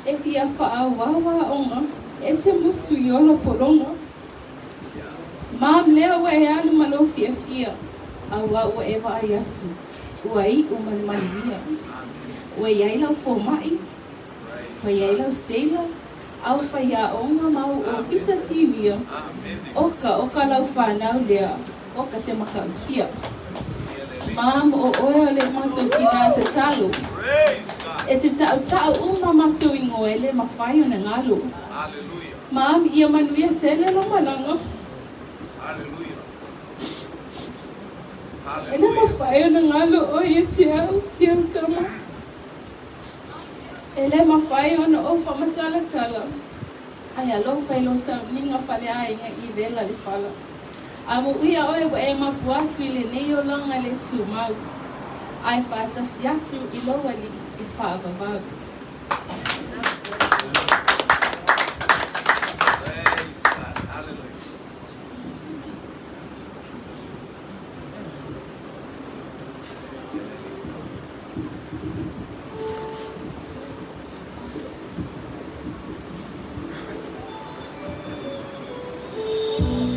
E fia faaauau aoga, e te musu i ola pologa. Mom, lea ua e alu ma lou fiafia, auā ua e vaai atu, ua iu ma le manuia. Ua i ai lau fomai, ua i ai lau seila, au faiaoga ma au ofisa sinia. Oka, oka lau fanau lea, oka se matautia. Mom, o oe o le matou tinā tatalo. E te tautau uma matou igoa e le mafai ona galo. Mom, ia manuia tele lou malaga. E le mafai ona galo oe ia te au, si au tama. E le mafai ona ou faamatalatala, ae alofa i lou sauniga faleaiga i vela le fala. Amuia oe ua e mapu atu i lenei olaga le tumau, ae faatasi atu i lou Alii e faavavau. Praise God. Hallelujah.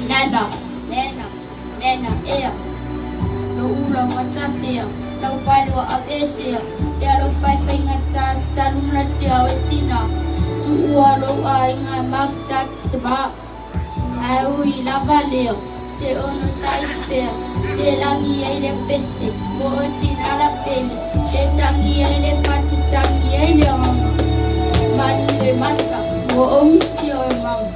Nena, nena, nena ea. Lou ula ua tafea, lau pale ua aveesea, lea lou faifaiga ta talumalatia o e tina, tuua lou aiga mafuta tama. Ae ui lava lea, te onosai pea, te lagi ai le pese, mo o tina la pele, te tagi ai le fatu, tagi ai le aga. Maliu e mata, ua ou misia oe mama.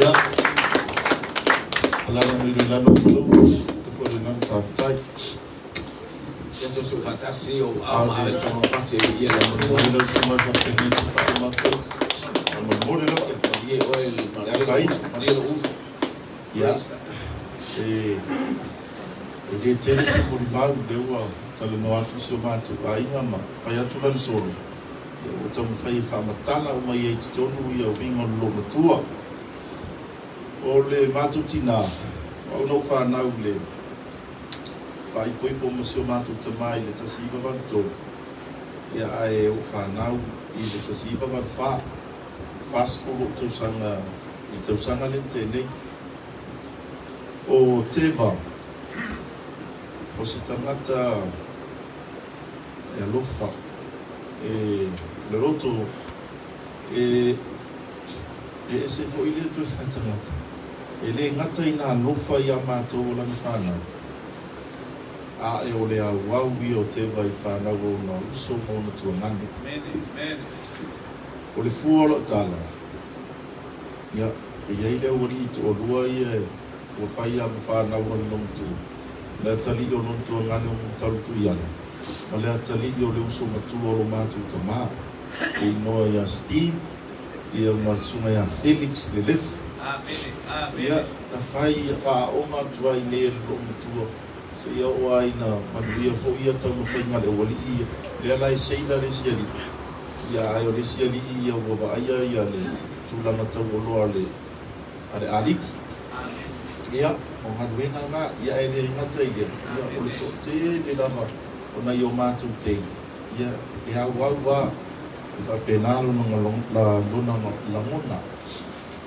Ia, alaala mai loa i lalo outou, e foi le agaga faafetai. Ia toso faatasi o au ma ave le tago pati e ia le Momoli Atua. lau susuga i le faafeagaiga se faauma atu. Faamolemole lava. Ia malie oe Ia malie kai. lou uso, malie lou uso. Ia, Praise God. e e le tele se molimau, lea ua talanoa atu si o matou aiga ma fai atu lana solo, ia ua taumafai e faamatala uma ia i totonu ia uiga o le loomatua. O le matou tinā, o au na ou fanau i le faaipoipo ma si o matou tama i le 1983, ia ae ou fanau i le 1984, 40 ou tausaga i le tausaga lea na tea nei. O Teva, o se tagata e alofa, e loloto, e e ese foi lea ituaiga tagata, e le gata ina alofa iā matou o lana fanau, a e o le auau ia o Teva i fanau a ona uso ma ona tuagane. O le fua o lau tala, ia, e i ai le aualii toalua ia ua fai lava ma fanau a le loomatua, le atalii o lona tuagane o Mulitalu Tuiala, ma le atalii o le uso matua o lo matou tama, e inoa ia Steve, ia ma le susuga ia Felix Lelefu. Ia, na fai faaaoga atu ai nei e le loomatua, seia oo lava ina manuia foi ia taumafaiga a le aualii ia. Lea la e seila le isi alii, ia ae o le isi alii ia ua vaaia ia le tulaga taualoa a le a le aliki. Ia, o galuega na, ia ae le gata i lea, ia o le toatele lava o nai o matou tei, ia e auau lava, e faapena lona lona lagona.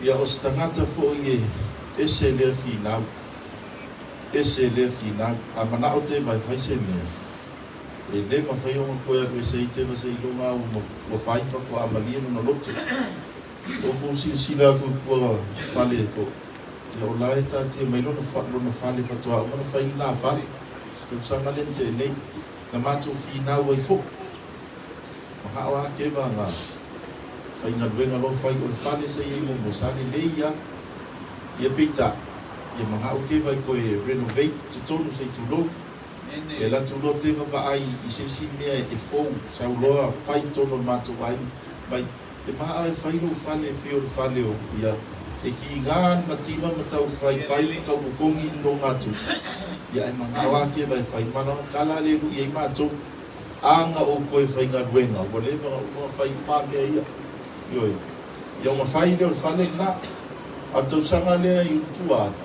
Ia o se tagata foi e ese lea finau, ese lea finau, a manao Teva e fai se mea, e le mafai ona toe alu ese ai Teva seiloga lava ua fai faatoa malie lona loto. O kou silasila atu i tua fale foi, ia o la e taatia mai lona lona fale faatoa uma ona fai le la fale. Tausaga lea na tea nei, na matou finau ai foi. Manao lava Keva na faigaluega loa fai o le fale sa i ai muamua sa lelei lava. Ia peitai, ia manao Keva e toe renovate totonu se i tulou. E alu atu loa Teva vaai i se isi mea e fou, sau loa fai i totonu o le matou aiga, mai Te ma'a e fai lou fale e pei o le fale o ia, e kiga le mativa ma tau faifai ma tau totogi i nonogatupe, ia ae mana'o a Keva e fai ma lana tala le lu'i ai matou, a na ou toe faigaluega, ua leva ona uma ona fai uma a mea ia. Ioe. Ia ona fai lea o le fale lena. A o le tausaga lea i tua atu,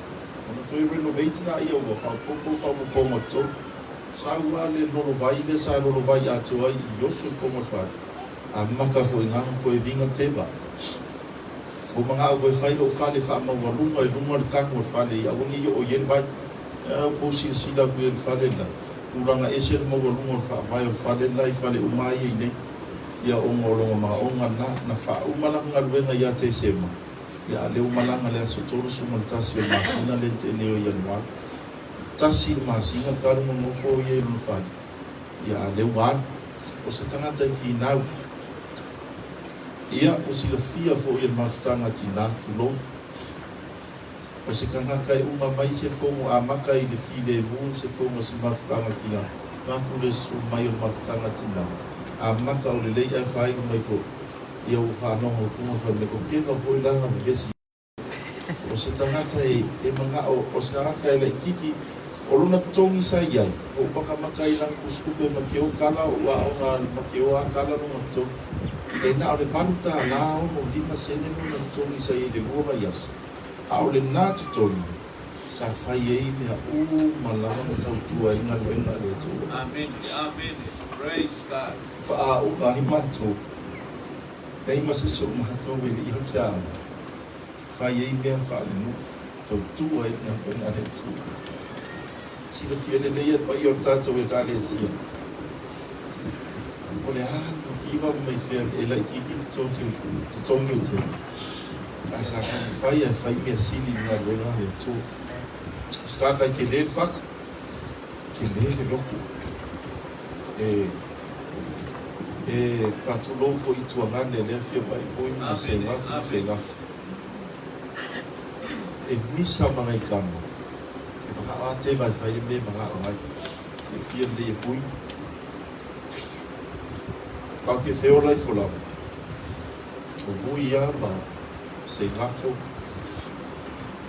ona toe renovate laia ua faaopoopo faaopoopoga o totonu. Sau lava le lolovai lea sa lolovai atoa ai i oso i totonu o le fale, Amata foi ina na toe viga Teva. Ua manao toe fai lou fale faamaualuga i luga o le tanu o le fale ia aua ne i oo i ai le vai. A ua tou silasila atu i ai i le fale lela, tulaga ese le maualuga o le faavae o le fale lela i fale uma lava ia i nei. Ia ona o lona manaoga lena, na faauma lana galuega ia Tesema, ia a o lea ua malaga i le aso 31 o le masina lea na tea nei o Ianuari. Tasi le masina talu ona nofo ia i lona fale, ia a o lea ua alu. O se tagata e finau. Ia, ua silafia foi e le mafutaga tinā, tulou. O se tagata e uma mai se fono amata i le filemu se fono a si mafutaga tinā, vaeatu le susu mai o le mafutaga tinā, amata o lelei ae faaiu mai foi, ia ua faanogo fai mai, o keva foi lana vevesi. O se tagata e e manao, o se tagata e laitiiti, o lona totogi sa i ai, ua ou makamaka i lana tusitupe ma ke o kala, o ua aoga ma ke o a kala lona totogi. E na o le $8 65 sene lona totogi sa i ai i le lua vaiaso, a o lena totogi sa fai ai mea uma lava ma tautua ai galuega a le Atua. Amene. Amene. Praise God. Faaauga ai matou, leai ma se isi o matou e le i alu se aoga. Fai ai mea faalenuu, tautua ai le galuega a le Atua. Silafia lelei e le paia o le tatou Ekalesia, o le a le mativa ma mai fea e laitiiti totogi o te, ae sa taumafai ae fai mea sili i le galuega a le Atua. O se tagata e tele le fatu, e tele le loto, e E faatulou foi i tuagane lea afio mai foi ma Segafu ma Segafu. e misa magaikano, e magao a teva e fai le mea e magao ai. Silafia lelei e Vui. Matou te feola ifo lava, o Vui a ma Seigafo,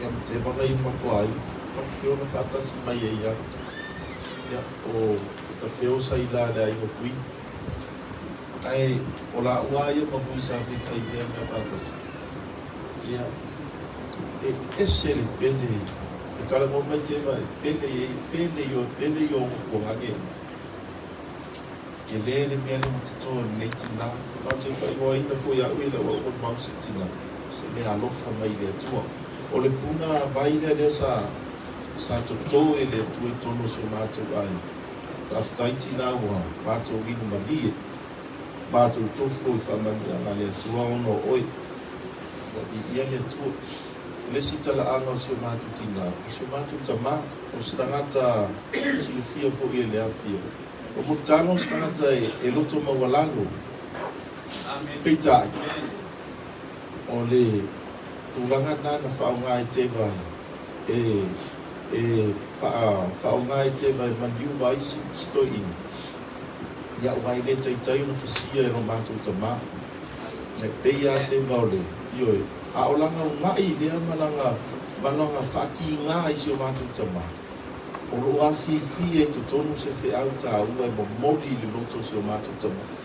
ia ma Tevaga ia ma matou aiga, matou feola faatasi mai ai lava. Ia, o Tafeo sa i la le aiga o Kui. Ae o laua lava ia ma Vui sa faifai mea mea faatasi. Ia, e ese le pele, e talanoa mai Teva e pele i ai, pele i o, pele i o tuagane. Tele le mea lea ua toto e lenei tina. Ma ou te faaigoaina foi au ia i lau auauna mau se tina, se mea alofa mai i le Atua. O le puna vai lea lea sa sa toto e le Atua i totonu o si o matou aiga. Faafetai tina ua matou inu malie, matou tofo i faamanuiaga a le Atua ona o oe. Ua viia le Atua. O le isi talaaga o si o matou tina, o si o matou tama, o se tagata silafia foi e le afifio. O Mulitalo o se tagata e loto maualalo. Peitai, o le tulaga lena na faaaoga e Teva e e faaaoga e Teva e maniuva ai si toeaina, ia aua e le taitai ona fasia e lo matou tama. E pei lava Teva o le, ioe, a o lana una'i lea ma lana ma lana faatiga i si o matou tama, o lo o afifi ai totonu se feau taua e momoli i le loto o si o matou tama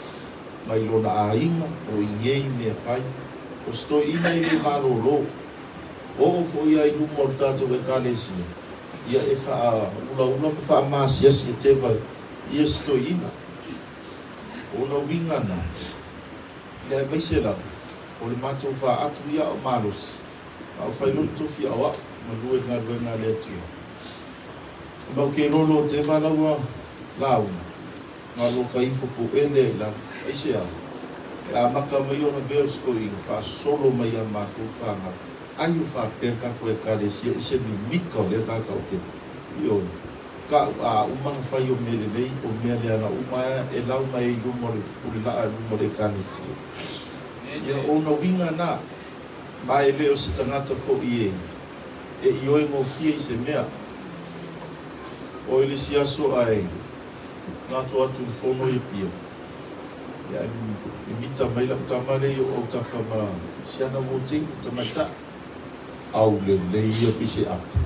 mai lona aiga o i nei mea fai. O se toeaina e le malolo. Oo foi lava i luma o le tatou Ekalesia, ia e faaulaula ma faamasiasi e Teva ia se toeaina. O ona uiga na, ia aemaise lava o le matou faatu ia o malosi, a o fai loa le tofi aoao ma lua i le galuega a le Atua. Mau ke lolo o Teva laua lauga, Malo ka ifo ko ele ai lalo. Aisea? E amata mai ona vea o si toeaina faasolo mai ia matou fanau. Ai o faapea le tatou Ekalesia i se mimika o lea tagata o te Ioe. Ka'u a uma na fai o mea lelei, o mea leaga uma e lau mai ai i luma o le pule la'a i luma o le Ekalesia. Ia, o ona uiga na, ma e le o se tagata foi e e ioe gofie i se mea. O i le isi aso ae Matou atu i le fono i Apia, ia e mimita mai lau tama lea i ou autafa ma si ana uo teine tamaitai. Aulelei ia pei se apu.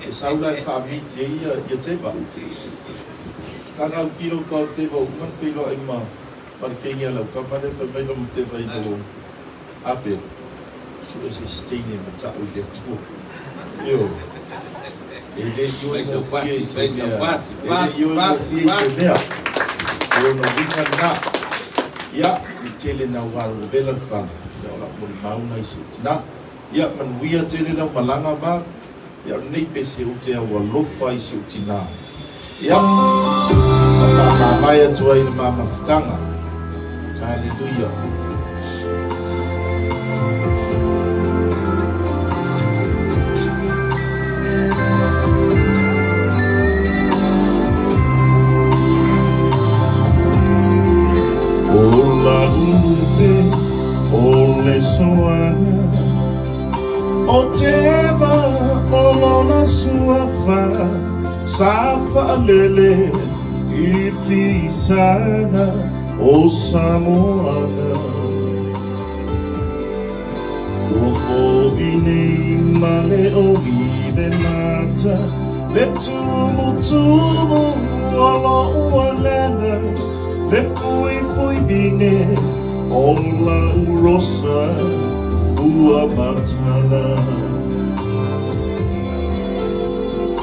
E sau la e faamiti ai ia, ia Teva. Kagau kilo pau Teva ua uma ona feiloai ma, ma le keini a lau tama lea fai mai loma Teva i lo Abel. Sue se isi teine mata'u i le Atua. Ioe. E le ioe gofie i se mea. E le ioe gofie i se mea. O lona uiga lena. Ia, i tele na ua alu vela le fale. Ia, o lau molimau na i si ou tina. Ia, manuia tele lau malaga ma. Ia, o lenei pese ou te au alofa i si ou tina. Ia, ma faamavae atu ai i le ma mafutaga. Haleluia. O lau o le soaga O Teva o lona suafa Sa faalele i fisaga o Samoaga Ua fo'i nei ma le olive mata Le tumutumu o lo'u agaga Le fuifui vine o lau rosa fua matala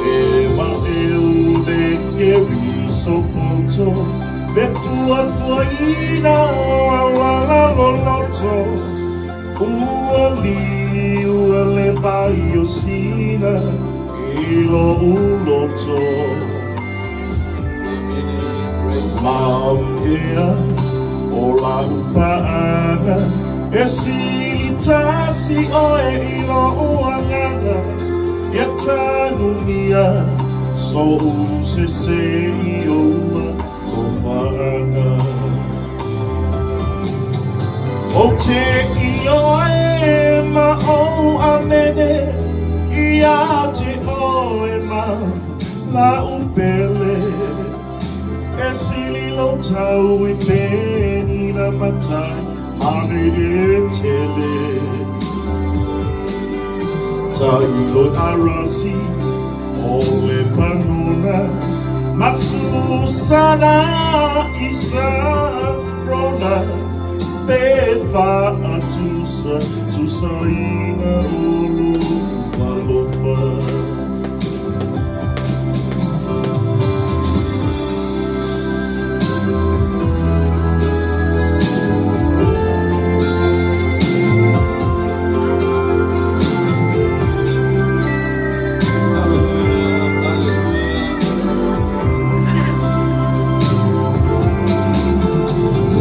E maʻeu le keriso poto Le puapuaina o auala loloto Ua liua le vai o Sina i loʻu loto. Maea o lau paaga E sili tasi oe i loʻu agaga Ia tanumia soʻu sese i ou alofaaga. Ou te ioe ma ou amene. La'u pele E sili lou tau i penina matai Male e tele Tailo arasi o Lepanona Ma Susana i Sarona Pe faatusa tusaina o lou alofa.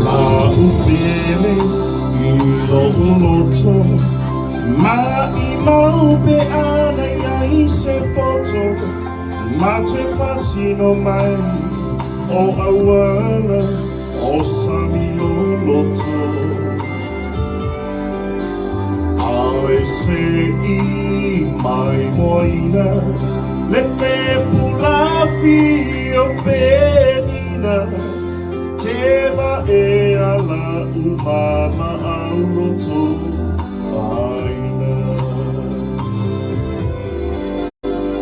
La'u pele i lo'u loto Ma'imau pe ana i ai se poto Ma te faasino mai o auala o sami loloto Ae se i maimoaina le fepu lafi o Penina Teva e ala umama au roto whaina.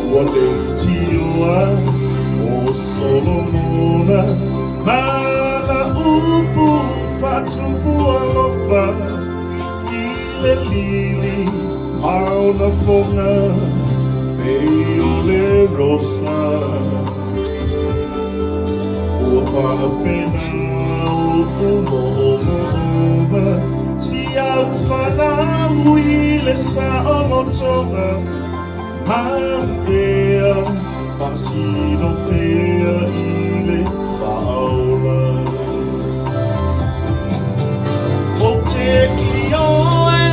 Ua leitioa o Solomona ma ana upu faatupu alofa i le lili ma ona foga pei o le rosa. Ua faapena oʻu moʻomona si au fanau i le saolotoga Manuia faasino pea i le faaola. Ou te ioe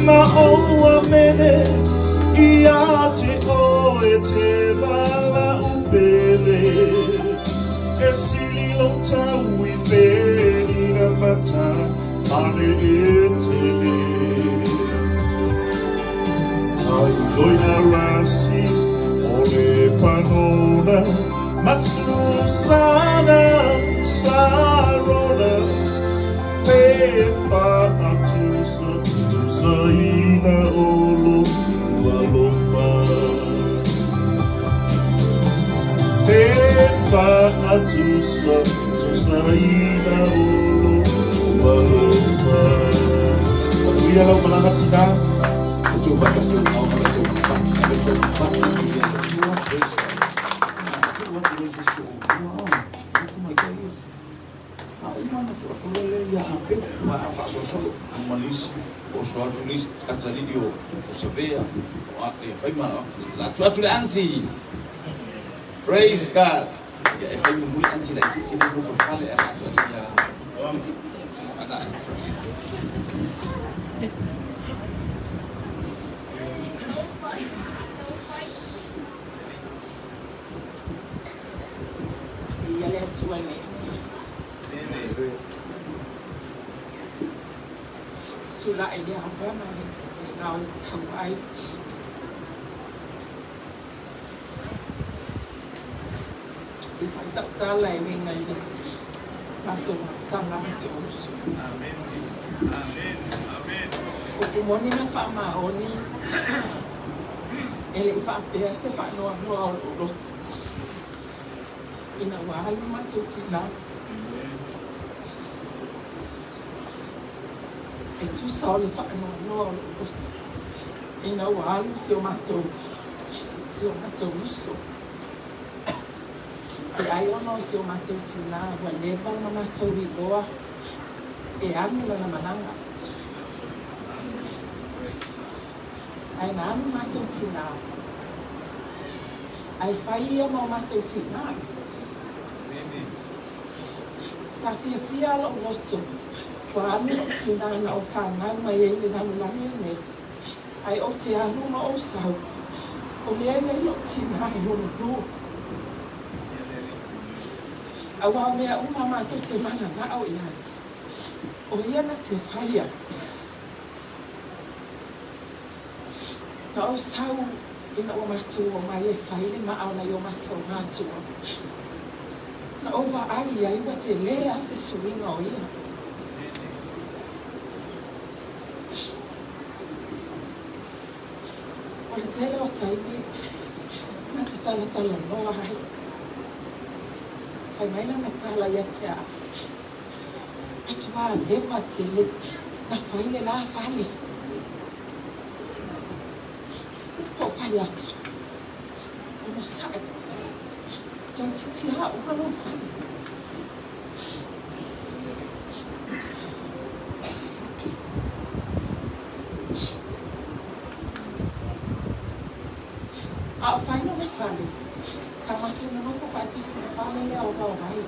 ma ou amene ia te oe te valaʻu pele E sili lou tau i penina mata male e tele. Tailoi arasi o Lepanona ma Susana Sarona Pe faatusa tusaina o lou alofa Pe faatusa tusaina o lou alofa Manuia lau malaga tinā. Outou faatasi o ao ave tou pati ave tou pati i le Atua. Praise God. A tuu atu loa i se isi o outou, a, upu maita'i ia. A uma ona tuu atu loa lea ia Apelu, aua a faasolosolo uma le isi, oso atu le isi atalii o Savea, o a, ia fai ma la tuu atu le aunty. Praise God. Ia e fai mulimuli aunty laitiiti lea e nofo i le fale ae la tuu atu ia Ana. Ia le Atua nei. Tulai le ava ma le lao e tau ai. I fai sau tala e uiga i le matou mafutaga ma si ou uso. Upu moni ma faamaoni, e le i faapea se faanoanoa o lou loto ina ua alu matou tinā. E tusa o le faanoanoa o lou loto ina ua alu si o matou si o matou uso. E ai ona o si o matou tinā ua leva ona matou iloa e alu lana malaga. Ae na alu matou tinā, ae fai ia ma o matou tinā. Sa fiafia lou loto ua alu lou tinā na ou fanau mai ai i le lalolagi lenei, ae ou te alu ma ou sau, o lea e i ai lou tinā i lona lua. Aua o mea uma matou te mananao i ai, o ia na te faia. Na ou sau Ina ua matou omai e fai le maa o nai o matou matua, na ou vaai i ai ua telē lava se suiga o ia. O le tele o taimi ma te talatalanoa ai, fai mai lana tala ia te au, Matua leva tele na fai le la fale. Ou fai atu, Onosai, toeitiiti aoga lou fale. A o fai lona fale, sa matou nonofo faatasi i le fale lea o Vaovai.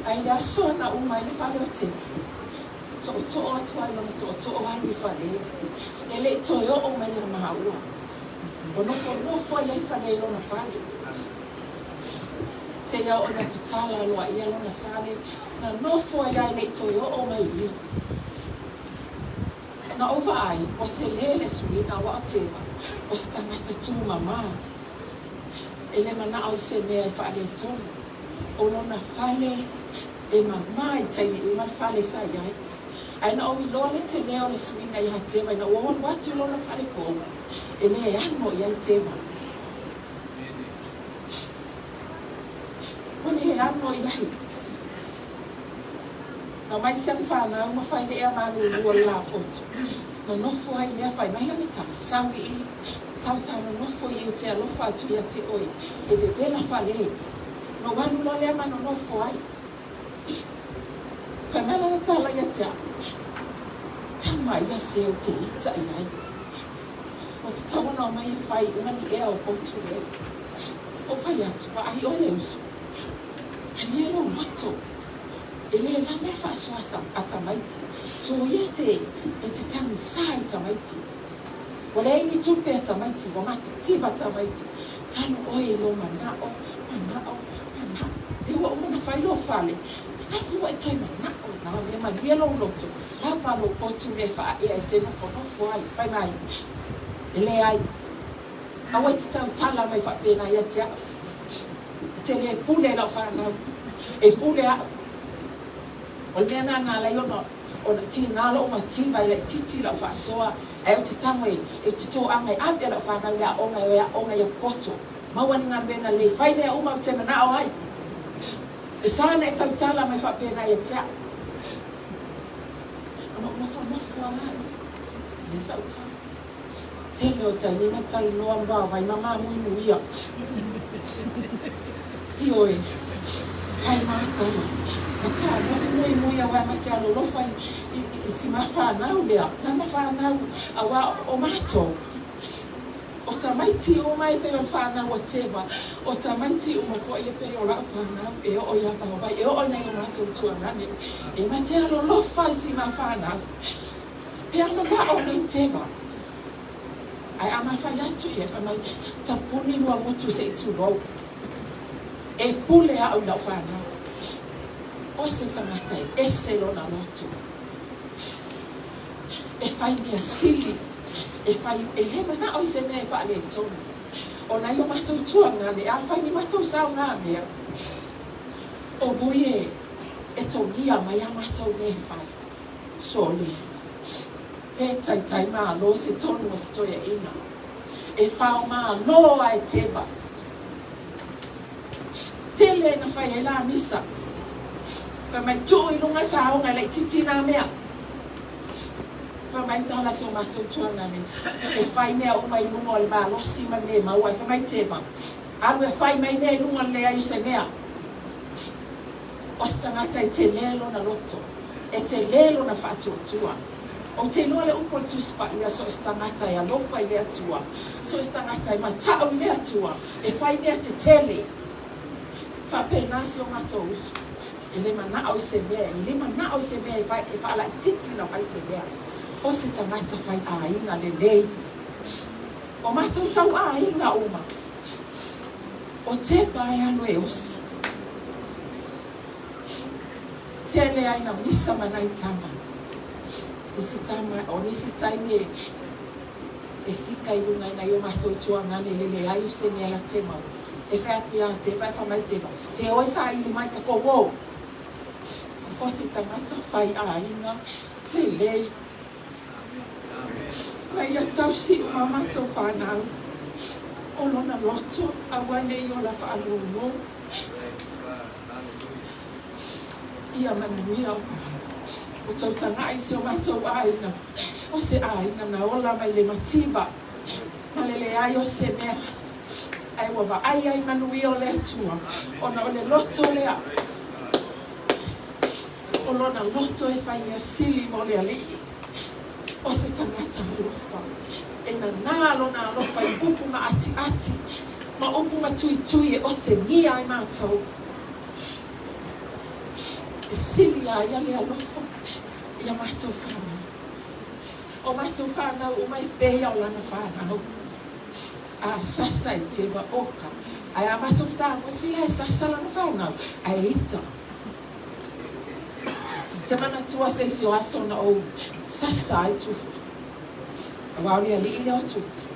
Ae i le aso na uma ai le fale o Teva, tootoo atu ai lona tootoo alu i Fale, e le i toe oo mai ia maua. O nofonofo ai ai Fale i lona fale. Seia oo ina tatala aloaia lona fale, na nofo ai lava e le i toe oo mai ia. Na ou vaai, ua tele le suiga aua o Teva, o se tagata tumama. E le manao i se mea e faaletonu. O lona fale e mama i taimi uma le fale sa i ai. Ae na ou iloa le tele o le suiga ia Teva ina ua ou alu atu i lona fale fou, e le ano i ai Teva. Ua le ano i ai. Na omai si ana fanau ma fai le ea malulu o le lapotu. Nonofo ai lea, fai mai lana tala, Sau i i, sau ta nonofo i i ou te alofa atu ia te oe, e vevela fale. Na ou alu loa lea ma nonofo ai. Fai mai lana tala ia te au, Tama ia se ou te ita i ai. Ua tatau ona omai e fai uma ni ea o potu nei. Ou fai atu, Vaai oe le uso, malie lou loto. E le lava le faasoa a tamaiti, soia te e te tagisa i tamaiti. Ua leai ni tupe a tamaiti, ua matitiva tamaiti. Talu oe i lou manao, manao, manao. Lea ua uma ona fai lou fale, lava ua e toe manao i na mea, malie lou loto, lava lou potu lea e faaea e te nofonofo ai. Fai mai, E leai. Aua e te tautala mai faapena ia te au. E te le pule i lau fanau, e pule au. O le mea lena na ala ai ona ona tiga lou mativa e laitiiti lau faasoa, ae ou te tago e ou te toaga e ave lau fanau i le aoga e o e aoga ia poto, maua ni galuega lelei, fai mea uma ou te manao ai. E sa ona e tautala mai faapena ia te au. Ona ou nofonofo lava lea, leai sau tala. Tele o taimi ma talanoa ma vaavai ma mamuimuia. Ioe, fai matala, ma tagofi muimui aua ma te alolofa i, i, i si ma whanau lea, nana whanau, aua o matou, o tamaiti uma e pei o le whanau a Teva, o tamaiti uma foi e pei o lau whanau e oo ia Vaovai, e oo i nai o matou tuagane, e ma te alolofa i si ma whanau. Pea manao nei Teva. Ae a mafai atu ia, fai mai, Tapuni lua motu se i tulou. E pule au i lau fanau. O se tagata e ese lona loto. E fai mea sili. E fai, e le manao i se mea e faaletonu. O nai o matou tuagane, a fai ni matou saogamea, o vui e, e togia mai a matou mea e fai. Sole, E taitai malo se tonu o se toeaina, e fao malo a e Teva. Tele na fai ai la misa. Fai mai tuu i luga saoga e laitiiti nā mea. Fai mai tala se o matou tuagane e fai mea uma i luga o le malosi ma le mea e maua ai. Fai mai Teva, alu e fai mai mea i luga o le leai o se mea. O se tagata e tele lona loto, e tele lona faatuatua. Ou te iloa le upu a le Tusi Paia, so o se tagata e alofa i le Atua, so o se tagata e matau i le Atua, e fai mea tetele. Faapena si o matou uso, e le manao i se mea, e le manao i se mea e fai, e faalaitiiti ona fai se mea. O se tagata fai aiga lelei. O matou tauaiga uma, O Teva e alu e osi. Tele ai na misa ma nai tama. Isi tama, o nisi taimi e E fika i luga i nai o matou tuagane le leai o se mea latou te maua. E fai atu ia Teva, e fai mai Teva, Se o e saili mai tatou o. O se tagata faiaiga lelei. Na ia tausi uma matou fanau. O lona loto auanei ola faalogologo. Ia manuia o tou tagai i si o matou aiga, o se aiga na ola mai le mativa ma le leai o se mea, ae ua vaai ai manuia o le Atua ona o le loto lea, o lona loto e fai mea sili mo le Alii. O se tagata alofa, e nanā lona alofa i upu ma atiati ma upu ma tuitui e otegia ai matou. E sili a ia le alofa ia matou fanau. O matou fanau uma e pei o lana fanau. A sasa e teva oka. Ae a matou ftago e fila e sasa lana fanau. Ae ita. Te manatua se isi o aso na ou sasa ai Tufi. Aua o le alii lea o Tufi,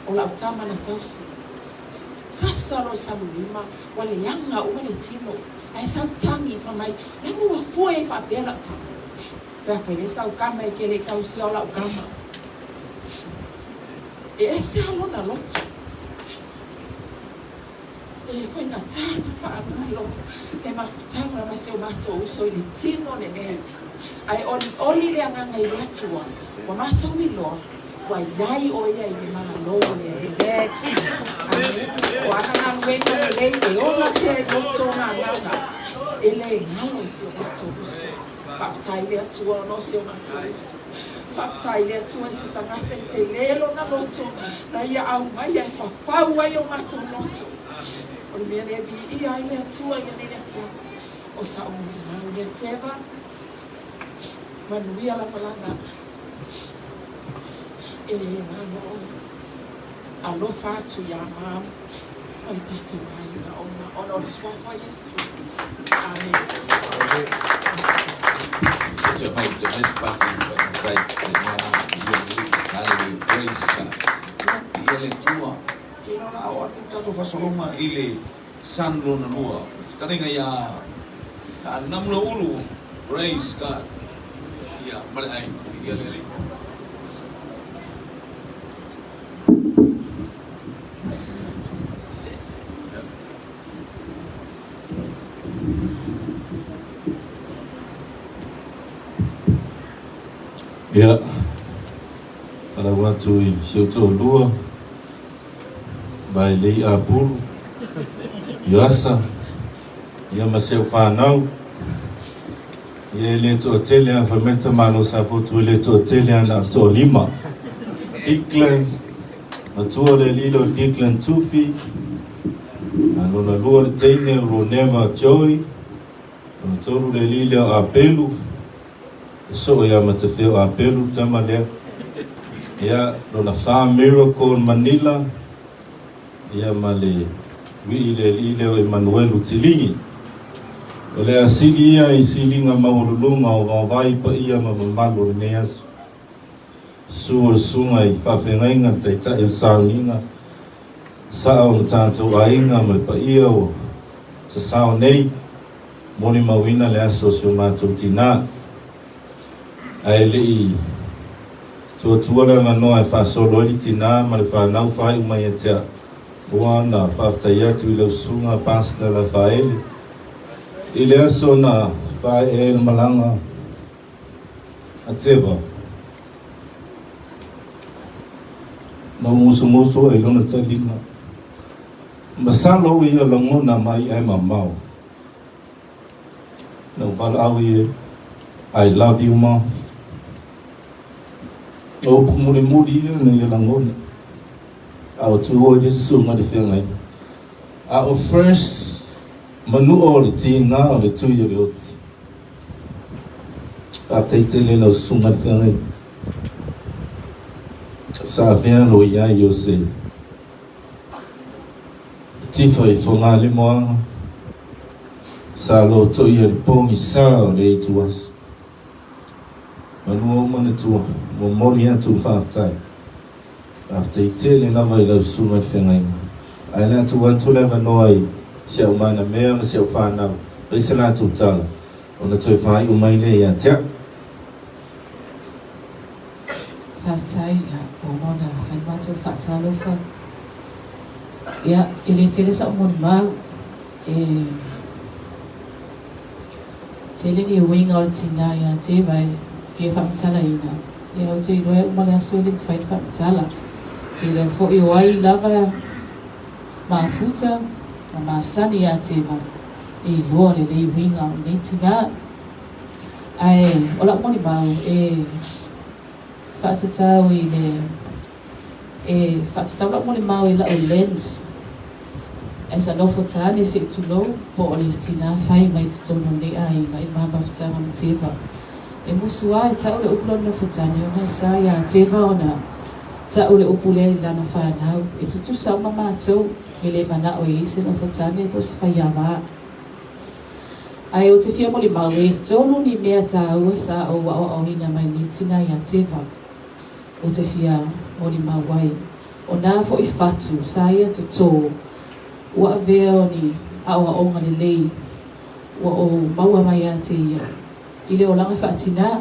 o lau tama na tausi. Sasa loa i Salulima, ua leaga uma le tino. Ae sau tagi fai mai, Na mua fua e faapea lau tama. Fai atu, E le sau kama e te le i tausia o lau kama. E ese lava lona loto. E faigata ona faagalo le mafutaga ma si o matou uso i le tino lenei, ae olioli le agaga i le Atua, ua matou iloa ua i ai o Ia i le Malo o le Alii. Amene. O ana galuega lelei e ola pea i loto o ma agaga, e le galo i si o matou uso. Faafetai i le Atua ona o si o matou uso. Faafetai i le Atua i se tagata e tele lona loto na ia aumaia e fafau ai o matou loto. O le mea lea e viia ai le Atua i lenei afiafi, o sa ou molimau lea Teva, manuia lau malaga, e le galo oe. Alofa atu ia Mam ma le tatou aiga ona ona o le suafa o Iesu. Amene. Te mai te mai spati tai te mana i le hallelujah praise God. Ia le tua te no la o atu tatou faasologa i le San lona lua fetalaiga ia Namula Ulu praise God. Ia ma le aiga ia le Alii. Ia, faatalofa atu i si ou toalua, Vailei Apulu, Ioasa, ia ma si au fanau. Ia e le toatele lava, fai mai le tamaloa Safotu e le toatele lava na o le toalima. Declan, matua le alii lea o Declan Tufi, a lona lua le teine o Roneva Joy, lona tolu le alii lea o Apelu, e soo ia Matafea o Apelu le tama lea. Ia, lona fa Miracle Manila, ia ma le wii le alii lea o Emanuelu Tiligi. O le asili ia i siliga maualuluga o vaovai paia ma mamalu o lenei aso. Susu o le susuga i faafeagaiga le taitai o le sauniga, sao o le tatou aiga ma le paia ua sasao nei, molimauina le aso o si o matou tinā. Ae le i tuatua le avanoa e faasolo ai le tinā ma le fanau faaiu mai ia te au, ua ona faafetai atu i lau susuga Pastor Lafaele i le aso na faaee ai le malaga a Teva. Na ou musumusu ai i lona taliga. Masalo o ia lagona mai ae mamao. Na ou valaau i e, I love you mom. O upu mulimuli ia na ia lagona. A o tu oi le susuga le feagaiga. A o first manua o le tina o le tui o le oti. Faafetai tele lau susuga le feagaiga. Sa avea lo iai o se Tifa i Fogalimoaga, sa lotoia i le pogisa o le ituaso. Manua uma na tua, momoli atu le faafetai. Faafetai tele lava i lau Susuga i le Feagaiga. Ae le a tuu atu le avanoa i si au manamea ma si au fanau e fai se latou tala ona toe faaiu mai lea ia te au. Faafetai ua uma ona fai le matou faatalofa. Ia, e le tele sa'u molimau, e tele ni uiga o le tinā ia Teva e fia faamatalaina. Ia, ou te iloa e uma le aso e le mafai ona faamatala. Ou te iloa foi o ai lava mafuta ma masani ia Teva e iloa lelei uiga o lenei tinā. Ae o la'u molimau e faatatau i le e faatatau la'u molimau i la'u lens as a nofo tane se i tulou po o le tinā fai mai totonu o lenei aiga i ma mafutaga ma Teva. E musu lava e ta'u le upu lea o le nofo tane ona e sa iā Teva ona ta'u le upu lea i lana fanau. E tutusa uma matou e le mana'o e i ai se nofo tane po o se faiava. Ae ou te fia molimau e tolu ni mea tāua sa ou aoaoina mai lenei tinā iā Teva. Ou te fia molimau ai. O nā foʻi fatu sa ia totō ua avea o ni aoaoga lelei ua ou maua mai ia te ia i le olaga faatinā.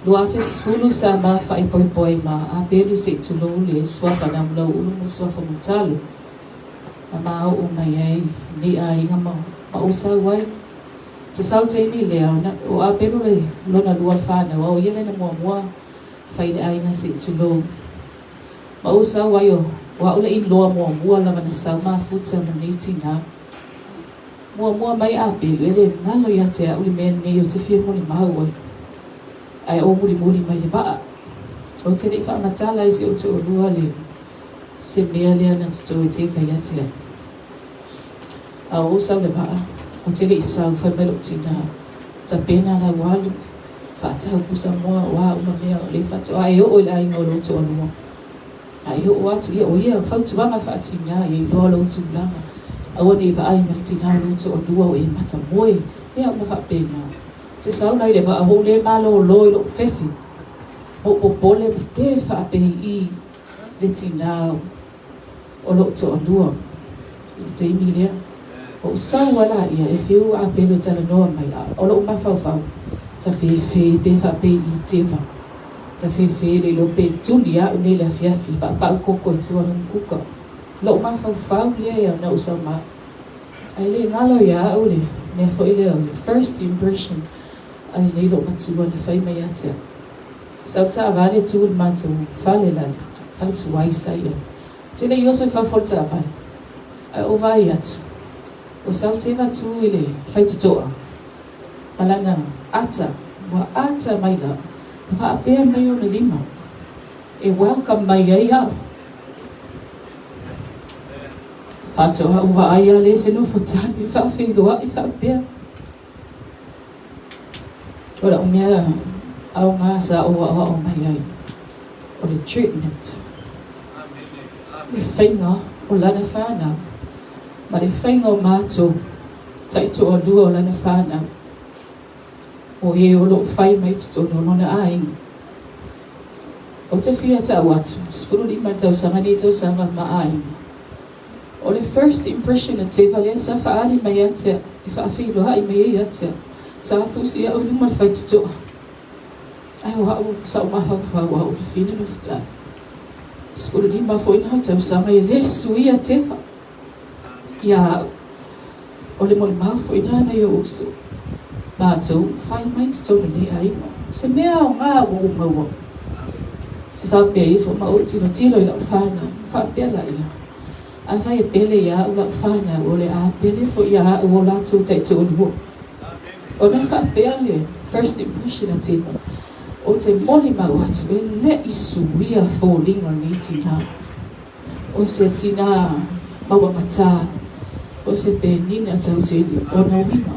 2010 sa ma faaipoipo ai ma Apelu se i tulou le suafa Namulauulu ma le suafa Mulitalo ma ma oo mai ai nei aiga ma ou sau ai. Te sau taimi lea o Apelu le lona lua o le fanau a o ia lena muamua fai le aiga se i tulou. Ma ou sau ai o au le iloa muamua lava na sau mafuta ma lenei tinā. Muamua mai Apelu e le galo ia te au le mea lenei ou te fia molimau ai. Ae o mulimuli mai le vaa. Ou te le i faamatala ai si ou toalua le se mea lea na totō e Teva ia te au. A o ou sau le vaa, ou te le i sau, fai mai lou tinā, tapena lau alu, faatau pusa moa, o a uma mea o lea faatoa e oo i le aiga o lou toalua. A e oo atu, ia o ia fautuaga faatinā, ia iloa lou tulaga, aua ne i vaai mai le tinā o lou toalua o e mata moe, ia uma faapena. Te sau la i le vaa, ua ou le malōlō i lou fefe, ua ou popole pe faapei i le tinā o lou toalua i le taimi lea. Ua ou sau a laia e fiu a Apelu e talanoa mai, a o lou mafaufau, tafefe pe faapei i Teva. Tafefe le iloa pe tuli au nei le afiafi faapau koko i tua lona kuka. Lou mafaufau lea ia na ou sau ma. Ae le galo ia au le mea foi lea o le first impression a lenei lou matua na fai mai ia te au. Sau taavale tu i le matou fale la le fale tuai sa i ai. Ou te le i oso i fafo o le taavale, ae ou vaai atu, ua sau Teva tu i le faitotoa ma lana ata, ua ata maila ma faapea mai ona lima e welcome mai ai au. Faatoa ou vaai a lea se nofo tane faafeiloai faapea. O lau mea aoga sa ou aoao mai ai, o le treatment, le faiga o lana fanau ma le faiga o matou taitoalua o lana fanau, o e o lo o fai mai totonu o lona aiga. Ou te fia tau atu, 15 tausaga nei tausaga ma aiga. O le first impression a Teva lea sa faaali mai ia te au, e faafeiloai mai ai ia te au, sa fusi au i luma o le faitotoa. Ae o au sa ou mafaufau au i le fili nofotala. 15 foi na tausaga e le suia Teva ia au. O le molimau foi na nai ou uso. Matou fai mai totonu nei aiga. Se mea aoga ua ou maua. Te faapea ifo ma ou tilotilo i lau fanau, faapea laia, Afai e pele ia au lau fanau, o le a pele foi ia au o latou taitoalua. Ona faapea le first impression a Teva, Ou te molimau atu e le i suia foliga o lenei tinā. O se tinā mauagatā, o se penina tautele ona uiga.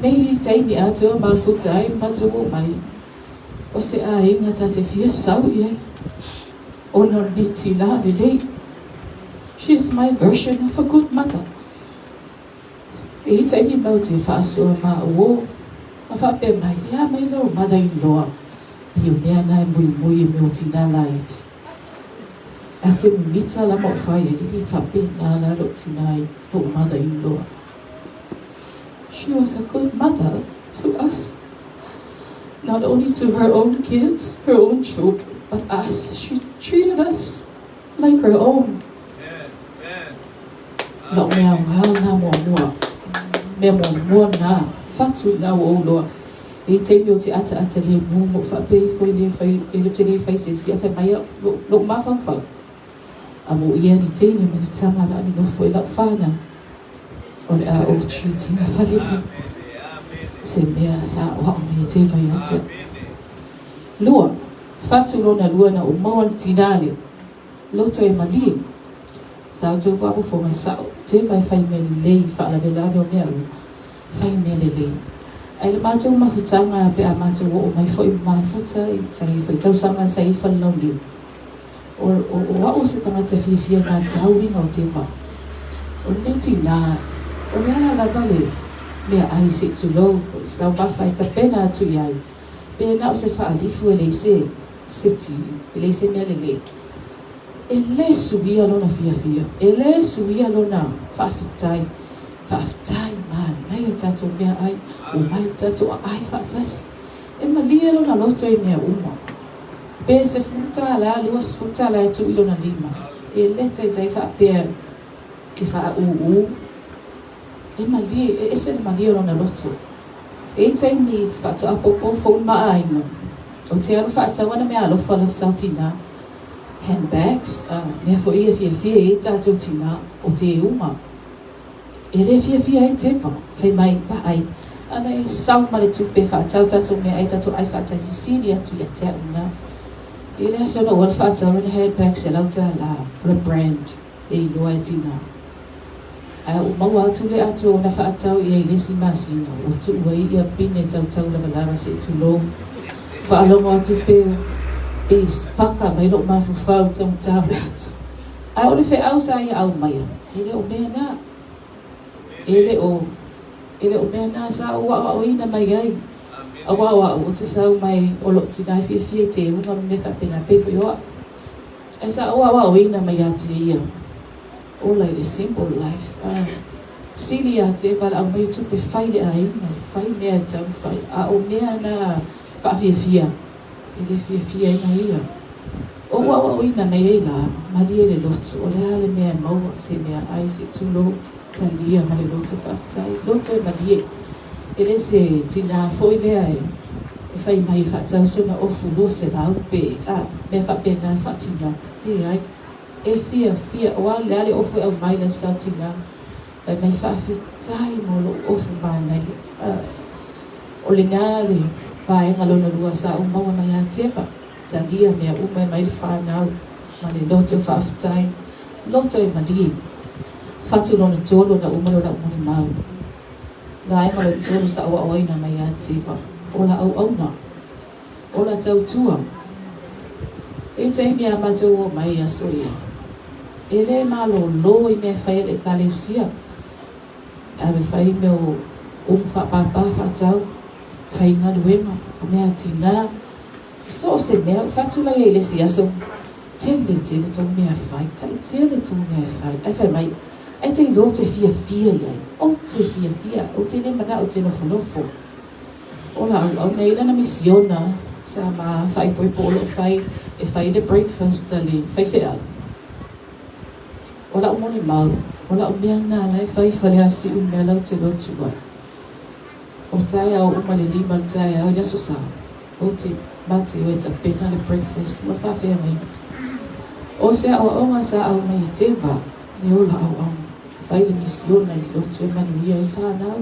Nei taimi atoa mafuta ai matou omai, o se aiga ta te fia sau i ai, ona o lenei tinā lelei. She is my version of a good mother. E i taimi mau te faasoa ma uō, ma faapea mai, e a mai lou mother-in-law, pei o mea na e muimui e mea o tinā laiti. Ae ou te mimita la ma ou fai ai, e le faapena la lou tinā i lou mother-in-law. She was a good mother to us, not only to her own kids, her own children, but us. She treated us like her own. Lau mea aoga lena muamua. Mea muamua lena, fatu lena ua ou iloa. E i taimi ou te ataata lemu ma ou faapea ifo e le fai, e te le fai se isi, ae fai mai au, lou mafaufau, a mo ia ni teine ma ni tama la ni nofo i lau whanau, o le a ou treat ina falelei. Se mea sa aʻoaʻo mai e Teva ia te au. Lua, fatu lona lua na ou maua le tinā lea. Loto e malie. Sa outou faafofoga sao, Teva e fai mea lelei, faalavelave o mea uma, fai mea lelei. Ae le matou mafutaga pe a matou oo mai foi ma mafuta i sa i foi tausaga sa i falelauniu. O, o, o a'u o se tagata fiafia nā tauiga o Teva. O lenei tinā, o le a lava le meaai se i tulou, o se taumafa e tapena atu i ai, pe na o se faalifu e leai se, se ti, e leai se mea lelei. E le suia lona fiafia, e le suia lona faafetai, faafetai, manaia tatou meaai, omai tatou aai faatasi. E malie lona loto i mea uma. Pe $10, $20 e tuu i lona lima, e le taitai faapea e faaūū. E malie, e ese le malie o lona loto. E i ai taimi faatoa popo phone ma aiga, ou te alu faatau ana meaalofa la sau tinā, handbags, mea foi ia e fiafia i ai tatou tinā, o te uma. E le fiafia ai Teva, fai mai, Vaai, ana e sau ma le tupe faatau tatou meaai tatou ai faataisi sili atu ia te au na. I le aso na ou alu faatau lana handbag $100, o le brand e iloa e tina. Ae ua maua atu le atoa ona faatau i ai le isi masina, ua tuu ai ia pine tautau lavalava se i tulou. Faalogo atu pe e paka mai lou mafaufau taugata o le atu. Ae o le feau sa ia aumaia, e le o mea na. E le o, e le o mea na sa ou aoaoina mai ai. Aua o a'u ou te sau mai o lo'u tinā e fiafia i teuga ma mea faapena, pei foi o a'u. Ae sa ou aoaoina mai ia te ia, ola i le simple life. A sili ia te valaau mai o tupe fai le aiga, fai mea e taumafai, a o mea na faafiafia, E le fiafia ina ia. O ua aoaoina mai ai la, malie le loto, o le a le mea e maua, se meaai, se tulou, talia ma le loto faafetai, loto e malie. E le se tinā foi lea e fai mai e faatau sona ofu 200 pe a mea faapena faatinā, leai. E fiafia, o a le a le ofu e aumai la sau tinā, fai mai faafetai mo lou ofu manaia. O lena le vaega lona lua sa ou maua mai ia Teva, talia mea uma e mai le whanau, ma le loto faafetai, loto e malie. Fatu lona tolu na uma lona muli mau. Vaega lona tolu sa ou aoaina mai ia Teva, o la auauna, o la tautua. E taimi a matou o mai i aso ia, e le malōlō i mea e fai a le Ekalesia, Alu fai mea o umu faapāpā faatau, fai galuega, o mea tinā, so o se mea, ua faatulai ai i le isi aso, tele tele tou mea fai, tai tele tou mea fai. Ae fai mai, ae te iloa ou te fiafia i ai, ou te fiafia, ou te le manao ou te nofonofo. O la auauna i lana misiona sa ma faaipoipo o lo o fai, e fai le breakfast a le faifeau. O la'u molimau, o la'u mea lena la e fai i Faleasiu i mea lau te lotu ai. O taeao uma le 5 le taeao i le Aso Sa, ou te mate o e tapena le breakfast mo le faafeagaiga. O se aoaoga sa aumai e Teva, e ola auauna, fai le misiona i le lotu e manuia ai fanau.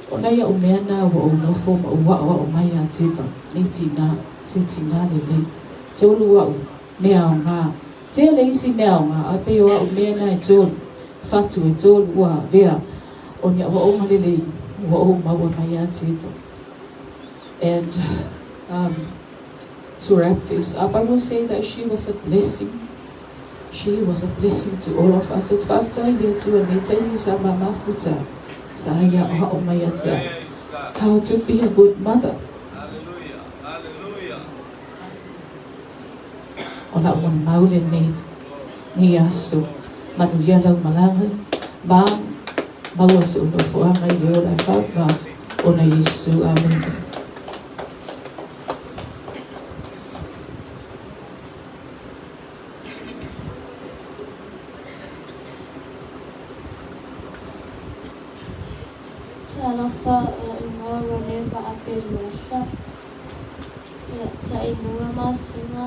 O nai a'u mea na ua ou nofo ma ou aʻoaʻo mai iā Teva, nei tinā, se tinā lelei. Tolu a'u mea aoga Tele isi mea aoga, ae pei o a'u mea na e tolu, fatu e tolu ua avea o ni aoaoga lelei ua ou maua mai iā Teva. And to wrap this up, I will say that she was a blessing. She was a blessing to all of us. Ou te faafetai i le Atua nei taimi sa ma mafuta sa ia aoao mai ia te au. How to be a good mother. Hallelujah. Hallelujah. O la'u molimau lenei lenei aso. Manuia lau malaga ma maua si ou nofoaga i le ola e faavavau ona Iesu. Amene. Talofa, o lou igoa o Roneva Apeluasa. Ia, tailua masina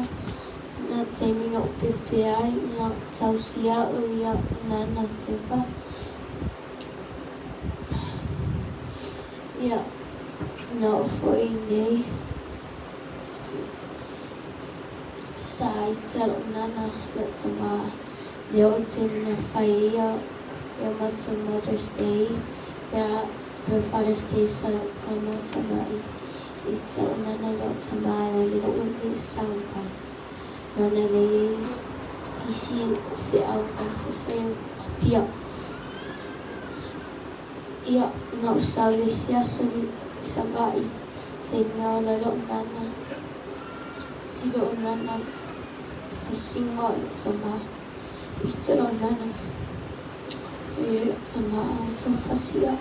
na taimi na ou pepe ai na tausia au ia nana Teva. Ia, na oo foi nei sa ita lou nana lou tama lea o taimi na fai ia ia matou Mother's Day ia her Father's Day sa lou kama Savaii ita lou nana i lou tama le le le sau ai lea na leai ai isi o feau a se fai Apia. Ia, na ou sau i le isi aso i Savaii, taimi na ola lou nana, ti lou nana fasiga i lou tama, ita lou nana fai ai lou tama a ua tau fasi au.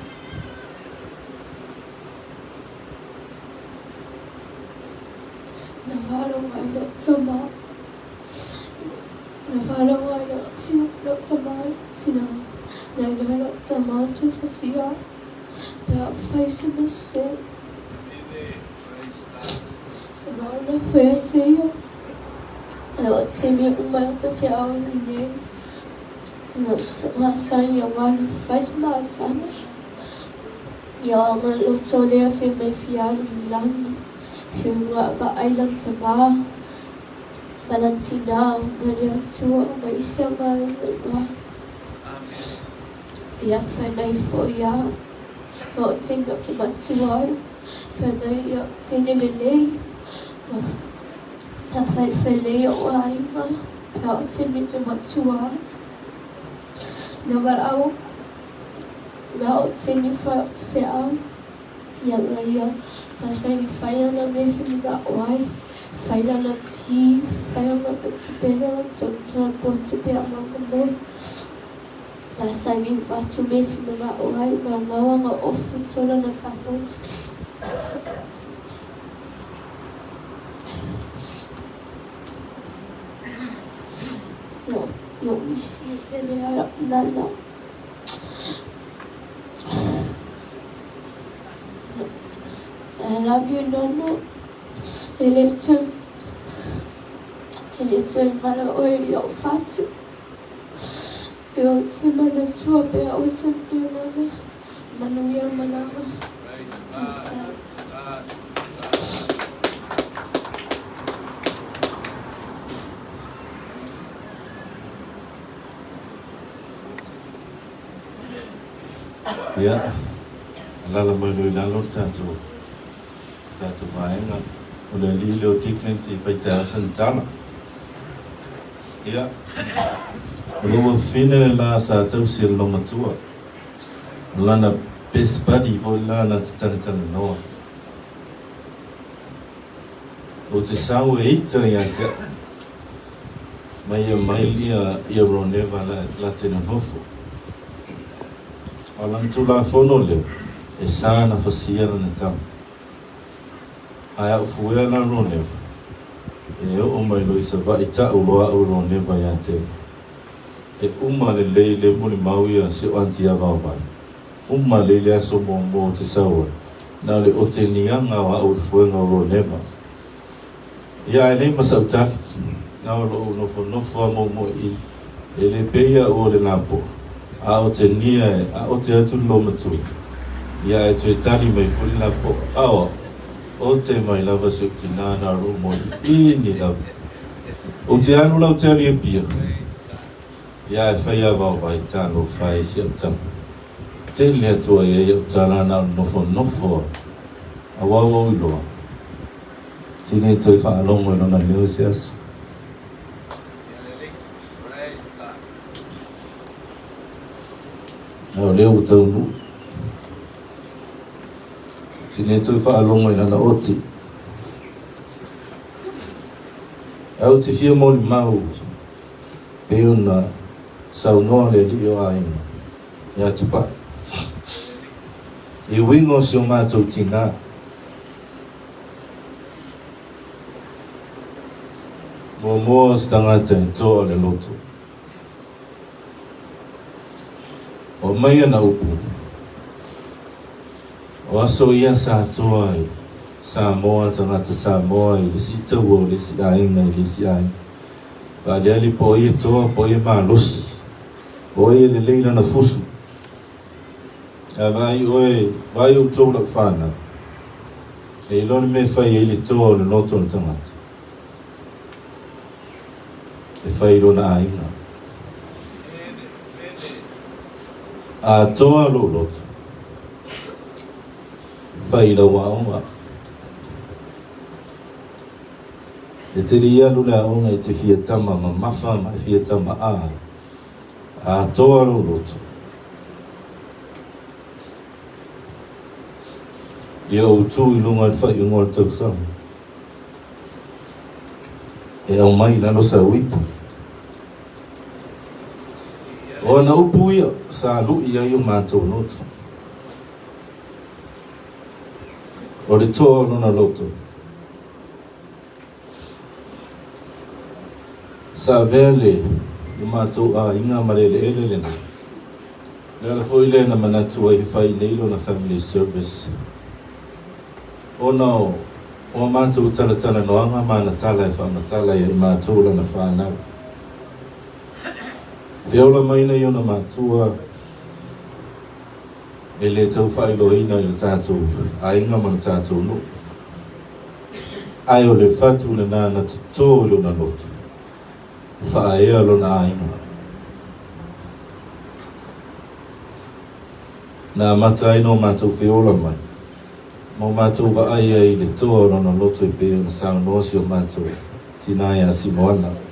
Na faalogo ai lou tama, na faalogo ai lou lou tama i lou tina, na iloa e lou tama ona tuufasia au pe a fai se mistake. Ma ona fai atu ia, e o taimi uma e o feau i nei. Na masani aua na fai se mautana. Ia ma loto lea fai mai fia alu i lagi. Fai mai vaai lana tama ma lana tina ma le Atua ma isi agaga i ina. Ia fai mai foi ia o taimi ou te matua ai. Fai mai ia teine lelei ma ma faifalei ou aiga pe a o taimi ou te matua ai. Na valaau na o taimi fai ou te feau. Ia ma ia masani fai ana mea e femanao ai. Fai lana ti, fai ana petipena lana potu pe a maga moe. Masani vatu mea e femanao ai, maumau aga ofu tola na tapotu. No, no misi e tele ai lau nana. I love you Nono. E le toe e le toe galo oe i lou fatu. Pe ou te manatua pea oe te ia nana. Manuia malaga. Matai. Ia, alaala mai loa i lalo le tatou tatou vaega. O le alii lea o Declan se i fai taeao sana tala. Ia, o lou afafine le la sa tausi e le loomatua. O lana best buddy foi le la na te talatalanoa. Ou te sau e ita ia te au. Ma ia mai ia ia Roneva la la te nonofo. O lana Tulafono lea, e sa na fasia lana tama. Ae a ou fuea la Roneva, e oo mai loa i Savaii ta'u loa a'u Roneva ia te au. E uma lelei le molimau ia si o aunty ia Vaovai. Uma lelei le aso muamua ou te sau ai, na o le oteniaga o a'u i le fuega o Roneva. Ia ae nei ma sa'u tali, na o lo'u nofonofo a momoe i, e le pei a'u o le lapoa, a otenia e a ote atu le loomatua. Ia ae toe tali mai foi le lapoa, a o a'u, ote mai lava si o'u tinā na o lo'u moe i'ini lava. Ou te alu la ou te alu i Apia. Ia ae fai a Vaovai talofa e si a'u tama. Tele atu ai ai a'u tala na o le nofonofo a auau au iloa. Ti le toe faalogo i lona leo i se aso. A o lea ua taunuu. Ti le toe faalogo i lana oti. Ae ou te fia molimau pei ona saunoa le alii o aiga ia Tupai i uiga o si o matou tinā. Muamua o se tagata e toa le loto. O aumai ana upu, O aso ia sa toa ai Samoa tagata Samoa i le isi taua o le isi aiga i le isi aiga. Faaliali po o ai e toa po o ai e malosi, po o ai e lelei lana fusu. A vaai oe, vaai outou lau fanau, e iloa le mea e fai ai le toa o le loto o le tagata. E fai i lona aiga. A toa lou loto, fai i lau aoga. E te le i alu le aoga e te fia tama mamafa ma e fia tama a. A toa lou loto. Ia ou tu i luga i le faaiuga o le tausaga. E aumai i lalo sau ipu. O ana upu ia, sa lu'i ai o matou loto. O le toa o lona loto. Sa avea le matou aiga ma le eleele lena. O le ala foi lea na manatu ai e fai nei lona family service. Ona o a matou talatalanoaga ma ana tala e faamatala ia i matou lana fanau. Feola mai nei ona matua e le tau faailoaina i le tatou aiga ma le tatou nuu. Ae o le fatu lena na toto i lona loto, faaea lona aiga. Na amata ai no matou feola mai, ma o matou vaai ai i le toa o lona loto e pei ona saunoa si o matou tinā ia Simoana.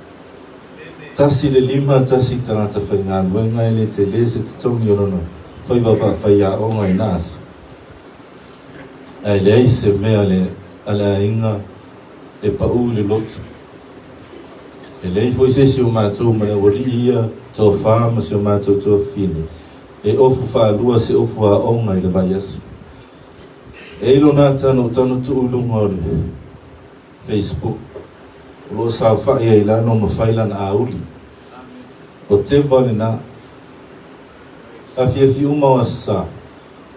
1 5 tagata faigaluega e le tele se totogi o lona faiva faafaiaoga i na aso. Ae leai se mea a le aiga e pau i le lotu. E leai foi se isi o matou ma le aualii ia toafa ma si o matou tuafafine e ofu faalua se ofu aoga i le vaiaso. E i lona ata na ou tago tuu i luga o le Facebook o lo o saofai ai lalo ma fai lana auli. O teva lena. Afiafi uma o Aso Sa,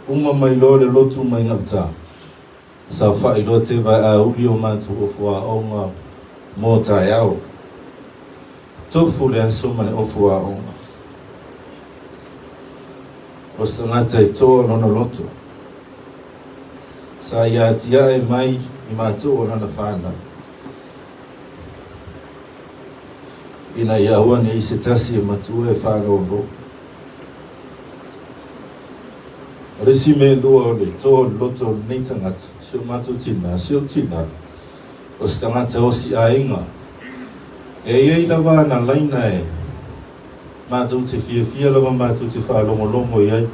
uma mai loa le lotu mai gauta. Saofai loa teva e auli o matou ofu aoga mo taeao. Tofu le aso ma le ofu aoga. O se tagata e toa lona loto. Sa ia atiae mai i matou o lana fanau. Ina ia aua ne i se tasi e matua e faalolo. O le isi mea lua o le toa o le loto o lenei tagata, si o matou tinā, si ou tinā, o se tagata osi aiga. E i ai lava ana laina e matou te fiafia lava matou te faalogologo i ai.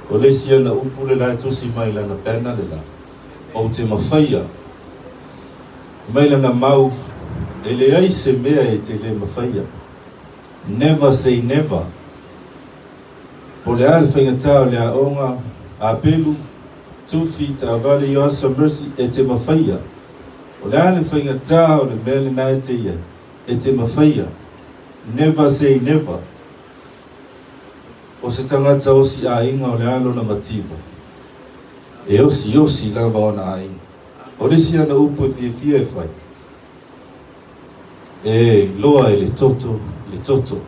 O le isi ana upu le la e tusi mai lana banner le la, ou te mafaia. Mai lana mau, e leai se mea e te le mafaia. Never say never. Po o le a le faigata o le aoga, apelu, tufi, taavale, Ioasa Mercy, e te mafaia. O le a le faigata o le mea lena e te i ai, e te mafaia. Never say never. O se tagata osi aiga o le a lona mativa. E osiosi lava ona aiga. O le isi ana upu e fiafia e fai, e iloa e le toto le toto.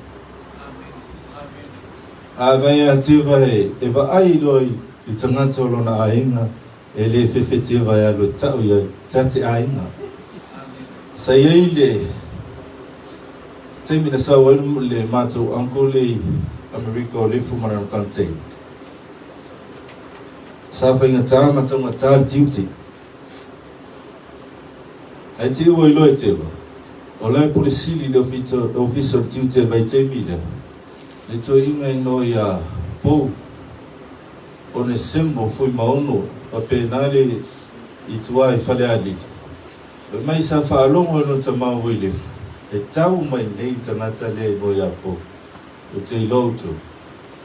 A vai a teva e vaai loa i le tagata o lona aiga, e le fefe teva e alu e tau i ai, ta te aiga. Sa i ai le taimi na sau ai le matou uncle i Amerika o Lefu ma lana container. Sa faigata ma taugata le tiute. Ae te ua iloa e Teva, o la e pule sili le ofisa o le tiute i le vaitaimi lea, le toeaina i noa ia Pou, Onesemo Fuimaono, faapena le i tua i Falealili. Fai mai sa faalogo e lona tama ua i Lefu. E tau mai nei le tagata lea i Moeapo, ou te iloa outou,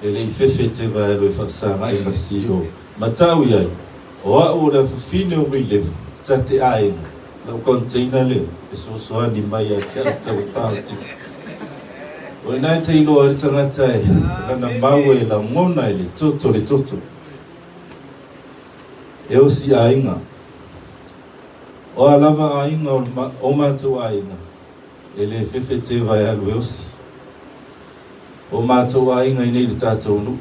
e le i fefe teva e alu e faafesagai ma le CEO. Ma tau i ai, o au o le afafine o Muilefu, ta te aiga, lau container lea, fesoasoani mai ia te au tauata o tiute. O ina e te iloa ai le tagata e lana mau e lagona e le toto le toto. E osi aiga. O a lava aiga o matou aiga, e le fefe teva e alu e osi. O matou aiga inei le tatou nuu.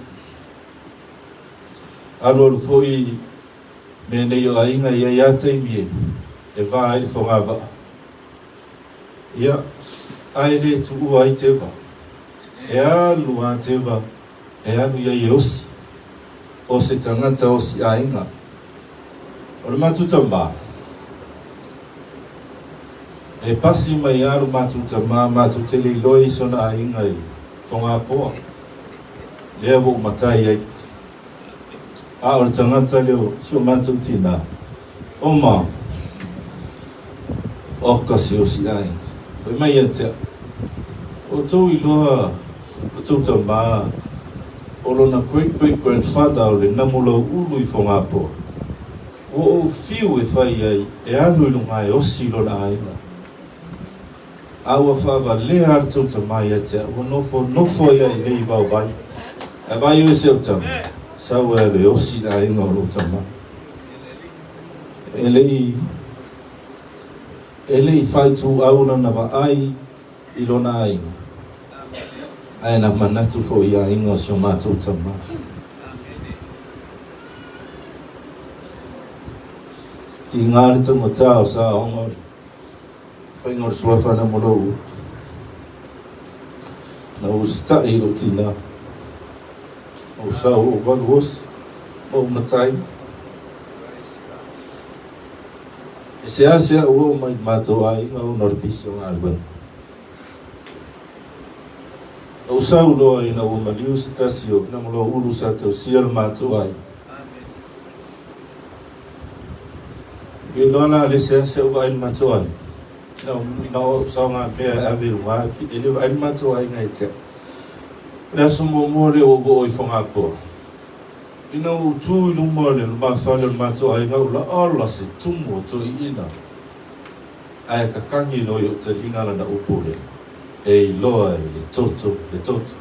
Alualu foi mea nei o aiga e i ai a taimi e va ai le fogavaa. Ia, ae le tuua ai teva. E alu a teva, e alu ia i e osi. O se tagata osi aiga. O le matou tama, e pasi mai a lo matou tama, matou te le iloa i sona aiga i Fogapoa, lea ua ou matai ai. A o le tagata lea o si o matou tina, o ma, oka se osi aiga. Fai mai ia te au, outou iloa lo tou tama, o lona great great grandfather o le Namulauulu i Fogapoa, ua ou fiu e fai ai e alu i luga e osi lona aiga. A ua faavalea le tou tama ia te au, ua nofonofo ai i nei vaovai. Ae vaai oe si au tama, sau e alu e osi le aiga o lou tama. E le i, e le i faituau lana vaai i lona aiga, ae na manatu foi i aiga o si o matou tama. Tiga le taugata o saoga o le faiga o le suafa na mo lou na usitai i lou tina o sau o valu osi o matai. E seasea ua oo mai i le matou aiga ona o le pisi o galuega. Na ou sau loa ina ua maliu se tasi o Nagoloulu sa tausia le matou aiga. I loa la le seasea ou vaai i le matou aiga. Na ou sau ngā mea e ave i luga e le vaai le matou aiga e te au. O le aso muamua lea ua ou oo i Fogapoa. Ina ua ou tu i luma o le lumafale o le matou aiga ou la ola se tumu o toeaiina ae kakagi loa i ou taliga lana upu lea, e iloa e le toto le toto.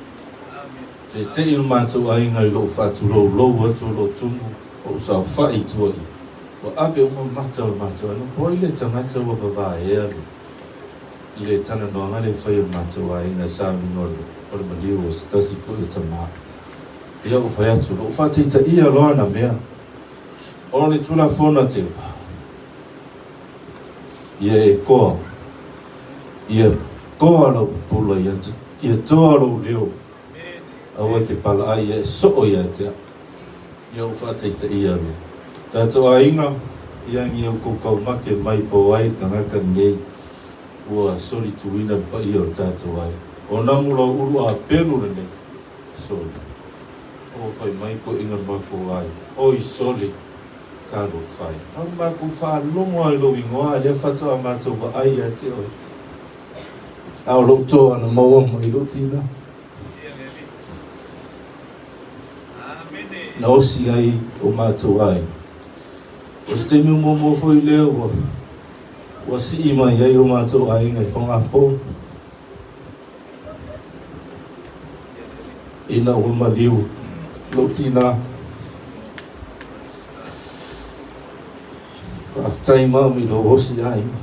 Teitei lo matou aiga i lou faatuloulou atu o lou tumu o ou saofai i tua i ua ave uma mata o le matou aiga po ai le tagata ua vavaea le le talanoaga lea e fai e le matou aiga e sauniga o le maliu o se tasi foi o tama. Ia ua fai atu, na ou faataitaia loa na mea, o le Tulafono a Jehovah, ia e koa, ia koa lau pupula, ia, ia toa lou leo, aua e te palaai, ia e soo ia te au. Ia ou faataitaia loa. Tatou aiga, ia agi e outou kaumake mai po ai le tagata lenei ua solituina le paia o le tatou aiga. O namu lau ulu a pelu lenei. Sole. O fai mai toeaiina le matou ai. Oi Sole, talofa e. Na o matou faalogo lava i lou igoa a lea faatoa matou vaai ia te oe. A o lou toa na maua mai lou tina. Na osi ai o matou aiga. O se taimi muamua foi lea ua ua sii mai ai o matou aiga i Fogapo. Ina ua maliu lou tina. Faafetai mami i lou osi aiga.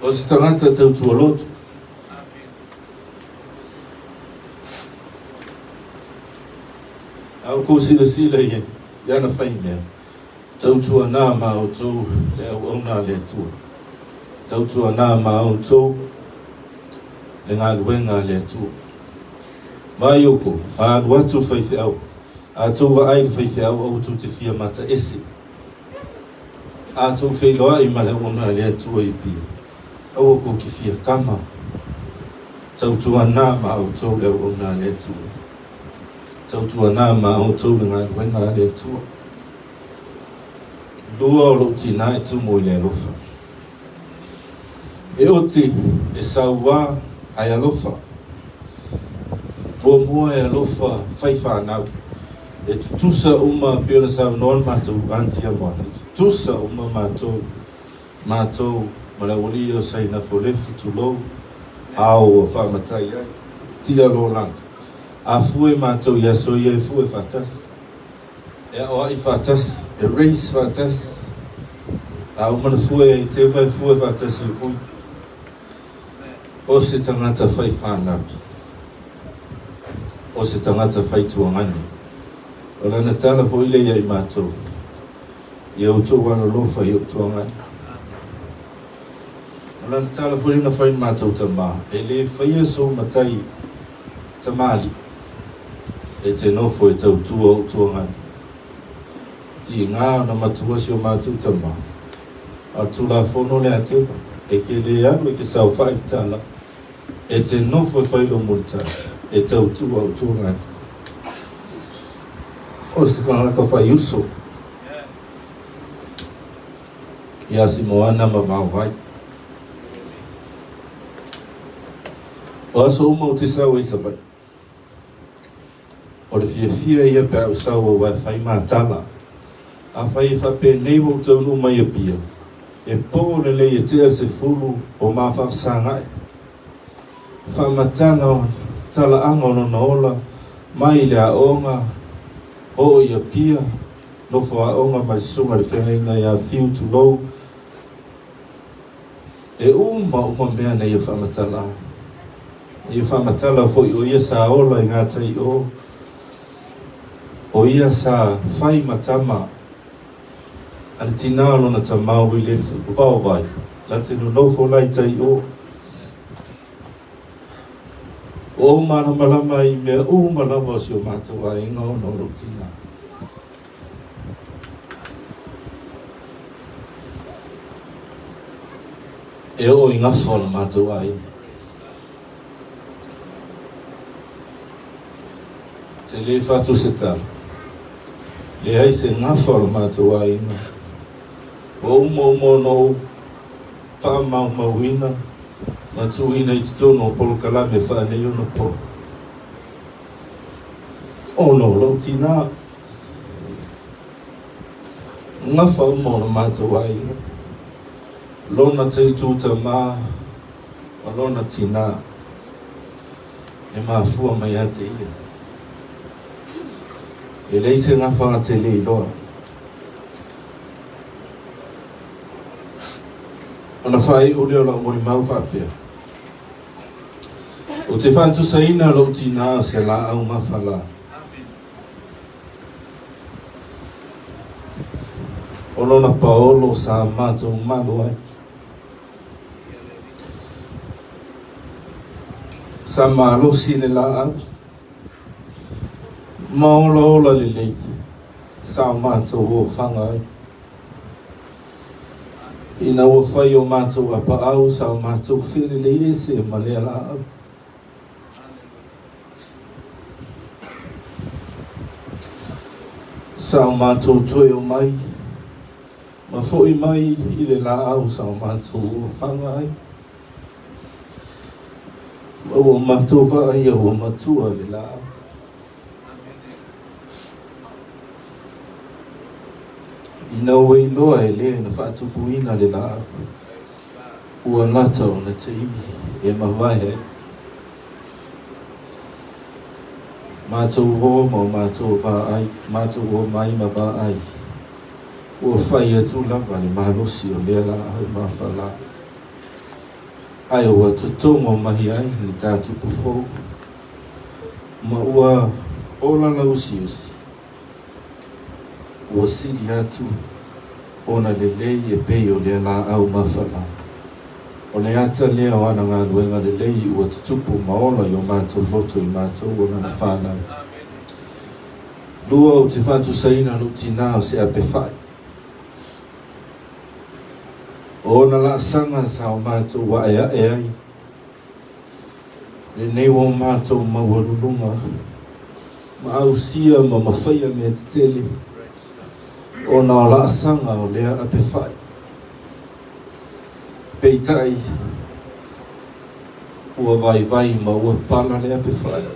O se tagata tautua lotu. A outou silasila i ai, i ana faimea. Tautuana ma outou le auauna a le Atua. Tautuana ma outou le galuega a le Atua. Vaai outou, a alu atu faifeau, a outou vaai i le faifeau, aua tou te fia mataese. A outou feiloai ma le auauna a le Atua i Apia, aua tou te fia kama. Tautuana ma outou le auauna a le Atua. Tautuana ma outou le galuega a le Atua. Lua o lou tinā e tumu i le alofa. E oti e sauā ae alofa. Muamua e alofa fai fanau. E tutusa uma pei ona saunoa le matou aunty ia Moana, e tutusa uma matou, matou ma le aualii o Sainafolefu tulou, ao ua faamatai ai, tia lolaga. A fue matou i aso ia e fue faatasi. E aoai faatasi, e race faatasi. A uma na fue e Tefa e fue faatasi i Pui. O se tagata fai fanau. O se tagata fai tuagani. O lana tala foi lea ia i matou. Ia outou alolofa i ou tuagani. O lana tala foi lea na fai i le matou tama, e le faia sou matai tamalii e te nofo e tautua ou tuagani. Tiga ona matua si o matou tama, a o le Tulafono lea a Teva, e ke le alu e ke saofai i le tala, e te nofo e fai lou mulitala, e tautua ou tuagani. O se tagata fai uso. Ia Simoana ma Vaovai. O aso uma ou te sau ai Savaii. O le fiafia ia pe a ou sau aua e fai ma tala. Afai e faapenei ua ou taunuu mai Apia, e po lelei e tea le 10 o ma faafesaga'i. Faamatala o talaaga o lona ola mai le aoga, oo i Apia, nofo aoga ma le susuga i le feagaiga ia Fiu tulou, e uma uma mea na ia faamatala. Na ia faamatala foi o ia sa ola i ngā tai o, o ia sa fai ma tama a le tinā o lona tamā o Uilefu, o Vaovai, la te nonofo la i tai o. Ua ou malamalama i mea uma lava o si o matou aiga ona o lou tinā. E oo i gafa o le matou aiga. Te le fatu se tala. Leai se gafa o le matou aiga. Ua uma uma ona ou faamaumauina ma tuuina i totonu o polokalame faaneionapo. Ona o lou tinā, gafa uma o le matou aiga, lona taitu tamā ma lona tinā, e mafua mai ia te ia. E leai se gafa na te le iloa. Ona faaiu lea o lau molimau faapea, Ou te faatusaina lou tinā o se laau mafala. O lona paolo sa matou malu ai. Sa malosi le laau ma olaola lelei sa o matou ofaga ai. Ina ua fai o matou apaau sa o matou felelei ese ma lea laau. Sa o matou toe omai ma foi mai i le laau sa o matou ofaga ai. Ma ua matou vaaia ua matua le laau. Ina ua iloa e le na faatupuina le laau, ua lata ona taimi e mavae ai. Matou o ma o matou vaai, matou omai ma vaai, ua fai atu lava le malosi o lea laau mafala. Ae ua totogo mai ai le tatupu fou. Ma ua ola lausiusi, ua sili atu ona lelei e pei o lea laau mafala. O le ata lea o ana galuega lelei ua tutupu ma ola i o matou loto i matou o lana fanau. Lua, ou te faatusaina lou tinā o se ape fai. O ona laasaga sa o matou aeae ai. Lenei ua matou maualuluga ma ausia ma mafaia mea tetele ona o laasaga o lea ape fai. Peitai, Ua vaivai ma ua pala le apefaʻi.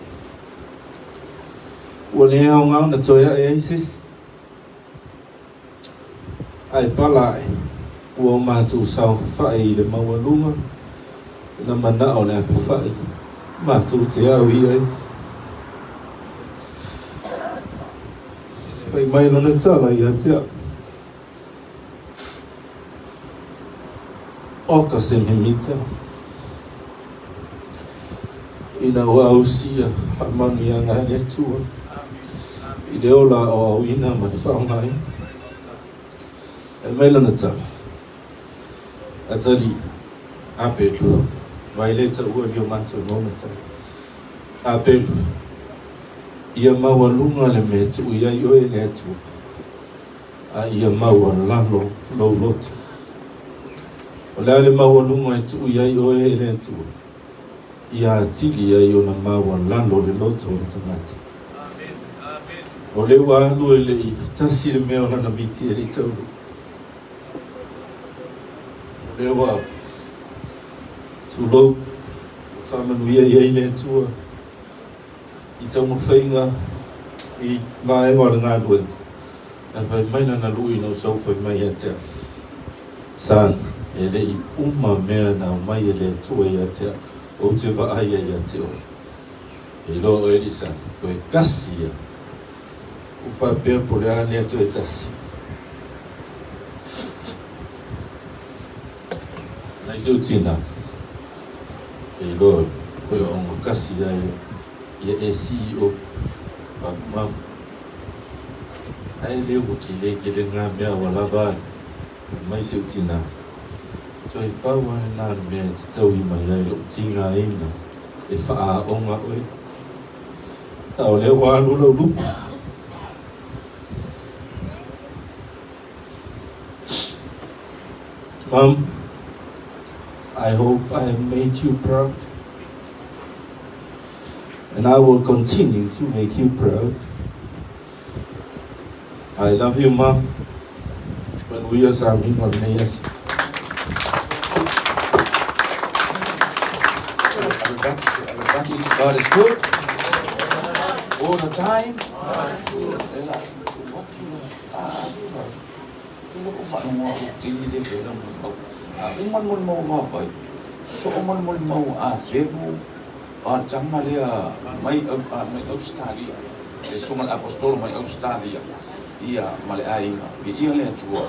Ua le aoga ona toe aʻe ai se isi. Ae pala aʻe, ua o matou saofafaʻi i le maualuga na manaʻo o le apefaʻi, matou te au i ai. Fai mai lana tala ia te au. Oka sentimita ina ua ausia faamanuiaga a le Atua i le ola aoaoina ma le faaaogaina. Fai mai lana tala, Atalii, Apelu, mai le taua i o matou mau matai. Apelu, ia maualuga le mea e tuu i ai oe e le Atua, a ia maualalo lou loto. O le a le maualuga e tuu i ai oe e le Atua? Ia atili ai ona maualalo le loto o le tagata. O lea ua alu e le i tasi le mea o lana miti e le i taunuu. O lea ua tulou, ua faamanuia i ai le Atua i taumafaiga i vaega o le galuega, ae fai mai lana lui ina ua sau fai mai ia te au, Son, e le i uma mea na aumai e le Atua ia te au, ou te vaai ai ia te oe. E iloa oe Elisa, toe tasi ia. Ua faapea po o le a lea toe tasi. Nai si ou tina, e iloa koe o ogatasi ia ia e CEO ma ai le ua kile kile ngā mea ua lava ai. Mai si ou tina, toe pau lava lena o le mea e te taui mai ai lou tigaina e faaaoga oe. A o lea ua alu lau luku. Mom, I hope I have made you proud. And I will continue to make you proud. I love you, Mom. Manuia sa amigo o lenei aso. Everybody, God is good. All the time. E la tu atu la ta la. Ke lo fa mo o te ni le fe la mo. A uma mo mo ma vai. So o mo mo mo a pebu a tanga lea mai a mai Australia. Le so mal apostolo mai Australia. Ia ma le aiga. Pe ia le Atua.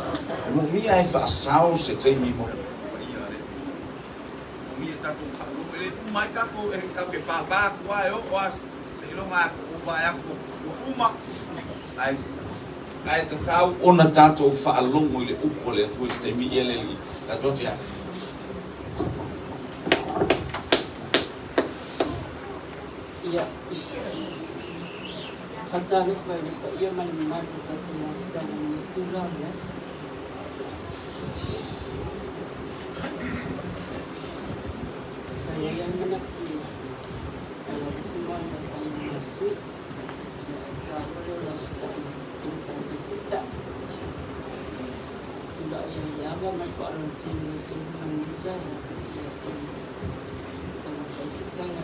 E moomia e faasao se taimi mo ia le Atua. Moomia tatou faalogo. E le uma ai tatou e tatou te pāpā atu lava e oo lava seiloga a ou vaai atu ua uma. Ae ae tatau ona tatou faalogo i le upu a le Atua i se taimi ia le alii. Le Atua atu ia. Ia. Faatalofa i le paia ma le mamalu o tatou mafutaga i lenei itula o le aso. Sa i ai lava le manatu e fai lava se moana e faamanino i sui usufono, ae taua le ola usitai i lo tatou Taitai. E tulai ai i le ava ma le faaaloalo tele i la outou lima i lenei taeao, ia e taumafai ai se tala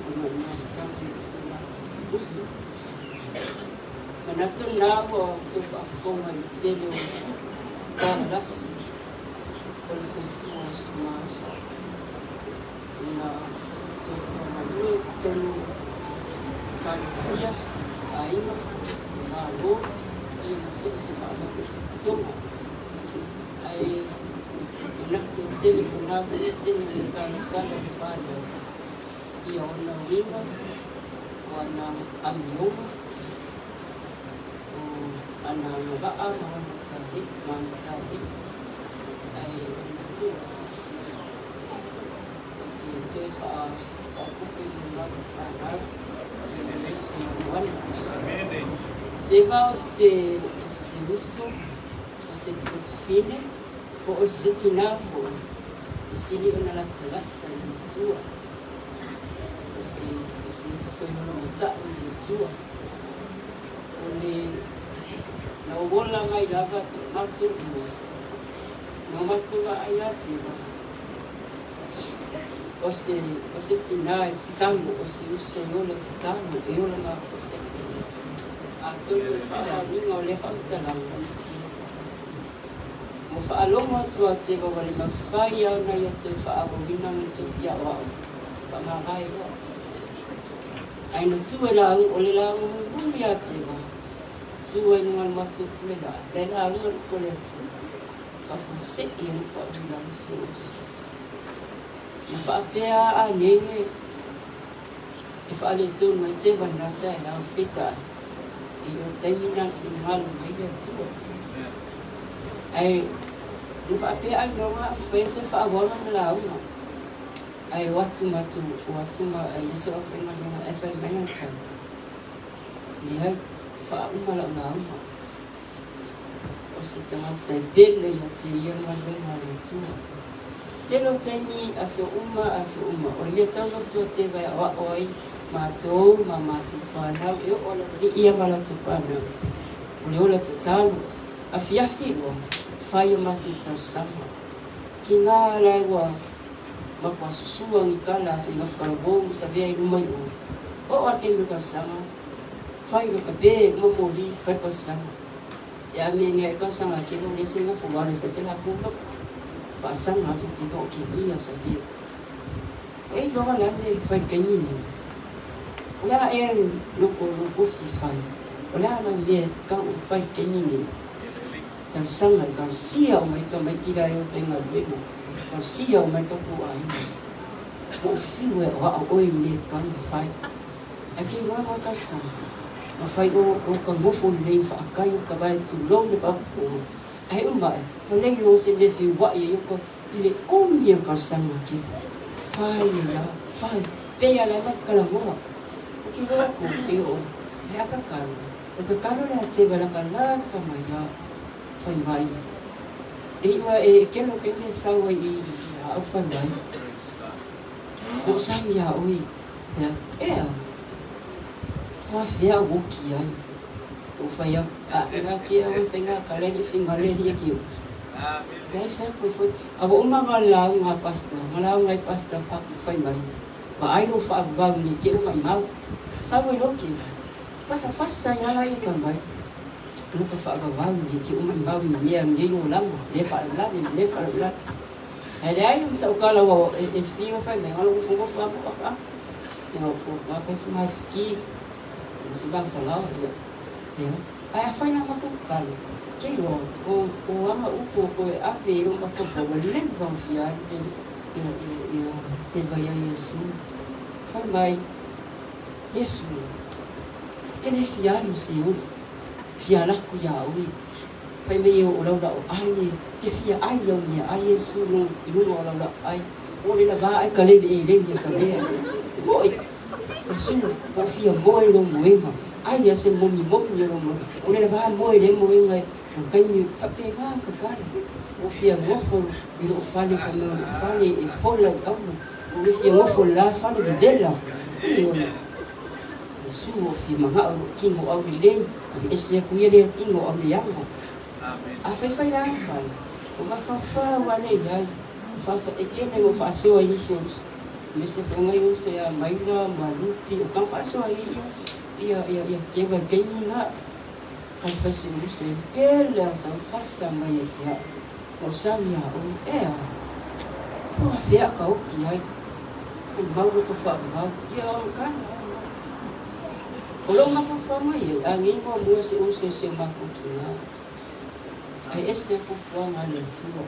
ona o le mafutaga ma si o matou uso. Manatu lena ua outou faafofoga i le tele o talalasi o le soifua o si ma uso. Ona soifua galue i totonu o Ekalesia, aiga, Malo, ia ma so o se faalapotopotoga. Ae manatu tele ko na foi tele o talatala i le fanau ia ona uiga, o ana amioga, o ana agavaa ma ona ma ana taleni. Ae o le manatu o se te toe faaopoopo i le mau fanau i le uso i Moana. Teva o se uso, o se tuafafine, po o se tinā foi e sili ona latalata i le Atua. O se, o se uso i ona mata'u i le Atua. O le na ou ola mai lava matou lua, na o matou vaai ia Teva, O se, o se tinā e tatalo, o se uso e ola tatalo, e ola mafuta. Atonu o le faafaauiga o lea faamatalaga, ua faalogo atu a Teva ua le mafai lava ona ia toe faaauauina lona tofi aoao faamavae loa. Ae na tu e lauga, o le lauga mulimuli a Teva, tu ai luga o le matou pule laa, le lauga le upu a le Atua, faafuasei e le pau i lalo si ou uso. Na faapea a Nene e faaletonu ai Teva i lena taeao, peitai, e le o le taimi lena na finagalo mai ai le Atua. Ae na faapea ailoga a mafai ona toe faaauau lana lauga. Ae o atu matou, o atu ma aemaise o aufaigaluega ae fai mai lana tala, Leai, faauma lau lauga. O se tagata e pele ia te ia galuega a le Atua. Tele o taimi, aso uma, aso uma, o le mea tau loto o Teva e aoao ai matou ma matou fanau e oo lava alii ia ma latou fanau, o le ola tatalo, afiafi loa, fai a matou talosaga. Ki ngā lae ua matua susua ngi kala se i gafukalavou ma savea i luma i o. Oo a le taimi o le talosaga, Fai le kape ma moli fai tausaga. E a me nge tausaga ke lo le se nga fo wale fai se la ku lo. Pa sanga fu ki lo ki ia sa be. E lo la le fai ke ni ni. O la e lo ko lo ko fi fai. O la la me ka u fai ke ni ni. Tausaga ka sia o mai ka mai ki la e o penga luenga. Ka sia o mai ka ku ai. Ko fiu e o a o e me ka fai. Ae kei roa ngā tausaga, ma whai o o ka ngofo lelei whaakai o ka vae tulou le vafofoga, ae uma ae, ma lei loa se mea whiuaʻi ai o ka i le umi o tausaga ki whai e ia, whai, pei ala mai kalamoa. O ke roa ko e o, he aka kalo, o ka kalo le a te wala ka laka mai a whai mai. E iwa e kelo ke mea sau ai i a au whai mai. O sami a oi, Ea, ea, hoa whia woki ai. O whai a, a era ki au e whainga ka reri whinga reri e ki oki. Ea i whai koe whai, a wa uma ngā lau ngā pastor, ngā lau ngai pastor wha whai mai. Ma ai lo wha vau ni ke uma i mau. Sau e loki, whasa whasa i ala i whai mai. Luka wha vau ni ke uma i mau i mea nei o langa, le wha lawe, le wha lawe. Ae leai ma sau kala ua e fiu e fai mai ngalo ufu ngofu a mo aka se o ko ma fai se ma ki mo se ba palau ia ia ae a fai na ma ko kalo ke ro o o anga upu ko e ape i lo ma ko fo wa le ba fia le ia ia ia se ba ia Yesu fai mai Yesu ke le fia no se oi fia laku ia oi Fai mai e o lau la'o ai e te fia ai au mea ai Iesu no i luga o lau la'o ai o le la ai ka lele e lei ia savea moe Iesu po fia moe lo moenga ai ia se momi momi o lo moe o le la moe le moenga e o taimi faapena ka kala o fia nofo i loo fale fa mai o loo fale e fola i auma o le fia nofo le la fale vevela i ona Iesu o fia maga'o i loo tino au lelei Aveese aku ia lea tino o Ameaga. A faifai la pala, o mafaufau ale i ai, o faasaʻetele ma o faasoa i nisi o uso. Me se fogai uso ia Maila ma Lupi, o tau faasoa ai ia, ia, ia, ia Keva i taimi na. Kai fai se uso e kele a sau fasa mai e ke au. O sau ia oe, ea, o afea ka oki ai, o mau loko faamau, ia o kana, o mau. O lou mafaufau mai ai, a ngei muamua se uso i si o makou kina, ae ese fuafuaga a le Atua.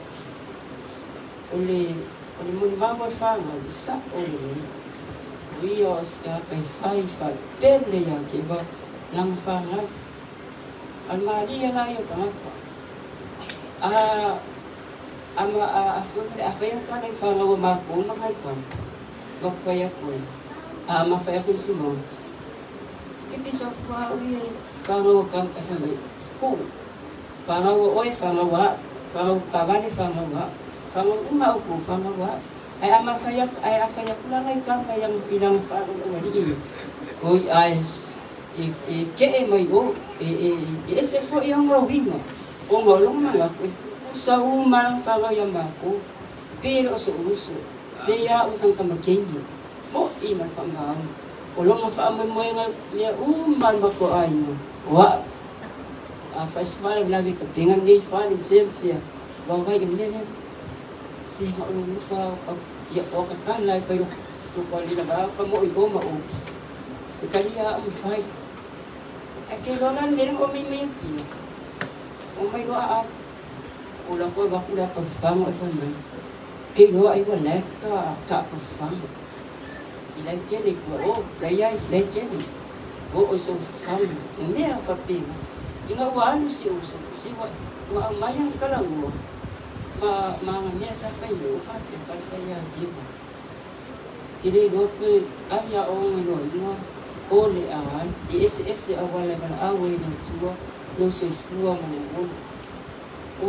O le, o le molimau a le fanau, e sa'o lelei. O ia o se tagata e fai faapele ia te va lana fanau. A o le malie la ia o tagata. A, a ma, a, a, a fai atu ana i fanau a makou ma ngai kama, ma fai atu ai. A ma fai atu i Simona. Ke pisa fua au ia i fanau a kama e fai mai, Ku, fanau a oe, fanau a a'u, fanau kavale, fanau a a'u, fanau uma au ku, fanau a a'u. Ae a ma fai atu, ae a fai atu la ngai kama i ana i lana fanau au ali'i ia, oi ae e e ke'e mai o, e e e ese fo'i ona uiga, ona o lona manatu e tutusa uma lana fanau iā makou, pei e le o so'u uso. Faapea a'u e saga tamakeini, mo'i ma le faamaoni, o lona faamoemoega mea uma a le matou aiga, o a'u. A fai se faalavelave i tapena lenei fale ma fea ma fea, vaovai i le mea lea. Se na o lou nofo a ia o tatala e fai loko alii lava pa mo'i o ma o. E talia a'u ma fai. Ae ke loa la le mea lea na ou aumai mai Apia, omai loa aai. O la koe avatu le apa fafaga e fai mai. Ke iloa ai ua lae ka ka apa fafaga. Si lai kele kua o, lai ai, lai kele. O o so fafaga. O mea faapena. Ina ua alu si uso, si ua ua aumai ana talanoa ma ma ana mea sa fai mai, ua faapea ka fai ia Keva. Ke le iloa pe ai a o ona iloaina o le a alu, e eseese auala e valaau ai le Atua lou soifua ma lou ola. O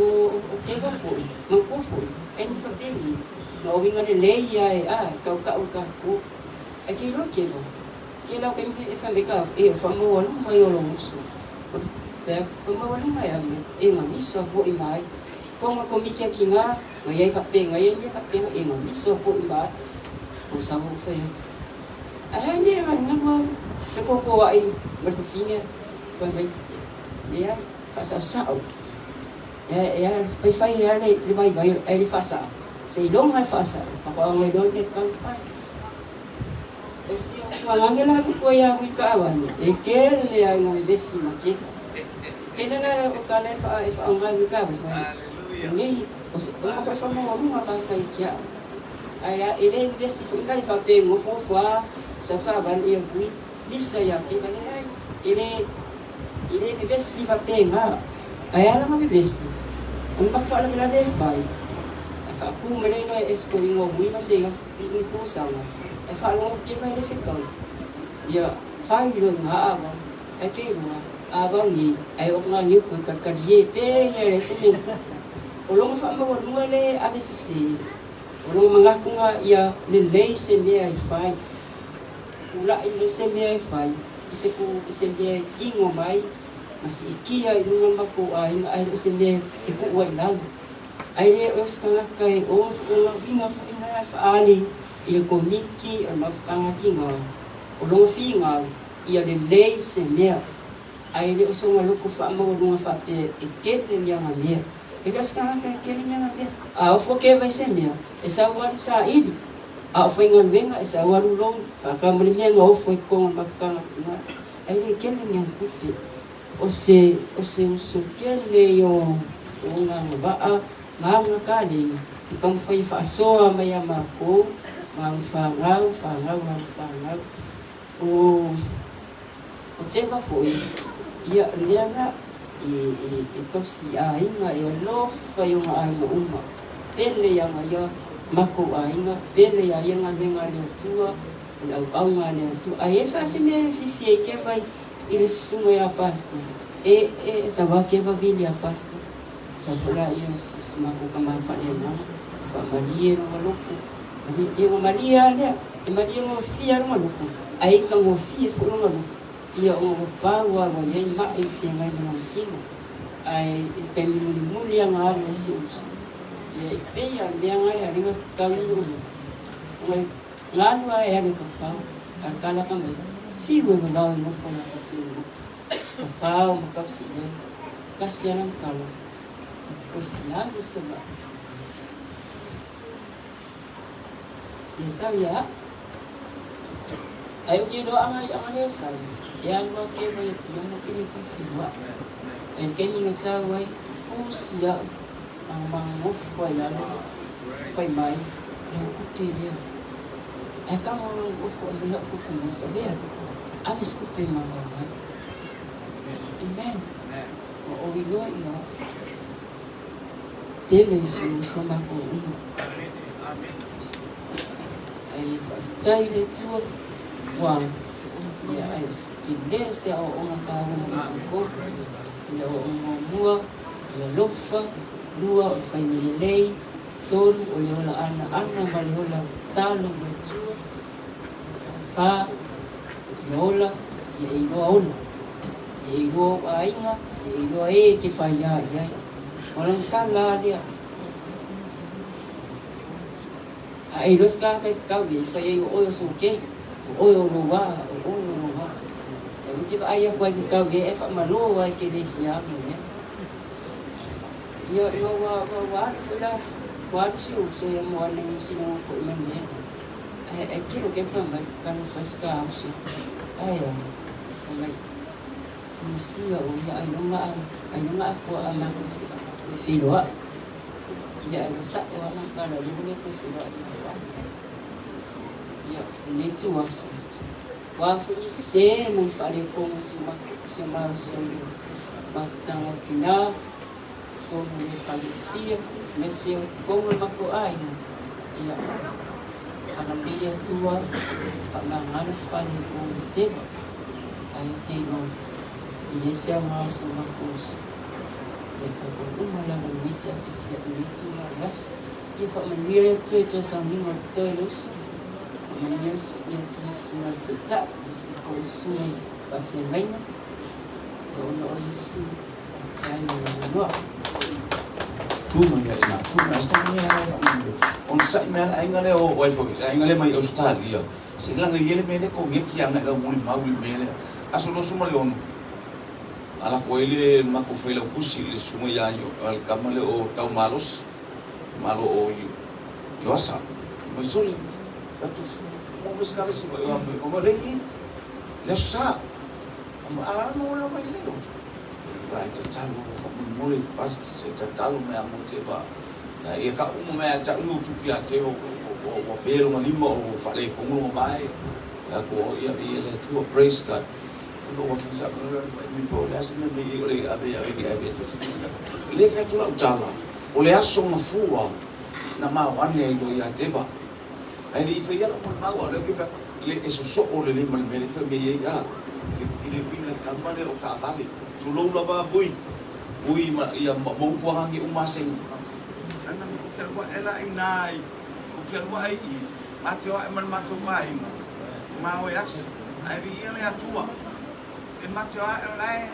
o Keva foi, manatua foi, taimi faapeni, na uiga lelei ia e a e tautau i tatou. Ae ke iloa Keva, ke lau taimi e fai mai ka e o faamaualuga mai o lou uso. Fai atu, faamaualuga e ame, e gamisa foi ma ai. Konga komiti a kina, na iai faapena ia mea faapena, e gamisa foi ma ai. O sau ou fai atu. Ae a mea e galugalu au, le kokoa'i ma le fafine, fai mai, leai, faasaosao. E a faifai e a le vaivai ae le faasao. Seiloga e faasao, faatoa iloa le mea tatau ona fai. O si tualagi la matua ia ui taavale, e tele lava ina vevesi ma keva. Tele la o tala e faa e faaaoga e ui taavale fai nei o se o le matua faamaualuga tagata i te au. Ae e le vevesi foi tali faapea e nofonofo lava sau taavale ia ui lisa ia keva leai e le e le vevesi faapena. Ae a la ma vevesi, o le matou faalavelave e fai, ae faatu mai lea e se toeaina o ui ma se ni tausaga ae faalogo keva e le fetau ia fai loa ina aava ae ke iloa aava nei ae o nga niu koe kalikali e pe ia le se mea o lona faamaualuga le ave sesē o lona manatu ia lelei se mea e fai ula'i mai se mea e fai i se ku i se mea e tino mai ma siitia i luga o le matou aiga ae le o se mea e tuu ai i lalo. Ae le o se tagata e o ona uiga foi na e faaali i le Komiti o le Mafutaga Tigao o lona finau ia lelei se mea, ae le o sona loto faamaualuga faapea e tele ni ana mea. E le o se tagata e tele ni ana mea. A ofo keva i se mea, e sau alu saili, a o faigaluega e sau alu loan, faatau ma le mea na ofo i totonu o le mafutaga tigao. Ae le tele ni ana tupe. O se o se uso tele ia o ona agavaa ma ana kalena i taumafai e faasoa mai ia matou ma ana fanau, fanau ma ana fanau. O o Teva foi, ia o le mea lena, e e e tausi aiga, e alofa i ona aiga uma, pele ia ia matou aiga, pele ia ia galuega a le Atua, o le auauna a le Atua. Ae e fai se mea e le fiafia ai Teva i i le susuga ia Pastor e e sau lava keva vili ia Pastor sau foi laia o si matou tama faaleagaga faamalie lona loto e ua malie lava lea e malie gofie lona loto ae ita gofie foi lona loto ia ona ua pau lava ua iai ma'i ma feagai ma lona tino ae i le taimi mulimuli lava na alu ai si ou uso ia e pei lava o le mea na e alu ai na tagi lou loto ona e Galu lava e alu i Tafao, a tala ka mai, Fiu e mamao e nofo la ka tino. Tafao ma tausi i ai, tasi a lana tala, Koe fia alu se vaa. Ia sau ia a'u. Ae ou te iloa ana i ana lea sau, e alu lava keva ia piano ke le koe fiu a'u. Ae le taimi na sau ai, fusi a'u, ma manofo ai lalo, fai mai, lau kupe lea. Ae tago lou ofo e mai a'u kupe mai sa avea ave se kupe ma vaivai. Amen. Ua ou iloa ina pele i si uso matou uma. Ae faafetai i le Atua ua ia ai tele se aoaoga taua mo matou. O le aoaoga muamua, o le alofa, lua o le fai mea lelei, tolu o le ola anaana ma le ola tatalo i le Atua, fa ia ola, ia e iloa ola, ia e iloa ou aiga, ia e iloa e e te faiā i ai. O lana tala lava lea. A e iloa se tagata e te tau i ai, fai ai, O oe o Sergey, o oe o lou ā, o oe o lou ā. Ae ou te vaai atu lava i te tau i ai, ae faamalo lava e te le fia alu i ai. Ia, ua, ua, ua, ua alu foi la, ua alu si ou uso ia Moana i Niu Sila ua foi mai nei. Ae, ae kilo ke fai mai, talofa i se ta uso. Ae a, fai mai, Misia o ia ailoga a, ailoga a fua a matou e feiloai. Ia ae ua sa'o lava lana tala lea ua le toe feiloai ma au. Ia, lenei ituaso, ua a foi ni sē ma ni faaletonu o si o matou, si o ma uso i le mafutaga a tinā, totonu o le Ekalesia, aemaise o totonu o le matou aiga, ia, agalelei le Atua, faamagalo se faaletonu tele, ae ou te iloa e i ai se aoga o si o matou uso. Ia tatou uma lava i lenei lenei itula o le aso. Ia faamanuia le Atua i toe sauniga o le toe le uso. Faamanuia le Atua i susuga i le Taitai, aemaise foi o susuga i faafeagaiga. Ia ona o Iesu, faafetai mo le avanoa. Tu mai ia ina, tu mai sa mea la fa mai. On sa mea la ainga le o wai foi, ainga le mai Australia. Se langa i ele mele ko nge ki anga la muli mau i mele. Aso lo suma le ono. Ala ko ele mako fai lau kusi le susuga ia le tama lea o Taumalosi, malo o Ioasa. Mai sole, atu mo me skalesi mai o mai fama le i le aso sa. Ama ala no le mai le loto. Ba e tatalo fa mo le past se tatalo me amo te ba. Na ia ka umu me a ulu tupi a te o o pelo ma lima o fa le kongo mai. La ko ia ia le tua praise God. Le fai atu lau tala, o le aso gafua na maoane ai loa ia Teva. Ae le i faia lau molimau, a o lea ou te fai atu, le e sosoo lelei ma le mea lea e fai mai ai, a, i le uiga i le tama lea o taavale. Tulou lava Vui, Vui ma ia ma upu agi uma se. Ana ou te alu ae la i ina i, ou te alu ae i i, ma te o ae ma le matou aiga, ma o e asi, ae viia le Atua, e ma te o ae o la e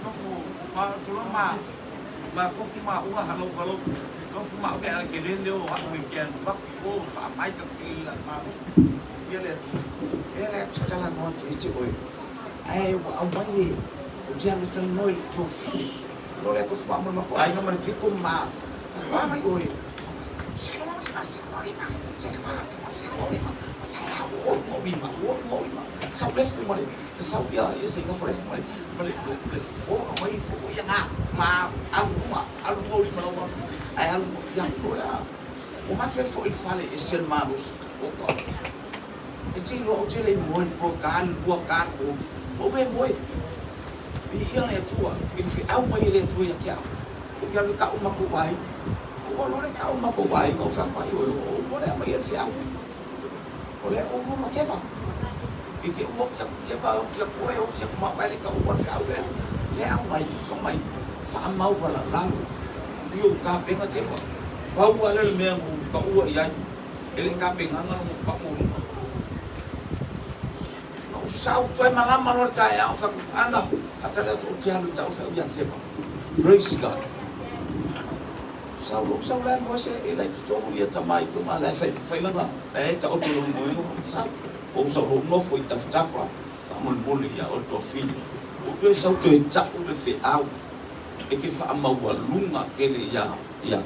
nofo, ma tulou ma, ma tofu ma ua halou halou, tofu ma ua ke ke lele o au e ke anu aku i o wha mai ka ke la ma ia le Atua. E le atu tala no atu i te oe. Ae ua au mai e, o te alu tala noi tō whiri. Lo le kofu ma ma ko aiga ma le piko ma. Ka mai oe. Se no lima, se no lima, se ka ma, se no lima. Ma ya ya o mo lima, o mo lima. Sau le fu ma le, sau ia ia se ngafo le fu ma le, ma le le fo mai fo fo ia nga ma alu ma alu mo lima lo ma. Ai alu ya ko ya. O ma te fo il fale e sel malos. O ka. E te lo o te le mo po ka lua ka ko. O ve mo i ia le Atua, i le feau mai e le Atua ia te au. O ke alu ka uma ko vai. O lo le ka uma ko vai, o fa mai o o le mai e le feau. O le o ma keva. I ke o kia keva o kia koe o kia ma mai le ka o feau le. Le au mai fa mai fa mau wala lalo. I o ka penga te wa. Pau wala le mea mo ka ua i ai. E le ka penga ngana mo fa mo luma. O sau toe malama loa le taeao fai atu, Ana, faatali atu ou te alu i tau feau ia Teva. Praise God. Sau lou sau la e moe se e lai totonu ia tama i tuma la e fai fai lana la e taoto lona moega sau. Ou sau lou nofo i tafatafa faamolemole ia oe tuafine. Ou toe sau toe tau le feau e ke faamaualuga tele ia ia.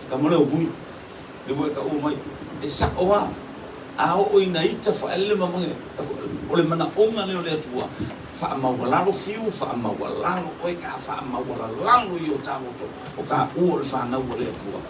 Tama lea o Vui. Le ua e taua mai, e sa'o a, a oo ina ita faaelele ma mange, o le manaoga lea o le Atua, faamaualalo fiu, faamaualalo oe ka faamaualalalo i o ta loto, o ka ua o le fanau a le Atua.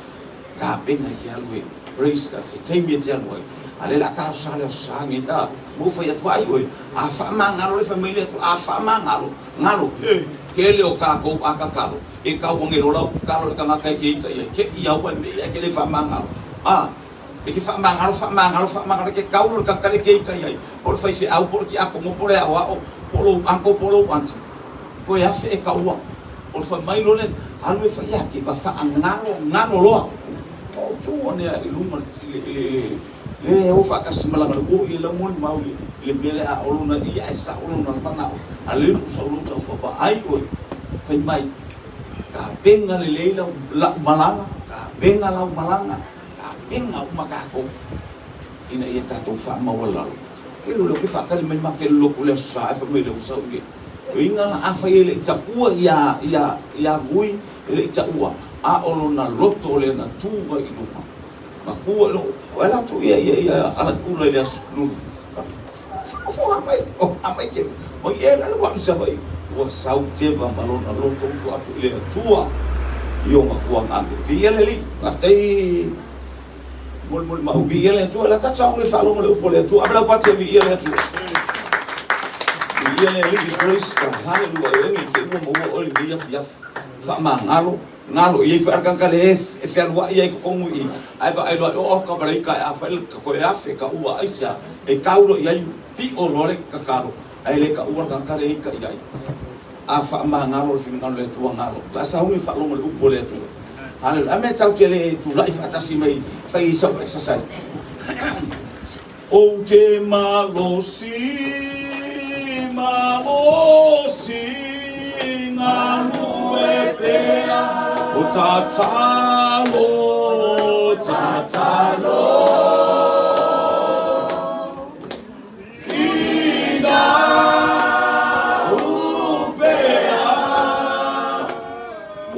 Tapena i ke alu e, praise God, se taimi e te alu ai. A le la ka sa le sa nge ta, mo fai atu ai oe, a faamagalo le fai mai le Atua, a faamagalo, galo, he, ke le o kākou a kakalo, e kau ange lola o kalo le tagata e ke ita ia, ke ia ua e me ia e ke le faamagalo. A, e ke faamagalo, faamagalo, faamagalo, ke kau lo le tagata le ke ita ia, po le faifeau, po le tiakono, po le aoao, po lou uncle, po lou auntie. Koe afe e kaua. O le fai mai loa le alu e fai ake, va faagalo, galo loa. O tu ane i luma le le le o faatasi ma langa le o i le molimau i le mea lea a o lona ia e sa'o lona mana'o a le lu sa lou taufaavaai oe fai mai tapena lelei lau la'u malaga tapena lau malaga. tapena uma tatou ina ia tatou faamaualalo. E lolo ke whaakali mai ma ke loko le aso sa e wha mai le usa uke. O inga la awha i le ita ua ia, ia, ia vui e le ita ua. A o lona loto o le na tū ai i luma. Ma kua lo, o ala tu ia ia ia ala ula i le aso lulu. Fo mai, o mai ke, o ia la wa sa vai. Ua sau teva ma lona loto utu atu i le atua. I o makua ngā. Ia le li, ngaftai moli moli ma ubi ia le atua. La tata o le whaalogo le upo le atua. Abela upate vi ia le atua. Ia le li, praise God, hallelujah. E ngi ke ua maua o le ia fiaf. Wha ma ngalo, ngalo ia i wha alkanga le e whanua ia i kokongu i. Ai va ai loa o ka vare ka a wha ka koe afe ka ua aisa. E kaulo ia i pi o lore ka kalo. Ai le ka ua ka le i ka ia. A wha ma ngalo le whingalo le atua ngalo. La sa hungi whaalogo le upo le atua. Hallelujah. Ame tau te le tu lai whaatasi mai whai sau exercise. O te malosi, malosi, ngā e pea. O tatalo, tatalo. Fina upea.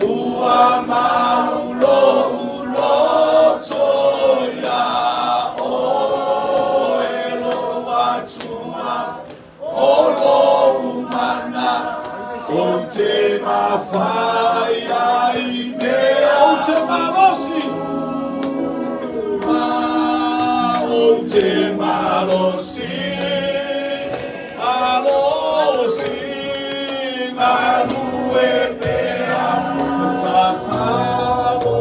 Ua maulo ulo toia o e lo atua o lo umana o te mawhai ai mea o te malosi ma o te malosi malosi ngalue pea tatalo.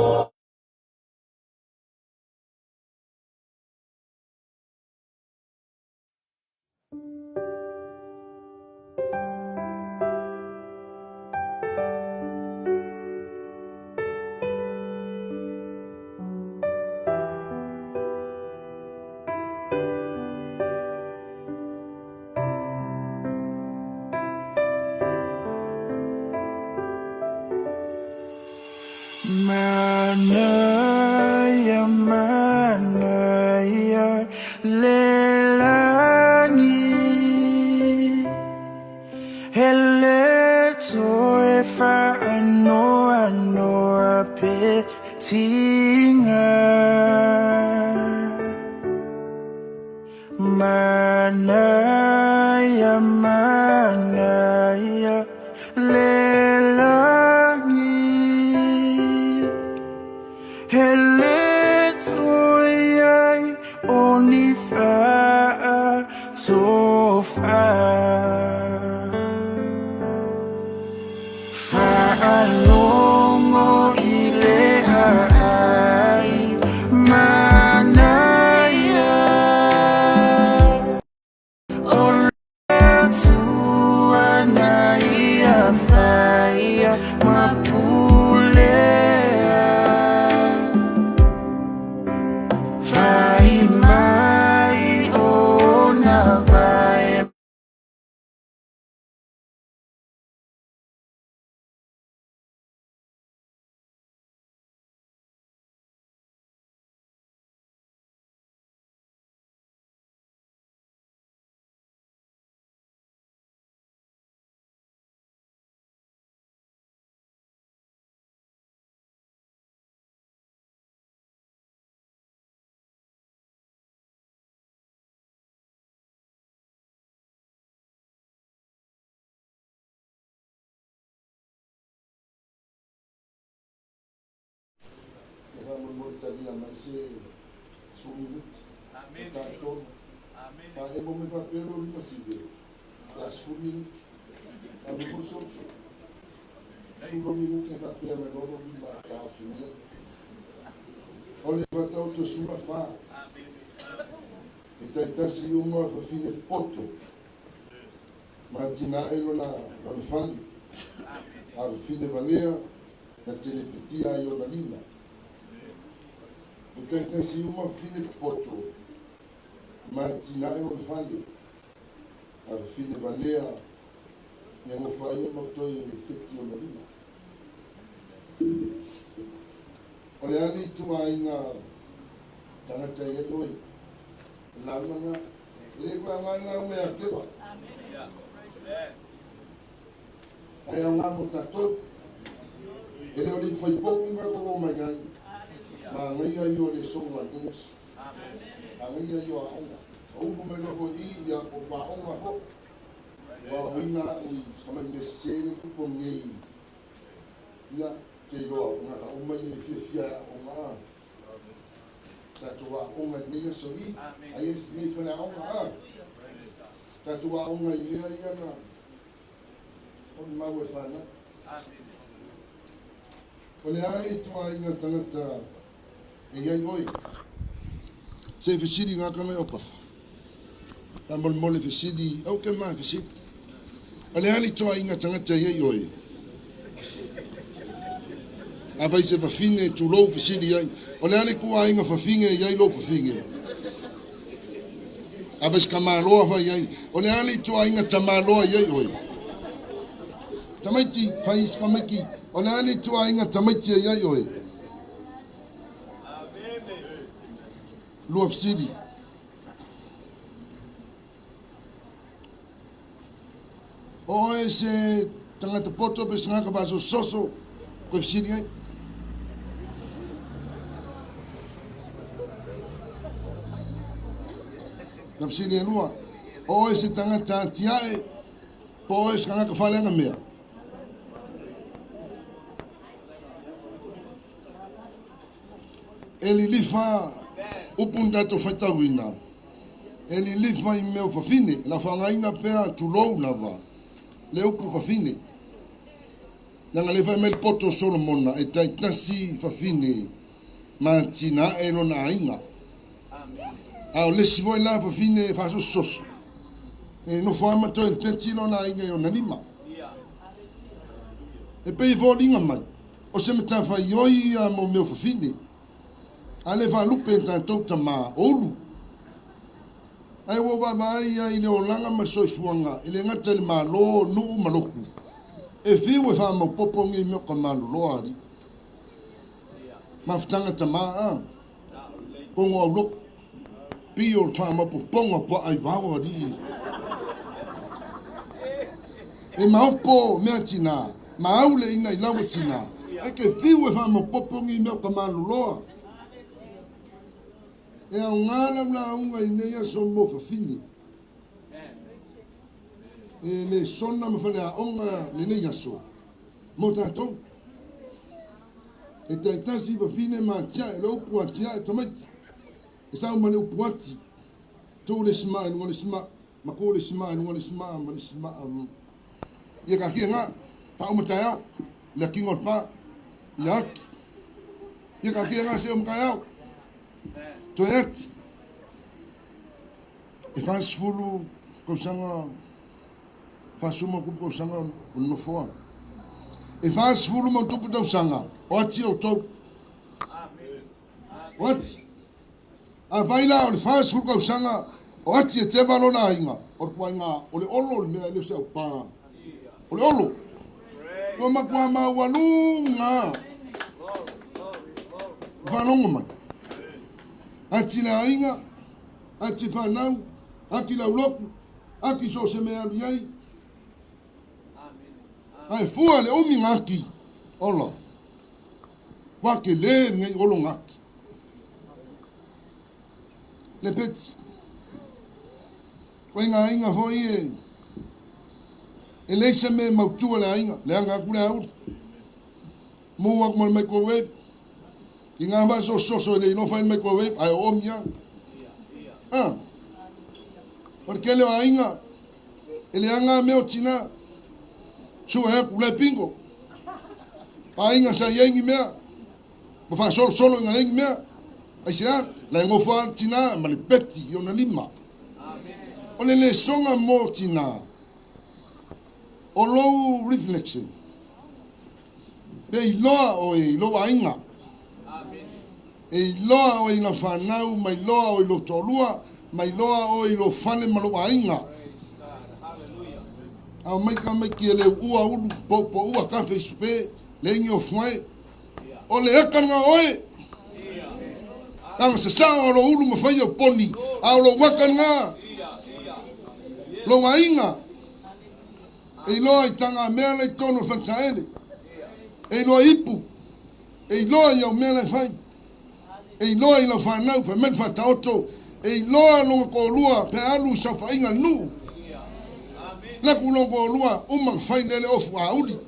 Manaya, manaya, lelangi. Hele toe whaanoa noa pe tinga. Manaya, manaya, lelangi. Hele toe ai o ni wha tofa. Whaalongo i le ai manaya. O le atua na ia whaia mapulea. Whai mai o na vai. E ha mo mo talia mai se su minuti. Ta tolu. Fa e mo me papero li masibe. La su minuti. A me mo so so. Su lo minuti e fa pe me loro li ma ta finia. O le fa tau to suma fa. E tai tasi uma fa fine poto. Ma tina e lona lona fali. A fine valea na telepetia i ona lima. E taitasi uma fine poto. Ma tina e ona fale. A fine valea ia mo whaia ma toi peti ona lima. O le ali tua inga tagata e iai oe. O le lauga lena. E le koe aoga le lauga ia Keva. Ae aoga mo tatou. E le o le ifaipoku mea ko o mai ai. Manaia ia o le soga i lenei aso. Manaia ia o aoga. Ua ulu mai loa foi i i ia o aoga foi. Ua aogaina au i si tamai mea sese lea ua tupu nei. Ia, ou te iloa o tagata uma ia e fiafia e aoga a. Tatou aoga i lenei aso i. Aia i si nei faleaoga a. Tatou aoga i mea ia na o le mau e le fanau. O le a le ituaiga tagata e i ai oe? Se i fesili ngā kanga e o pafa. Faamolemole fesili, au ke maa fesili. O le a le ituaiga tagata e i ai oe? Afai se fafine, tulou fesili ai. O le a le ituaiga fafine e i ai lou fafine? Afai se tamaloa fai ai. O le a le ituaiga tamaloa e i ai oe? Tamaiti, fai se tamaiti. O le a le ituaiga tamaiti e i ai oe? Lua fesili. O oe se tagata poto pe se tagata faasososo, koe fesili ai. Na fesili e lua, o oe se tagata atiae, po o oe se tagata faaleaga mea? E lilifa upu na tatou faitauina, e lilifa i mea o fafine, la faaaogaina pea tulou lava le upu fafine. Leaga le fai mai le poto o Solomona e taitasi fafine ma atinae lona aiga. A o le isi foi la fafine e faasososo, e nofo lava ma toe peti lona aiga i ona lima. E pei e foliga mai, O se matafaioi ia mo mea o fafine, a le faalupe e tatou tama o ulu. Ae ua ou vaavaai ia i le olaga ma le soifuaga, e le gata i le Malo, nuu ma lotu. E fiu e faamaopopo nei mea o ka maloloa alii. Mafutaga tama a, pono au lotu, pei o le faamaopopoga o puaa i vao alii. E maopo mea tina, ma au le ina i laua tina, ae ke fiu e faamaopopo ni mea o ka maloloa. E aoga lau lauga i nei aso mo fafine. E le sona ma faleaoga lenei aso mo tatou. E taitasi fafine ma atiae, le upu atiae tamaiti. E sau ma le upu ati, tu le isi maa i luga o le isi maa. Ma ku le isi maa i luga o le isi maa ma le isi maa. Ia ka kia ngā, whauma taeao, le akinga o le pā, ia aki. Ia ka kia ngā se o makaeao, toe ati. E 40 tausaga, 40 ma tupu tausaga o le nofoa. E 40 ma tupu tausaga o ati o tou. O ati. Afai la o le 40 tausaga o ati e teva lona aiga, o le tuaiga o le olo le mea e le o se aupā. O le olo. Ua matua maualuga. Faalogo mai. Ati le aiga, ati fanau, ati laulotu, ati so o se mea alu i ai. Ae fua le umi ga ati, ola. Ua tele lenei olo ga ati. Le peti. Koe ngā aiga foi e, e leai se mea e mautu a le aiga, leaga atu le auli. Mū atu ma le microwave. I ngā faasososo e le iloa fai le microwave, ae oomi lava. Ah. O le tele o aiga, e leaga mea o tina. Sue atu, le bingo. Aiga sa i ai ni mea, ma faasolosolo ina leai ni mea. Aisea? La e nofo lava le tina ma le peti i ona lima. O le lesoga mo tina, o lou reflection, pe iloa oe i lou aiga, e iloa oe i lau fanau, ma iloa oe i lou toalua, ma iloa oe i lou fale ma lou aiga. A o mai tamaiti e le uua ulu, poupoua kafe i supe, le ingi o fuae. O le eka lena o oe. Aga sasao o lou ulu ma fai au poni, a o lou waka lena, lou aiga, e iloa i taga mea la i totonu o le faletaele, e iloa i ipu, e iloa i au mea la e fai, e iloa i lau fanau, fai mai le Faataoto, e iloa lona toalua pe a alu i saofaiga a le nuu. Laku lona toalua, uma ona fai lele ofu auli,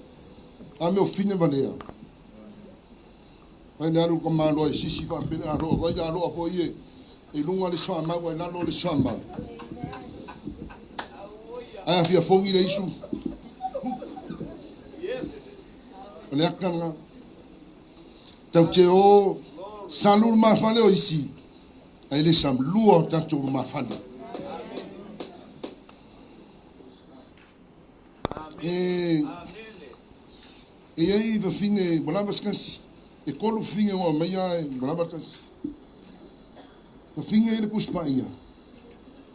a mea o fine valea. Fai le alu tamaloa e sisi faapele a loa vai a loa foi e i luga le isi faamau ae lalo le isi faamau. Ae afia fogi le isu. O le aka lena. Tau te o salu le mafale o isi ae le samlua o tatou le mafale. E e i ai fafine ua lava se kasi, e kolu fafine ua aumaia ae ua lava le kasi. Fafine i le Tusi Paia,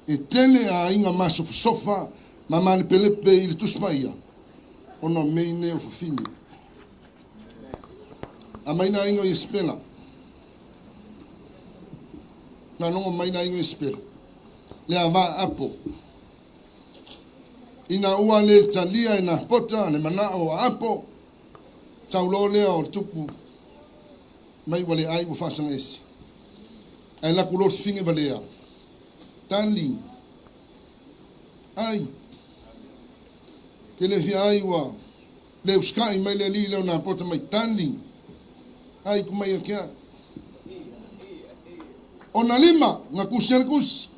e tele aiga masofasofa ma malepelepe i le Tusi Paia ona o mea nei o fafine. Aumai le aiga o Iesepela. Na logo mai le aiga o Iesepela. Le ava apo. Ina ua le talia e Napota le manao o Aapo, tau loa lea o le tupu mai ua le ai ua faasaga ese. Ae laku loa le fafine valea, Tali, ai, ke le fia ai ua le usikai mai le alii lea o Napota mai, Tali, ai ku mai ake ai. Ona lima, na kusi ai le kusi.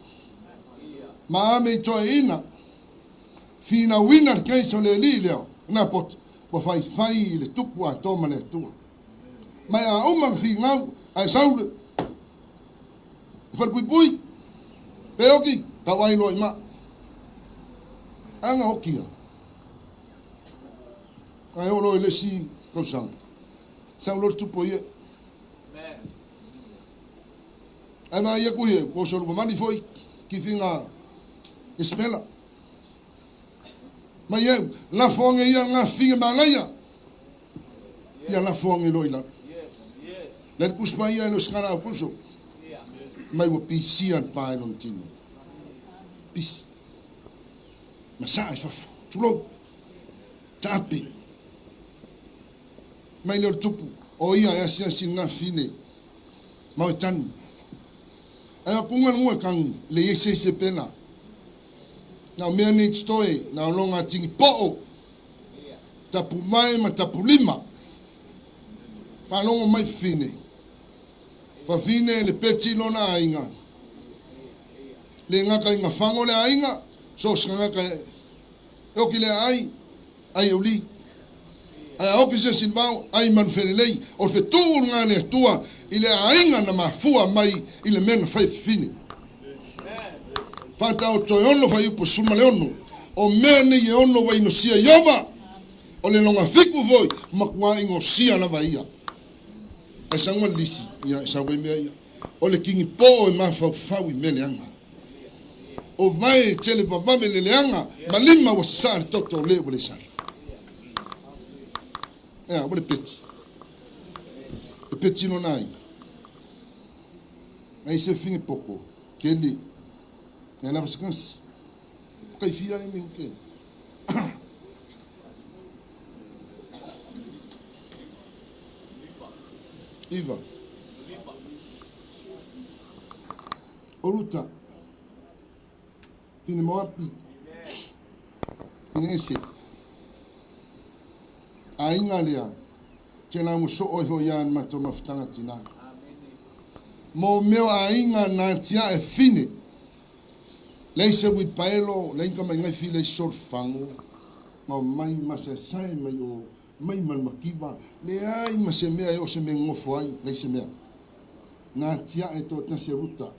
Ma ame i toeaiina, finauina le case o le alii lea o Napota, ua faifai i le tupu atoa ma le Atua. Mai a uma na finau, ae sau le falepuipui, pe oki, tau ai loa i maa. Aga oki ia. Ae oo loa i le isi tausaga, sau loa le tupu o ia. Ae vaai aku ia, ua oso luvamani foi kifiga Ismela. Mai eu, lafo ange ia nga figa malaia. Ia lafo ange loa i lalo. Le kuspa ia e lo skala au kuso. Mai ua pisia le pa e lona tino. Pisi. Masaa i fafo. Tulou. Taape. Mai lea o le tupu, o ia e asiasi lena fine ma o e tanu. Ae o kuga le ngua kang le iese ise pena. Na o mea nei tstoe na o longa tingi po'o, tapu mae ma tapu lima. Paalongo mai fine. Fafine le peti lona aiga. Le ngaka i ngafango le aiga, so se ngaka e oki le ai, ai e uli. Ae a oki se isi vao, ai manu felelei, o le fetuu lena le Atua i le aiga na mafua mai i le mea na fai e fafine. Faataoto e ono fuaiupu 16, o mea nei e ono ua inosia Ieova, o le lona fiku foi, matua inosia lava ia. Ae saunoa le lisi, ia e sau ai mea ia. O le kinipō e mafaufau i mea leaga. O vae e tele vavave le leaga ma lima ua sasaa le toto o le ua le sala. Ea, ua le peti. Le peti lona aiga. Ai se finge poko, keli. Ngai lava se kasi. Kai fia ai mingu keli. Iva. O Ruta, fine Moapi, fine Ese. Aiga lea, te lauga soo ai foi ia na matou mafutaga tina. Mo mea o aiga na tiae fine. Leai se uipaelo, leai ka mai gaifi, leai solfago. Ma mai masaesae mai o mai ma le makiva, leai ma se mea e oo se mea gogofo ai, leai se mea. Na tiae toatasi e Ruta.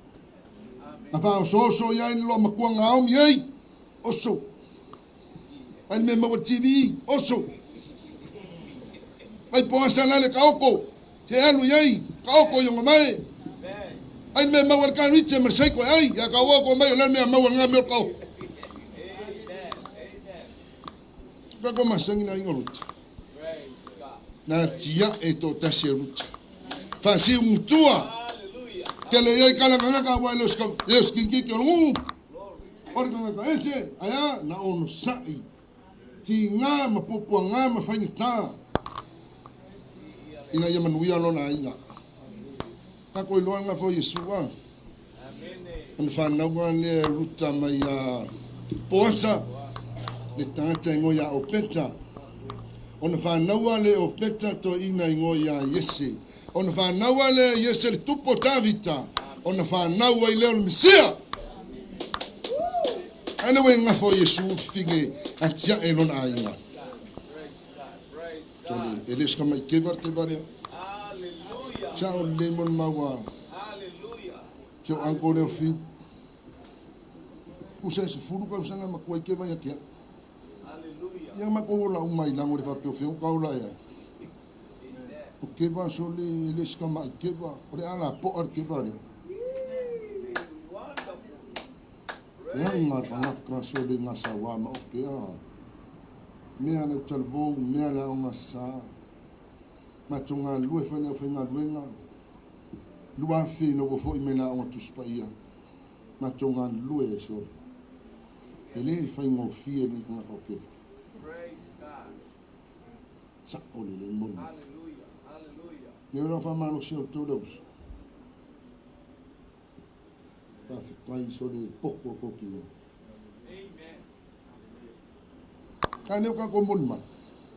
Na faaosooso i ai le loa matua Naomi, ei, oso. Ai le mea maua le TV, oso. Ai Poasa la le kaoko, se alu i ai, kaoko i ona mae. Ai le mea maua le kanuite ma le saiko e ai, ia ka ua ko mai o le mea maua ngā mea o kaoko. Ka ko masangi na inga Ruta. Na tiae toatasi e Ruta. Faasiu mutua. Tele ia i kala kangaka wa le o se sikikiki o le nuu. O le kangaka ese, ae a, na onosai. Tiga ma puapuaga ma faigata ina ia manuia lona aiga. Tatou iloa le gafa o Iesu a. Ona fanauga lea e Ruta mai ia Poasa, le tagata igoa ia Opeta. Ona fanaua lea e Opeta toeaina igoa ia Iese. Ona fanaua lea e Iese le tupu o Tavita, ona fanau ai lea o le Mesia. Ae le ua gafa o Iesu fine atiae lona aiga. Tole, e le o se tama'i keva le keva lea. Sa o lelei mo le mau a si ou uncle lea o Fiu. Tusa e 10 tausaga matua i keva ia te au. Ia matou ola uma i lago le faapea o fea o ola e ai. O keva sole e le o se tama'i keva, o le ala po'a le keva lea. Leaga le tagata sole ga saua ma oke a. Mea le utalavou, mea le aoga sa. Matou galulue fai le aufaigaluega 2000 ina ua foi mai le aoga Tusi Paia. Matou galulue sole. E le faigofie lenei tagata o Kefa. Sa'o lelei moni. Nei o lau faamalosi a outou le uso. Faafetai sole poto o tou tino. Ka leo tatou moni mai.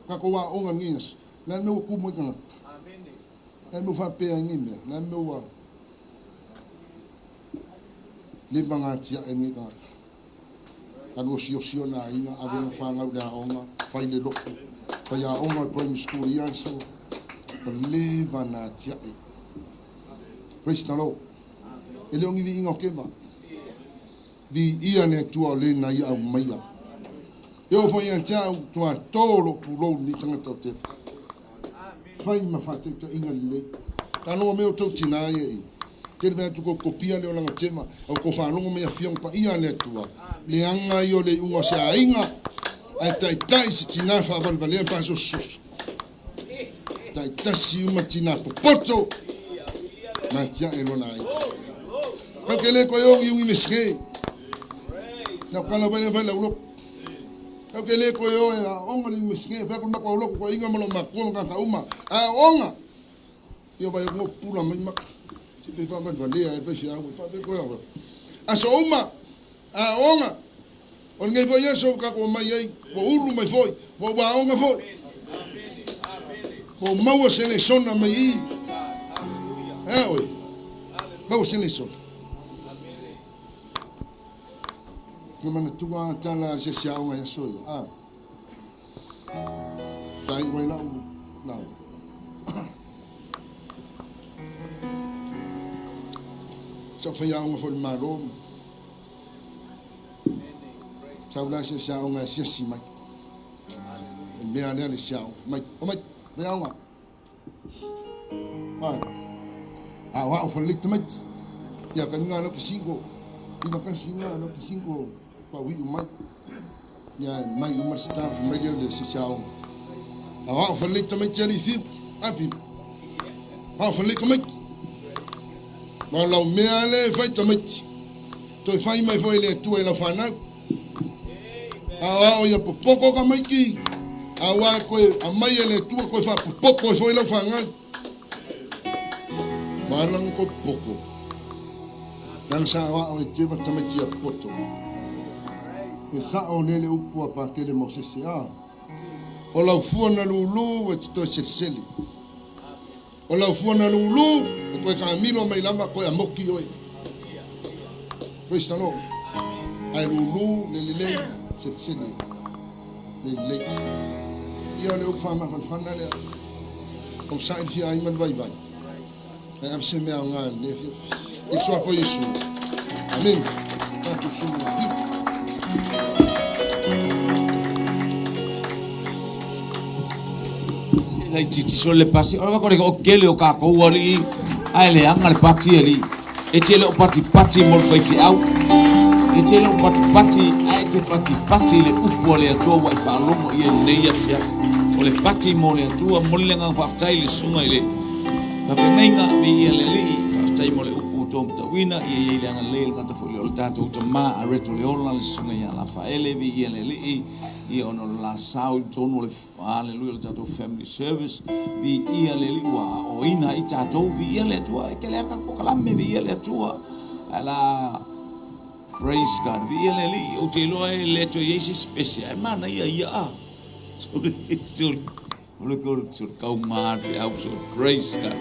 Tatou aoga lenei aso. Le a le mea ua tumu ai tagata? Le a le mea ua faapea ai nei mea? Le a le mea ua leva ona atiae lenei tagata? Alu osiosi ona aiga, ave lana fanau i le aoga, fai le lotu, fai aoga le primary school i ia aso, ua leva ona atiae. Praise the Lord. E le o ni viiga o keva. Viia le Atua o le na ia aumaia. E oo foi ia te au, tua tō lou pulou lenei tagata o Tefa. Fai ma faataitaiga lelei. Taloa mea o tou tinā ia i. Tele vae atu kou kopia le olaga tema, au kou faalogo mai afioga paia a le Atua. Leaga ia o le iuga o se aiga, ae taitai se tinā faavalevalea ma faasososo. Taitasi uma tinā popoto, ma atiae lona aiga. Kau ke le koe o ngiungi mesike. Nau kala vai vai lau loko. Kau ke le koe o e aoga le mesike. Fai ko mako au loko ko inga ma lo makua ma kaka uma. Aoga. Ia vai ngo pula mai maka. Te pe fa valea e fai fia au. Fa fe koe au. Aso uma. Aoga. O lenei foi aso ua tatou omai ai, ua ulu mai foi, ua ua aoga foi. Ua maua se lesona mai i i. Ea oe, maua se lesona. Na manatua a tala a se isi aoga i aso ia. A. Tai wai lau, lau. Sa whai aoga foi le Malo. Sau la se aoga e asiasi mai. E mea lea le se aoga. Mai, o mai, vai aoga. Vai. A o ao falei tamaiti. Ia ka nga lau ki cinco. I vakansi nga lau ki cinco pa wi mai. Ia mai uma staff mai lea le se aoga. A o ao falei tamaiti ali fiu. A fiu. Ao falei tamaiti. Ma lau mea le fai tamaiti. Toe fai mai foi le Atua i lau fanau. Aoao ia popoko ka maiki. Auā koe aumai e le Atua koe faapopoko ai foi lau fanau. Malanga ko popoko. Leaga sa aoao e Jeva tamaiti ia poto. E sao lele upu a Patele Mosese a. O lau fua na lulu e te toe selesele. O lau fua na lulu, e koe kamilo mai lava koe amoki oe. Praise the Lord. Ae lulu le lelei, selesele le lelei. Ia o le upu faamafanafana lea. O sa i le fia ai ma le vaivai. Ae ave se mea aoga i lenei afiafi. I le suafa o Iesu. Amen. Tatou susu ia fiu. Laitiiti sole le pasi. O le wako o kele o kākou ali'i, ae leaga le pati ali'i. E te le o patipati mo le faifeau. E te le o patipati, ae e te patipati i le upu a le Atua ua e faalogo i ai i lenei afiafi. O le pati mo le Atua, momoli le agaga faafetai i le susuga i le faafeagaiga, viia le Alii, faafetai mo le upu ua Matua Matauina, ia i ai le agalelei o le gata foi lea o le tatou Tama a Reto Leola, le Susuga ia Lafaele, viia le Alii, ia ona o le la sao i totonu o le, haleluia, o le tatou family service, viia le Alii, ua aoaina ai tatou, viia le Atua, e tele lava tatou polokalame, viia le Atua, ae la, praise God, viia le Alii, ou te iloa e le toe i ai se isi pese, ae manaia ia a, sole, sole. O le kauma le feau so praise God.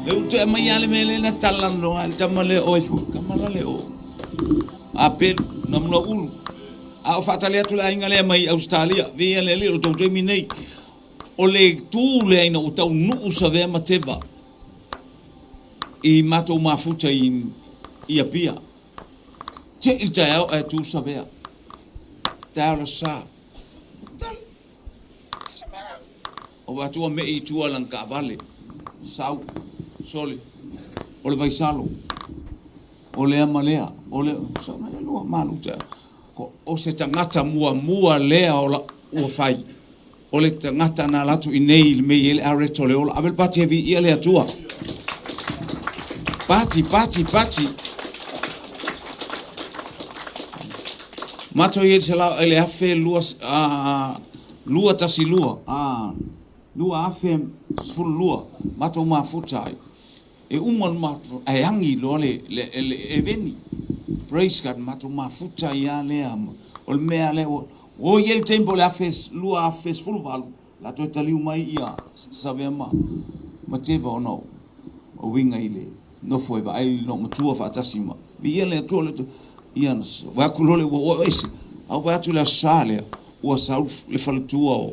Le u te mai ale mele na talanoa le tama le oi fu kama la le o. A pelu na mula ulu. A o faatali atu le aiga lea mai Australia, via le alii o le tou taimi nei. O le tu lea ina ua taunuu Savea ma Teva i matou mafuta i Apia. Te i le taeao ae tu Savea. Taeao le sa. Tali. O atua mei i tua lana taavale, sau, sole, o le vaisalo, o lea ma lea, o lea, sau mai le lua malu te o se tagata muamua lea o la ua fai, o le tagata na alu atu i nei i le mea e i ai le areto o le ola. Ave le pati e viia le Atua. Pati, pati, pati. Matou i ai le 1012, 2012, matou mafuta ai. E uma le matou, ae agi loa le eveni. Praise God, matou mafuta ai lava lea. O le mea lea, ua o i ai le taimi po o le 2018, la toe taliu mai ia Savea ma Teva ona o uiga i le nofo e vaai le loomatua faatasi ma viia le Atua le Atua. Ia na vaai atu loa lea ua oo ese, a vaai atu i le Aso Sa lea, ua sau le faletua o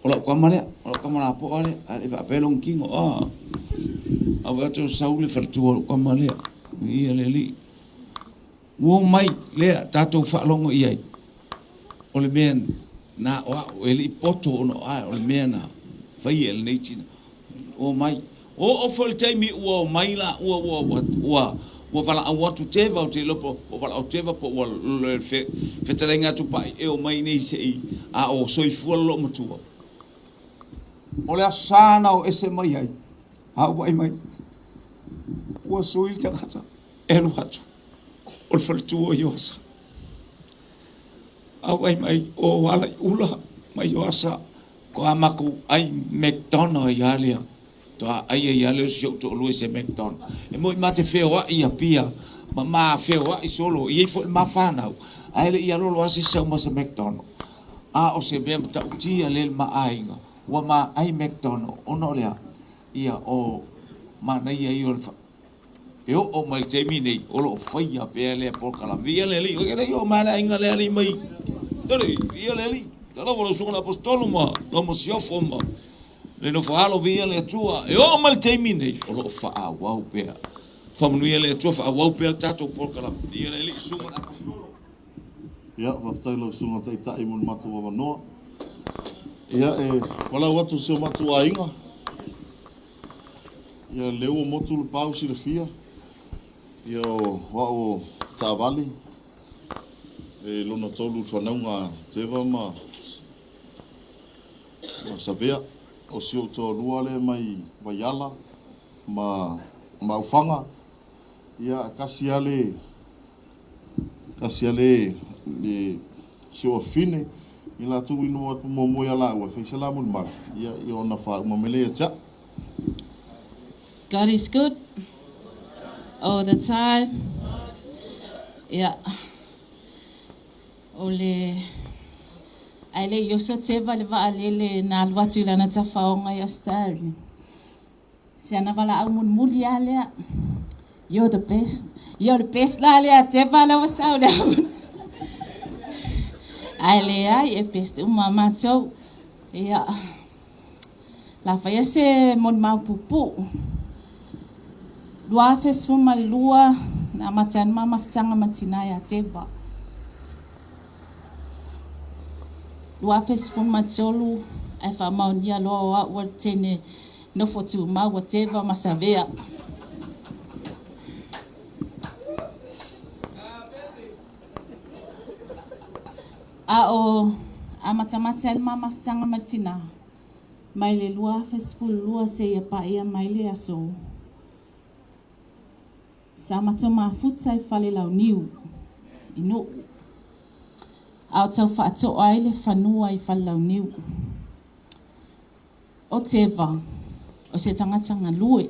o lau tama lea, o lau tama lapoa lea, ae le i faapea lona tino, a. A vaai atu ua sau le faletua o lau tama lea, viia le Alii. Ua omai lea tatou faalogo i ai, o le mea na o a'u, e le i poto ona o ae, o le mea na faia e lenei tina. Ua omai. Ua oo foi i le taimi ua omai la, ua, ua, ua, ua, ua valaau atu Teva, ou te iloa po ua valaau Teva po ua le fetalaiga atu Pa'i e omai i inei se i, a o soifua le loomatua. O le Aso Sa na o ese mai ai, a ou vaai mai, ua sui le tagata. E alu atu o le faletua o Ioasa. Auai mai o Alaiula ma Ioasa toa matou ai McDonald ia lea. Toa ai ai ia lea o si ou toalua i se McDonald. E moi ma te feoai i Apia ma ma feoai solo i ai foi le ma fanau ae le i alolo a se isi sau ma se McDonald. A o se mea matautia lea i le ma aiga ua ma ai McDonald ona o le a? Ia o manaia ia o le E oo mai i le taimi nei, o lo o faia pea lea polokalame. Viia le Alii, e le i oo mai lava le aiga lea alii mai. Tali, viia le Alii. Talofa lau susuga i le Aposetolo ma lau masiofo ma le nofo alo, viia le Atua. E oo mai i le taimi nei, o lo o faaauau pea. Faamanuia le Atua, faaauau pea le tatou polokalame. Viia le Alii, susuga i le Aposetolo. Ia, faafetai i lau susuga Taitai mo le matou avanoa. Ia, e valaau atu i si o matou aiga. Ia lea ua motu le pau silafia ia o au o taavale e lona tolu le fanauga a Teva ma Savea. O si ou toalua lea mai Vaiala ma Aufaga. Ia tasi lava le tasi lava le si ou afafine i latou inu atu muamua ia laua e fai se la mulimau ia ona faauma mai lea ia te au. God is good all the time. Ia. O le ae le i oso Teva le vaalele na alu atu i lana tafaoga i Australia. Si ana valaau mulimuli lava lea. You're the best. Ia o le best la lea Teva lea ua sau lea. Ae leai e best uma matou. Ia. La faia se molimau puupuu. 2012 na amata ai le ma mafutaga ma tina ia Teva. 2013 ae faamaonia loa o au o le teine nofo tumau a Teva ma Savea. A o amatamata ai le ma mafutaga ma tina mai le 2012 seia paia mai le aso. Sa matou mafuta i Falelauniu i Nuu a o tau faatoa ai le fanua i Falelauniu. O Teva, o se tagata galue.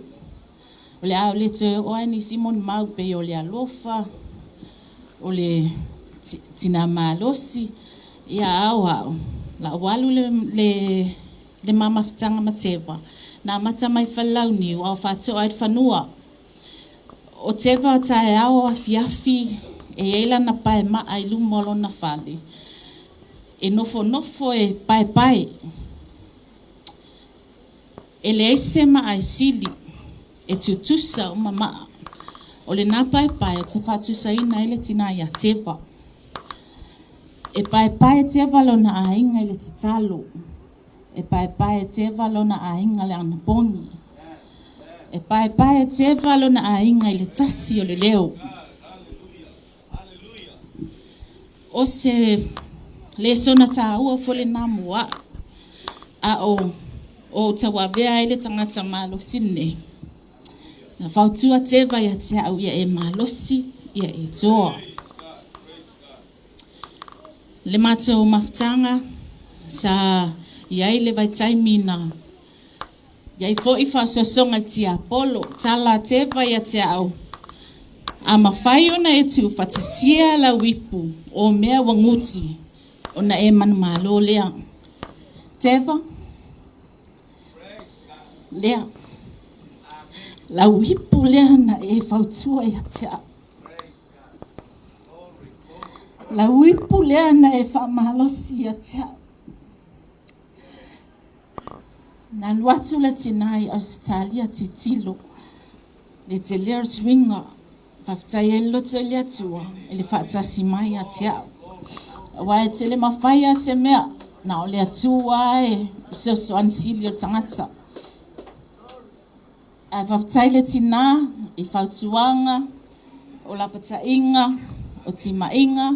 O le a ou le toe oo lava i nisi molimau pei o le alofa, o le tina malosi, ia a o a'u, o la'u alu i le le ma mafutaga ma Teva, na amata mai Falelauniu a o faatoa ai le fanua. O Teva o taeao afiafi e i ai lana pae maa i luma o lona fale, e nofonofo e paepae. E leai se maa e sili, e tutusa uma maa. O lena paepae ou te faatusaina ai le tina ia Teva. E paepae Teva lona aiga i le tatalo. E paepae Teva lona aiga i le anapogi. E paepae Teva lona aiga i le tasi o le leo. O se lesona taua foi lena mo a'u, a o ou tauavea ai le tagata malosi lenei. Na fautua Teva ia te a'u, ia e malosi, ia e toa. Le matou mafutaga sa i ai le vaitaimi na i ai foi faaosoosoga i le tiapolo, tala a Teva ia te a'u, A mafai ona e tuufaatasia lau ipu o mea ua guti, ona e manumalo lea. Teva, lea. Lau ipu lea na e fautua ia te a'u. Lau ipu lea na e faamalosi ia te a'u. Na alu atu le tinā i Ausetalia tilotilo le tele o le suiga. Faafetai ai le loto i le Atua i le faatasi mai ia te a'u. Aua e tele mafai lava se mea, na o le Atua e fesoasoani sili o le tagata. Ae faafetai le tinā i fautuaga, o lapataiga, o timaiga,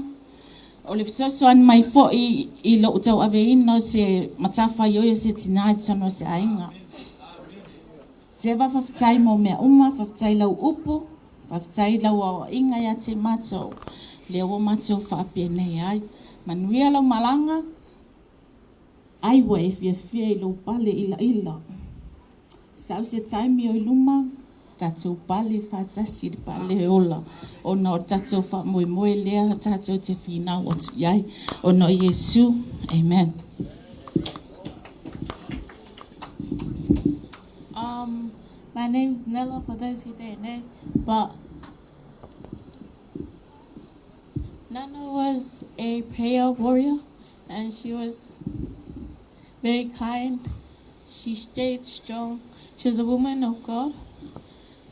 o le fesoasoani mai foi i lou tauaveina o se matafaioi o se tinā i totonu o se aiga. Teva faafetai mo mea uma, faafetai i lau upu, faafetai i lau aoaiga ia te matou, lea ua matou faapenei ai. Manuia lau malaga. Ai ua e fiafia i lou pale ilaila. Sau se taimi o i luma, tatou pale faatasi i le pale ola, ona o le tatou faamoemoe lea tatou te finau atu i ai, ona o Iesu. Amen. Um, my name's Nella for those who don't know, but Nana was a prayer warrior and she was very kind. She stayed strong. She was a woman of God.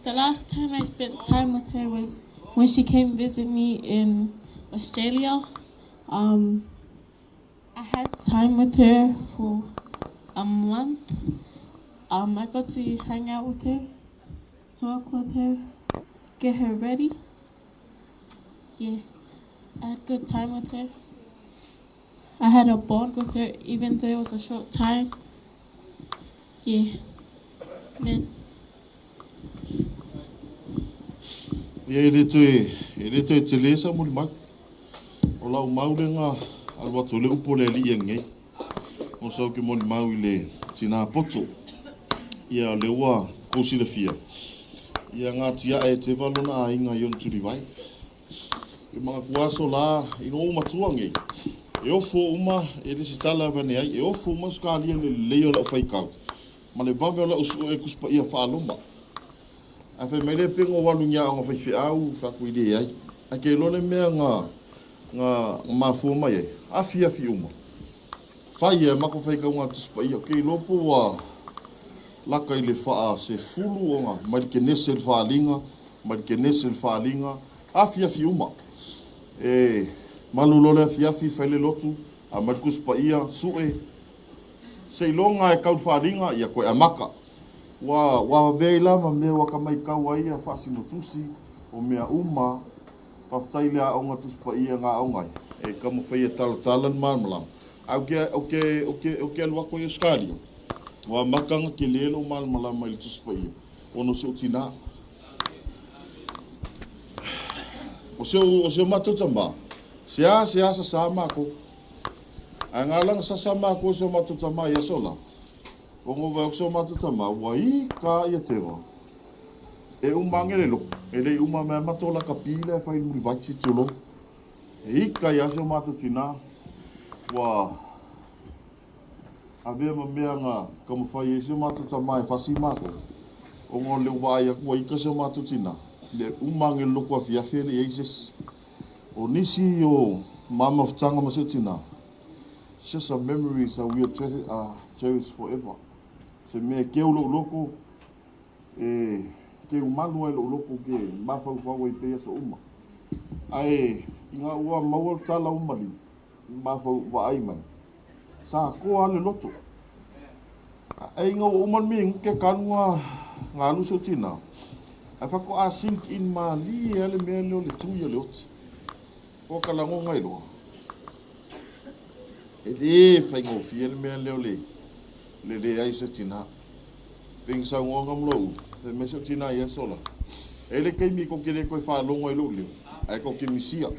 The last time I spent time with her was when she came visit me in Australia. Um, I had time with her for a month. Um, I got to hang out with her, talk with her, get her ready. Yeah, I had good time with her. I had a bond with her even though it was a short time. Yeah. Amen. Ia e le toe, e le toe tele sa mulimau. O lau mau le nga alu atu le upu o le alii anei. O sau ke molimau i le tinā poto. Ia le ua kou silafia. Ia ngā tia e te valona a inga i ona tuliwai. I mga kuaso la i no matua ngei. E ofo uma e le se tala vane ai. E ofo uma skalia le lelei o lau faikau. Ma le vave o lau sue e kuspa ia whaaloma. Ae fai mai le pe ngo walu nia nga fai feau fa ku ile ai. Ai ke lo le mea nga nga mafua mai ai. Afi afi uma. Fai e mako fai kau nga tuspa ia. Ke lo po wa laka i le faa se fulu o nga mai le kenese le faalinga, mai le kenese le faalinga. Afi afi uma. E malu lo le afi afi fai le lotu a mai le kuspa ia sue Seiloga e kau faalinga ia koe amaka. Ua ua avea i la ma mea ua ka mai kau ai ia faasino tusi o mea uma, faafetai i le aoga Tusi Paia nga aoga ai e taumafai e talatala le malamalama. Ae ou te ou te ou te ou te alu atu ai i Ausetalia, ua amata ona tele lou malamalama i le Tusi Paia ona o si ou tina. O si o si o matou tama, seā seā sasā makou. Ae ga ala sasa makou si o matou tama i aso la. O ngo vai o si o matou tama, ua ika ia tewa. E uma ange le loko, e le i uma mea matou la ka pi lea e fai i le mulivai se tulou. E ika ia si o matou tinā, ua avea ma mea na taumafai ai si o matou tama e fasi matou, ona o le vaai atu ua ika si o matou tinā, le uma ange le lotu afiafi e le i ai se isi. O nisi o ma mafutaga ma si o tinā, it's just some memories that we will cherish forever. Se mea e keu lou loto, e keu malu ai lou loto ke mafaufau ai pea i aso uma. Ae i ga ua maua le tala ua maliu, mafau vaai mai, sa toa lava le loto. Ae ina ua uma le minute talu na alu si ou tinā, ae faatoa sink in malie lava le mea lea o le tui o le oti. O ka lagona ai loa, e lē faigofie le mea lea o le leai o se tinā. Pei ona saunoa Namuloulu, fai mai si ou tinā i aso la, e i ai le taimi tou te le toe faalogo ai i lou leo, ae tou te misia.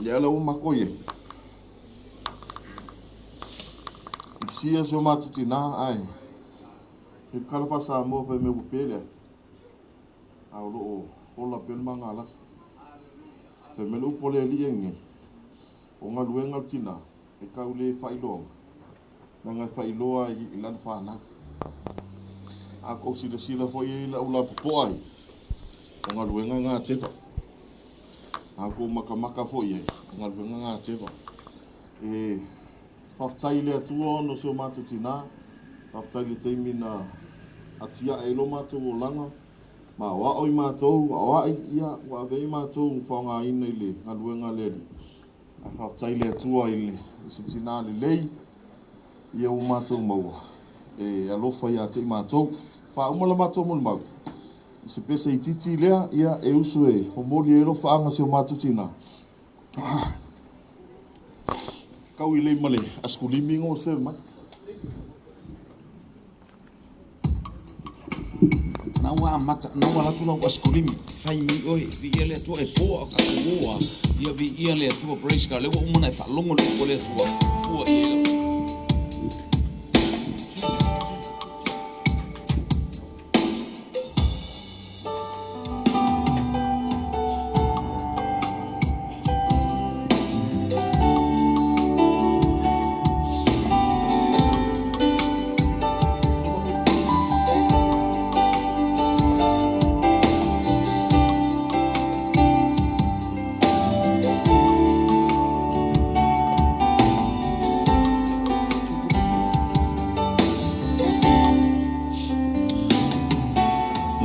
Lea la ua matou i ai. Misia si o matou tinā, ae i le tala faa-Samoa fai mai ua pe le afi, a o lo o ola pea le magalafu. Fai mai le upu a le alii e nei, o galuega a le tinā, e tau le faailoaga, leaga e faailoa ai i lana fanau. A tou silasila foi i lau lapopoa ai, o galuega na teva. A tou matamata foi i ai, o galuega na teva. E faafetai i le Atua ona o si o matou tinā, faafetai i le taimi na atiae ai lo matou olaga, ma aoao i matou, aoai, ia, ua ave ai matou faaaogaina i le galuega a le Alii. Ae faafetai i le Atua i se tinā lelei, ia ua matou maua, e alofa ia te i matou. Faauma la matou molimau, i se pese itiiti lea, ia, e usu e momoli ai alofaaga si o matou tinā. Tau i lei ma le asikulimi ngo serve mai. Na ua amata, na ua alu atu lau asikulimi, fai mai oe, viia le Atua, e po a o tatou o a, ia viia le Atua, praise God, lea ua uma ona e faalogo i le upu a le Atua, fua i ai lau.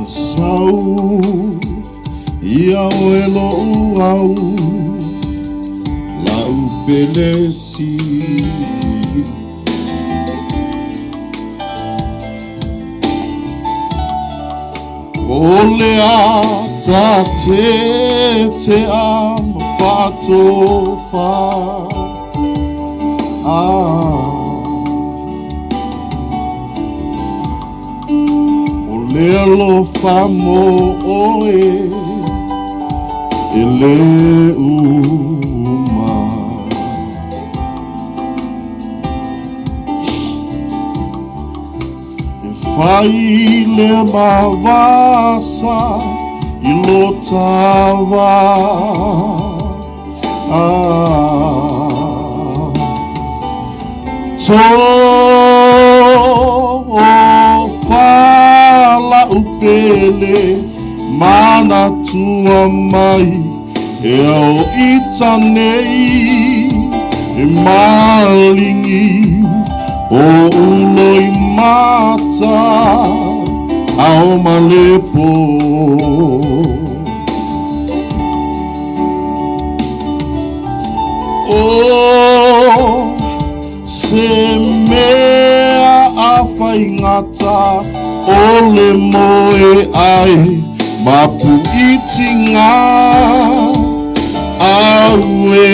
Sau ia oe lo'u au lau pele sili. O le ata tetea ma faatofa ah. O le alofa mo oe e le uma. E fai le mavasa i lo tava. Ah. Tofa la'u pele manatua mai e ao ita nei e maligi o ulo i mata ao malepo. O se mea a faigata o le moe ai mapu iti ngā aue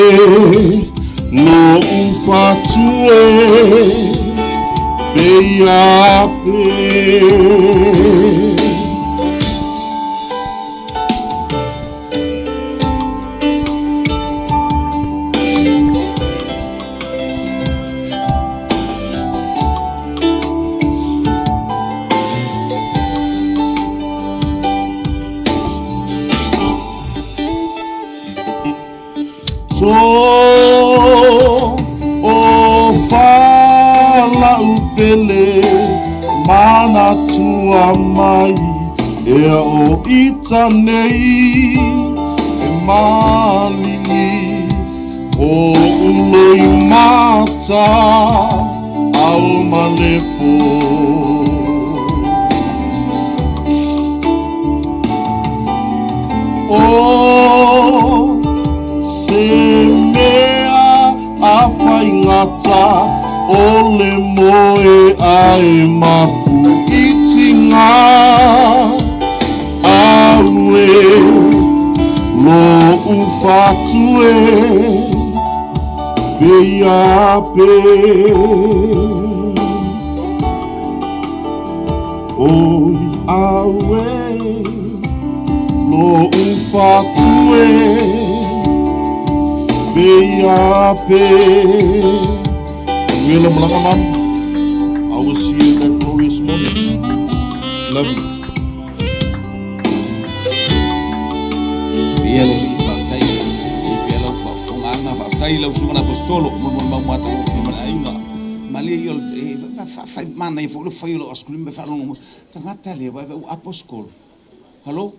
no ufatue pe ia pe. aso o Falaupele manatua mai ea o ita nei e maligi o uloi mata au malepo. O se mea a faigata o le moe ae mapu iti ngā aue lo ufatue pe ia pe. Oi aue lo ufatue pe ia pe. Wela malanga mam. I will see you in that glorious moment. Love you. Ia le alii faafetai i pea lau faafofogaaga, faafetai i lau susuga i le Aposetolo mo le molimau matagofie ma le aiga. Malie ia o le fai manaia foi le fai o lau askulimi ma faalogo mai tagata lea vae vae ua aposetolo. Halo?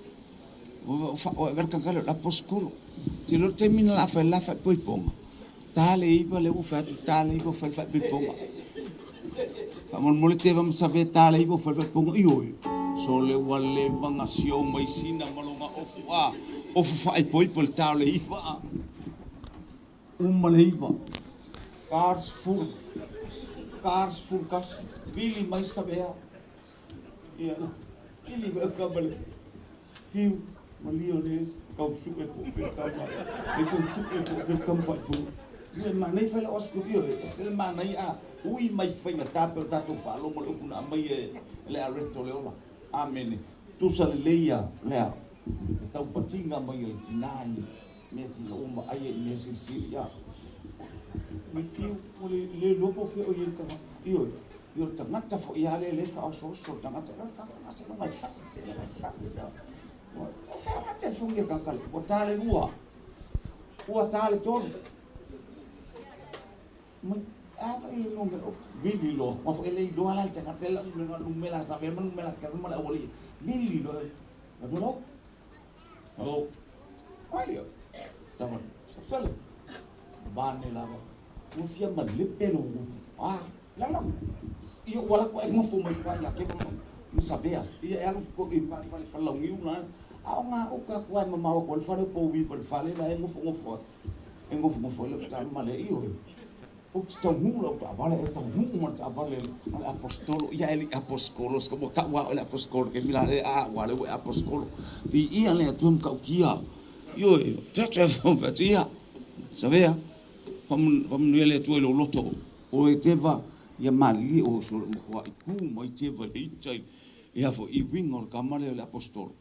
Ua vae tagata lea o le aposetolo. Te iloa le taimi na la fai la faaipoipoga. Ta le iva lea ua fai atu ta le iva ua fai le faaipoipoga. Faamolemole teva ma save ta le iva ua fai le faaipoipoga. Ioe. Sole ua leva na sio mai sina ma lona ofu a ofu faaipoipo le ta o le iva a. Uma le iva. Cars full. Cars full kasi. Vili mai save a. Ia pili mai ka male. Fiu ma lio le kau suʻe po o fea tama e kau suʻe po o fea tama faaipoipo. Ia manaia fai lau aso io e ese le manaia a ui mai faigata pe o tatou faalogo le upu na aumai e le areto le ola. Amene. Tusa lelei ia lea le taupatiga mai a le tinā i mea tina ua ma ai ai i mea silisili a. Mai fiu ua le le iloa po o fea o i ai le tagata. Ioe. Ia o le tagata foi lava lea lea e faaosooso le tagata, o le tagata seiloga e fasi, seiloga e fasi. O fea la telefoni a le tagata lea? Ua ta le lua, ua ta le tolu. Mai, a fai le numera, vili loa. Aua foi e le iloa la le tagata lea lau numera save ma numera keve ma le aualii. Vili loa. Hello? Hello? Ai lea. Tama, sale. Vane lava. Ua fia malepe lou upu. Ah, lala. Ia ua alu atu e nofo mai pa ia ke ma savea. Ia e alu ko i pa fale fale launiu na. A o ngā uka ku ai mamao ko le fale po wi pa le fale la e nofo nofo. E nofo nofo le ta ma le io. Ou te taunuu lau taavale, e taunuu ma le taavale a le Aposetolo. Ia e le i Aposetolo, se ua tau lava oe le Aposetolo i le taimi la lea, a ua lea ua e Aposetolo. Viia le Atua ma matautia. Ioe, ia, Savea, faamanuia le Atua i lou loto. Oe Teva, ia malilie oe o le matua i ku mai Teva i le ita i a foi i uiga o le tama lea o le Aposetolo.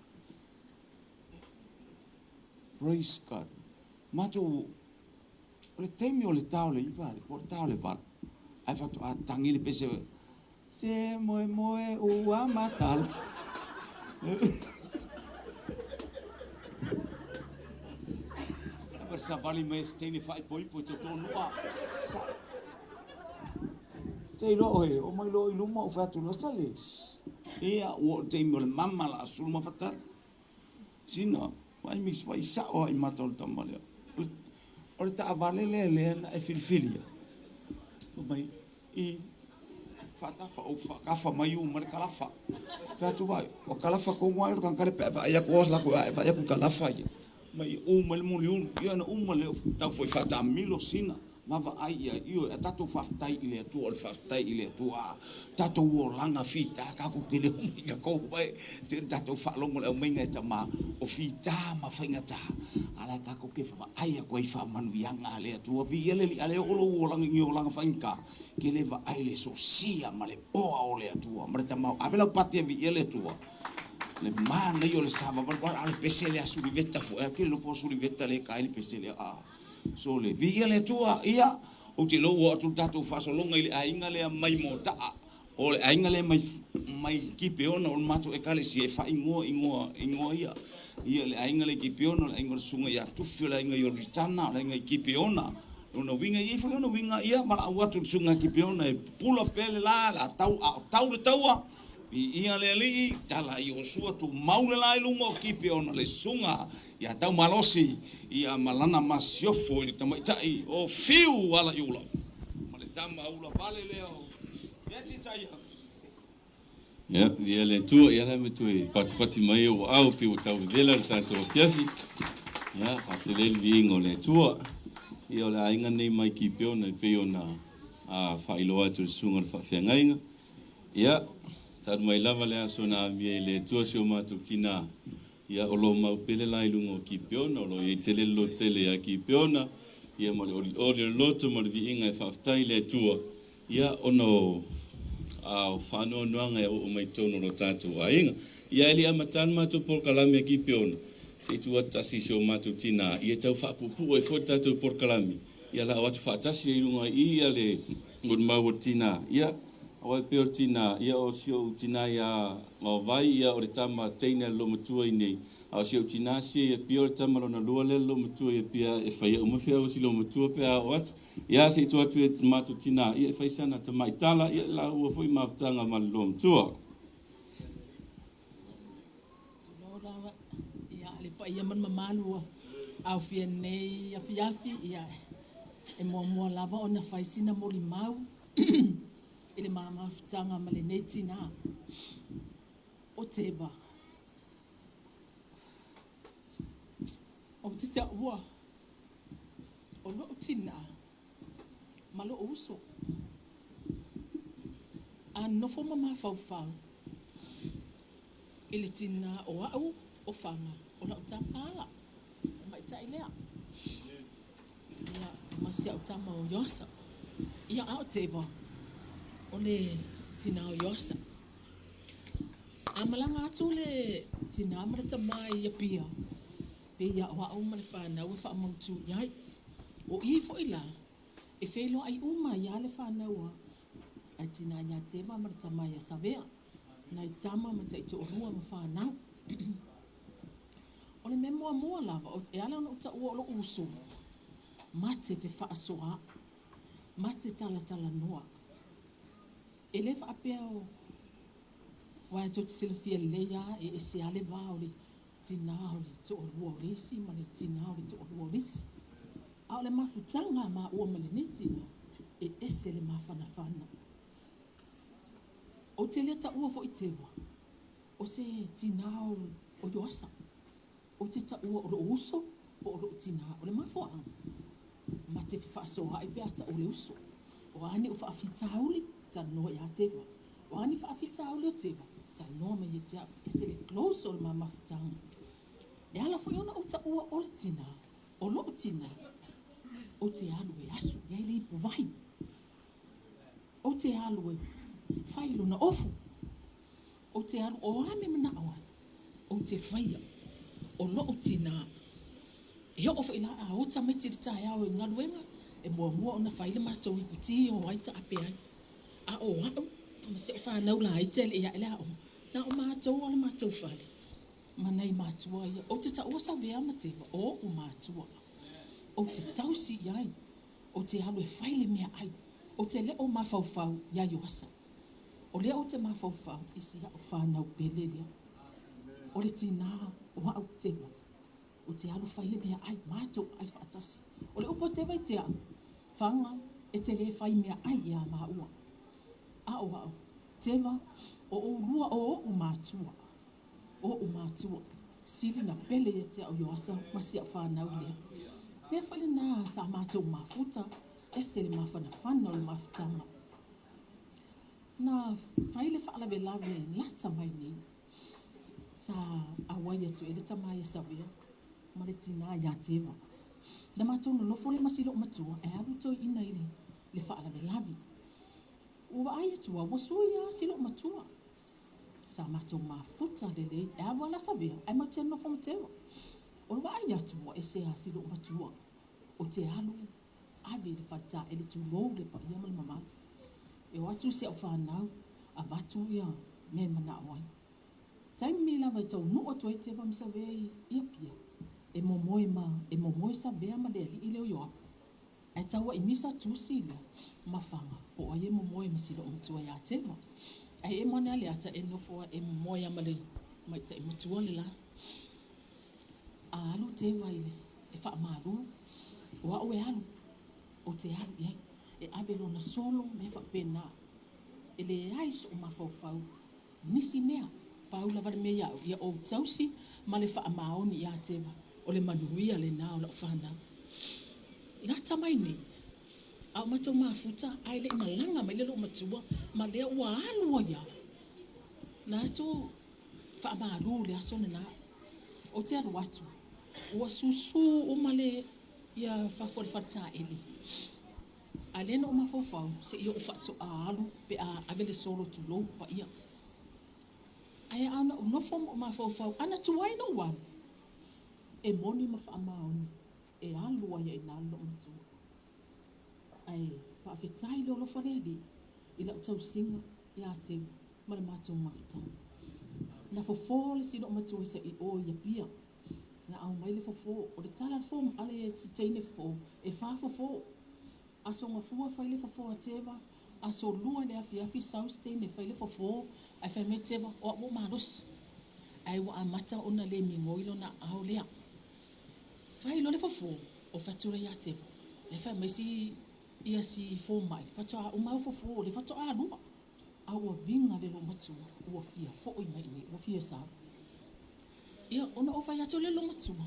Praise God. Matou O le taimi o le ta o le iva po o le ta o le valu, ae faatoa tagi le pese, Se moemoe ua matala. Ae savali mai e se teine faaipoipo i totonu a. Sa. Te iloa oe, o mai loa i luma o fai atu loa, sale. Ia, ua o le taimi o le mama la sulu mafatali. Sina, vai mis vai sao ai mata o le tama lea. O le taavale lea lea na e filifilia. Fai mai, i faatafa ou faakafa mai u ma le kalafa. Fai atu vai, o kalafa kongo ai o le tagata le pe a vaai atu o latou a e vaai atu i kalafa ia. Mai u mai le muliulu, ia na uma le tau foi faatamilo sina. Vaavaai i ai, ioe, a tatou faafetai i le Atua, o le faafetai i le Atua, a tatou olaga fita, tatou te le omai tatou mai, te tatou faalogo i le aumaiga e tama, o fita ma faigata, a la tatou te vaai atu ai i faamanuiaga a le Atua. Viia le Alii, a le oo lou olaga i ni olaga faigata, ke le vaai le sosia ma le poa o le Atua ma le Tama. Ave lau pati e viia le Atua. Le manaia o le savavali, a o le pese lea a Suliveta foi, a ke le lopo o Suliveta le kai le pese lea, a. Sole, viia le Atua, ia, ou te iloa ua oo atu le tatou faasologa i le aiga lea mai Mota'a, o le aiga lea mai, mai Kipeona o le matou ekalesia e faaigoa igoa, igoa ia. Ia, le aiga lea i Kipeona, o le aiga o le susuga ia Tufi, o le aiga i Oritana, o le aiga i Kipeona. Lona uiga, e i ai foi ona uiga, ia, valaau atu i le susuga ia Kipeona e pupula pea le la, o le a tau, a o tau le taua, viia le Alii, tala i Iosua, tumau le la i luma o Kipeona, le susuga ia Taumalosi, ia, ma lana masiofo i le tamaitai o Fiu Alaiula, ma le tama ula vale lea o, ia, Titaia. Ia, viia le Atua, ia la me toe patipati mai ou aao pei ua tau vevela le tatou afiafi. Ia, faatele le viiga o le Atua. Ia, o le aiga nei mai Kipeona e pei ona a faailoa atu e le susuga o le faafeagaiga. Ia, talu mai lava le aso na amia i le Atua si o matou tinā, ia, o lo o mau pele la i luga o Kipeona, o lo o i ai tele le lototele ia Kipeona, ia ma le olioli o le loto ma le viiga e faafetai i le Atua, Ia, ona o a faanoanoaga e oo mai totonu o lo tatou aiga. Ia, e le i amata le matou polokalame a Kipeona, se i tuu atu tasi i si o matou tinā, ia e tau faapuupuu ai foi le tatou polokalame, ia la o atu faatasi ai i luga i i ia le molimau o le tinā. Ia, aua e pei o le tinā, ia o si ou tinā ia Vaovai, ia o le tama teine a le loomatua i inei, A o si ou tinā sia i Apia o le tama lona lua lea le loomatua i Apia e faia uma feau a si loomatua pe a oo atu. Ia se i tuu atu i le matou tinā ia e fai sana tamai tala ia laua foi mafutaga ma le loomatua. Tulou lava ia le paia ma le mamalu ua aofia nei afiafi ia e muamua lava ona fai sina molimau i le ma mafutaga ma lenei tinā o Teva. Ou te taua o lou tinā ma lou uso a nofo ma mafaufau i le tinā o au o Faga o lau tama ala tamaitai lea ia ma si au tama o Ioasa ia a o Teva o le tinā o Ioasa. A malaga atu le tinā ma le tamā i Apia, pei a o au ma le fanau e faamautu i ai. O i foi la, e feiloai uma ai lava le fanau a le tinā ia Tema ma le tama ia Savea, nai tama ma taitoalua ma fanau. O le mea muamua lava, e ala ona ou taua o lou uso, ma te fefaasoaai, ma te talatalanoa. E le faapea o aua e tou te silafia lelei lava e ese lava le va o le tinā o le toalua o le isi ma le tinā o le toalua o le isi. A o le mafutaga a maua ma lenei tinā, e ese le mafanafana. Ou te le taua foi Tewa o se tinā o Ioasa. Ou te taua o lou uso po o lou tinā. O le mafuaaga, ma te fefaasoaai pe a tau le uso. O a ni o faafitauli, talanoa ia Tewa. O a ni faafitauli o Tewa, talanoa mai ia te au. Ese le close o le ma mafutaga. E ala foi ona ou taua o le tinā, o lou tinā, ou te alu e asu i ai le ipuvai. Ou te alu e fai lona ofu. Ou te alu o a me manao ai, ou te faia o lou tinā. E oo foi la a o tamaiti i le taeao i galuega, e muamua ona fai le matou ipu ti o ai taape ai. A o au ma si au fanau laiti ae le i ae le aoga, na o matou o le matou fale ma nai matua ia. Ou te taua Savea ma Teva o oʻu matua. Ou te tausi i ai, ou te alu e fai le meaai, ou te le o mafaufau iā Ioasa. O lea ou te mafaufau i si au fanau pele lea. O le tinā o au Teva, ou te alu fai le meaai, matou ai faatasi. O le upu a Teva i te au, Faga, e te lē fai meaai iā māua. A o au, Teva, o oulua o oʻu matua, oʻu matua, sili na pele ia te au Ioasa ma si au fanau lea. Mea foi lenā sa matou mafuta, ese le mafanafana o le mafutaga. Na fai le faalavelave lata mai nei, sa auai atu ai le tama ia Savea ma le tinā ia Teva. Na matou nonofo lea ma si loomatua ae alu toeaina i le faalavelave. Ua vaai atu au ua sui lava si loomatua. Sa matou mafuta lelei e alu lava la Savea ae matou te nonofo ma Teva. O le vaai atu ua ese lava si loomatua. Ou te alu ave i le faletaele tulou le paia ma le mamalu. E o atu si au fanau avatu ia mea e manao ai. Taimi lava e taunuu atu ai Teva ma Savea i Apia, e momoe ma e momoe Savea ma le alii lea o Ioapo. Ae tau aimisa tusi lea ma faga po o ai e momoe ma si loomatua ia Teva. Ae emo ane a Leata e nofo e momoe lava ma le tamaitai matua le la. A alu Teva i le e faamalu, o au e alu, ou te alu i ai, e ave lona solo ma mea faapena. E leai sou mafaufau nisi mea, pau lava le mea ia au, ia ou tausi ma le faamaoni ia Teva, o le manuia lena o lau fanau. Lata mai nei, a o matou mafuta ae le i malaga mai le loomatua ma lea ua alu ai lava. Na atu faamalu le aso lena. Ou te alu atu, ua susu uma le ia fafo o le faletaele. A lea na ou mafaufau, se i ou faatoa alu pe a ave le solo tulou paia. Ae a na ou nofo ma ou mafaufau, ana tuai na ou alu, e moni ma faamaoni e alu ai i ina le loomatua. Ae faafetai le alofa o le Alii i lau tausiga ia Teu ma le matou mafutaga. Na fofo le isi loomatua se i o i Apia. Na aumai le fofo, o le tala a le si teine fofo, e fa fofo. Aso Gafua fai le fofo a Teva, aso Lua i le afiafi sau si teine fai le fofo, ae fai mai Teva, o au ua ou malosi. Ae ua amata ona le migoi lona aao lea. Fai loa le fofo, o fai atu lea ia Teva, lea fai mai si ia si fomai, faatoa uma au fofo, o lea faatoa lua. A ua viga le loomatua, ua fia foi mai i inei, ua fia sau. Ia, ona ou fai atu lea i le loomatua,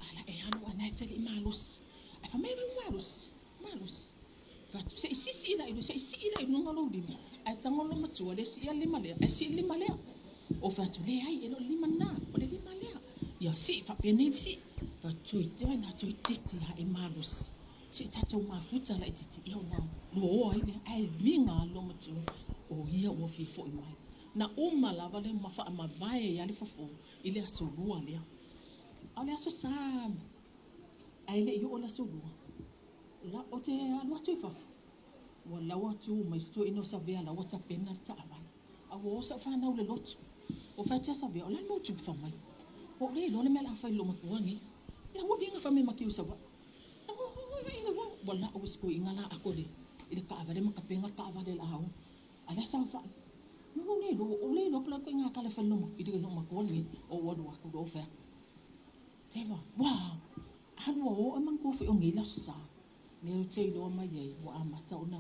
ala e alu a na e te le i malosi. Ae fai mai e ua malosi, malosi. Fai atu, se i sisi la i se i sii la i luga lou lima. Ae tago le loomatua lea sii le lima lea, ae sii le lima lea. Ou fai atu, leai, e le o le lima lena, o le lima lea. Ia, sii faapenei le sii. Fai atu, toeitiiti na toeitiiti lava e malosi. Se i tatou mafuta laitiiti ia ona luaoa ai lea, ae viga lava le loomatua o ia ua fia foi mai. Na uma lava le ma faamavae ai lava le fofo i le aso Lua lea. A o le aso Sa ae le i oo le aso Lua, la, ou te alu atu i fafo, ua laua atu mai si toeaina o Savea la ua tapena le taavale. A ua o sau fanau i le lotu. Ua fai atu ia Savea, o le a le mea ua tufa mai? Ua ou le iloa le mea o le a fai i le loomatua nei. La ua viga fai mai ma kiu i Savaii. Ua lau e si toeaina la ato i le taavale ma tapena le taavale o le a o. A lea sa fai. Ua le iloa, ua le iloa po o le a le ituaiga tala e fai i le loomatua lenei. Ou alu atu loa ou fai atu, Teva, ua alu a o e manatua foi o nei le Aso Sa. Mea ou te iloa mai ai, ua amata ona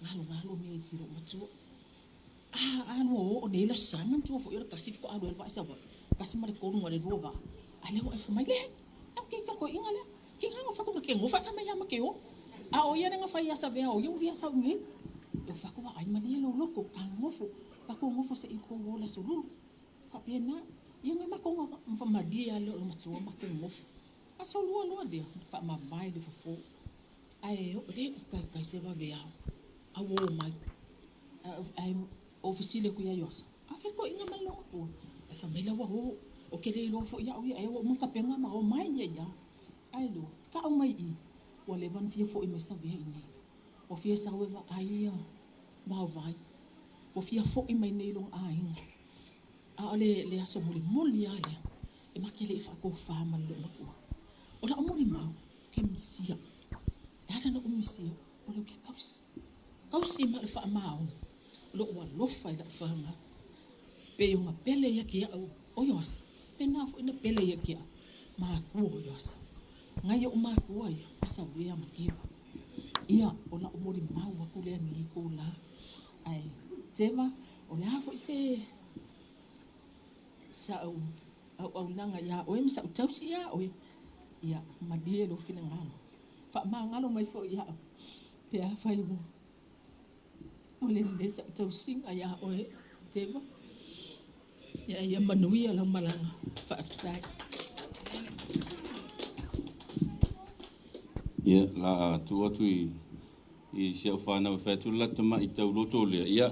galogalo mea i si loomatua. A alu a o o nei le Aso Sa, manatua foi o le 1 faatoa alu ai le vaa i Savaii, 1:03 i le 2 vaa. A lea ua e fai mai, leai, e ke ka toeaiina lea. Ke ngā whaku ma ke ngofa fa mai ma ke o. A o ia nga fai ia Savea o ia uvia sau nei. E whaku wa ai malie lo loko ka ngofo. Ka ko ngofo se i ko o la solulu. Fa pena ia nga ma ko nga malie a lo matua ma ko ngofo. A solua loa lea fa mavae le fofo. Ae o le i kai kai se vave au. A o mai. Ai o fesili aku ia Ioasa. A fai toeaiina ma le loomatua. Ae fai mai la ua o. O ke le iloa foi ia'u ia ea ua uma ona tapena ma o mai ia ia. Ae lua, tau mai i i, ua leva ona fia foi mai Savea i inei. Ua fia sau e vaai ia vaovai. Ua fia foi mai nei i lona aiga. A o le, le aso mulimuli lava lea, e ma te le i faatofa ma le loomatua. O la'u molimau, ke misia. E ala ona ou misia, o lea ou te tausi. Tausi ma le faamaoni lou alofa i lau fanau. Pei ona pele ia te au o Ioasa, pena foi na pele ia te au matua o Ioasa. Nai oʻu matua ia, o Savea ma Teva. Ia, o la'u molimau atu lea i lenei itula. Ae, Teva, o le a foi se sa'u auaunaga iā oe ma sa'u tausi iā oe, ia, malie lou finagalo. Faamagalo mai foi ia au, pe afai ua ua lelei sa'u tausiga iā oe, Teva. Ia, ia manuia lau malaga. Faafetai. Ia, la tuu atu i i si au fanau e fai atu le latou tamai tauloto lea, ia,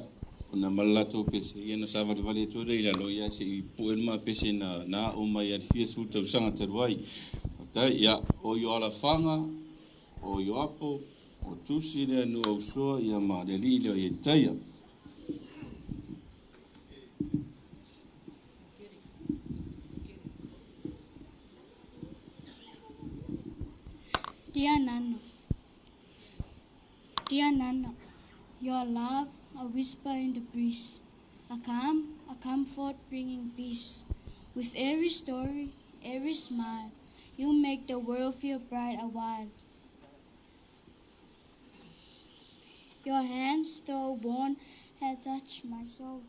ona ma le latou pese, ia na savalivali atu ai lea i lalo, ia se i pue le ma pese na, na aʻo mai ai i le fia sefulu tausaga talu ai. Faafetai, ia, o Ioalafaga, o Ioapo, o Tusi lea Nuuausoa, ia ma le alii lea o Ietaia. Dear Nana, dear Nana, your love a whisper in the breeze, a calm, a comfort bringing peace. With every story, every smile, you make the world feel bright a while. Your hands, though worn, have touched my soul,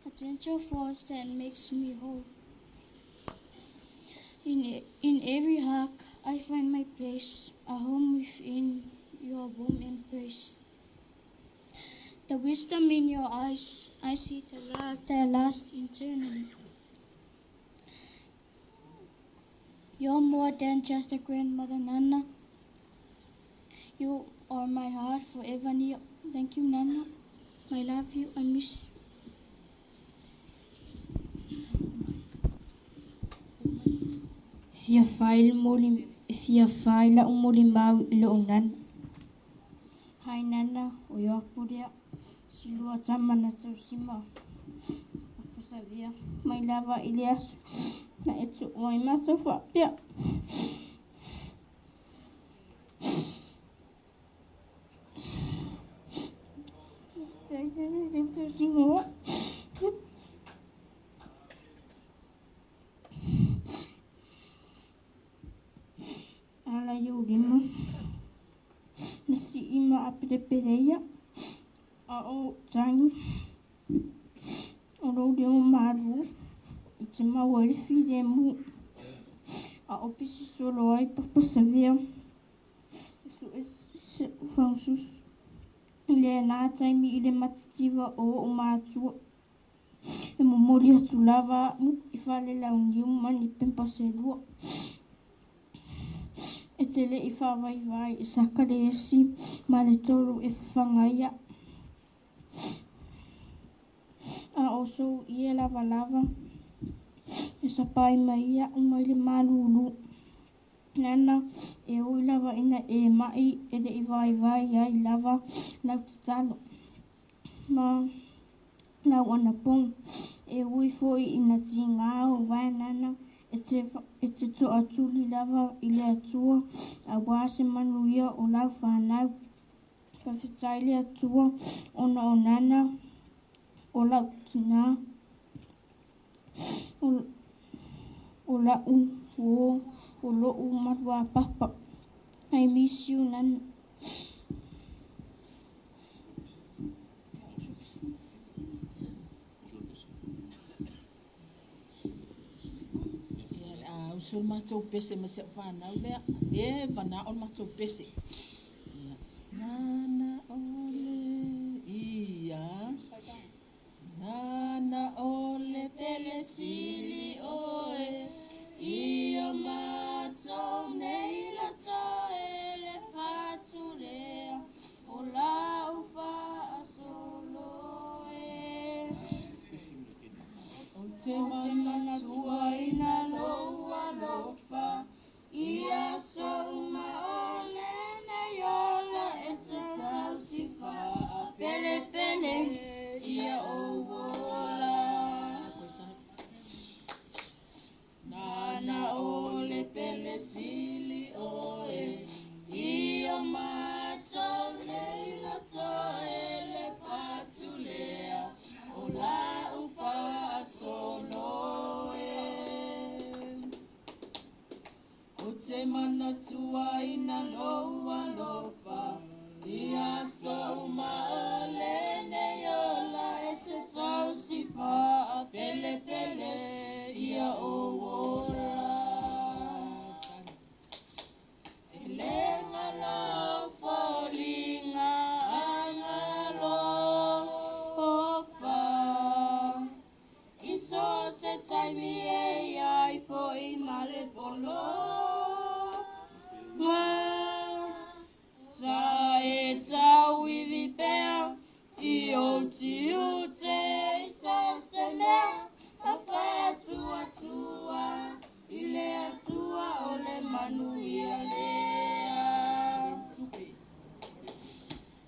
a gentle force that makes me whole. In every hug, I find my place, a home within your warm embrace. The wisdom in your eyes, I see the love that lasts eternally. You're more than just a grandmother, Nana. You are my heart forever near. Thank you, Nana. I love you. I miss you. Fia fai moli fia fai la moli mau i lou nana. Hai nana o ioapu lea silua tama na tausima Papa Savia mai lava i le aso na e tuua ai matou faapea. Ala i ou lima na sii ma apelepeleia a o tagi o lou leo malu i te maua ai le filemu a o pisi solo ai Papa Savia e suʻe seʻu fagasusu i lena taimi i le matitiva o oʻu matua e momoli atu lava aʻu i falelauniu ma ni pepa selua e te leʻi faavaivai e saka le esi ma le tolu e fafaga ai aʻu a o sou ie lavalava e sapai mai aʻu mai le malūlū. Nana e ui lava ina e maʻi e leʻi vaivai ai lava lau tatalo ma lau anapogi e ui foʻi ina tigā ou vae nana e te toʻatuli lava i le Atua auā se manuia o lau fanau. Faafetai le Atua ona o nana o lau tinā o laʻu uō o loʻu maluapapa. I miss you, Nana. Ia, a uso le matou pese ma si au fanau lea. Leva na o le matou pese. Ia. Nana ole ia. Nana ole pele sili oe. Ia matou nei la toe le fatulea. O lau faasolo e. O te manatua ina lou alofa. Ia souma o lene ola e te tausi faapelepele. Ia ou ola. Nana ole pele sili oe. Ia matou nei la toe le fatulea. O lau faasolo e. O te manatua ina lou alofa. Ia souma o lene ola e te tausi faapelepele. Ia ou ola. E le ngalo folinga angalo ofa. I so se taimi e ai foʻi ma le polo. Ma sa e tauivi pea i ou tiute i so se mea faafatuatua i le Atua o le manuia lea.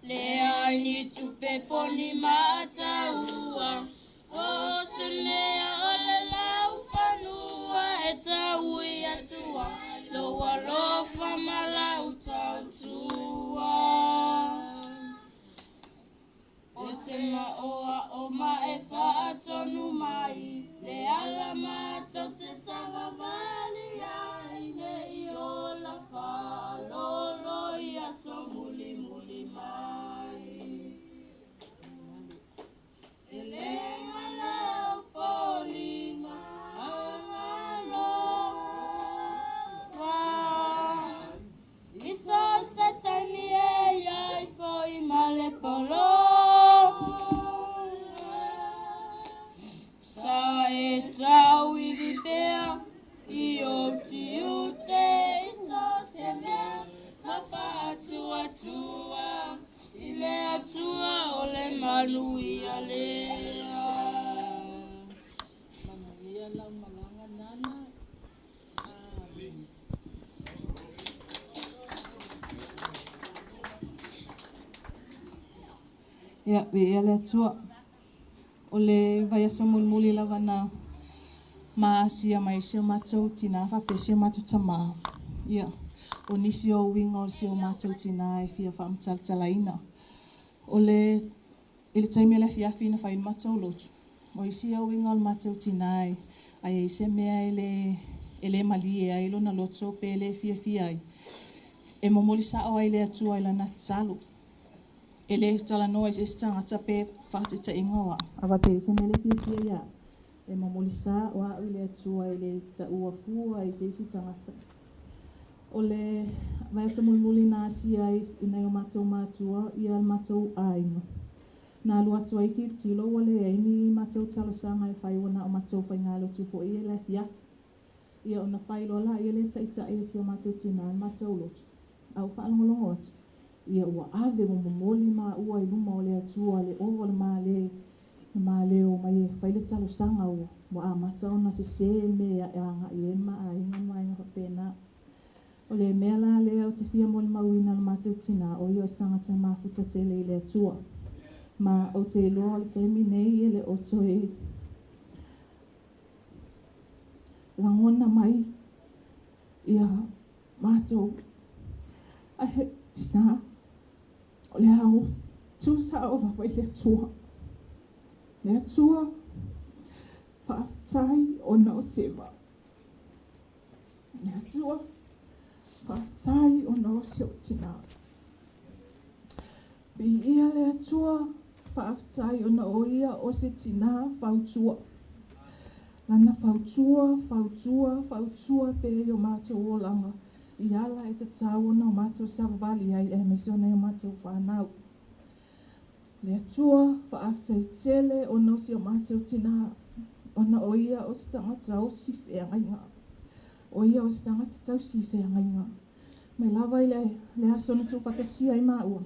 Lea ni tupe poni mataua o se mea o le lau fanua e tau i Atua lou alofa ma lau Atua. O te maoa o ma e whaatonu mai, le ala mātou te savavali ai, ne i ola whaalolo i aso muli muli mai. E le ngala o foliga alofa. I so se taimi e iai foi ma le polo. Sa e tau ivi pea i ou tiute i so se mea ma faatuatua i le Atua o le manuia lea. Manuia lau malaga Nana. Amene. Ia, viia le Atua. O le vaiaso mulimuli lava na ma asia mai ai si o matou tinā faapea si o matou tamā. Ia, o nisi o uiga o si o matou tinā e fia faamatalatalaina. O le, i le taimi o le afiafi na fai ai le matou lotu, o isi ia uiga o le matou tinā e a i ai se mea e le, e le malie ai lona loto pe le fiafia ai, e momoli sa'o ai i le Atua i lana tatalo. E le talanoa i se isi tagata pe faataitaiga o a'u. A faapea e i ai se mea le fiafia ia a'u, e momoli sa'o a'u i le Atua e le ta'ua fua i se isi tagata. O le vaiaso mulimuli na asia ai i nai o matou matua ia le matou aiga. Na alu atu ai tilotilo ua leai ni matou talosaga e fai ua na o matou faigalotu foi ia i le afiafi. Ia ona fai loa laia lea taitai e si o matou tina le matou lotu. A ua faalogologo atu, ia ua ave ua momoli maua i luma o le Atua le ova o le male, le male o omai e fai le talosaga ua ua amata ona sesē le mea e agai i ai le ma aiga ma vaega faapena. O le mea la lea ou te fia molimauina i le matou tinā, o ia o se tagata e mafuta tele i le Atua. Ma ou te iloa o le taimi nei e le o toe lagona mai ia matou ae tinā o le ao tu sao lava i le Atua. Le Atua, faafetai ona o Teva. Le Atua, faafetai ona o si ou tinā. Viia le Atua, faafetai ona o ia o se tinā fautua. Lana fautua, fautua, fautua pea i o matou olaga i ala e tatau ona o matou savavali ai aemaise o nai o matou fanau. Le Atua, faafetai tele ona o si o matou tinā, ona o ia o se tagata osi feagaiga. O ia o se tagata tausi feagaiga. Mai lava i le, le aso na tuufaatasia ai maua,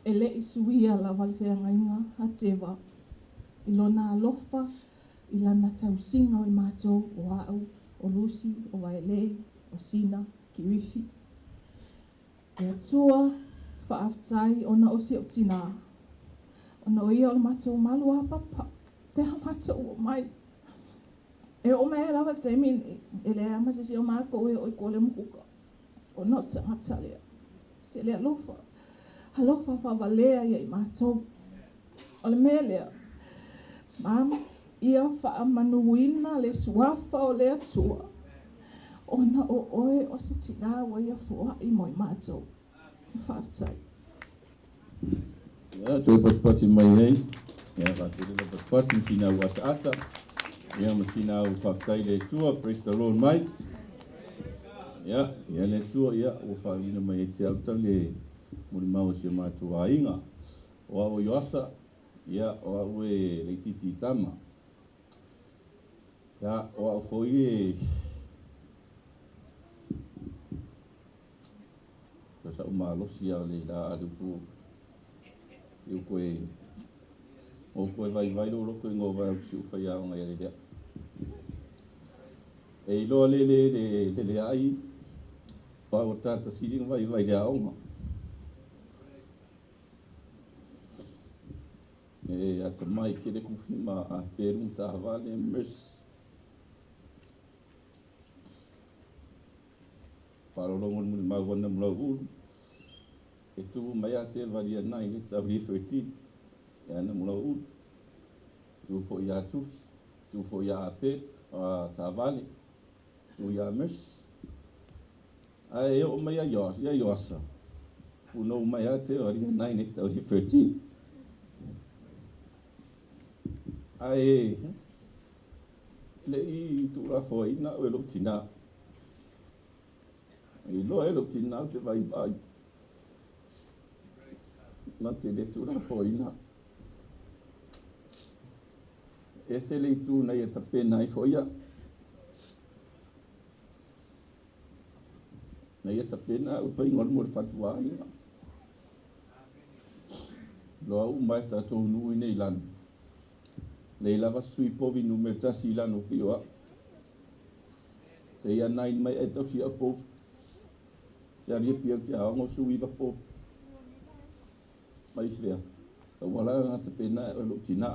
e le i suia lava le feagaiga a Teva i lona alofa i lana tausiga o i matou, o a'u, o Lucy, o Vaelei, o Sina, Kirifi. Le Atua, faafetai ona o si ou tinā, ona o ia o le matou malu āpapa pe a matou omai. E oo mai ai lava i le taimi lenei, e leai lava ma se isi o makou e oo i kole mukuka, ona o le tagata lea. Se le alofa, alofa faavalea ia i matou. O le mea lea, Mama, ia faamanuina le suafa o le Atua, ona o oe o se tinā ua ia foai mo i matou. Faafetai. Ia, toe patupatu mai ai. Ia, faatele le patupatu ma sina au ataata. Ia, ma sina au faafetai i le Atua. Praise the Lord mai. Ia, ia le Atua, ia, ua faaliina mai e te au tale molimau o si o matou aiga. O au o Ioasa, ia, o au e laitiiti tama. Ia, o au foi e Ko sa'u malosi a le la a le upu i uku e o koe vaivai lou loto i ngō vai au ki si'u faiaoga ia le lea. E iloa le le le le le ai o au o tata sili na vaivai le aoga. E atamai kele kufi ma a pelu ma tahavale mes. Faalologo i le molimau a Namulauulu, e tumu mai ia Teva i ana i le tau i 13, ia Namulauulu, tu foi ia Tufi, tu foi ia Ape, a Tavale, tu ia Mes. Ae e oo mai ia Ioasa, punou mai ia Teva i ana i le tau i 13. Ae le i tuulafoaiina au e lou tinā. E iloa e lou tinā ou te vaivai. Na te le tuulafoaiina. E ese le itu na ia tapena ai foi au. Na ia tapena au i le faiga o le mo le fatuaiga. Loa uma e tatou nuu i nei lano. Nei lava sui povi numera tasi i lano pio au. Te ia nai mai e tausi au povi. Te alia pia te aongo sui iwa povi. Mai fea. Ka wala ngā te pēnā e lou tinā.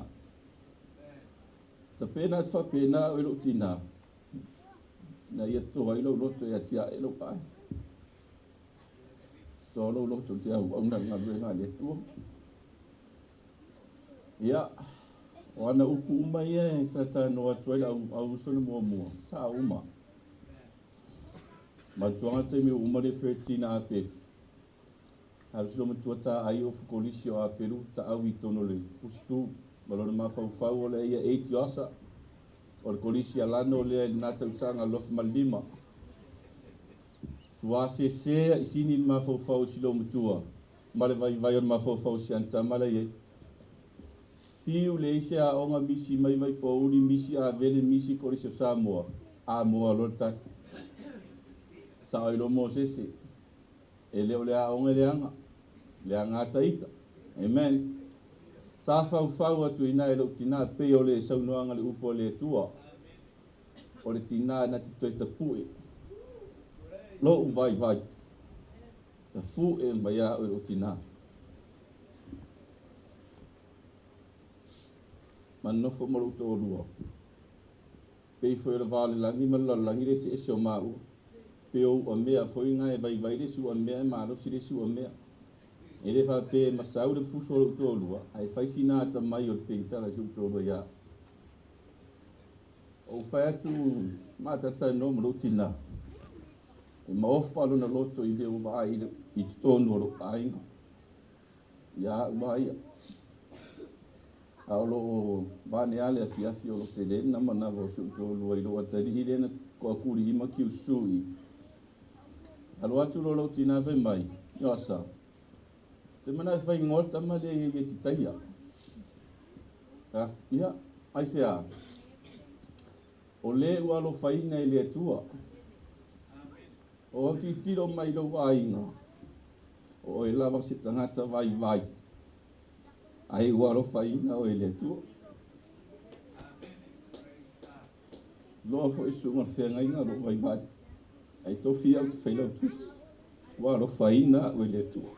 Te pēnā te whapēnā e lou tinā. Na ia toa i lou loto e atia e lou ai. Toa lou loto te au au na ngā ngā le tua. Ia, o ana upu uma ia e talanoa atu ai le au uso na muamua, sa uma. Matuaga taimi ua uma le 13 a Apelu. Alu si matua ta ai o fukolisi o Apelu taau i tonu o le pusitu ma lona mafaufau o le ia 8 ioasa o le kolisi a lano lea i lena tausaga 25. Tua sese i sini le mafaufau o si lou matua ma le vaivai o le mafaufau o si ana tama la i ai. Fiu leai se aoga misi mai Vaipouli, misi Avele, misi Kolisi o Samoa, Amoa loa le tati. Sao i lo Mosese, e le o le aoga e leaga, leaga ata ita. Amen. Sa faufau atu i ina e lou tinā pei o le saunoaga le upu a le Atua, o le tinā na te toe tapu'e lo'u vaivai. Tapu'e mai a'u e lou tinā. Ma nofo ma lou toalua. Pei foi o le va o le lagi ma le lalolagi le eseese o maua. Pei o uamea foi na e vaivai le isi uamea e malosi le isi uamea. E le faapea e masau le fuso o lou toalua, ae fai sina atamai o le penitala i si ou toalua ia au. Ou fai atu matatanoa ma lou tinā, e maofa lona loto i mea ua vaai i totonu o lou aiga. Ia au a ia. A o loo vane a le afiafi o lo tele na manawa o si ou toalua i lou atalii lea na toakuli ima kiusui. Alo atu loa lou tinā fai mai, Ioasa, te mana e whai ngoa tama lea ia ia titaia. Ia, aisea? O le ua alofaina e le Atua. O au tilotilo mai i lou aiga, o oe lava se tagata vaivai, ae ua alofaina oe e le Atua. Loa foi susuga o le feagaiga lou vaivai, ae tofi au te failautusi, ua alofaina au e le Atua.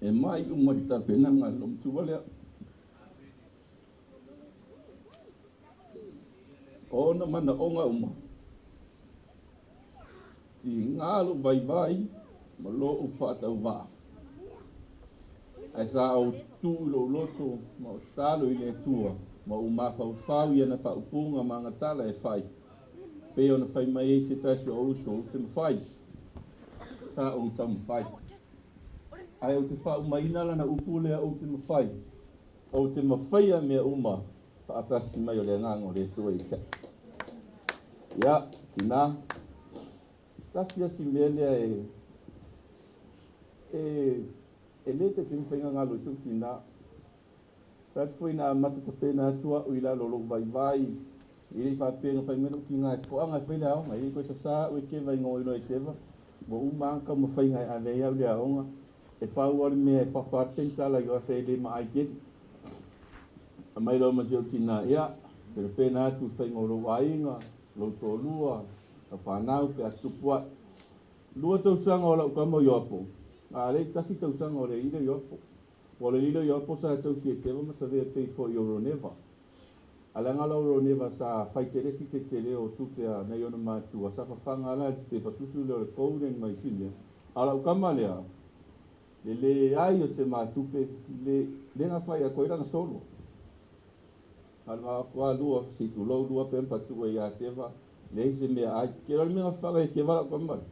E mai uma le tapenaga a le matua lea. O ona manaoga uma, tiga lou vaivai ma lou faatauvaa. Ae sa ou tuu i lou loto ma ou tatalo i le Atua ma ou mafaufau i ana faaupuga ma ana tala e fai, pei ona fai mai ai se tasi o ou uso ou te mafai. Sa ou taumafai. Ae ou te faaumaina lana upu lea ou te mafai. Ou te mafaia mea uma faatasi mai o le Agaga o le Atua ia te au. Ia, tinā, tasi asi mea lea e, e, e le te te mafai galo i sou tinā. Fai atu foi na amata tapena atu a'u i lalo o lou vaivai, e le i faapea na fai mai lou tiga e toaga e fai le aoga, e le toe sasā a'u e keva i goiloa e teva, ua uma a taumafaiga e ave ai a'u i le aoga, e pau lava le mea e papa atu penitala i oasa e le maai tele. Aumai loa ma si ou tina, ia, penapena atu i le faiga o lou aiga, lou toalua, lau fanau pe a tutupu ae. 2 tausaga o lau tama o Ioapo, a le 1 tausaga o le alii lea o Ioapo. Ua le lilo i apo sa tausi e Teva ma Savea pei foi o Roneva. A leaga la o Roneva sa fai tele si tetele o tupe a nai ona matua sa fafaga la le pepa susu lea o le golden ma isi mea. A o lau tama lea, le leai o se matupe, le le na fai a koe lana solo. A le ma lua, se i tulou lua pe patu e ia teva, leai se mea ai. Ke la le mea na fafaga e keva lau tama lea.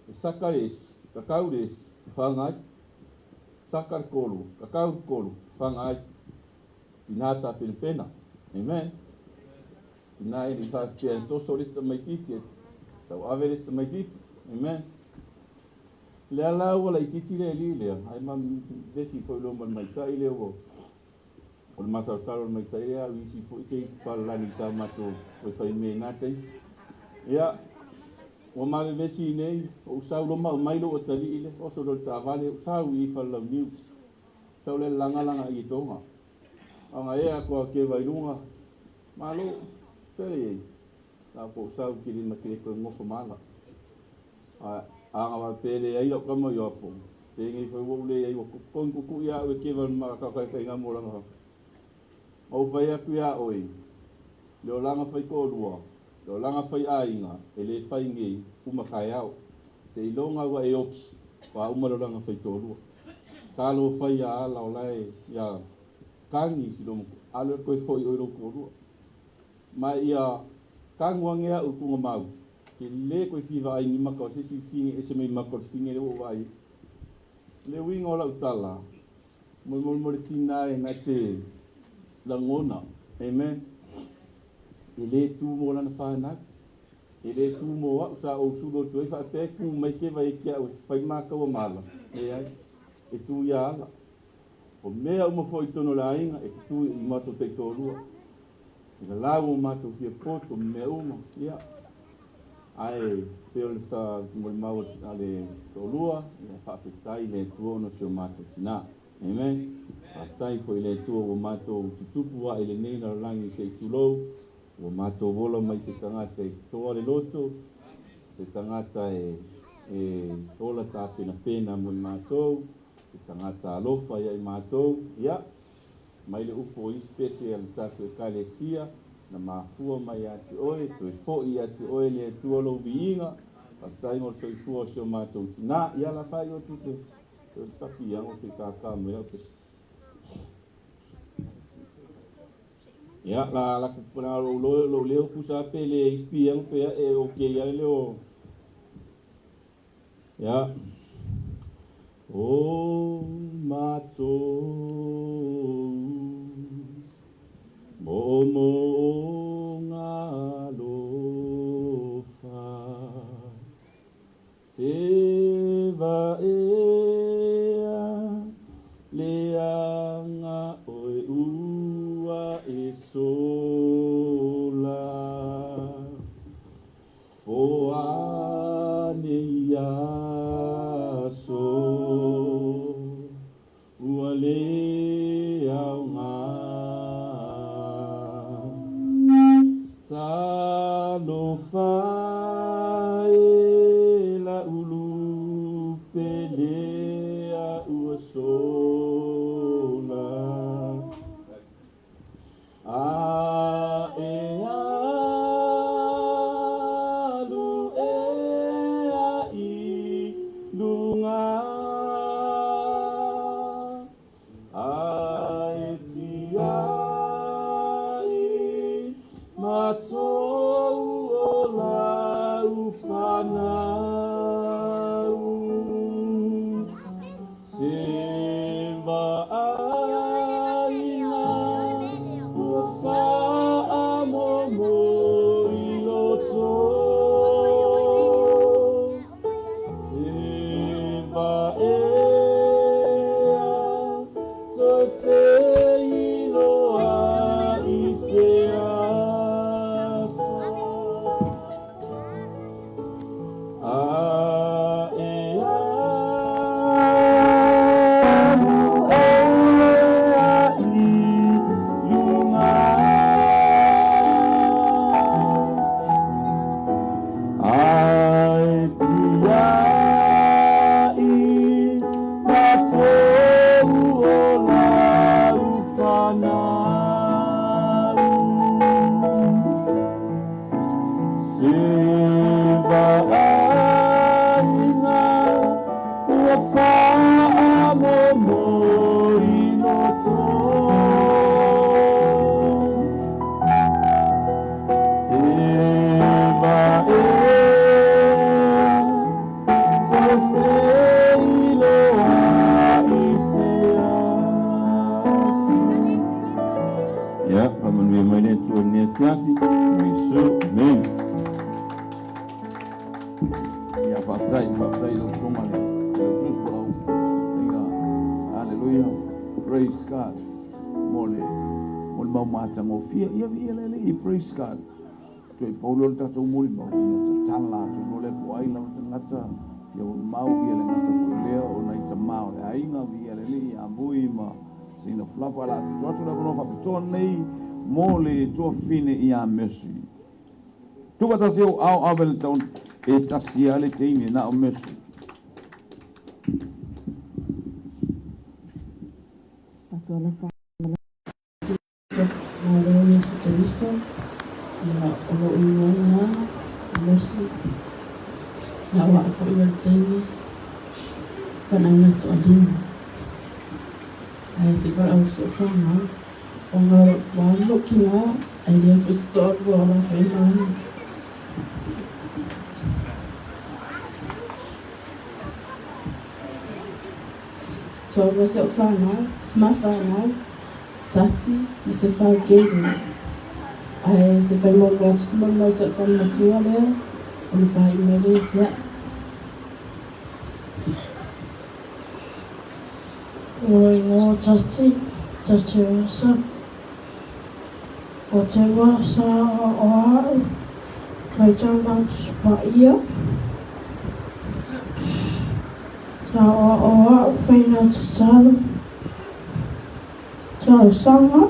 E saka le esi, kakau le esi, fafaga ai. Saka le kolu, kakau le kolu, fafaga ai. Tinā tapenapena. Amen. Tinā e le i faapea e toso le isi tamaitiiti, e tauave le isi tamaitiiti. Amen. Lea la ua laitiiti le alii lea, ai ma vefi foi loa ma le maitai lea ua o le masalosalo o le maitai lea au isi foi teiti palalagi sa matou toe fai mea i na taimi. Ia, ua mavevesi nei, ou sau loa ma aumai lou atalii lea, oso loa i le taavale, ou sau i Falelauniu. Sau le laga laga i etoga. Aga ea koa keva i luga. Malo, fea i ai? La ko sau ki lima ki le koe ngofo mala. A aga wa pele ai lau kama i apo. Pe ngi foi wo le ai wo kon kuku ia e keva ma ka kai kai ngamo langa. Au fai aku ia oi. Le olaga fai toalua, le olaga fai aiga, e le fai nei, uma taeao. Seiloga ua e oki, ua uma le olaga fai toalua. Talo fai ia ala o lae ia kagi si lou matua, alu e toe foi oi lou toalua. Ma ia kagu age a'u i kuga mau, ke le toe fia vaai ni maka o se isi fige ese mai maka o le fige lea ua ou vaai ai. Le uiga o lau tala, molemole mo le tina e na te lagona, amen, e le tu mo lana fanau, e le tu mo a'u sa ou sulu atu ai faapea e ku mai keva e ke a'u e fai mākau a mala, leai, e tu ia ala. O mea uma foi i totonu o le aiga e tutū i matou taitoalua. I la lau o matou fia poto ma mea uma, ia. Ae pei o le sa molimau a le toalua, ia faafetai i le Atua ona o si o matou tinā. Amen. Faafetai foi i le Atua ua matou tutupu ae i lenei lalolagi se i tulou, ua matou ola mai se tagata e toa le loto, se tagata e e ola tapenapena mo i matou, se tagata alofa ia i matou, ia, mai le upu o isi pese a le tatou Ekalesia, na mafua mai ia te oe, toe foi ia te oe le Atua lou viiga, faafetai mo le soifua o si o matou tinā. Ia la faaiu atu te toe tapi ia ngo se kākā mai lau pese. Ia, la la ku la lou lou leo pusa pe le ispi ang pe e o ke ia le leo. Ia. O matou moomooga alofa Te vaea leaga oe ua e sola. Po a nei aso ua le aoga. vaaiga ua faamomo'i loto Te vaea toe feiloai se aso. Ia, faamanuia mai le Atua i lenei afiafi. O Iesu, amene. Ia, faafetai, faafetai i lau Afioga i le Failautusi po o lau Fetalaiga. Haleluia. Praise God. Mo le mo le mau matagofie. Ia viia le Alii. Praise God. Toe pau lea o le tatou molimau, ia tatala atu loa lea po o ai lava tagata fia molimau, ia le gata foi lea o nai tama o le aiga, viia le Alii ia Vui ma Saina Fulafa. O le a tuu atu le avanoa faapitoa lenei mo le tuafafine ia Mercy. Tuufaatasi ou ao ave le taun e tasi lava le teine na o Mercy. Malo Iesu Keriso, ia o lo'u igoa lena o Mercy, na o a'u fo'i o le teine fanauga to'alima. Ae se i valaau i so'u fanau, ona ua alu lo'u tinā, ae leai foi se to'alua o la foi e malaga. To'alua si a'u fanau, si ma fanau, Tati ma Sefau Gayden. Ae se fai maua atu se molimau i si a'u tama matua lea, ona faaiu mai lea ia te a'u. O igoa o Tati, Tati Rasa. O te wā sa o a'u, kai tana Tusi Paia. Sa o a'u whaina tatalo, talosaga,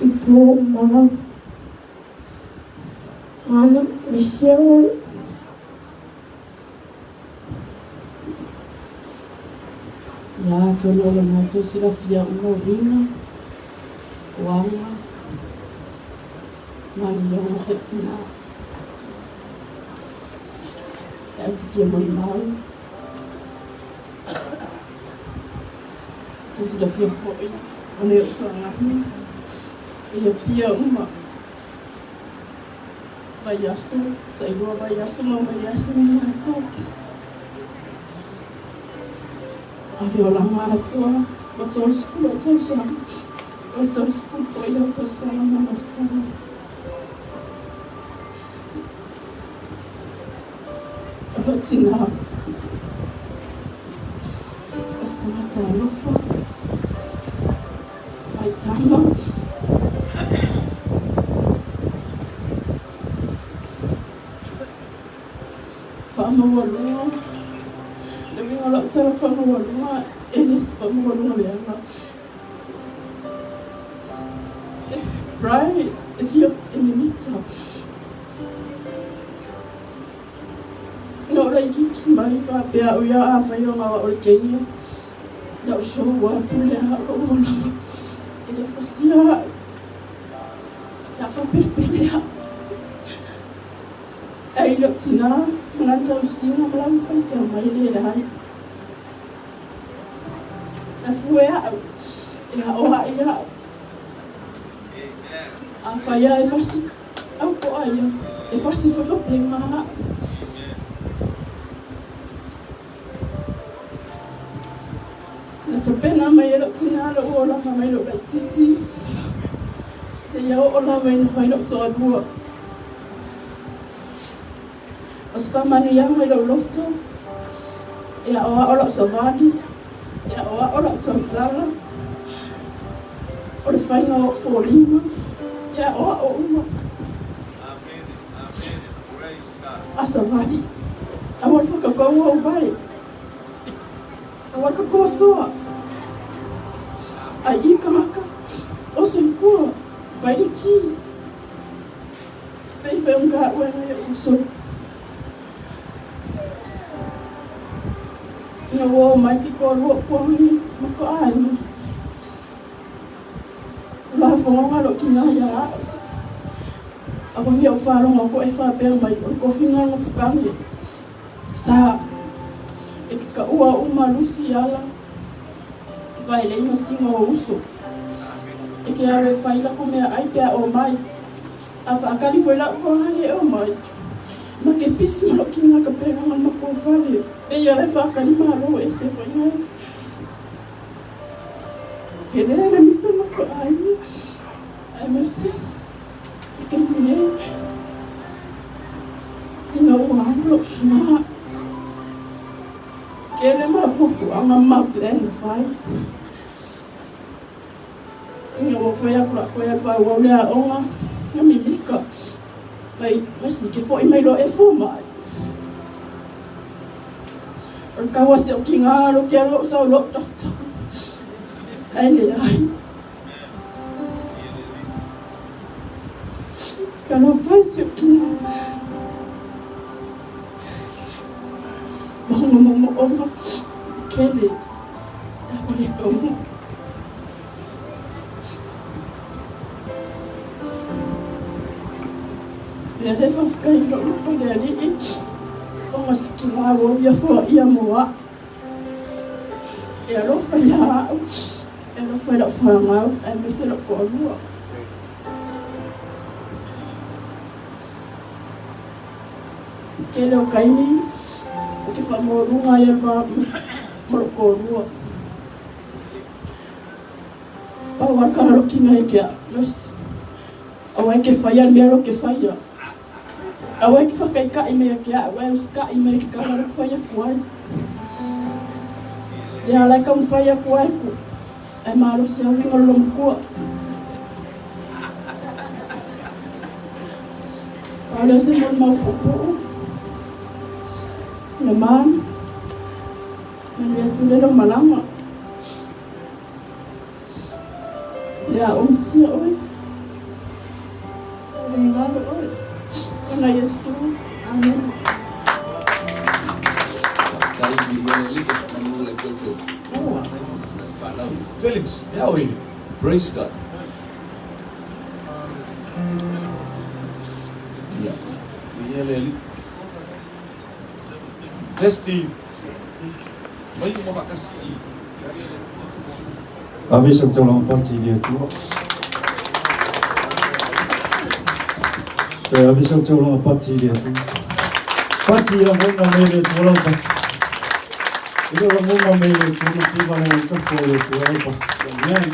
i pō uma lava. Ana, misia oe. Ia, atonu o lona outou silafia uma o uiga, o aga, ma amioga o se tina. E au te fia molimau. Outou silafia foi o le o'u toagahi i Apia uma. Vaiaso, tailua vaiaso ma vaiaso nei atoa. A le olaga atoa ua 30 o tausaga, ua 30 foi o tausaga ma mafutaga. O lou tinā, o se tagata alofa, faitama. Faamaualuga, le uiga o lau tala faamaualuga, e le o se faamaualuga leaga. Brian, e fia e mimita. Na o laitiiti mai faapea au ia afai o gaoa o le Kenya, na o show a pule a lou olaga e le fasia a'u ta faapelepele a'u ai lou tinā ma lana tausiga ma lana faitau mai leai na fue a'u e a'oa'i a'u afai a e fasi au po aia e fasi fefapega a'u. Na tapena mai e lou tinā lou olaga mai lou laitiiti seia oo lava ina fai lou toalua. O se faamanuiaga i lou loto, e aoao lau savali, e aoao lau tautala, o le faiga o ou foliga, e aoao uma. A savali, aua le whakakaua o vai, aua le kakoasoa, ai i kangaka, o soikua, vai le ki, pei pe unga uena i uso. Ina ua o mai ki koa lua kuangani ma ko aiga. O la whangonga lo ki ngā ia a'u. Aua ne ou faalogo atu e faapea mai o le tofiga nofokage sa e ke kaʻua uma lusi ala vaelei masina o uso e ke alo e fai lako mea ai pe a o mai a faakali foi la'u toagale e o mai ma ke pisi ma lo'u ka pelaga le makou fale e ia le faakali malo e se foiga ke lē le misa mako aiga ae mase i ke nei ina ua alu lo'u tinā ke le mafufu'aga ma plan fai ina ua fai aku la'u toe fa'auau le a'oga na mimika mai masi ke fo'i mai loa e foma'i o le tau a si o'u tigā lo ke alo o'u sau lo'u doctor ae leai talofa i si o'u tinā ma ona mo'omo'oga kele a ua lē taunu. Lea le faafetai i lo'u loto le Ali'i ona sitigā ua uia foa'ia mo a'u e alofa iā a'u e alofa i la'u fagau aemaise lo'u to'alua. Tele o taimi ou te fa'amualuga ai a ma lo'u toalua. Pau a le tala lo'u tina ia te a'u, Losi, aua e te faia le mea lea ou te faia. Aua e te fa'ataita'i mai ia te a'u ae usita'i mai i le tala lea ou te fai atu ai. Lea ala e taumafai atu ai ku ae malosi a uiga o le lomatua. Pau lea o se molimau puupuu. Ia ma, manuia tele lau malaga. Le a ousia oe. E le galo oe. Ona Iesu. Amene. Faafetai viia le Alii e faamanu le toe tua whanau. Felix, how? Praise God. Yeah. Viia le Alii. Zesti. Mai uma whakasi. Ave sau taulaga pati i le Atua. Toe ave sau taulaga pati i le Atua. Pati lagona mai le Atua lau pati. I le lagona mai le Atua ma tiva le tapo i le Atua lau pati. Amen.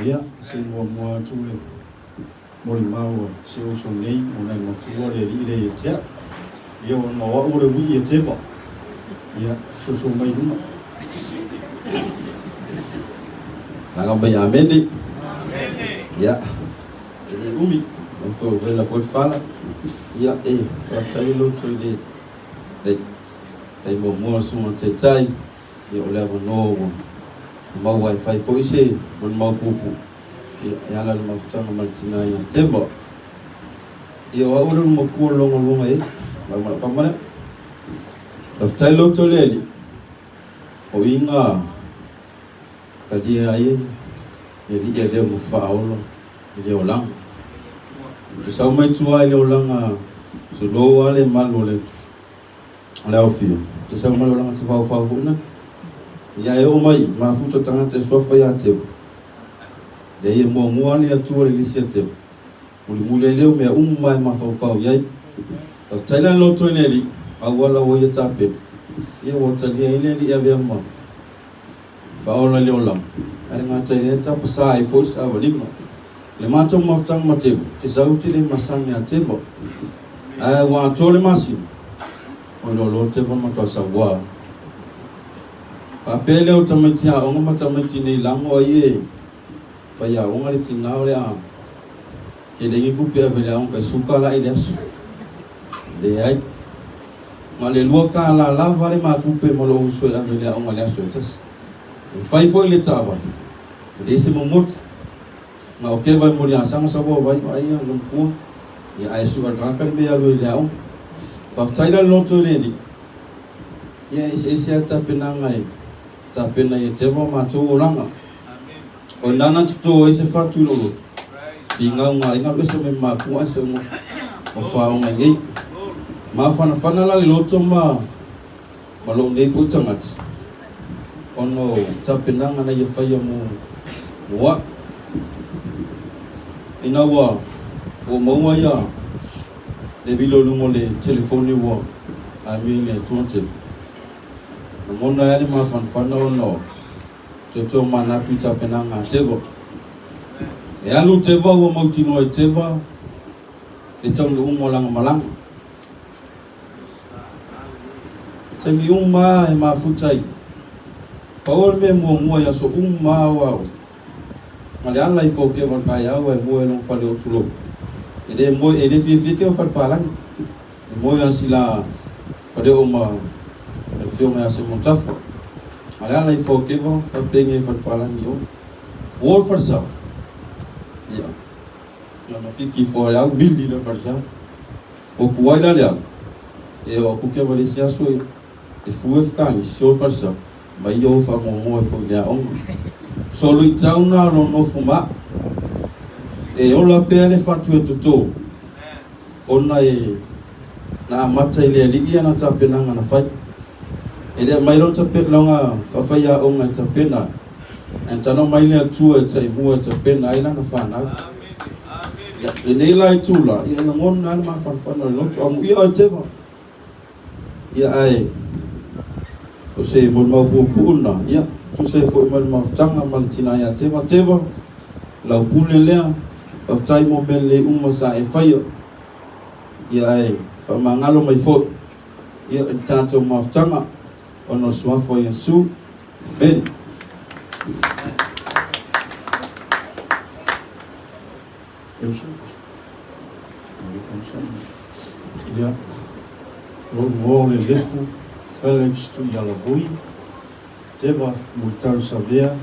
Ia, se mua mua atu le molimau a si uso nei o nai matua le alii le ia te a'u. Ia ona o a'u o le ui'i e teva. Ia, soso mai luma. Laga mai amene. Ia, e le umi, o fo vela foi fala. Ia, e, faafetai le loto i le, le, le muamua suga taitai, ia o le avanoa ua maua ai fai foi se molimau puupuu. Ia, e ala i le mafutaga ma le tinā ia Teva. Ia o a'u le matua o le logaloga e, lau ma lau kama lea. Faafetai le loto i le Alii, o iga talia ai e alii avea ma faaola i le olaga. Ou te sau mai tua i le olaga sulou lava le malu o le o le aofia. Ou te sau mai le olaga tafaufau foi na. Ia e oo mai mafuta tagata e suafa ia Teva. Leai e muamua le Atua i le lisi a Teva. Mulimuli ai lea o mea uma e mafaufau i ai. Faafetai la le loto i le Alii, auala ua ia tapena. Ia ua talia ai le Alii avea ma faaola i le olaga, ae le gata i lea tapasā ai foi le savalima. Le matou mafutaga ma Teva, te sau te le masani ia Teva. Ae ua atoa le masina, oi loaloa Teva ma matua sauā. Faapea lea o tamaiti aoga ma tamaiti nei lago ai e faiaoga le tinā o le a ke leai ni tupe e ave i le aoga kai suka la i le aso. Leai. Ma le $2 lava le ma tupe ma lou uso e ave i le aoga i le aso e tasi. E fai foi le taavale, e leai se momoti. Na o Keva e moliasaga sa ua vai vaai ia lona matua. Ia ae sue le tagata le mea e alu ai i le aoga. Faafetai la le loto i le Alii. Ia e eseese lava le tapenaga e tapena ia Teva o matou olaga. O ina na toto ai se fatu i lou loto. Figauga ai galu ese mai makua ae se o faaoga i nei. Mafanafana la le loto ma lou nei foi tagata ona o tapenaga na ia faia mo a'u. Ina ua maua ia le vilo i luga o le telefoni ua amia i le Atua tele. Lagona ai le mafanafana ona o toe manatu i tapenaga a Teva. E alu Teva ua mautinoa e Teva le taunuuga o lana malaga. Taimi uma e mafuta ai. Pau o le mea muamua i aso uma o au. Ma le ala i faukewa kai au e moe long fale o tulou. E le moe e le fiafia ke o fale palangi. E moe a sila fale o ma le fioga ia se montafa. Ma le ala i faukewa ka penge fale palangi o. O le fale sa. Ia. Ia na fiki fo au mili le fale sa. O kuai la le ala. E o ku ke wale si aso e fue whakangi si o fale sa. Mai o whangongo e fo i lea onga. So lui tauna lo nofu ma. E ola pea le whatu e toto. Ona e na amata i le alii ana tapenaga na fai. E lea mai lo tape longa whawhai a onga e tapena. E tano mai le atua e taimua e tapena ai lana whanau. Ia, le nei la e tūla, ia na ngona ale mafanafana le loto. Amu ia o tewa. Ia ai, o se mo mau puupuu ia, tu se fo i mai mafutanga ma le tina ia tewa tewa, lau pule lea, whaftai mo mele le uma sa e whaia. Ia ai, whamangalo mai fo, ia i tātou mafutanga, ono suafo ia su. Amen. Ia, lo ngo le lefu, Felix tu ia lavui, Teva mulitaru savea,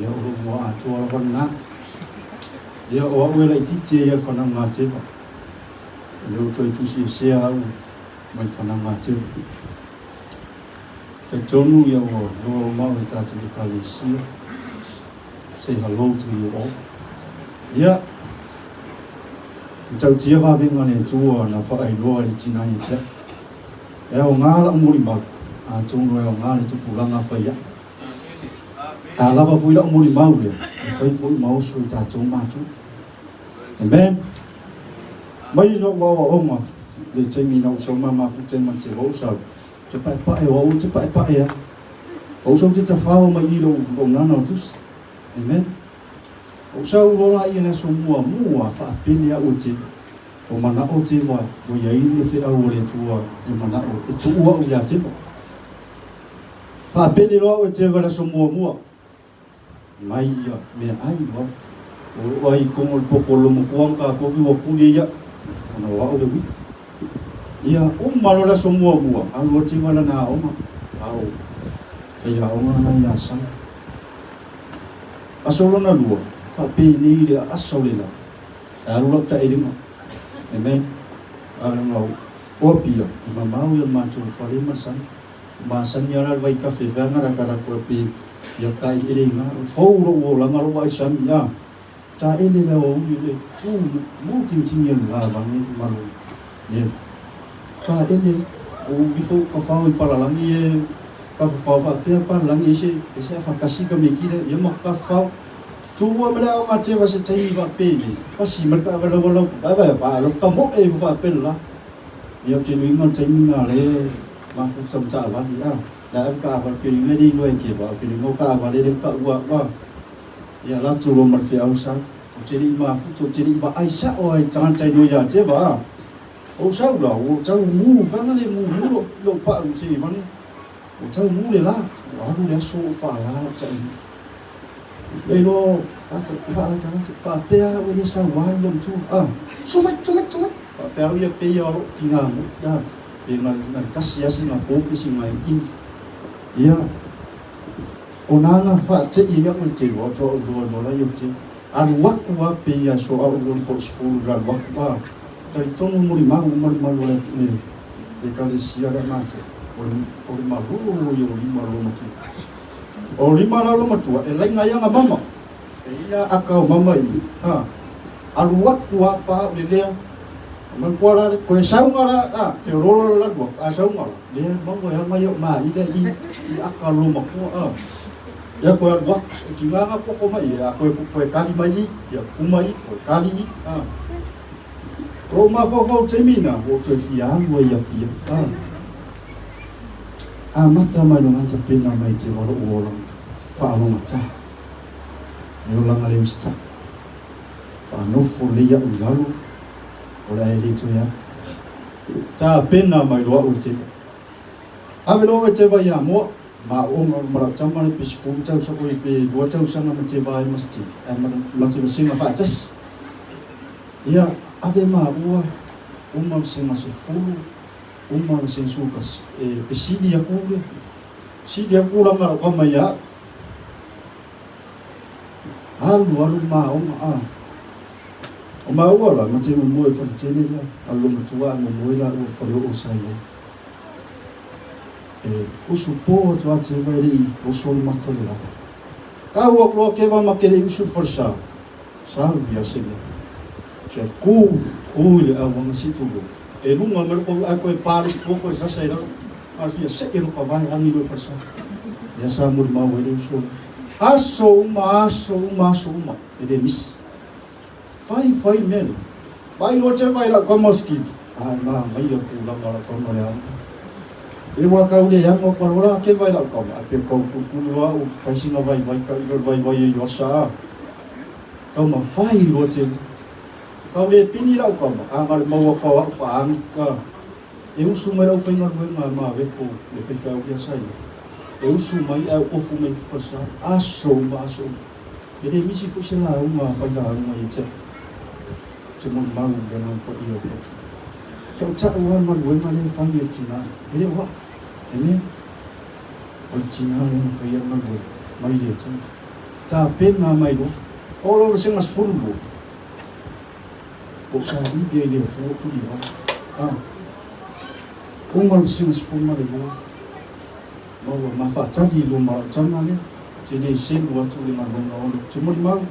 ia o lo mua atua lava lena. Ia o au e laititi e ia le fanauga a Teva. Le o toe tusiesea au mai le fanauga a Teva. Talitonu ia ua loa o mau e tatou ekalesia. Say hello to you all. Ia, matautia vavega le Atua na faailoa i le tina ia te a'u. E aogā la'u molimau, atonu e aogā le tupulaga fai a'i. A lava foi la'u molimau lea, e fai foi ma oso i tatou matua. Amen. Mai la'u aoaoga le taimi na ou sau mamafuta ai ma te ou sau, te paepae o au te paepae a. Ou sau te tafao mai i lou nana o tusi. Amen. Ou sau lola ia le aso muamua faapele a'u e te o mana'o Teva ua iai le fe'au o le Atua e mana'o e tu'u a'u iā Teva. Faapele loa a'u e Teva le aso muamua mai ia meaai ua o ai kogo le poko lomo kuanga ka poki ua kuli ia ona o a'u le uila. Ia uma loa le aso muamua alu o Teva lana aoga ao faiaoga na ia saga. Aso lona lua faapenei le aasa o le la e alu lau taʻiliga. Amen. Alaga o Apia e mamao ia le matou fale ma le sami. Masani ala le vaikafe feaga la kalaku e pe ia kaʻiliʻili iga fou lo'u olaga lo'u ai sami a taʻele le aoauli le tu mo tingtingi e le lavage malo le taʻele o ifo kafao i palalagi e kafafao faapea palalagi ese ese afakasi ka mekila ia ma kafafao tua ma le aoga teva se taimi faapeni pasi ma le kaʻavalaualau vaevae pa lo kamoʻe ifo faapena la ia te nuiga le taimi na le mafuta ma taʻavale a la ave kaʻavale peliga le iloa e keva peliga o kaʻavale le kaʻua a ia latou lo ma le feau sau o te leʻi mafuta o te leʻi vaai saʻo ai tagata iloa iā teva a ou sau la o tau mu faga le mumu lo lo pa'u se vane o tau mu le la o alu le aso o faalā lau taʻi le lo faalatalatu faapea ua le sauā le matua a sumai sumai sumai faapea au ia peia o loo tiga mo ia pe na kasi asi na po si ngai ini ia o nana faateʻi ai aʻu le telu atu aʻu loa loa la ia te alu aku a pe ia so aʻu lo le po sefulu le alu aku a talitonu molimau malumalu le le ekalesia lea matou o le malō ia o lima lo matua o lima la lo matua e laiga ai aga mama e ia aka o mama i a Alu atu a pa au le lea. Mai kua la le koe saunga la, a, feololo le alu atu, a saunga la, lea maua e anga ia o maile i, i aka lo makua, a. Ia koe alu atu, e ki nganga koko mai, a koe, koe kali mai i, ia kuma i, koe kali i, a. O lou mafaufau i taimi na, ua ou toe fia alu ai i Apia, a. Amata mai lona tapena mai te wa lou olaga, faalogata, le olaga le usitai. Faanofo lelei au i lalo, o le a e le toe alu. Tapena mai loa au e Teva. Ave loa au e Teva ia Moa, ma aoga ma lau tama le pe 10 tausaga oi pe 2 tausaga ma Teva ai ma Steve, ae ma te vasega faatasi. Ia, ave maua, uma vasega 10, uma vasega 11, e fesili aku le, sili aku tulaga lau tama ia au. Alu alu ma aoga a. O maua la, ma te momoe i faletele lea, alu lo matua ae momoe la ua fale oo sa i ai. E usu po atu a Teva e le i oso le mata le la. Kau aku loa Keva ma ke le i usu le falesa, sau ia se mea. Se ku, ku i le auanga si tulu. E lunga mai loko ae koe pa le si po koe sasa i lalo. A fia see lo ka vae agi loa i falesa. Ia sa molimau ai le uso. Aso uma, aso uma, aso uma, e le misi. Fai, fai le mea lea. Vaai loa Teva i lau kama o Steve. Ae manaia le tulaga o lau kama i le aoga. E ua kau le ano aku alola a Teva i lau kama, ae pe kau kulukulu loa au fai sina vaivai kau i le vaivai e i asa a. Kau ma fai loa Teva. Kau le pini lau kama, a na le mau aku au faagi ka. E usu mai lau faigaluega ma wepo le faifeau ia sa ia. E usu mai ae ofu mai falesa, aso uma aso uma. E le misi foi se lauga a fai lauga ia te au. Ou te molimau i le Agaga Paia o fafo. Tautau lava le galuega lea e fai e le tina, e le o au. Amen. O le tina lea na faia le galuega mai le Atua. Tapena mai loa. O lo vasega 12. Ou saili ai le Atua ou tulivae. A. Uma le vasega 12. Ma ua mafaatali i luma o lau tama lea, ou te le selu atu i le galuega o le ou te molimau,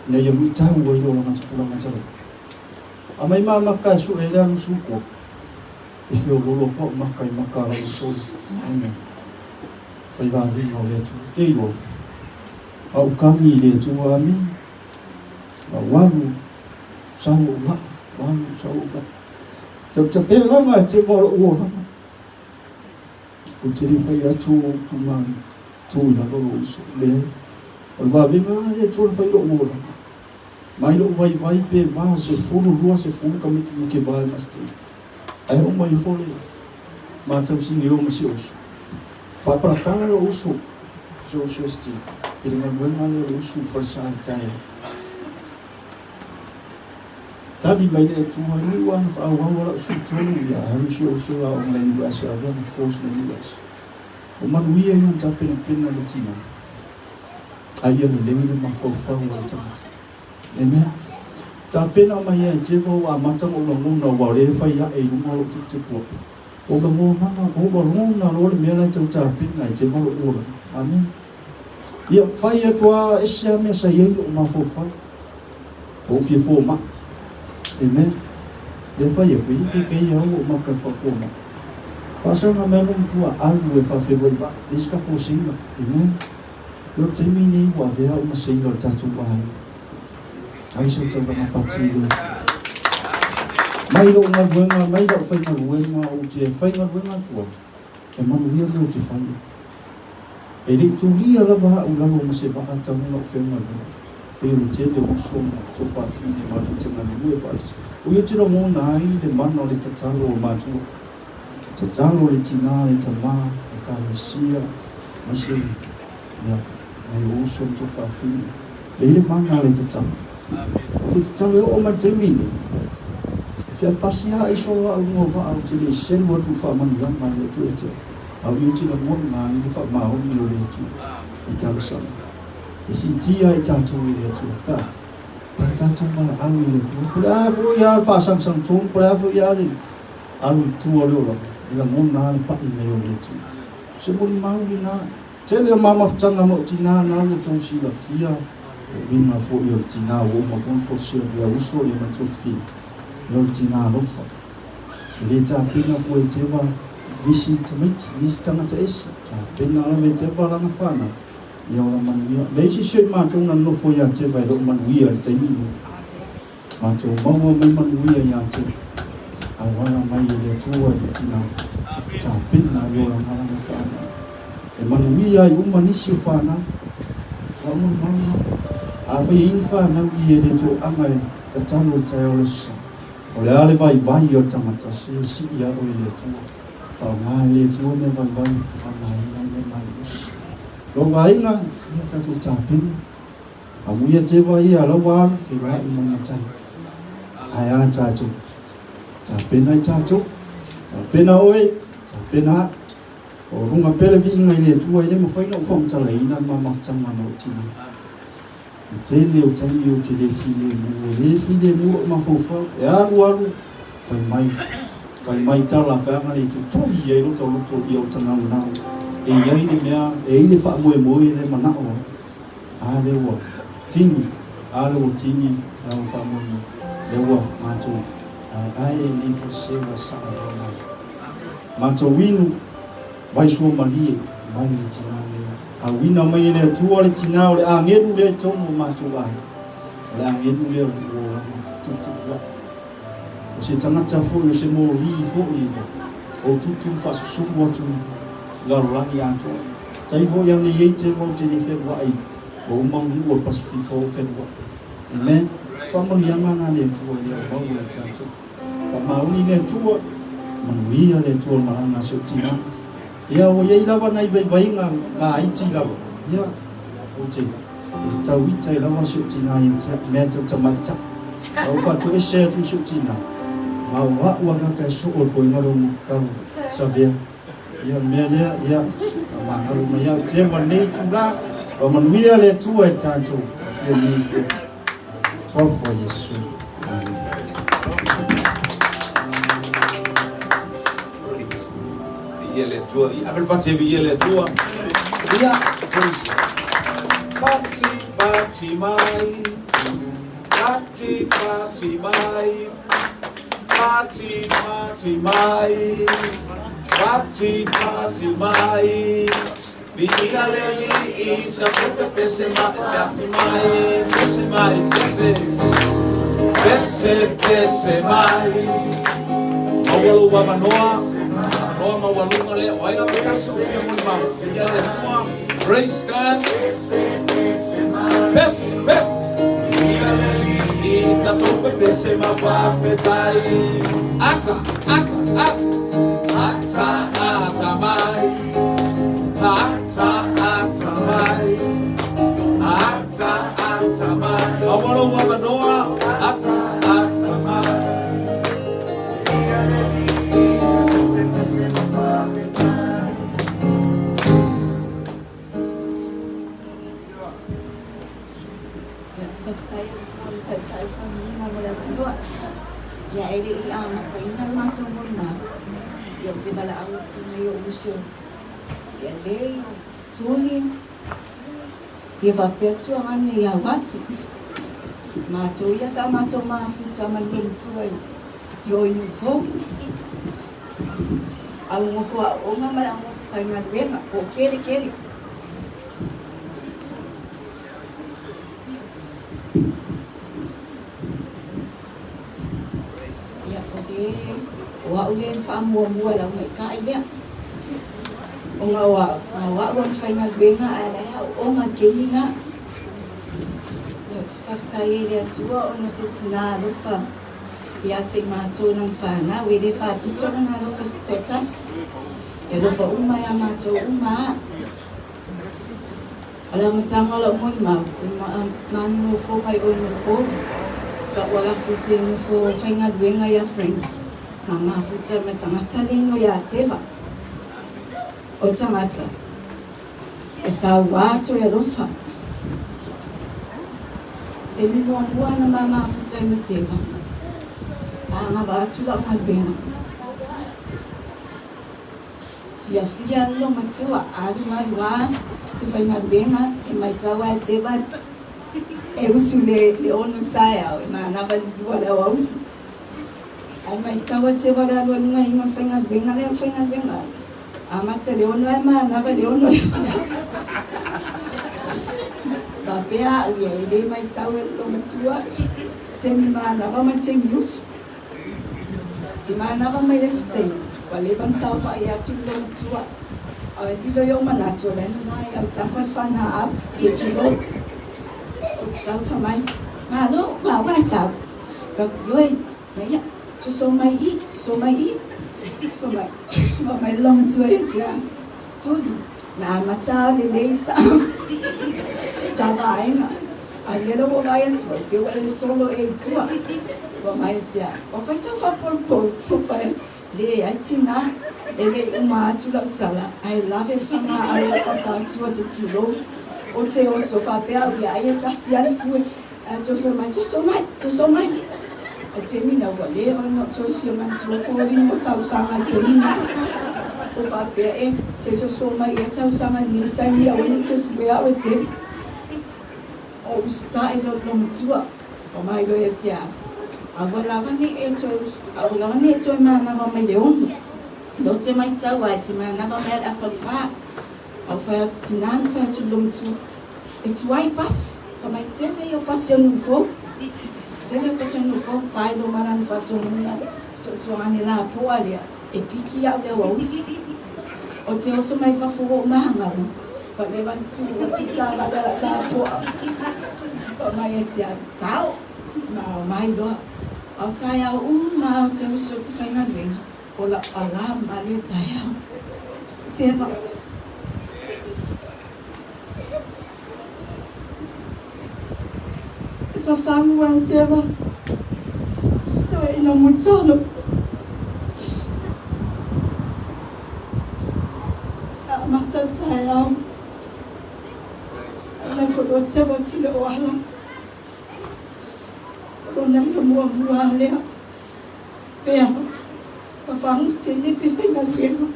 ina ia luitau ai le olaga tupulaga talu. A mai mamaka e sue ai le alu usu koa, e feololo atu au maka i maka a lau uso ia. Amen. Fai valiga o le Atua. Te iloa, a ou kagi i le Atua, amene. Ma ou alu, sau ou laa, ou alu, sau ou laa. Tapetapelaga e te ma o lou olaga. Ou te le fai atu o ou tumanu tu i lalo lou uso. Leai. O le vavega lava lea e tua na fai lou olaga. Mai lou vaivai pe va 10, 20 tamaiti ma ke vae ma Steve. Ae oo mai ifo le matau sini o ma si uso. Faapalapala lou uso, si uso e Steve, i le galuega lea o le usu i falesa i le taeao. Tali mai le Atua, e ui ua na faaauau a lau sui tonu ia alu si ou uso aoga le US e avea ma course le US. O manuia ia na tapenapena le tina, a ia lelei le mafaufau a le tagata. Amen. Tapena mai ia e Teva ua amata ona ou lagona aua o lea e fai ae i luga o lou tuputupu ape. Ou lagonaga, ou lagona loa le mea la e tau tapena e Teva lou olaga. Amen. Ia, fai atu lava, ese lava mea sa i ai lou mafaufau. Ua ou fia fomai. Amen. Lea fai atu, e ke ke ia ua ou maka e faafomai. Faasaga mai lou matua alu e faafeiloai vaa, leai se tatou seila. Amen. O le taimi lenei ua avea au ma seila o le tatou aiga. Ai sau taulaga pati i le Atua. Mai lou galuega, mai lau faigaluega, ou te faigaluega atu ai, e manuia mea ou te fai ai. E le i tulia lava au i lalo ma se vaa talu ona ou feogaluega, pei o le tele o uso ma toafafine matou te galulue faatasi. O ia te lagona ai le mana o le tatalo o matua, tatalo le tina, le tama, ekalesia, aemaise ia nai ou uso ma toafafine. E i ai le mana o le tatalo. Ou te tatalo e oo mai le taimi lenei, e fia pasi lava ai solo au i luga o vaa ou te le selu atu i le faamanuiaga a le Atua ia te au. Au ia ou te lagona ai le faamaoni o le Atua i talosaga. E siitia ai tatou e le Atua, pe a? Pe a tatou valaau i le Atua. Po o le a foi lava le faasagasag tonu, po o le a foi lava le alu i tua o le olaga, e lagona lava le pai mai o le Atua. O se molimau lena. Tele o ma mafutaga ma ou tina na ua outou silafia uiga foʻi o le tinā ua uma foi ona folasia atu ia uso ia ma le tuafafine, ia o le tinā alofa. E lē tapena fua e Teva nisi tamaiti, nisi tagata ese, tapena lava e Teva lana fanau, ia ola manuia. Leai se isi o i matou na nonofo iā Teva e le o manuia i le taimi lenei. Matou maua mai manuia iā Teva, auala mai e le Atua i le tinā, tapena i olaga lana fanau. E manuia ai uma nisi o fanau, ua uma le mau lena. Afai e i ai ni fanau i e le toaga e tatalo i le taeao o le Aso Sa, O le a le vaivai o le tagata, se e sii a oe e le Atua. Faaaoga e le Atua mea vaivai, faaaogaina ai mea malolosi. Lou aiga, ia tatou tapena. Amuia teva ia lau alu feiloai ma le matai. Ae a tatou? Tapena i tatou. Tapena oe, tapena a'u. O luga pea le viiga i le Atua e le mafai ona ou faamatalaina le mamafataga na ou tina. Le tele o taimi ou te le filemu, e le filemu lou mafaufau, e alu alu, fai mai, fai mai tala feaga le tutuli ai lota loto ia o tagaunao. E i ai le mea, e i ai le faamoemoe le manao ai. A lea ua tini, a lea ua tini lau faamoemoe, lea ua matou aeae i lenei faleseu ua saa lau mai. Matou inu, vai sua malie, mai le tinā lenei. Auina mai e le Atua le tinā o le agelu lea i totonu o matou aiga. O le agelu lea o le olaga tuputupu ae. O se tagata foi, o se moli foi ua ou tutulu faasusulu atu i lalolagi atoa. Tai foi ana i ai te ou te le feluai, ua uma ona nuu o le Pasefika ou feluai. Amen. Faamanuiaga na le Atua i le au maua ia tatou. Faamaoni le Atua, manuia le Atua i le malaga a si ou tinā. Ia, ua i ai lava nai vaivaiga laiti lava, ia, ou te tau ita ai lava si ou tinā ia te au, mea tau tamaitai. A ou faatoese atu i si ou tinā, ma o a'u agaka e soo i le koina lea o Mukalu Savea. Ia, o le mea lea, ia, faamagalo mai au te ma lenei itulā, faamanuia le Atua i le tatou fia nei. Suafa Iesu. Amen. Praise. Viia le Atua. Ia, ave le pati e viia le Atua. Ia, praise. Pati, pati mai. Pati, pati mai. Pati, pati mai. Pati, pati mai. Viia le Alii, tatou pepese ma e peati mai, pese mai, pese, pese, pese mai. Maua lou avanoa, avanoa maualuga lea, o ai lava se tasi o fia molimau. Viia le Atua, praise God. Pese, pese. Viia le Alii, tatou pepese ma faafetai. Ata, ata, ata, ata, ata mai. Ata, ata mai. Ata, ata mai. Maua lou avanoa. Ata, ata mai. Faafetai atu mo le taitai faamiina mo le avanoa. Ia e le i amataina le matou molimau, ia ou te valaau atu nei ou uso Sialei, Tuli, ia faapea atu aga nei ia Wati. Matou ia sa matou mafuta ma le lomatua i o i Nuu-fou. Au nofo aoaoga ma le au nofo faigaluega, po o kele kele. Ia, o le, o a'u lea na faamuamua i lau maita'i lea, ona o a'u, na o a'u lava na faigaluega ae la e aooga i le taimi lena. Ia, ou te faafetai ai i le Atua ona o se tinā alofa ia te i matou lana fanau, e le faapito lona alofa se toatasi, e alofa uma iā matou uma a. O le amataga o lau molimau, o le maninofoga i Oinofou, sa ou ala atu te nofo faigaluega ia Frank, ma mafuta ma tagata le igoa ia Teva. O tagata, e saua toe alofa. Taimi muamua na ma mafuta ai ma Teva, agava atu lau galuega. Fiafia le loomatua, alu alu a e faigaluega, e maitau a e Teva. E usu le 6 taeao e manava i le 2 i le aoauli. Ae matau atu e wale alualuga i ga faigaluega lea o faigaluega ai. Amata i le 6 ae manava i le 6 i le afiafi. Faapea a'u ia e lē maitau e le lomatua taimi manava ma taimi usu. Te manava mai le isi taimi ua leva ona saofa'i atu le lomatua. Ae lilo i o'u manatu o la e mamā i autafa le fagāau se i tulou. Ou te sau fai mai, Malo, ua ua e sau. Fai atu, Ioe, mai ia, sosō mai i, sosō mai i. Fai mai, fai mai le lomatua ia te au, Tuli, na amata lava lelei ta, ta vaega. A o le mea lea ua ou vaai atu ai, pei ua e solo ea i tua. Ua mai ia te au, ua fai sau faapolopolo. Ou fai atu, Leai tinā, e le i uma atu lau tala, ae lave fagāau lau papa atua se tulou. Ou te oso faapea au ia aia tasi lava le fue, ae toe fai mai, Soso mai, soso mai. I le taimi na ua leva ona ou toe fia manatua foliga o tausaga i le taimi na. Ou faapea e, te soso mai ea tausaga i lenei taimi aua ne i toe fue au e tele. O usitai lou lomatua, o mai loa ia te au, Aua lava ne i e toe, aua lava ne i e toe manava mai le 6. Lea ou te matau lava e te manava mai a le afa 4. A ua fai atu, tinā na fai atu i le lomatua, E tuai pasi, fai mai, tele ia o pasi o nuu fou. Tele o pasi o nuu fou, faailoa mai lana faatonuga, sotuagane lapoa lea, e piki au le aoauli. Ou te oso mai fafo ua ou mahagaga, ua leva ona tu atu i taavale a lau lapoa. Fai mai ia te au, Tao! Ma o mai loa. A o taeao uma lava ou te usu ou te faigaluega, o lau alarm a lea taeao. Teva. E fafagu ai Teva. Toe ina mutalo. Amata le taeao. Alai foi o Teva ou te le o ala. O lona leo muamua lava lea. Pea, fafagu tele pe faigaluega.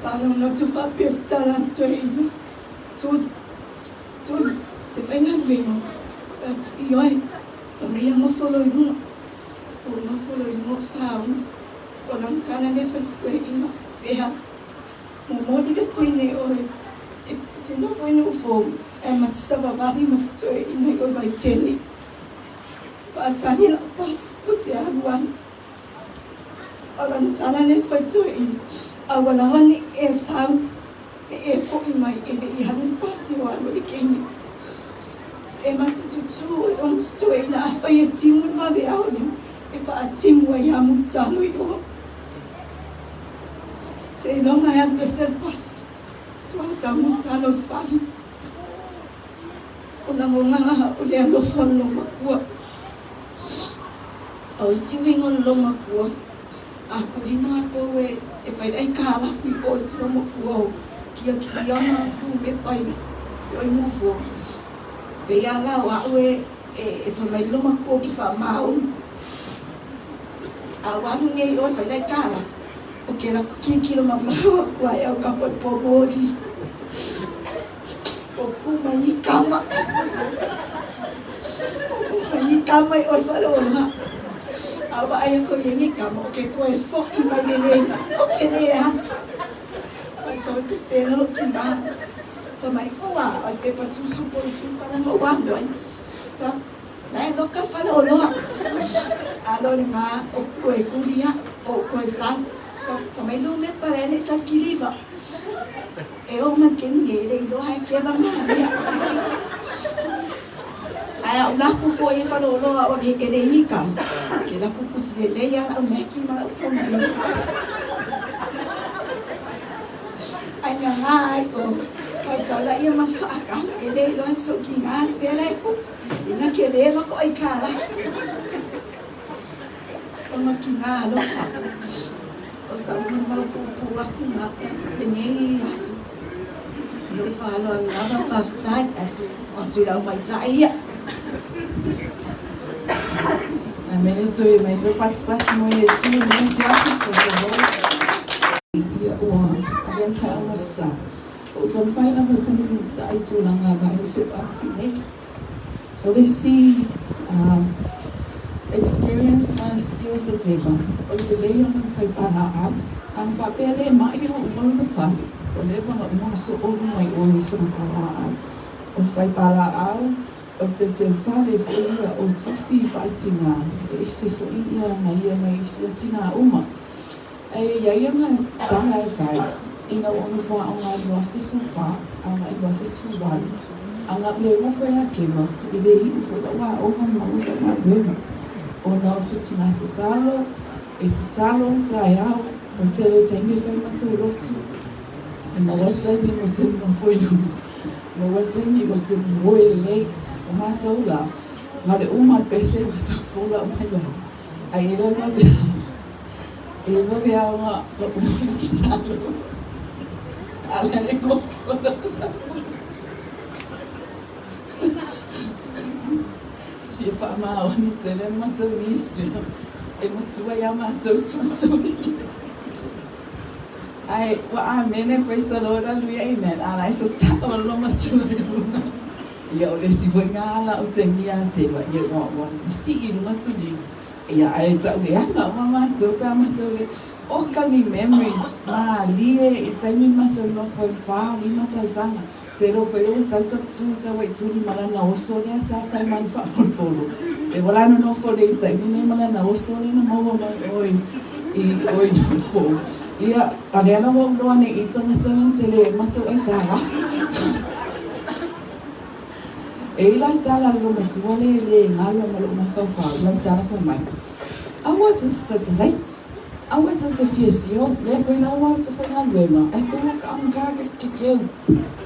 Faalogo atu faapea se tala a le toeaina, Tuli, Tuli, te faigaluega, fai atu, Ioe, fai mai ia nofo loa i luga. Ou nofo loa i luga ou sauni. O lana tala lea fai si toeaina, Pea, momoli le teine i oe, e te nofo i nuu fou, ae ma te savavali ma si toeaina i oe Vaitele. Faatali lau pasi, ou te alu ai. O lana tala lea fai toeaina, Aua lava ne i e sau, ne i e foʻi mai e le i alu le pasi o alu i le kini. E ma te tutū e ono se toeaina afai e timu le vaveao lea e faatimu ai ia Mulitalo i o. Seiloga e alu ese le pasi, tuaa sau Mulitalo i le fale. O lagonaga o le alofa o le loomatua. A o isi uiga o le loomatua, a kuli matou e e fai le aikalafu i o si loomatua o kiakia ma lumepa i o i Mufoa. Pei lava la o a'u e e fai mai le loomatua ou te faamaoni. A ua alu nei oe e fai le aikalafu, o ke alu atu kilokilo mamao aku ae au ka foi pomoli. O ku mai ni kama. O ku mai ni kama i oe faleoloa. A vaai aku i ni kama o ke koe foʻi mai lenei o ke lē alu. Mai sau ke pela lou kinā. Fai mai, ua, o le pepa susu po o le sukala ma ua alu ai. Fai atu, la e loka le faleoloa. Alo le gā o koe kuli aʻu, o koe sau. Fai mai lou mea pale ai le i sau kiliva. E oo mai ke nei e le iloa hae keva mea. Ae a'u laku foʻi e faleoloa o le e le inikama, ke laku kusi lelei a la'u meki ma la'u fono. Ai ngā ai o kai sau laia ma whaaka e le iloa so ki ngā pera e kupu ina ke lewa ko ai kā la. Ona ki ngā aloha. O sa uma mau pūpū aku ngā lenei aso. Lou faaaloalo lava faafetai atu atu i lau maitai ia. Amene toe mai sau patipati mo Iesu lenei afiafi. Ia ua avea ma faeaga sa. Ua taumafai lava ou te mulimulitaʻi i tulaga agai o si ou aunty nei. O le isi experience ma skills a Teva, o le lelei ona fai palaau. A na faapea le maʻi ua uma lona fale, ua leva ona uma ona soolu mai ʻoe i sana palaau. O le fai palaau, o le teuteu fale foi ia, o le tofi faale-tinā, e ese foi ia na ia mai isi a tinā uma. E i ai ana tala e fai, ina ua ou nofo aoga i le 2014 agai i le 2018, a na ou le nofo ia Keva, e le iu foi lau aoga ma maua sau galuega, ona o se tinā tatalo, e tatalo le taeao, o le tele o taimi e fai matou lotu, e maua le taimi mo te nofo i luga, maua le taimi mo te moe lelei, o matou la, na o le uma o le pese ua tau fola uma i lalo, ai e le E vave a ona lou tatalo a o le a le nofo fia faamaoni tele le matou niece lea e matua ia matou si matou niece. Ae ua amene, praise the Lord, hallelujah, amen, a la e sasao le matua i luga. Ia, o le isi foi ga ala o te ia Teva, ia ua sii i luga taliu. Ia, ae ta'u leaga uma matou pe a matou le oka ni memories malie i taimi matou nofo i 4, 5 tausaga. Te iloa foi lea ua sau taputu tauaituli ma lana oso lea sa fai ma le faapolopolo. E ua la nonofo lea i taimi nei ma lana oso lea na maua mai oi i oi nofo. Ia, a lea la ua ou iloa nei i tagata na te le matou aitalafu. E i la tala le matua le le galo ma lou mafaufau lana tala fai mai. Aua tou te tautalaiti. Aua tou te fia sio, lea foi la ua te faigaluega, ae pe ua kaagata ke kekeu.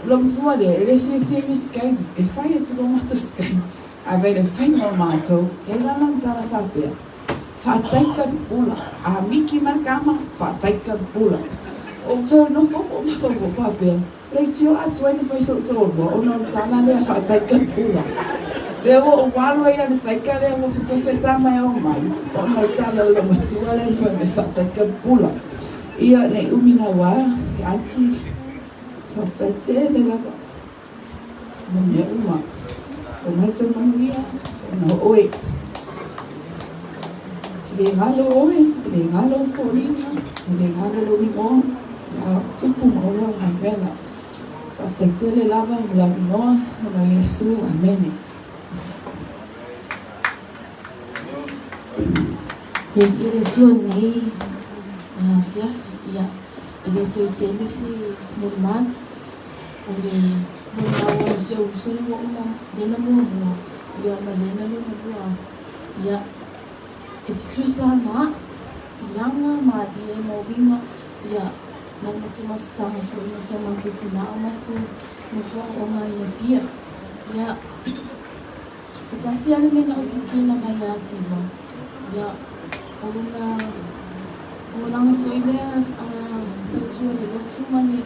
Lo matua lea, e le fiafia ni skaili, e fai atu lo matou skaili. Ae vai le faiga o matou, e la lana tala faapea. Faataika le pula, a miki ma le kama, faataika le pula. O outou nofo po o mafaufau faapea, leitioa atu ai na fai so'u toalua ona o le tala lea faataika le pula. Lea ua ou alu ai le taika lea ua fefefetā mai ao mai, ona o le tala le matua lea fai mai faataika le pula. Ia, nei umi naua, aunty, faafetai tele lava. Ma mea uma. O matou manuia, ona o oe. Le galo oe, le galo foliga, le galo lou igoa, a tupu ma o lau galuega. Faafetai tele lava mo lau inoa, ona o Iesu, amene. Ia, i le Atua lenei afiafi, ia, e le toe tele se molimau. O le molimau a si ou uso lea ua uma lena muamua, ia ma lena lona lua atu. Ia, e tutusa ma a'u i aga ma alie ma uiga, ia, ma le matou mafutaga foi ma si o matou tinā o matou nofo aoaoga i Apia. Ia, e tasi lava le mea na ou kikina mai ia Tima, ia, o lona olaga foi lea tautua i le lotu ma le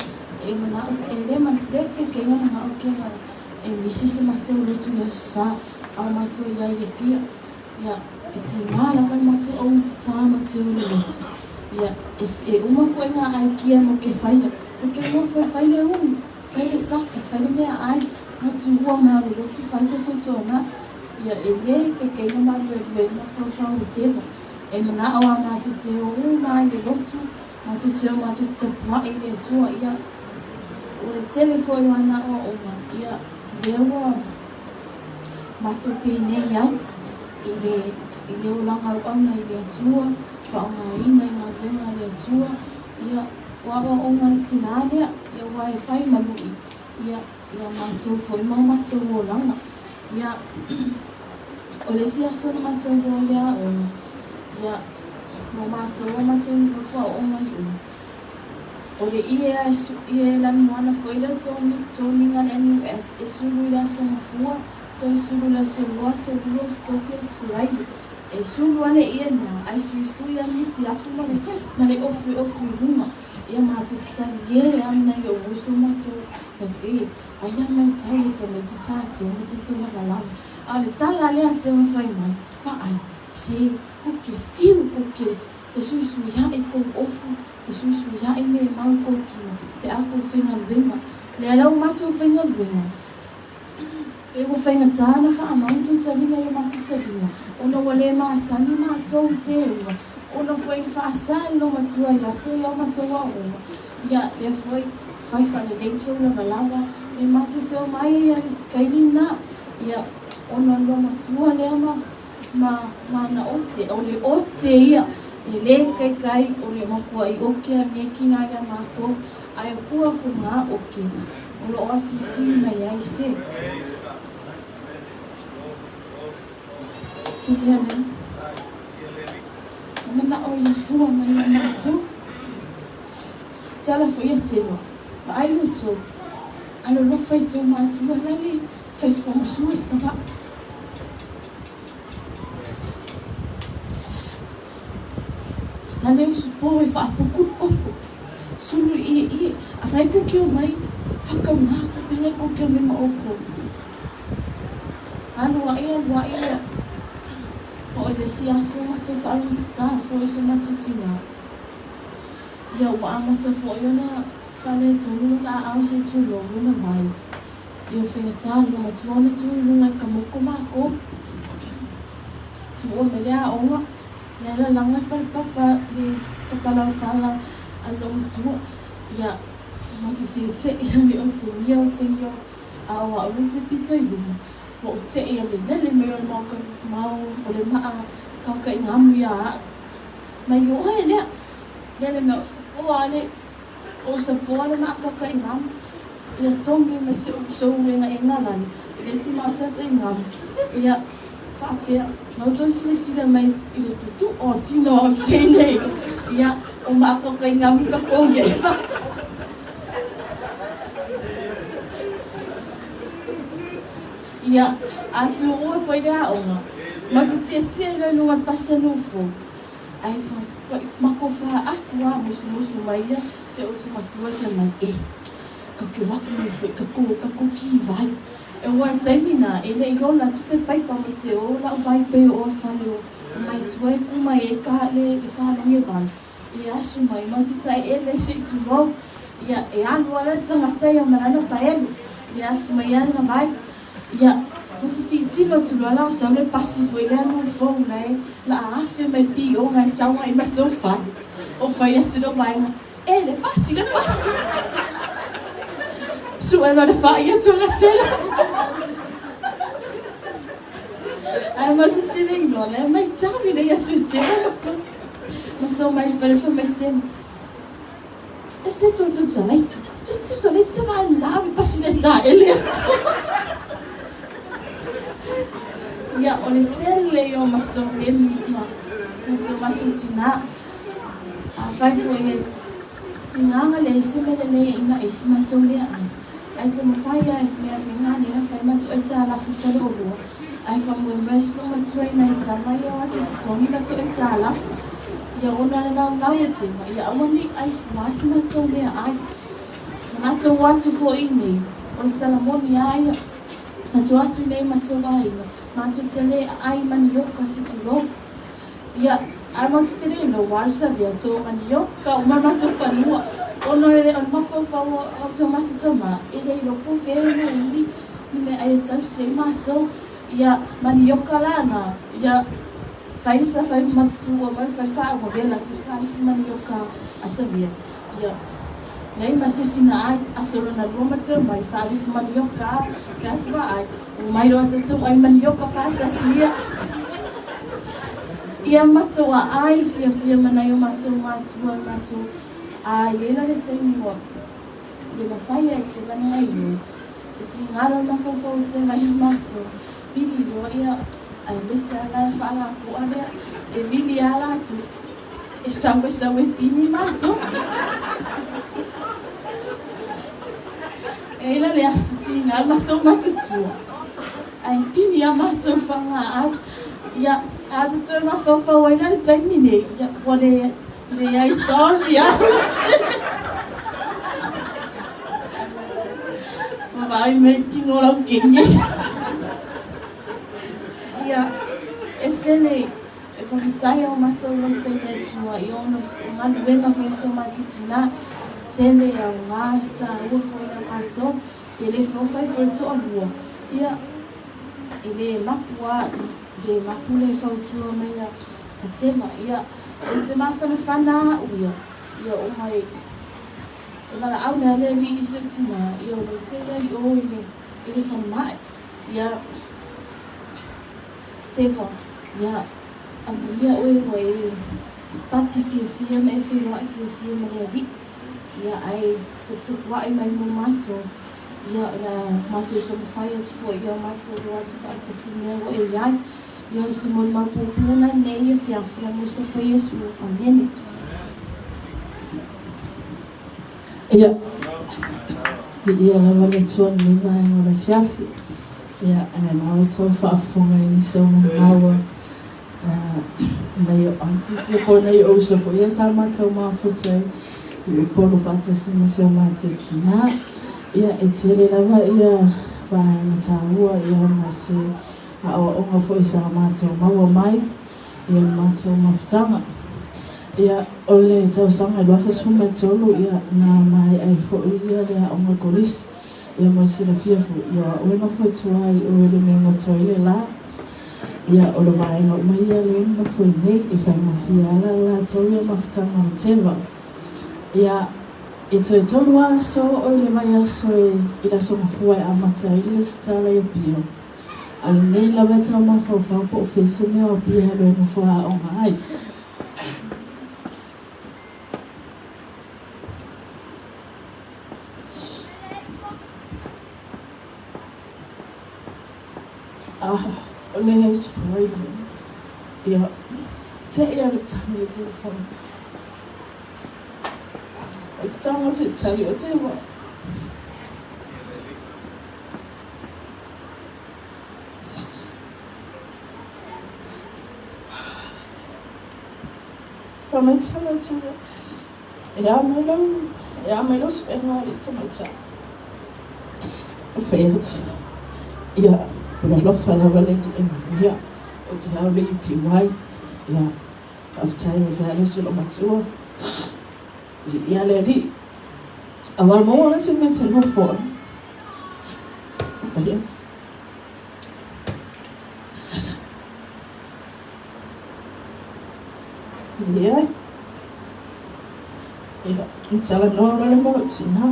e mana'o e le le kekega mana'o kega e misi se matou lotu i le Aso Sa a o matou i ai i Apia. Ia, e tigā lava le matou augatatā ma te o i le lotu. Ia, e uma koe ngā aikia mo ke faia, o ke nofo e fai le ulu, fai le saka, fai le meaai, atu ua mai o le lotu fai tautuana. Ia, e le kekega maluelue mafaufau o Teva. E mana'o a matou te o uma ai le lotu, matou te o matou te tapuaʻi i le Atua. Ia, o le tele foi o ana aoaoga, ia, lea ua matou penei ai i le olaga auauna i le Atua, faaaogaina i galuega a le Atua. Ia, o aoaoga a le tinā lea, ia, ua e fai ma luʻi, ia, ia matou foi ma o matou olaga. Ia, o le isi aso na matou o i le aoga, ia, ua matou o matou nofo aoaoga i o. O le ie a ie lanumoana foi le toniga le NUS e sulu i le aso Gafua, toe sulu i le aso Lua, aso Lulu, aso Tofi, aso Faraile. E sulu a le ie na, ae suisui a miti afu ma le ofu ofu i luga. Ia matou tatali e amina i ou uso matou atu e, aia mai tau e tamaiti tātou ma te lavalava. A o le tala lea te mawhai mai, paai, se, ko ke fiu, ko ke fesuisui hae kou ofu, fesuisui hae me mau kou kino, pe a kou whengaluenga. Lea la ua matou faigaluega, pei ua faigata ona faamau ni tou taliga i o matou taliga, ona ua le masani matou i teuga, ona foi na faasa e le loomatua i aso ia o matou aoaoga, ia lea foi fai faalelei tou lavalava, e matou te omai ai lava i le sikaili lena, ia ona o le loomatua lea ma ma ma ana ote, o le ote ia e le kaikai, o le matuai oke a lenei kina ia matou, ae o tua atu i lena oke, o lo o afifi mai ai se se mea lea. Na manao ia fua mai ia matou. Tala foi ia teua, vaai outou, alolofa i tou matua lale fai fogasua i Savaii. Lale usupo e faapuku opo, sulu i ieie, agai kou ke omai, whakaunga ko pele kou ke omai ma oukou. Alu aʻe alu aʻe ia, oo i le isi aso matou faalogotata foi i so matou tinā. Ia ua amata foi ona faaletonu lona aao se i tulou lona vai. Ia ua faigata le loomatua ona tu i luga e kamoko makou. Tuua mai le aoga, lea lalaga le falepapa le papalaufala a le loomatua. Ia matou tietie ia le otegia otegia a o a'u le te pito i luma, ua ou te'i i le lele mai o le mau o le maa kaukaigamu ia a'u. Mai oe lea, lele mai o sapoa le o sapoa le maa kaukaigamu. Ia togi mai se sou egaega lalo i le isi maa taitaigamu. Ia faapea na outou silasila mai i le tutu'o o tino o teine. Ia o maa kaukaigamu ka pogi ai. Ia a tuua foi le aoga, matou tietie i le luga o le pasi a Nufou, ae fa makou faaaku lava musumusu mai ia se uso matua e fai mai, e kau ke o aku nei foi ka kou kivai. E ua e taimi na, e le'i ola atu se paipa mo te o la'u vai pei o le fale o mai tua e ku mai ai ka le le kaloge vai. E asu mai matou te ta'e'ele se'i tulou. Ia e alu ala le tagata ia ma lana paelu. Ia asu mai ana vai. Ia ua titilotilo atu loa la o sau le pasi foi lea nufou la e la'a afe mai le pioga e sau ai matou fale. O fai atu lou vaega, e le pasi, le pasi. Su'e loa le fa'i atu tagata ae matou te le iloa la e maitau lelei atu e tele matou. Matou mai le fale fai mai tele. E se tou talaiti. Tu talaiti sa vaai lavi pasi le ta'ele. Ia o le tele ia o matou memories ma ma si o matou tinā. Afai foi e tigaga leai se mea lelei ina e isi matou meaai. Ae taumafai lava e mea faiga lea fai matou e tālafu i fale oloa. Ae faamoemoe si loomatua ina e tama ia o atu totogi matou e tālafu. Ia ona le laulau e tema, ia aua nei ai fuā se matou meaai. Na matou atu foi nei, o le talamoni lava ia. Matou atu i nei matou aiga, matou te le aai manioka se tulou. Ia, ae matou te le iloa ua alu savea tou manioka uma le matou fanua. Ona o le mafaufau o si o matou tamā, e le iloa po o fea e omai ai ni meaai e tausi ai matou. Ia, manioka la na, ia fai sa fai matou mai fai faauavela atu faalifu manioka a savea. Ia, leai ma se isi na ai, aso lona lua matou mai faalifu manioka, fai atu vaai, omai loa tatou ai manioka faatasi ia. Ia matou aai fiafia ma nai o matou matua le matou a i ai la le taimi ua le mafai ai te mana gaoioi. E tigalo le mafaufau o te mai ia matou, vili loa ia aemaise lava la le faalapo'a lea, e vili lava la tufi, e sau e sau e pini matou. E ai la le aso tiga le matou matutua, ae pini lava matou fagaaau. Ia a toe mafaufau ai la le taimi nei, ia ua le leai sorry lava. Ua vaai mai tino lau keni. Ia ese le e faafetai o matou loto i le Atua i ona o galuega fai a so matou tinā. tele e aoga e taua foi ia matou. E le feofai foi le toalua, ia e le mapu lava, le mapu le fautua mai a Teva. Ia, ou te mafanafana au ia, ia ona e valaau lea le alii i si ou tinā, ia o lou tele ai o i le, i le falemai. Ia, Teva, ia, amuia oe ua e pati fiafia ma e feiloai fiafia ma le alii. Ia, ae taputapuai mai mo matou, ia, o le a matou taumafai atu foi ia matou o atu faatasi i mea ua e i ai. Ia, o se molimau puupuu na lenei afiafi mo le Suafa Iesu. Amene. Ia, viia lava le Atua i lenei vaega o le afiafi. Ia, ae na outou faafofoga i nisi o molimau a nai ou aunties ia po o nai ou uso foi ia sa matou mafuta ai i Upolu faatasi ma si o matou tinā. Ia, e tele lava ia vaega taua ia ma se aoaoga foi sa matou maua mai i le matou mafutaga. Ia, o le tausaga 2013, ia, na maea ai foi ia le aoga kolisi. Ia mo le silafia foi, ia o au e nofo i tua i o i le mea e goto ai le la. Ia, o le vaega uma ia lea e nofo i nei, e faigofie lava la latou ia mafutaga o le teva. Ia, e toe tolu lava aso o i le vaiaso i le Aso Gafua e amata ai le lesitala i Apia. A o lenei lava e tau mafaufau po o fea se mea o Apia e alu ai nofo aoga ai. Ah, o lea e sefai ia, te ia le tali e telefoni. E te tanga te tali o te wa. Whamaitala atu e a mai lau, e a mai lau suega a le tamaita. O fai atu, ia, o le alofa lava le alii e manuia, ou te ao le UPY, ia, faafetai ua fai ale si loomatua, ia le alii, aua maua la se mea te nofo ai. O fai atu. Leai. Ia, na talanoa loa lea ma lou tinā.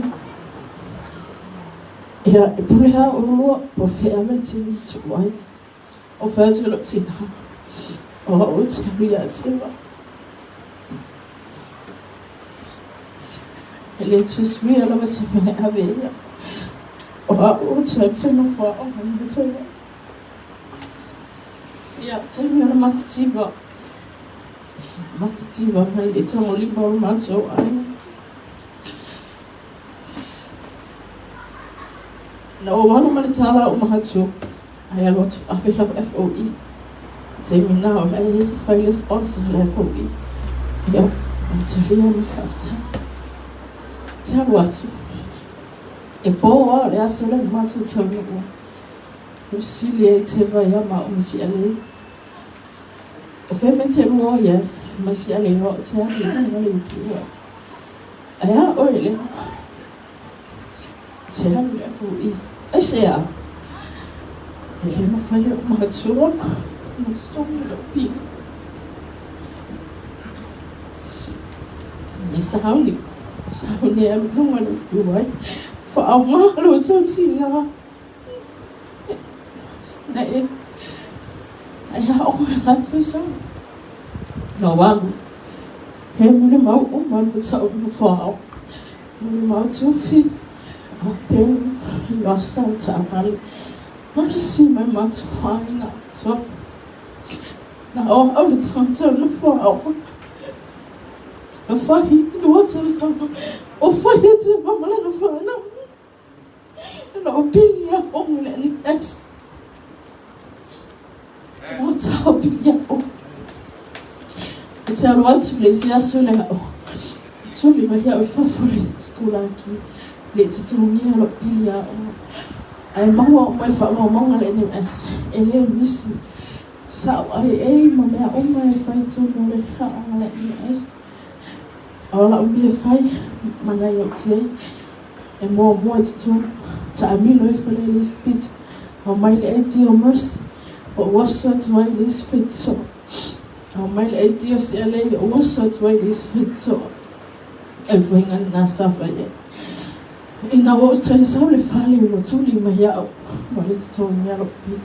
Ia, e pule lava oulua po o fea ave le tini e tuu ai. Ou fai atu i lou tinā, o au ou te alu ia te au. E le tuisuia lava se mea e ave e ia. O au ou te alu te nofo aoga ia te au. Ia, taimi o le matitiva. Matitiva mai le tagolima o le matou aiga. Na ou alu ma le tala o matou, ae alu atu ave lau FOE. Taimi na o la e fai le sponsor le FOE. Ia, ou talia ma faafetai. Te alu atu. E po lava o le aso lea na matou taunuu ai. Fesili ai Teva ia ma o Sialei. O fea mea te lua o ia mai Sialei o te alu i luga le upu ua. Ae a oe lea. Te alu le FOE. Aisea? E le mafai e ou matua ona totogi lau pili. Me sauni. Sauni e alu i luga le upu ai. Faaaoga lo outou tinā. Na e ai aoga e latou sa. Na walu. He mole mau o mau tau no whao. Mole mau tufi. A peu losa o tāwale. Masi mai mātou whainga atua. Na o au le tātou no whao. Na whahi lua tausaga. O whahi atu e mamala na whanau. Na o pili aoga le NS. Mo tau pili aoga. E te alu atu le isi aso le aoga. Tuli mai au i fafo le sikulaki. Le totogia lou pili aoga. Ae maua uma i faamaumauga le NUS. E le misi. Sa ou IA ma mea uma e fai tonu le aoga le NUS. A o la'u mea e fai ma nai o'u tiai, e muamua i totonu, ta'amilo ifo lea i le isi pito, aumai le ID o Mercy, o'u oso atu ai i le isi faitotoa. Aumai le ID o Si'alei, o'u oso atu ai i le isi faitotoa. O le faiga lenā sa fai ai. Ina ua ou toe sau i le fale ua tuli mai a'u ua le totogia lo'u pili.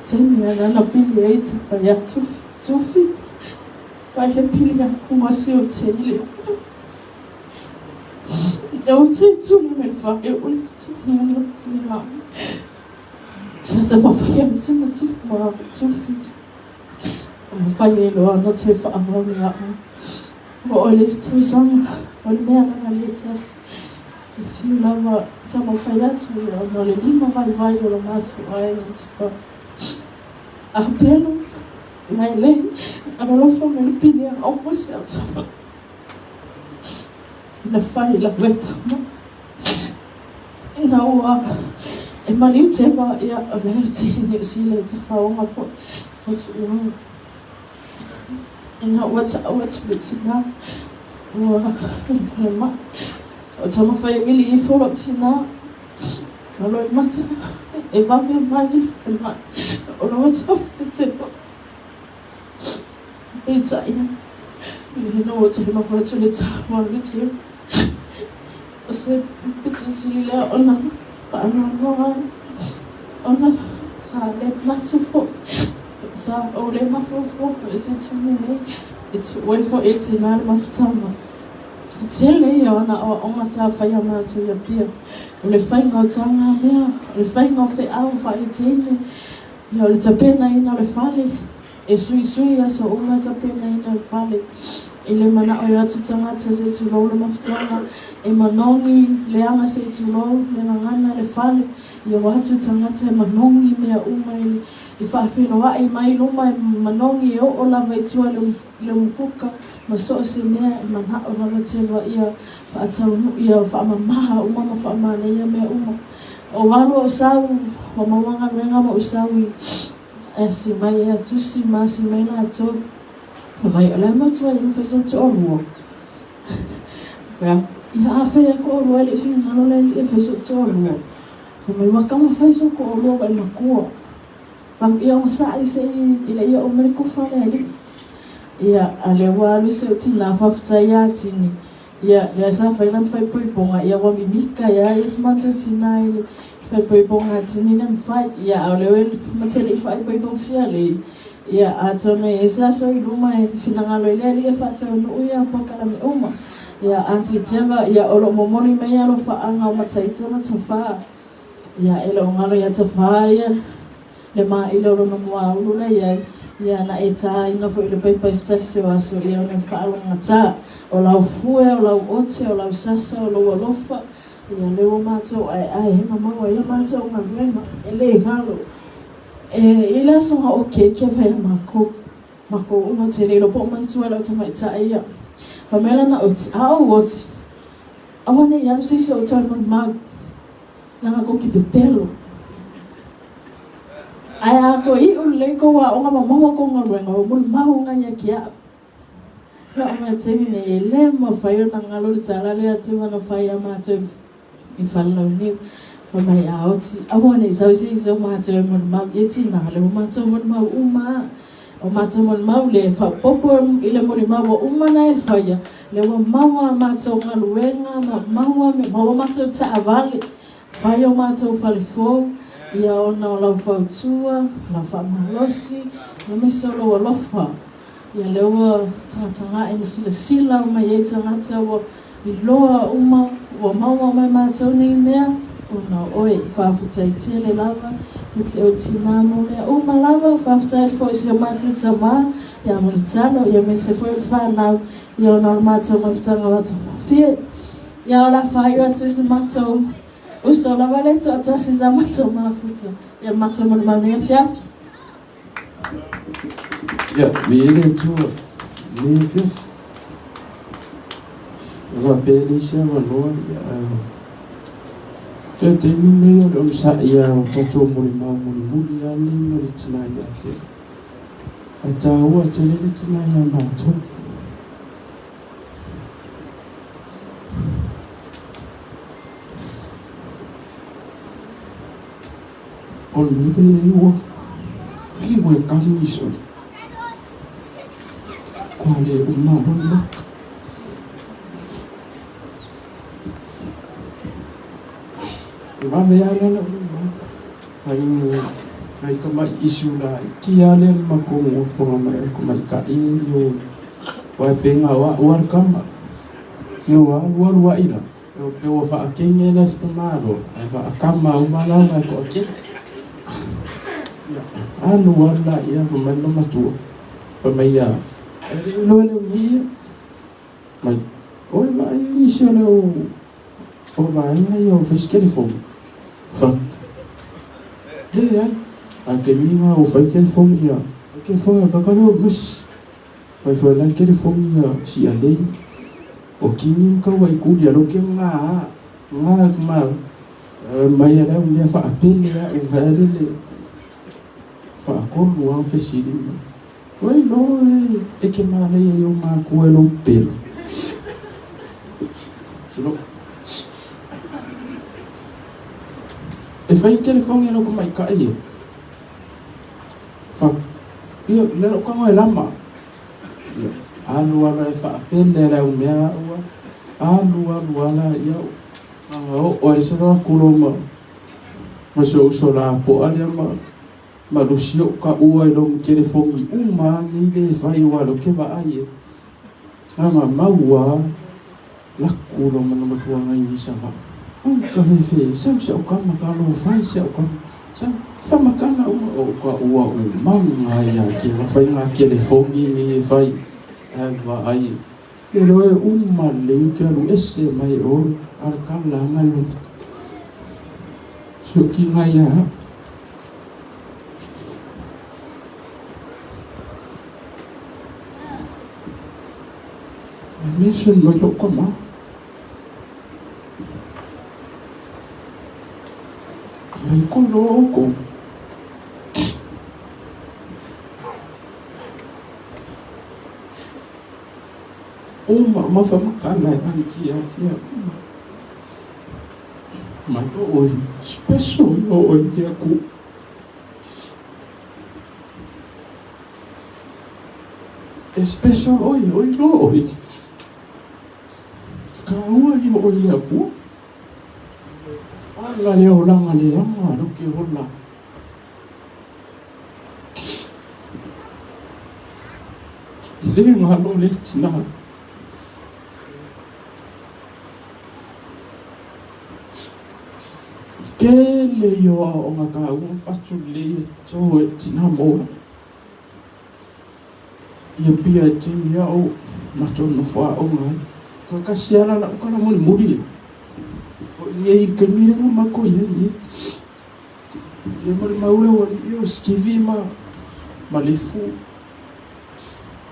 Taimi lena na pili ai tapa iā Tufi, Tufi, vaai le pili a gosi o te i lea. Ina ua toe tuli mai le fale ua le totogia lo'u pili a'u. Sa taumafai atu se ma Tufi ma Tufi. Mafai ai loa ona toe faaauau le aoga. Ua oo i le isi tausaga, o le mea lava lea e tasi. E fiu lava taumafai atu ia ona o le lima vaivai o lo matou aiga tipa. Apelo, Mailei, alolofa mai le pili aoga o si au tama. Na fai lava e tama. Ina ua e maliu teva ia o lea ou te i Niu Sila i tafaoga foi o tuuaga. Ina ua ta'u atu le tinā ua i le falemai, o taumafai e vili ifo lo'u tinā ma loimata e vave mai i le falemai o lo o taufai teva. Peitai, ina ua toe maua atu le tala ua alu teva. O se pito sili lea ona faanoanoa ai, ona sa le manatu foi, sa ou le mafaufau foi i se taimi nei e tuu ai foi e le tinā le mafutaga. O le tele ia o ana aoaoga sa faia matou i Apia, o le faiga o tagamea, o le faiga o feau faale-teine, ia o le tapenaina o le fale, E suisui aso uma tapenaina le fale. I le mana'o e o atu tagata se i tulou le mafutaga, e manogi leaga se i tulou le gagana le fale, ia o atu tagata e manogi mea uma i le i faafeiloa'i mai luma e manogi e oo lava i tua i le umukuka ma so o se mea e mana'o lava teva ia faataunu'u ia faamamaha uma ma faamanaia mea uma. O alu o'u sau ua maua galuega ma o'u sau i E asi mai e atusi ma asi mai latou. Fai mai, o le a matua ai ona fai sou toalua? Fai atu, ia a fai ai koʻulua e le i finagalo le alii e fai soʻu toalua. Fai mai, ua kama fai sou koʻulua ua e makua. Fai atu, ia onosai se i ina ia oo mai le kofa a le alii. Ia, a lea ua alu si ou tinā faafetai iā Tini. Ia, lea sa fai lana faaipoipoga, ia ua mimika ia ia si matou tinā i le faaipoipoga a Tini lea na fai. Ia, a o lea ua ma te le i faaipoipoga sialei, ia, atonu e i ai se aso i luma e finagalo ai le alii e faataunuu ia polokalame uma. Ia, Aunty Jeva, ia, o lo o momoli mai alofaaga o Mataita ma Tafā. Ia, e le o galo ia Tafā ia le maila o lona muaulu la i ai, ia na e tāina foi i le paipa i se tasi o aso, ia ona faalogogata o lau fue, o lau ote, o lau sasa, o lou alofa, ia lea ua matou aeae hema maua ai a matou galuega, e le galo. E i le aso na o keiki a fai a makou, makou uma te le iloa po o manatua e lau tamaitai ia. Fai mai lana oti, a ou oti, aua nei alu se isi o outou e maumau. Leaga kou te pepelo. Ae a toe iʻu lelei kou aoga ma maua kou galuega, ua molimau ngai ia ki aʻu. Ia o mea taimi nei, e le mafai ona galo le tala lea atu ana fai ia matou i Falelauniu. Fai mai a oti, aua nei sau se isi o matou e molimau, ia tina lea ua matou molimau uma a. O matou molimau le faaopoopo i le molimau ua uma ona e faia, lea ua maua a matou galuega ma maua maua matou taavale, fai o matou fale fou, ia ona o lau fautua, lau faamalosi, aemaise o lou alofa. Ia lea ua tagatagai ma silasila uma i ai tagata ua iloa uma, ua maua mai matou nei mea, ona o oe. Faafetai tele lava i te ou tinā mo mea uma lava. Faafetai foi i si o matou tamā ia Mulitalo, ia aemaise foi o le whanau, ia ona o le matou mafutaga matagofie. Ia o le a faaiu atu i se matou uso lava lea toatasi sa matou mafuta ia le matou molimau nei afiafi. Ia, viia le Atua i lenei afiafi. E faapea e leai se avanoa, ia, ae toe o le taimi lenei o le onosai lava o tatou molimau mulimuli lava lenei ma le tina ia te au. Ae taua tele le tina ia matou. O le mea lea ua fiu e kagi solo. Kua le uma lou maka. E vave lava la lau maka. Ai ai ka mai isu la ki a le ma ko mo fonga mai ko mai ka i yo wa pe nga wa wa kama. Yo wa wa wa ila. Yo pe wa fa kenge la stamaro. Ai fa kama uma la ma ko ke. Alu ala ia fa mai no matua. Fa mai ia. E le lo le ni mai. Oi mai ni se le o o vai na o fes telefone. Fa le ai a ke mi nga o fai telefone ia. Telefone ka ka lo mas. Fai fai la telefone ia si ale. O kini ka wai ku dia lo ke nga nga ma mai ala o mea faapele a o vaele le faakolu a o fesili mai. Oi lo e ke manaia i o makua e lou pelo. Silo. E fai telefoni e lau kamaikai e. Fa ia le lau kago e lama. Ia alu ala e faapele le au mea ua. Alu alu ala ia o o le salo aku lo ma ma se uso la po ale ma ma lusio ka ua i lo telefoni uma ni le fai ua lo ke va ai e. Ama maua laku lo mana matua ngai ni sa va. O ka fefe, sau sa o kama ka lo fai sa o kama. Sa fa makana uma o ka ua u manga ia ke va fai ngā telefoni ni e fai. Ai va ai. E lo e uma le ke alu ese mai o ara kala ngai lo. So ki ngai ia. Mention mai lo kama. Mai ko lo ko. Uma ma fa makala e anti a kia. Mai lo oi special lo oi kia ku. E special oi oi lo oi. Ka ua i o i aku. Ala le olanga le anga lo ke hola. Le ngalo le tina. Ke le yo a o nga ka u fatu le to e tina mo. Ia pia timi au ma tonu fa o ngai. Ka kasi ala la ka la mo muri. O ia i ke mire nga mako ia ni. Ia mo maule wa ia o skivi ma ma le fu.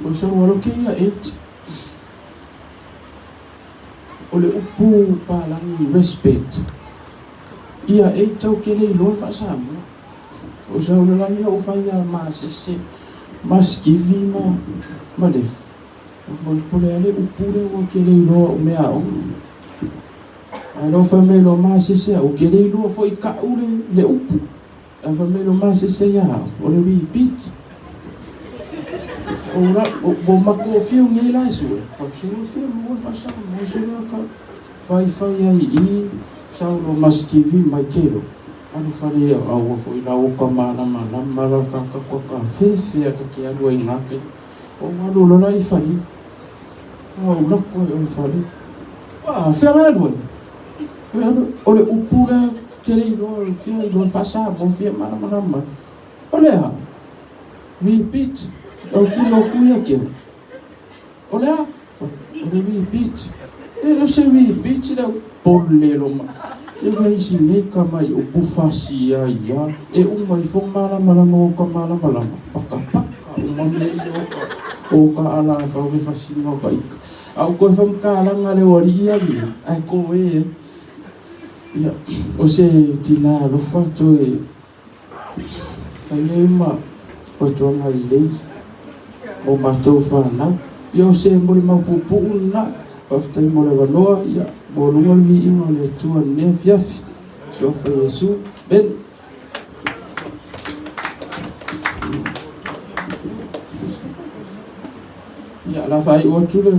O sa wa lo ke ia et. O le upu palangi respect. Ia e tau ke le lo fa sa mo. O sa o la ia o fa ia ma se se ma skivi ma ma le fu. O mo pole ale upu le o ke le lo o mea o. A lo fa me lo ma se se o ke le lo fo i ka u le upu. A fa me lo ma se se ia o le repeat. O la o bo mako fiu ngai la su. Fa su fiu mo fa sa mo su la ka fai fai ai i sa lo maskivi mai ke lo. Alu fale au fo i la o ka ma la ma la ma la ka ka ka ka fe fe ka ke alu ai ngā ke. O alu lo la i fale. Au la ko i fale. Ah, fe la alu. O le upu le ke le lo fia lo fa sa mo fia ma la ma la ma. O le ha. Repeat. O ki lo ku ia ke. O le ha. O le repeat. E lo se repeat le pole lo ma. E vai si nei ka mai o pufasi ia ia. E uma i fo mala mala mo ka mala mala. Paka paka o mame i o ka. O ka ala fa o fasi no ka ika. Au ko fa ka ala ngale o ri ia ni. Ai ko e. Ia o se tina lo fa to e. Ai e ma o to ngale. O ma to fa na. Ia o se mo le mau pupu na. Waftai mo le vanoa ia mo lunga vi inga le tua ne fiafi. So fa Yesu ben. Ia, o le a faaiu atu le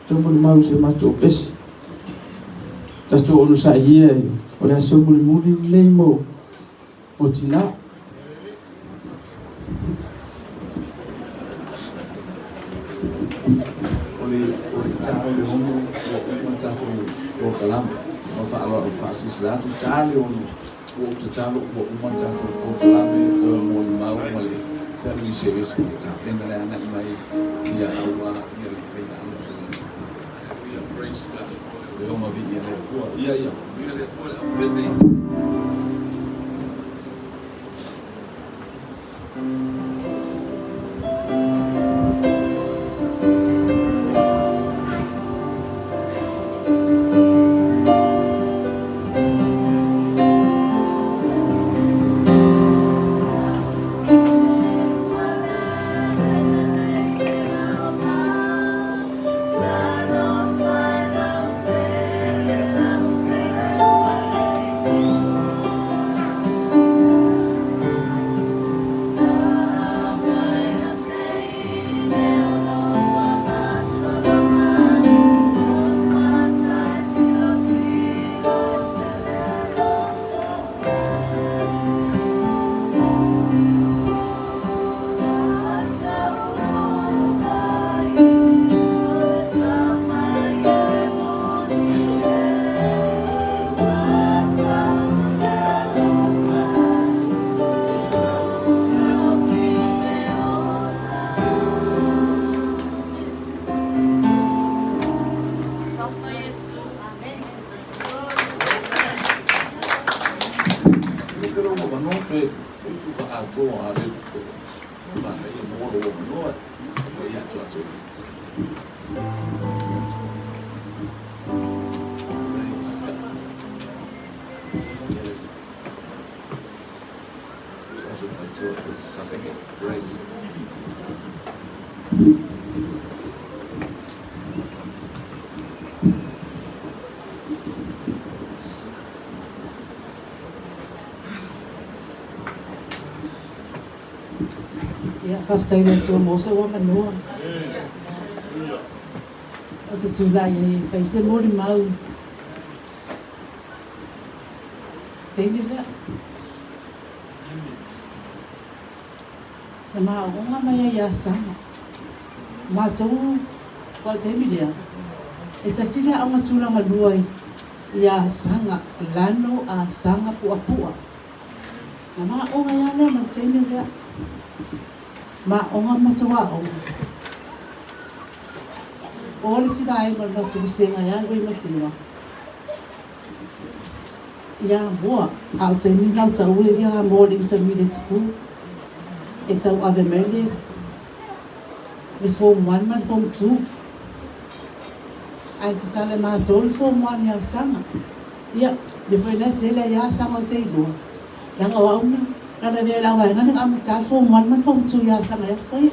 taumolimau i si a matou pese. Tatou onosai ia, o le aso mulimuli lenei mo tinā. O le o le ta o le 6 ua uma le tatou polokalame. Ma le faaaloalo faasilasila atu, ta le 6 ua ou tatalo ua uma le tatou polokalame o molimau ma le family service o lo o tapena le agai mai ia aua ia le faiga alotu. Hallelujah, praise God. Le oma viia le Atua. Ia ia, faamanuia le Atua i le au pese. Ia, faafetai i le Atua mo sou avanoa. Ou te tulai ai e fai se molimau i le taimi lea. Na maooga mai ai ia Saga. Matou aua o le taimi lea, e tasi le aoga tulaga lua ia Saga, Lano a Saga Puapua. Na maooga ai lava lea ma le taimi lea. Maooga ma matou aoga. O le isi vaega o le matou vasega ia Uematino ia Amoa, a o le taimi lena o taua e ia Amoa o le Intermediate School e tauave mai le le Form 1 ma le Form 2. Ae tatala e matou le Form 1 ia Saga. Ia, le foi lea tele ai lava Saga ou te iloa, leaga o au na na lavea i le auvaega na amata le Form 1 ma le Form 2 ia Saga i aso ia.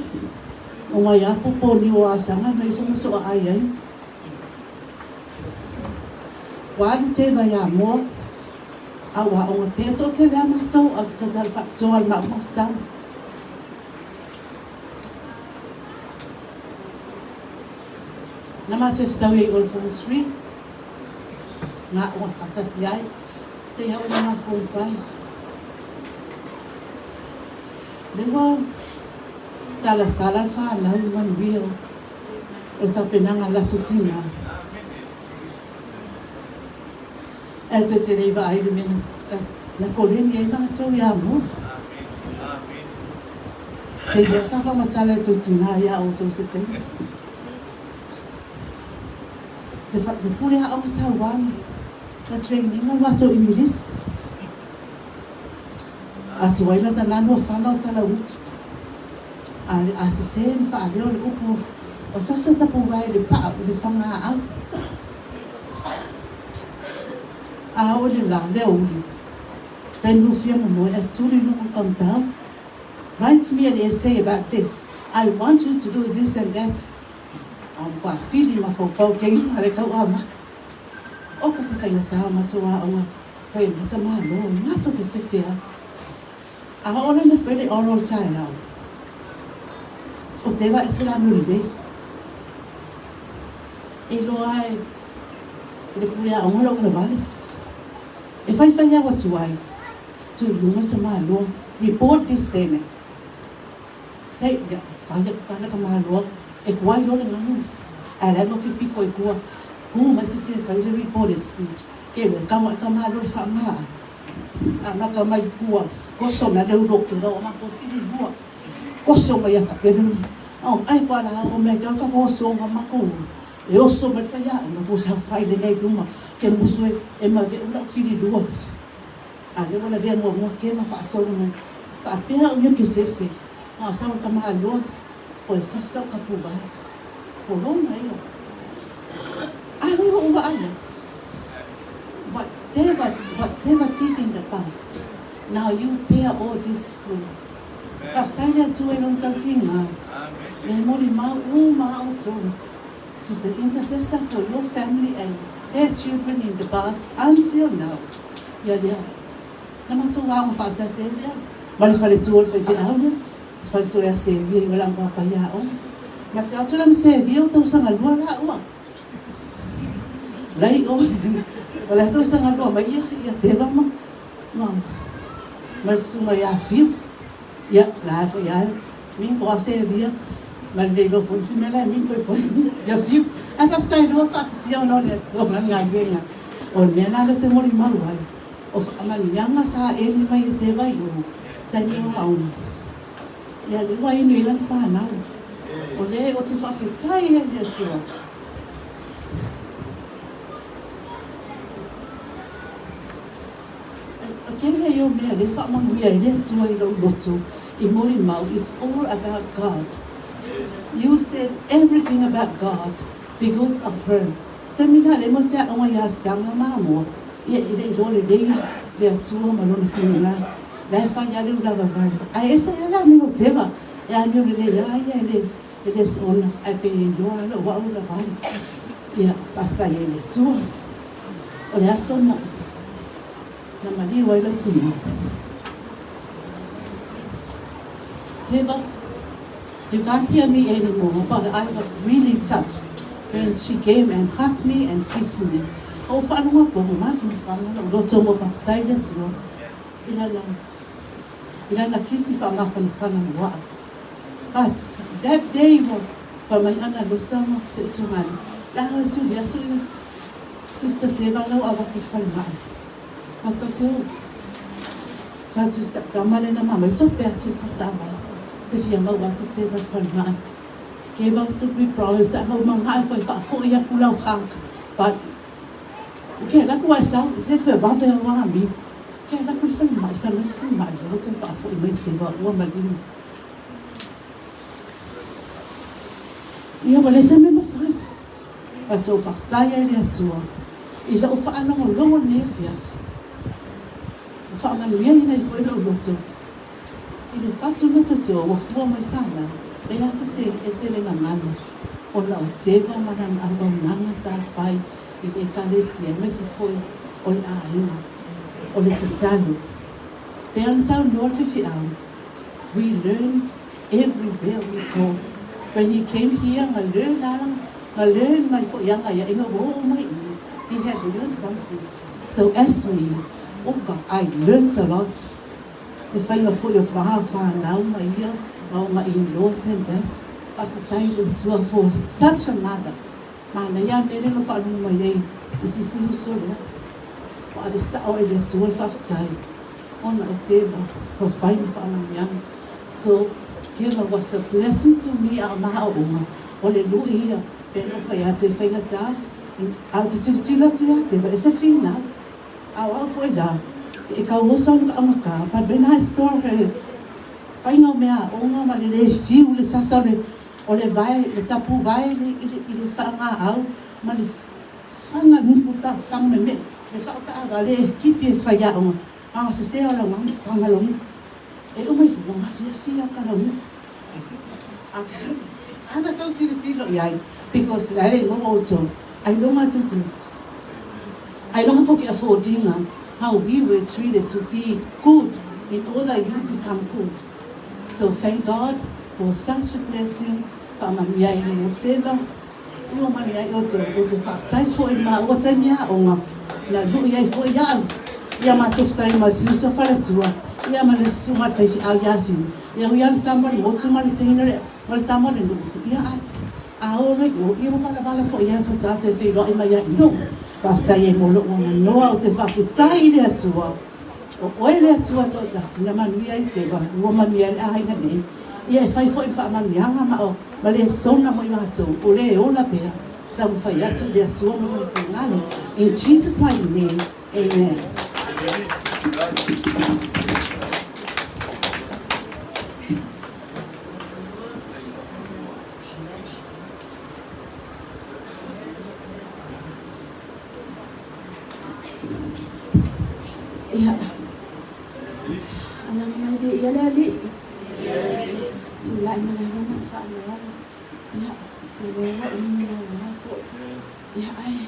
Omai lava popo niu o Asaga na ifo ma soa ai ai. Ua alu teva ia Moa, a ua aoga pea toatele a matou a o te tautala faapitoa le maʻu mafutaga. Na matou fetaui ai i o le Form 3, na aoga faatasi ai, seia oo i le Form 5. Lea ua talatala le fanau i manuia o le tapenaga a le latou tina. Ae toe te le i vaai i le mea na koleni ai matou ia Moa. Te iloa sa faamatala e tou tina ia outou se taimi. Se pule aoga saua ma training a le matou Igilisi. Atu ai lata na lua fala o tala utu. A le a sese na faaleo le upu o sasa tapuvae i le paa i le fagaau. A oo i le la, le aoauli, taimi ua fia momoe ae tuli i luga o le compound. Write me an essay about this. I want you to do this and that. A matua fili mafaufau kei le tau amata. O ka se faigata o matou aoga fai mata malo, matou fefefe a. A oo lea na fai le oral taeao, o te va ese la mea o lelei. E iloa lava e le pule aoga lou talavale. E faifai au atu ai, tuu i luga le tamaloa, report this statement. Se, ia, fai aku tala tamaloa, e tuai loa le galu. Ae la e matou te pito i tua, tu mai se isi e fai le reported speech, ke iloa e tau ae tamaloa i le faaga. Amata mai i tua, toso mai le ulo ke o matou fililua. Oso mai a faapea le oh, ai kua la o mea kau ka oso ma makou e oso mai le faiaoga po saofai lenei luma ke musu e e mave'u la'u fililua a lea ua lavea muamua ke ma faasolo mai faapea au ia Kesefe a o sau le tamāloa o le sasa o tapuvae polona ia a lea ua ou vaai ai whatever whatever did in the past now you bear all these fruits. Faafetai le Atua i lona tautiga, le molimau uma a outou. She's the intercessor for your family and her children in the past until now. Ia lea, na matou aoga faatasi ai lea, ma le faletua o le faifeau lea, se faletua ia Sevia i Ualaga o faiaoga. Ma te o atu la ma Sevia o tausaga lua laua. Lai o, o le a tausaga lua mai ia, ia Teva ma, ma, ma le susuga ia Fiu. Ia, la e foi lava mingo a Sevia, ma le le iloa foi isi mea la e mingo ai foi ia Fiu. Ae faafetai loa faatasia ona o le Atua ma le galuega. O le mea lena lea ou te molimau ai, o faamanuiaga sa eli mai e Teva i o, taimi o aoga. Ia, lea ua inu i lana fanau. O le ou te faafetai ai i le Atua. O kēia ia o mea lea e faamanuia ai le Atua i lou loto i molimau, it's all about God. You said everything about God because of her. Taimi la lea mo te aoga iā Saga ma Amoa, ia e le iloa lelei le Atua ma lona finagalo. La e fai lava le ulaga vale. Ae ese ia le amio teva, e amio lelei lava ia e le e le soona, ae pei e iloa lava lou au ula vale. Ia, faafetai ai i le Atua. O le aso na na maliu ai lau tina. Teva, you can't hear me anymore, but I was really touched when she came and hugged me and kissed me. Ua ou faalogo atu ua mafanafana lou loto ma ou faafetai i le Atua i lana i lana kisi faamafanafana mo a'u. But that day ua fai mai ana losa ma se utugali, le aga e tuli atu ia Sister Teva lau avatu i le falemai. Matou te o. Fai atu i tama lena ma mai tope atu i tatavai. Te fia maua atu Teva i le falemai. Gave out to me promise that mau mangae koe faafoi aku lau hug. But ke la ku ai sau, se te vave au a mi. Ke la ku i falemai, fai mai falemai, lo te faafoi mai Teva ua maliu. Ia ua le se mea mafai. Matou faafetai ai le Atua i lou faalogologo i lenei afiafi. Ua faamanuiaina ai foi lou loto i le fatu na toto ua fua mai fanau, leai lava se ese le gagana ona o Teva ma lana auaunaga sa fai i le Ekalesia aemaise foi o le aiga. O le tatalo, pei ona saunoa le faifeau, we learn everywhere we go. When he came here, nga learn ala, nga learn mai foi anga ia ina ua oo mai i, he had learned something. So as me, oh God, I learnt a lot. Le faiga foi o whanau ma ia, ma o nga in-laws and that. Faafetai i le Atua for such a mother. Manaia a mea lea na faalogo mai ai i sisi uso lea. Ua ave sao ai le Atua le faafetai ona o teva ua fai ma faamanuiaga. So, Keva was a blessing to me a o mahaoga o le lui ia pe no fai atu e faigata a ou te tilotilo atu ia Teva e se finau a o au foi la e kauoso anu ka augata but when I saw her faiga o mea aoga ma le le fiu le sasa o le o le vae le tapu vae i le i le faagaau ma le faga nuku ta faga meme le faataavale e kipi e fai aoga a sese o lau aga faga logi E uma ifo ua gafiafi au ka lauga. Ana tau tilotilo i ai because la le maua outou ailoga tou te ailoga tou te affordinga how we were treated to be good in order you become good. So thank God for such a blessing. Faamanuia ai le Lord Teva. Ia ua manuia ai outou. Ou te faafetai foi i le maua taimi aoga na lu'i ai foi au. Ia matou fetai ma si uso faletua, ia ma le susuga i le faifeau ia Fiu. Ia ui lava le tama o le motu ma le teine o le ma le tama o le nuu, ia ae a o loa i o, ia ua valavala foi ai faatoa toe feiloai mai ai i nuu. Faafetai ai mo lou avanoa, ou te faafetai i le Atua. O oe le Atua toatasi na manuia ai Teva, ua manuia ai le aiga nei. Ia e fai foi ma faamanuiaga ma o ma le sona mo i matou, o le ola pea, taumafai atu i le Atua ma lona finagalo. In Jesus mighty name, amen. Ia, alaga mai le ia le alii. Tulai ma le ava ma le faaaloalo. Ia, te iloa ua umi naunau foi. Ia, ae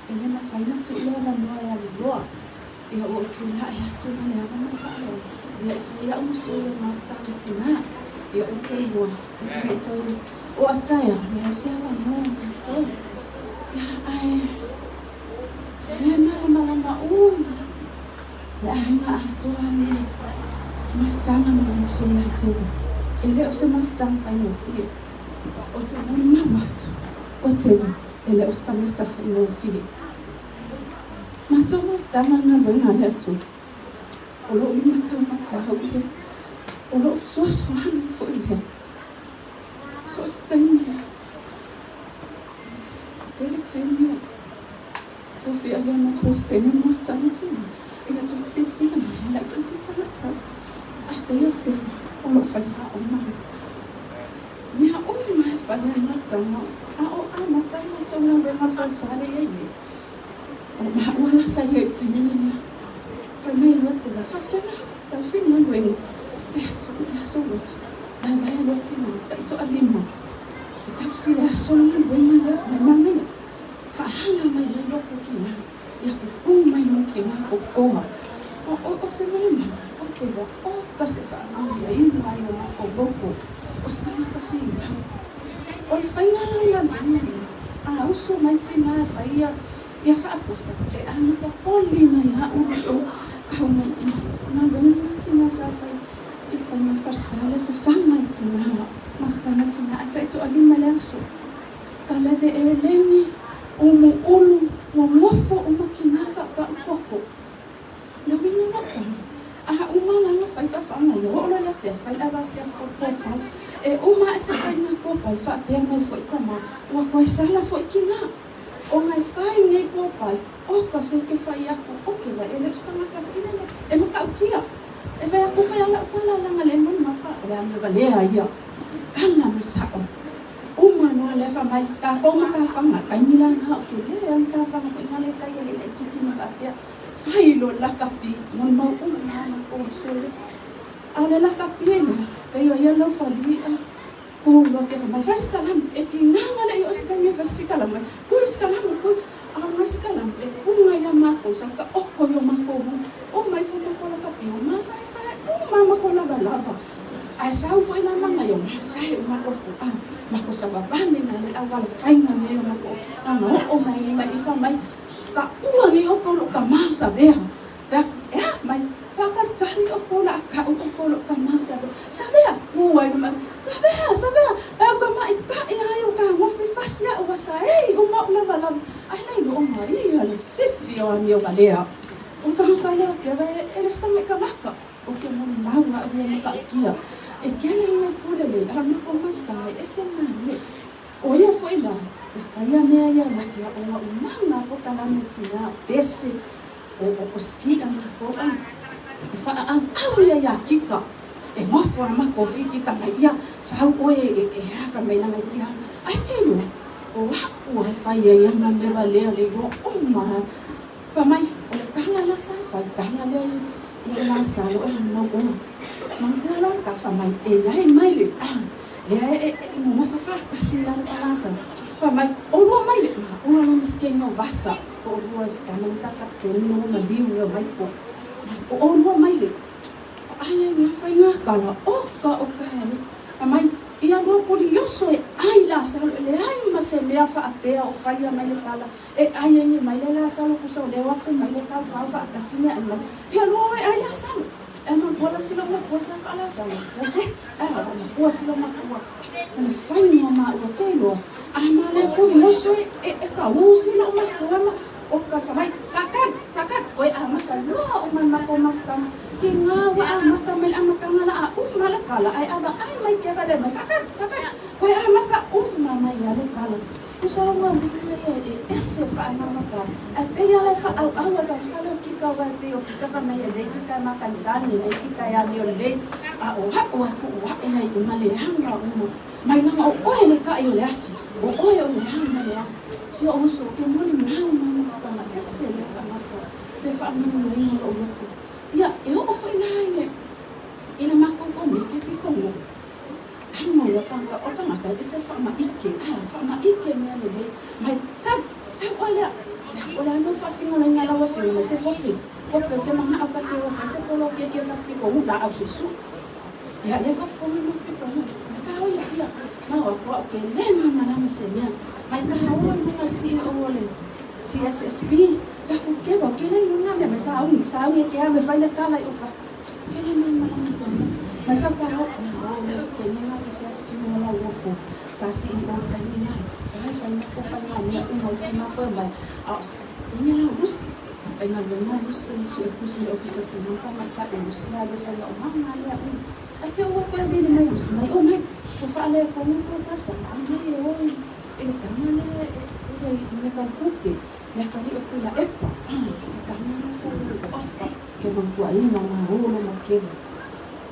e le mafai ona tuu le avanoa e alu loa. Ia, ua ou tulai atu ma le ava ma le faaaloalo. Ia, e fai au ma sui o le mafutaga tina. Ia, ou te iloa, e le i toe o ataia, leai se avanoa o matou. Ia, ae e malamalama uma le aiga atoa le mafutaga ma le uso ia Teva. E le o se mafutaga faigofie. Ou te molimau atu, o Teva, e le o se tagata faigofie. Matou mafutaga i galuega a le Atua, o lou limataumatau lea, o lou fesoasoani foi lea. So o se taimi lava, e tele taimi o Sofia avea ma Peresetene ma mafutaga tina, ia tou te silasila mai e laitiiti tagata, ae pei o Teva o lo o fai aoga ai. Mea uma e fai ai mafutaga, a o amata ai matou galuega o le falesa lea e i ai nei. O maua la sa i ai i le taimi lea. Fai mai loa Teva, faafefea na tausi le galuega? Fai atu, o le aso lotu, vaevae loa tina, taitoalima e tausi le aso le galuega lea, mai manaia. Faahala mai ai loko kina, ia kukū mai lou kina kokoa. O te molimau, o te wa, o ka se faamanuiaina ai o makou loko, o se tagata finau. O le faiga la o le galuega lea, a uso mai tina e fai ia ia faaposa, e amata poli mai a'u le o kau mai ia galuega na kina sa fai i le faiga falesa le fafaga i tina mafutaga tina ae taitoalima i le aso. Kaleve eleni, umu ulu, ua nofo uma kina faapa'u koko. Le uiga o la'u tala, a uma la ona fai faafaga ia, oo loa le afea fai ava afea kopai, e uma ae se faiga kopai faapea mai foi tama, ua koe sala foi kina. Ona e fai nei kopai, oka se ke fai aku, oke la e le o se tagata foi lele e matautia. E fai aku fai a la'u tala laga le manu fa o le amio valea ia. Tala ma sa'o. Uma loa lea fai mai, tatou ma tafaga, taimi la lena ou te le ai tafaga foi na le tai e le laitiiti ma faapea, fai loa le lakapi, molimau uma lava matou i sele. A o le lakapi lea, pei o ia lau fali'a, tu loa ke fai mai, fai se kalamu, e kinaga le i oo se taimi e fai se kalamu ai, kui se kalamu, kui. A o se kalamu, e puga iā matou, sa taoto i o matou luma, uma ifo matou lakapi, ua masaesae uma lava matou lavalava. Ae sau foi la magaia, masae uma lofu a matou savavali mai le auala faiga nei o matou lana oo mai ai mai i fai mai, Taua nei outou lou tama o Savea. Fai atu, E a mai? Faatalitali outou o le a tau outou lou tama o Savea. Savea! Ku ai luma, Savea! Savea! Lau tamaitai ai o tagofi fasi a'u ua saei uma o'u lavalava. Ae lailoa mai ia le sifi o amio valea. O le tagata lea o Keva e le se tagata. Ou te molimau a'u ia matautia e kele nai pule lei a o le matou mafutaga e ese malie. O ia foi la e faia mea ia laki a ona umanga pokalame tina pese o o ski a matou ai e faaauau ia ia Kika e nofo a matou fi Kika mai ia sau oe e a fai mai lana i kia ai ke iloa o a'u a e fai ai ana mea valea le iloa uma Fai mai, o le tala la sa fai, tala lea i la sa lo e mau oa. Manatua la o le tala fai mai, e iai mai le a, lea e e nonofo faatasi i lalo ka sa. Fai mai, olua mai le ma, oa lona sikena o vasa, o olua sikana le sa kapiteni lona liu lea o Maiko. Mai, o olua mai le, ai ai nga fai nga kala, o ka o ka e. Fai mai, Ia lua pulioso e ai Lasalo e leai ma se mea faapea o faia mai le tala e ai ai mai le Lasalo kusa o leo aku mai le taufao faatasi meaai mai. Ia lua o e ai Lasalo. E makua la sila makua sa fa Lasalo. O se a o makua sila makua. O le faiga o maua ke iloa. A ma le pulioso e e ka u sila o makua ma o ka fa mai faakali faakali koe amata loa o mai mako mafutaga ki ngā ua amata mai le amataga la a uma le kala ae avaai mai ke vale mai faakali faakali koe amata uma mai a le kala usa o ngā uiga ia e ese faagaga ae pei ala e faaauau ai tagata le o kika uae pei o kika fai e lei kika e makanikani e lei kika e amio lelei a o a'u aku ua'e ai uma leaga uma mai laga o oe le ka'i o le afi o oe o le aga lea si o'u uso ke molimau ma mafutaga ese lea tagata le faamanuiaina o lo'u loto ia e oo fo'i la ile i le matou komiti pitogo tago loa tagata o tagata e ese faamaʻike a faamaʻike mea lelei mai sau sau oe lea o le ano faafigalaina lau afioga mai se kopi kopi o te magaʻau ka te o e fai se poloketi o ta pitogu laau suʻisuʻi ia lea faafofoga ma pitogu mai ka oi apia ma o aku a'u ke lē malamalama se mea mai ka o i luga le CEO o le CSSB faku keva o ke le iloga mea mai saugi saugi ke alu e fai le tala i ofa ke le malamalama se mea mai sau ka o ma o le skenga pe se fiu la uofo sa CEO taimi la fai fai ma ko fai ngā mea uma o ma koe mai a o inga la rusi fai ngā luenga rusi su e kusi le ofisa ki ngā pa mai ka e rusi la le fai o manga lea uma ai ke ua koe vili mai rusi mai o mai ko whaale ko ngā ko ka sa mai e o e le tanga le e le ka kupe le ka li o kula epa si tanga sa le ospa ke mangkua inga ma olo ma kewa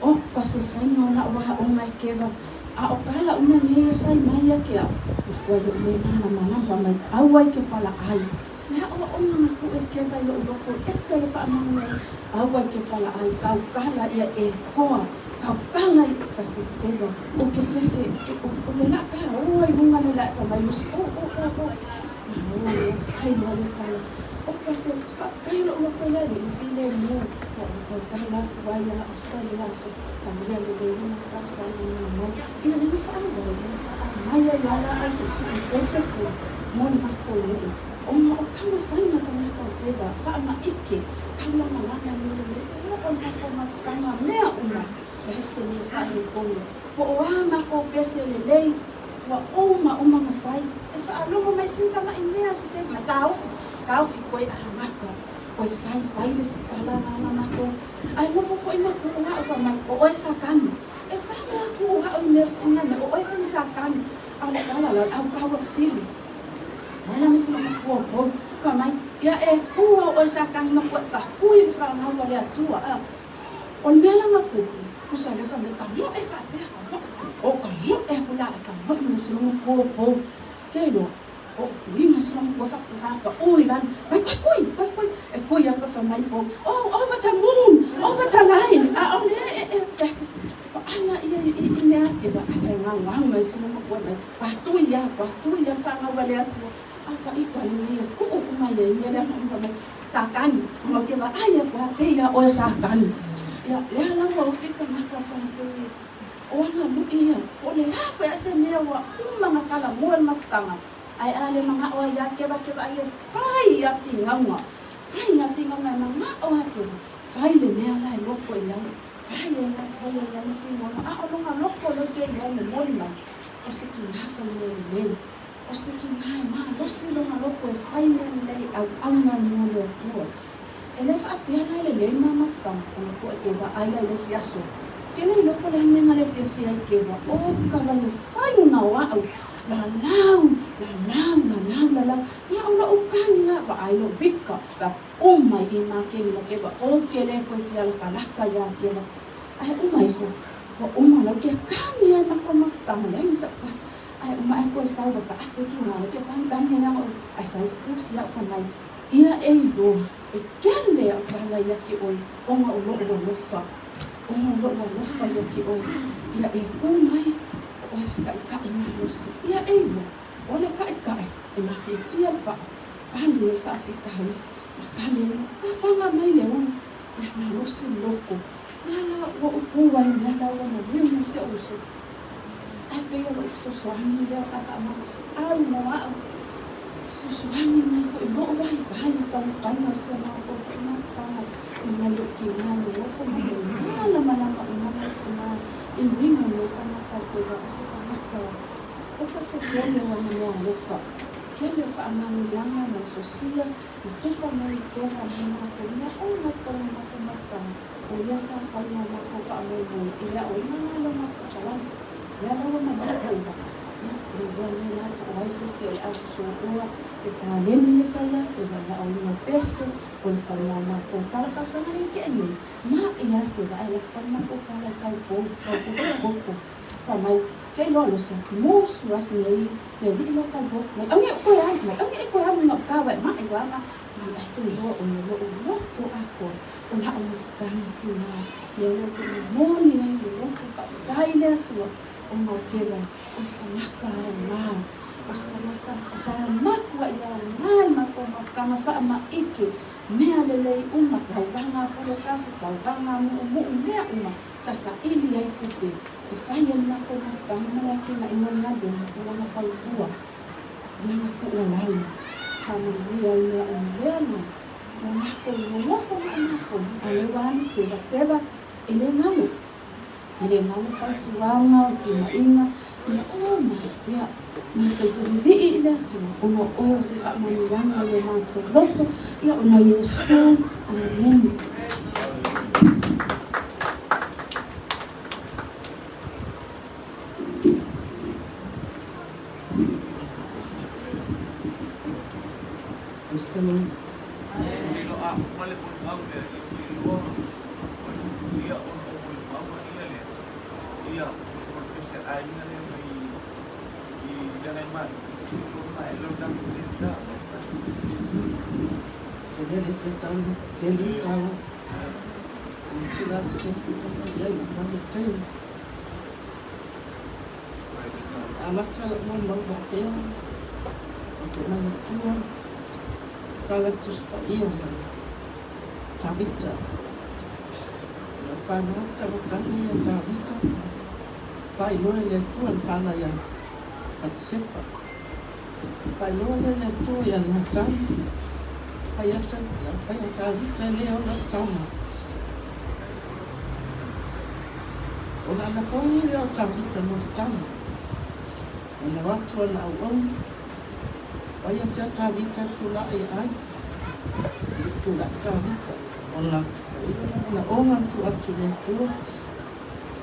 o ka se whainga o la waha o mai kewa a o kala uma nei e whai mai a ke au na kua i o le mana mana mai au ai ke pala ai Lea o o nga ku e ke vai lo loko ese le wha mai au ai ke pala ai kau kala ia e koa kau kala i wha ku tewa o ke fefe o le la ka o ai lunga le la fa mai lusi o o o o ma o le whai loa le kala o ka se whawhikai lo loko le le fi le mo o o kala ku ai a o sta le laso ka mea le le lunga ka sa le na mo ia le wha au le sa a mai ai ala au su su o se fu mo le mako le o ma o kama whainga ka ngā o tewa, wha ma ike, kaulanga langa le le le o mako mafutaga mea uma, le hese ni wha le kono. Po o a mako pese le lei, ua uma uma nga whai, e wha alongo mai sinta mai mea se se mai tāofi, tāofi koe a maka, koe whai whai le sikala ngā ngā mako. Ai ngofo fo i mako o ngā o mai, o oe sa kanu. E tāna aku o ngā o mea whai ngā mea, o oe whai sa kanu. A le kala la, au kaua fili. Ala misi ma kua ko fa mai ia e kua o sa kang ma kua ta kui le fa ngau le atua a o le mea langa ku ku sa le fa me ka mo e fa pe ka mo o ka mo e hula ka mo mo si mo ko ko ke lo o kui ma si mo ko fa ka ka o i lan mai kai kui kai kui e kui a ka fa mai ko oh over the moon over the line a o le e e fa ana ia i mea ke ba ana ngau ngau mai si mo ko mai pa tui ia fa ngau le atua a ka ika ni e ku u mai e ia le ma mai sa kan ma ke ba ai ko pe ia o sa kan ia le ala wa o ke ka maka sa ko o anga lu ia o le ha fa se mea wa uma nga kala mo el mafutanga ai ale manga o ia ke ba ai fai ia fingaunga fai ia fingaunga manga o a ke fai le mea la e loko i lalo fai e la fai e la fingaunga a o longa loko lo ke lo me moli mai o se ki ngā fa le le o se ki ngā e mā losi longa loko e fai mea lelei auauna mo le Atua. E le faapea la e lelei ma mafutaga ona po e ke vaai la i le isi aso. Ke le iloko le mea le fiafia i ke va o ka lai le faiga o a'u. La lau, la lau, la lau, la lau. Nga o la'u kagi a vaai lo'u pika. Va uma i makeni ma ke va o ke le koe fia lakalaka iā ke va. Ae uma ifo. Ua uma lau ke kagi ai mako mafutaga leai ma sa'u kagi. Ai uma ai koe sau ka ape ki ngā ke kagi kagi ai o ai sau fusi au fa mai. Ia e iloa e kele au kala ia ke oi onga o lo'u alofa. Onga o lo'u alofa ia ke oi. Ia e ku mai o oe sekaʻikaʻi malosi. Ia e iloa o le kaʻikaʻi e mafiafia le paʻa. Kali e faafitauli. Ma kali e afaga mai le ona. Ia malosi loko. Ia la ua uku ai lea la ua manuia mai si o'u uso. Ai pei o lo'u fesoasoani lea sa fa'amalosi'au mo a'u fesoasoani mai fo'i lo'u vaivai i taumafaiga o si a matou fo'i mafutaga ona i lo'u tinā nonofo mai o le malamalama uma lou tinā i uiga o nei tagata o teva o se tagata oka se kele o ana mea alofa kele o fa'amanuiaga ma le sosia na tufa mai i teva mo matou mea uma i totonu o matou mafutaga o ia sa fai mo matou fa'amoemoe e a'oina la lo matou talai lea la ua maliu teva ia le iloa nei la po o ai se isi o le a soso'oa le taleni lea sa ia teva i le a'oina o pese o le faiga o matou tala tausaga lea i te'e nei ma'i a teva ae laka fai matou tala i taupou taupou fai mai ke iloa losa musu asi nei le alii lo tauvo mai auni e toe alu mai auni e toe alu ma uka wa ma'i wana mai ai ke iloa o lo'u loto atoa o la'u mafutaga tinā lea o lea ou te momoli ai le loto fa'afetai i le Atua ona o kela o se tagata aogā o se tagata sa matua'i aogā le matou mafutaga fa'ama'ike mea lelei uma tauvaga a pule tasi tauvaga a mu'umu'u mea uma sa sa'ili ai tupe e fai ai le matou mafutaga ma le atina'iga o le galuega tulaga fautua tulaga tu'ualalo sa manuia ai mea uma lea na ua matou nonofo ma matou a lea ua alu teva teva e lē galo e lē galo fautuaga o tima'iga mea uma ia matou te vivii i le Atua ona o oe o se fa'amanuiaga i o matou loto ia ona Iesu. Amene. Praise the Lord. Amata la'u molimau faapea, ou te manatua tala le Tusi Paia ia Tavita. Lau fanau tamatagi ia Tavita, faailoa e le Atua na fanau ia Patisepa. Faailoa lea e le Atua ia Natani, fai ata, fai a Tavita e le ola tama. Ona anapogi lea o Tavita mo le tama. Ona o atu ana auauna, vai atu ia Tavita e tula'i ai. E le i tula'i Tavita, ona ona oga na tuu atu i le Atua,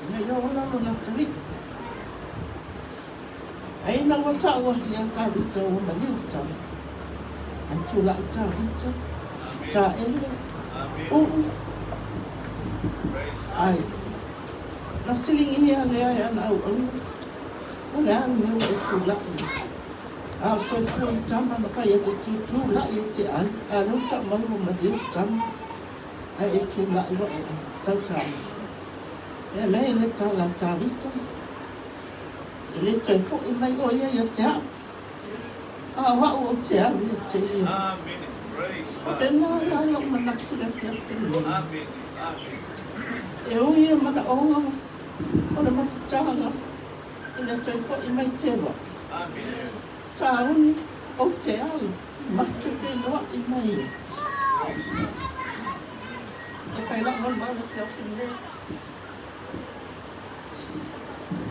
ina ia ola lona atalii. Ai ina ua ta'u atu ia Tavita ua maliu le tama, ae tula'i Tavita, taele, u'u, ai na fesiligia lea e ana auauna, o le a le mea ua e tula'i ai? A o soifua le tama na fai atu e tutula'i e te ai, a lea ua ta'u mai ua maliu le tama, ae e tula'i ua e ai, tausaga. E mea i le tala a Tavita, E le toe fo'i mai o ia ia te a'u, a o a'u ou te alu ia te ia. O pena la lo'u manatu le afiafi lenei. E ui e manaʻoga o le mafutaga i le toe fo'i mai Teva. Sauni ou te alu ma te feiloa'i ma ia. E fai la'u molimau le afiafi lenei.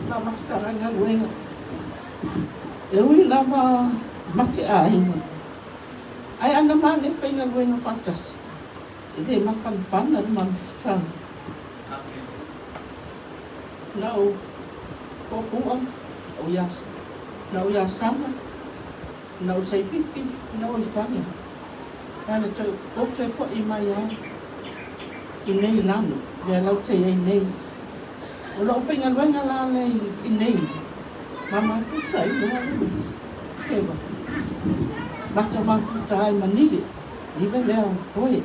Ma mafutaga i galuega. E ui lava mate aiga, ae ana ma le faigaluega faatasi, e le mafanafana le ma mafutaga. Na ou puapua, na ou ia Saga, na ou Saipipi, na ou i Faga. Ana toe ou toe fo'i mai lava i nei lano, lea lau te i ai nei. O la'u faigaluega la lea i nei, ma mafuta ai loa le teva. Matou mafuta ai ma Nive, Nive lea oe.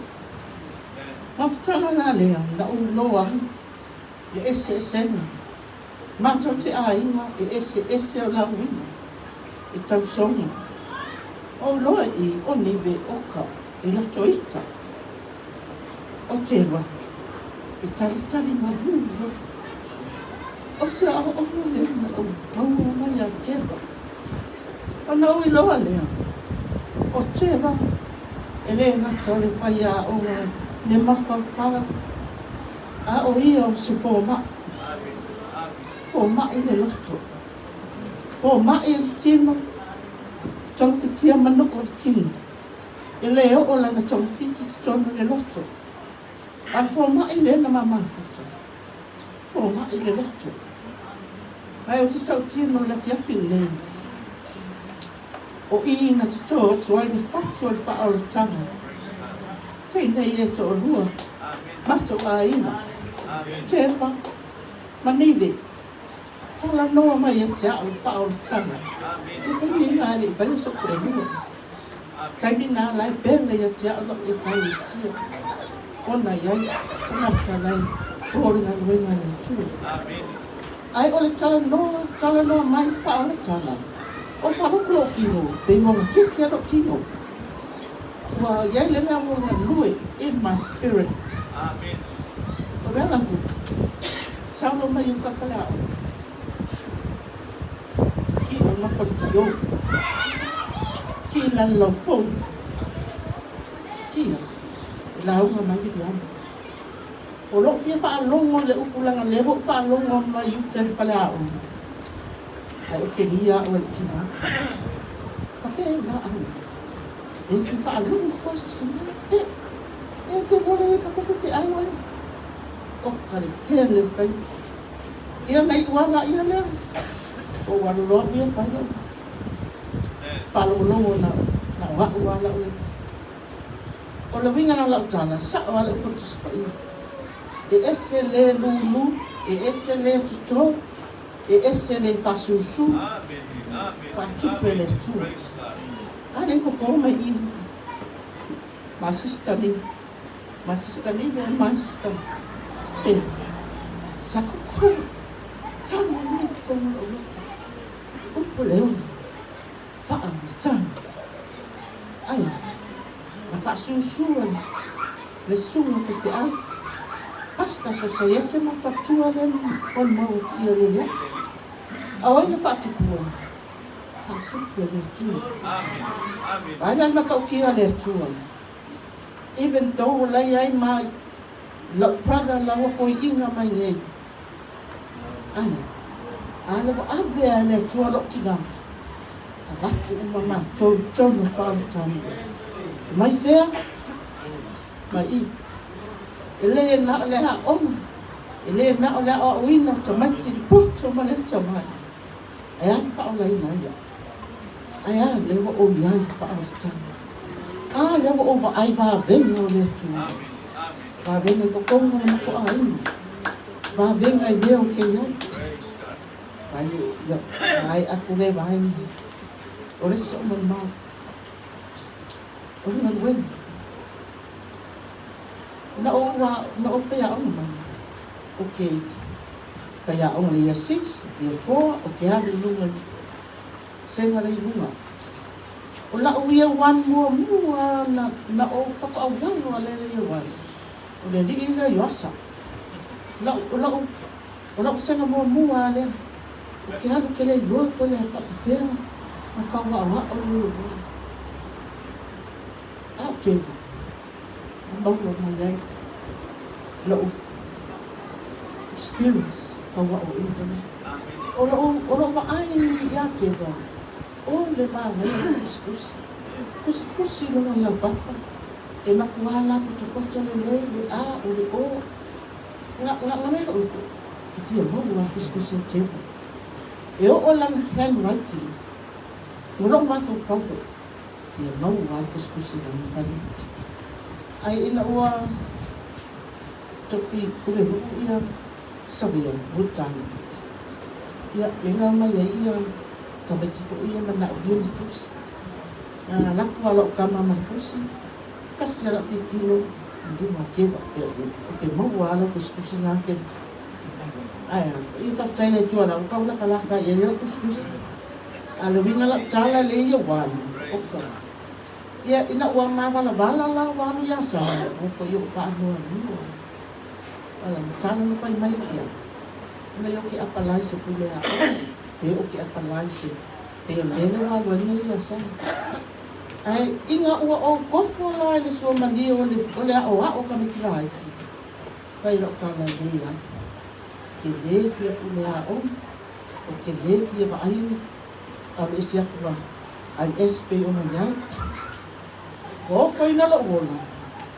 Mafutaga la lea na ou iloa ai le eseesega. Matou te aiga e eseese o lauina i tausoga. Ou loa i o Nive oka e loto ita. O Tewa e talitali malū ai. O se aoaoga lea na ou maua mai ia Teva. Ona ou iloa lea, o Teva e lē gata o le faiaoga le mafaufau, a o ia o se fomaʻi, fomaʻi le loto, fomaʻi le tino, togafitia manuu o le tino, e lē oo lana togafiti totonu le loto, a le fomaʻi lea na mamafuta, fomaʻi le loto. Ae ou te tautino i le afiafi lenei, o i na totō atu ai le fatu o le faaolataga, teinei e toalua, matou aiga, Tepa ma Nive, talanoa mai ia te a'u le faaolataga, i le taimi lena e le i faia so'u toalua. Taimi lena la e pele ia te a'u la'u Ekalesia, ona e i ai tagata la e po le galuega a le Atua. Ae o le talanoa, talanoa mai le faaolataga, o faalogo lou tino, pei ua gakeke lou tino. Ua i ai le mea ua galue in my spirit. O mea lagu, saulo mai uka le faleaoga. Ki o le mako le kio. Ki la le lau fou. Kia, e lauga mai Viliama. O lou fia faalogo i le upu leaga lea ua ou faalogo mai uta i le faleaoga. Ae ou kelia au e lou tina. Ka pe la au. E fia faalogo koe se se mea. E, e ke lole e ka kofe fe ai oe. O ka le pele o kai. Ia nei ua la ia lea. O ua loa ia fai lau. Faalogologo na na o a'u a la'u o le uiga na lau tala sa'o a le upu Tusi Paia e ese lē lūlū e ese lē totō e ese le faasusu faatupe le Atua a le koko mai i my sister ni my sister ni and my sister te sa koko sa mo ni ko mo loto upu le ona faamatanga ai na faasusu le suga feteau pasta sosaiete ma fatua le ona mau tia le lea au ai na faatupua faatupu e le Atua ai la makaukia le Atua even though lai ai mai lau brother laua koi'iga mai nei ai a le ua ave a le Atua lou tina avatu uma matou tonu faaolataga mai fea mai i e lē na o le aoga e lē na o le aoaoina o tamaiti le poto ma le atamai ae a le faaolaina ia ae a lea ua ou iai le faaolataga a lea ua ou vaai vavega o le Atua vavega i totonu o le matou aiga vavega i mea o ke iai ai ia ai aku le vaega o le isi o mamao o le galuega na ou na ou faiaoga mai o ke faiaoga le year 6 year 4 o ke alu i luga sega le i luga o la'u year 1 muamua na na ou faato'aualo a le year 1 o le ali'i lea Ioasa la'u o la'u o la'u sega muamua a lea o ke alu ke le iloa po le faafefea na kaua'oa'o le year 1 a o teva maua mai ai la'u experience kaua'o'oina tagata o lou vaai iā Teva o le manaia le tusitusi tusitusi luga o le laupapa e matua lapotopoto lelei le a o le o na na na mai lou ke fia maua le tusitusi a Teva e oo lana handwriting o lou mafaufau foi ia maua le tusitusi lana kali ai ina ua tofi pulenuu ia Savea Mulitalo ia le na mai ai ia tamaiti fo'i ia mana'omia le tusi na laku a la'u kama ma le tusi kasi a la'u tilotilo lima o keva e o ke maua a lau tusitusi na ke ae ia faafetai le Atua la ua taulakalaka i ai lau tusitusi a le uiga la'u tala le ia ua alu oka ia ina ua mavalavala la ua alu iā sa o ko ia ua faalualua ala na tala na fai mai e ke au. Mai o ke apalai se pule a o, pe o ke apalai se pe o lele wa lua ina ia sa. Ai inga ua o kofo la le sua mani o le o le ao ao ka me kila ai ki. Pai lo ka la le ai. Ke le fia pule a o, o ke le fia va ai ni. A lo isi aku ma ai es pe o mai ai. Ko whaina la uola,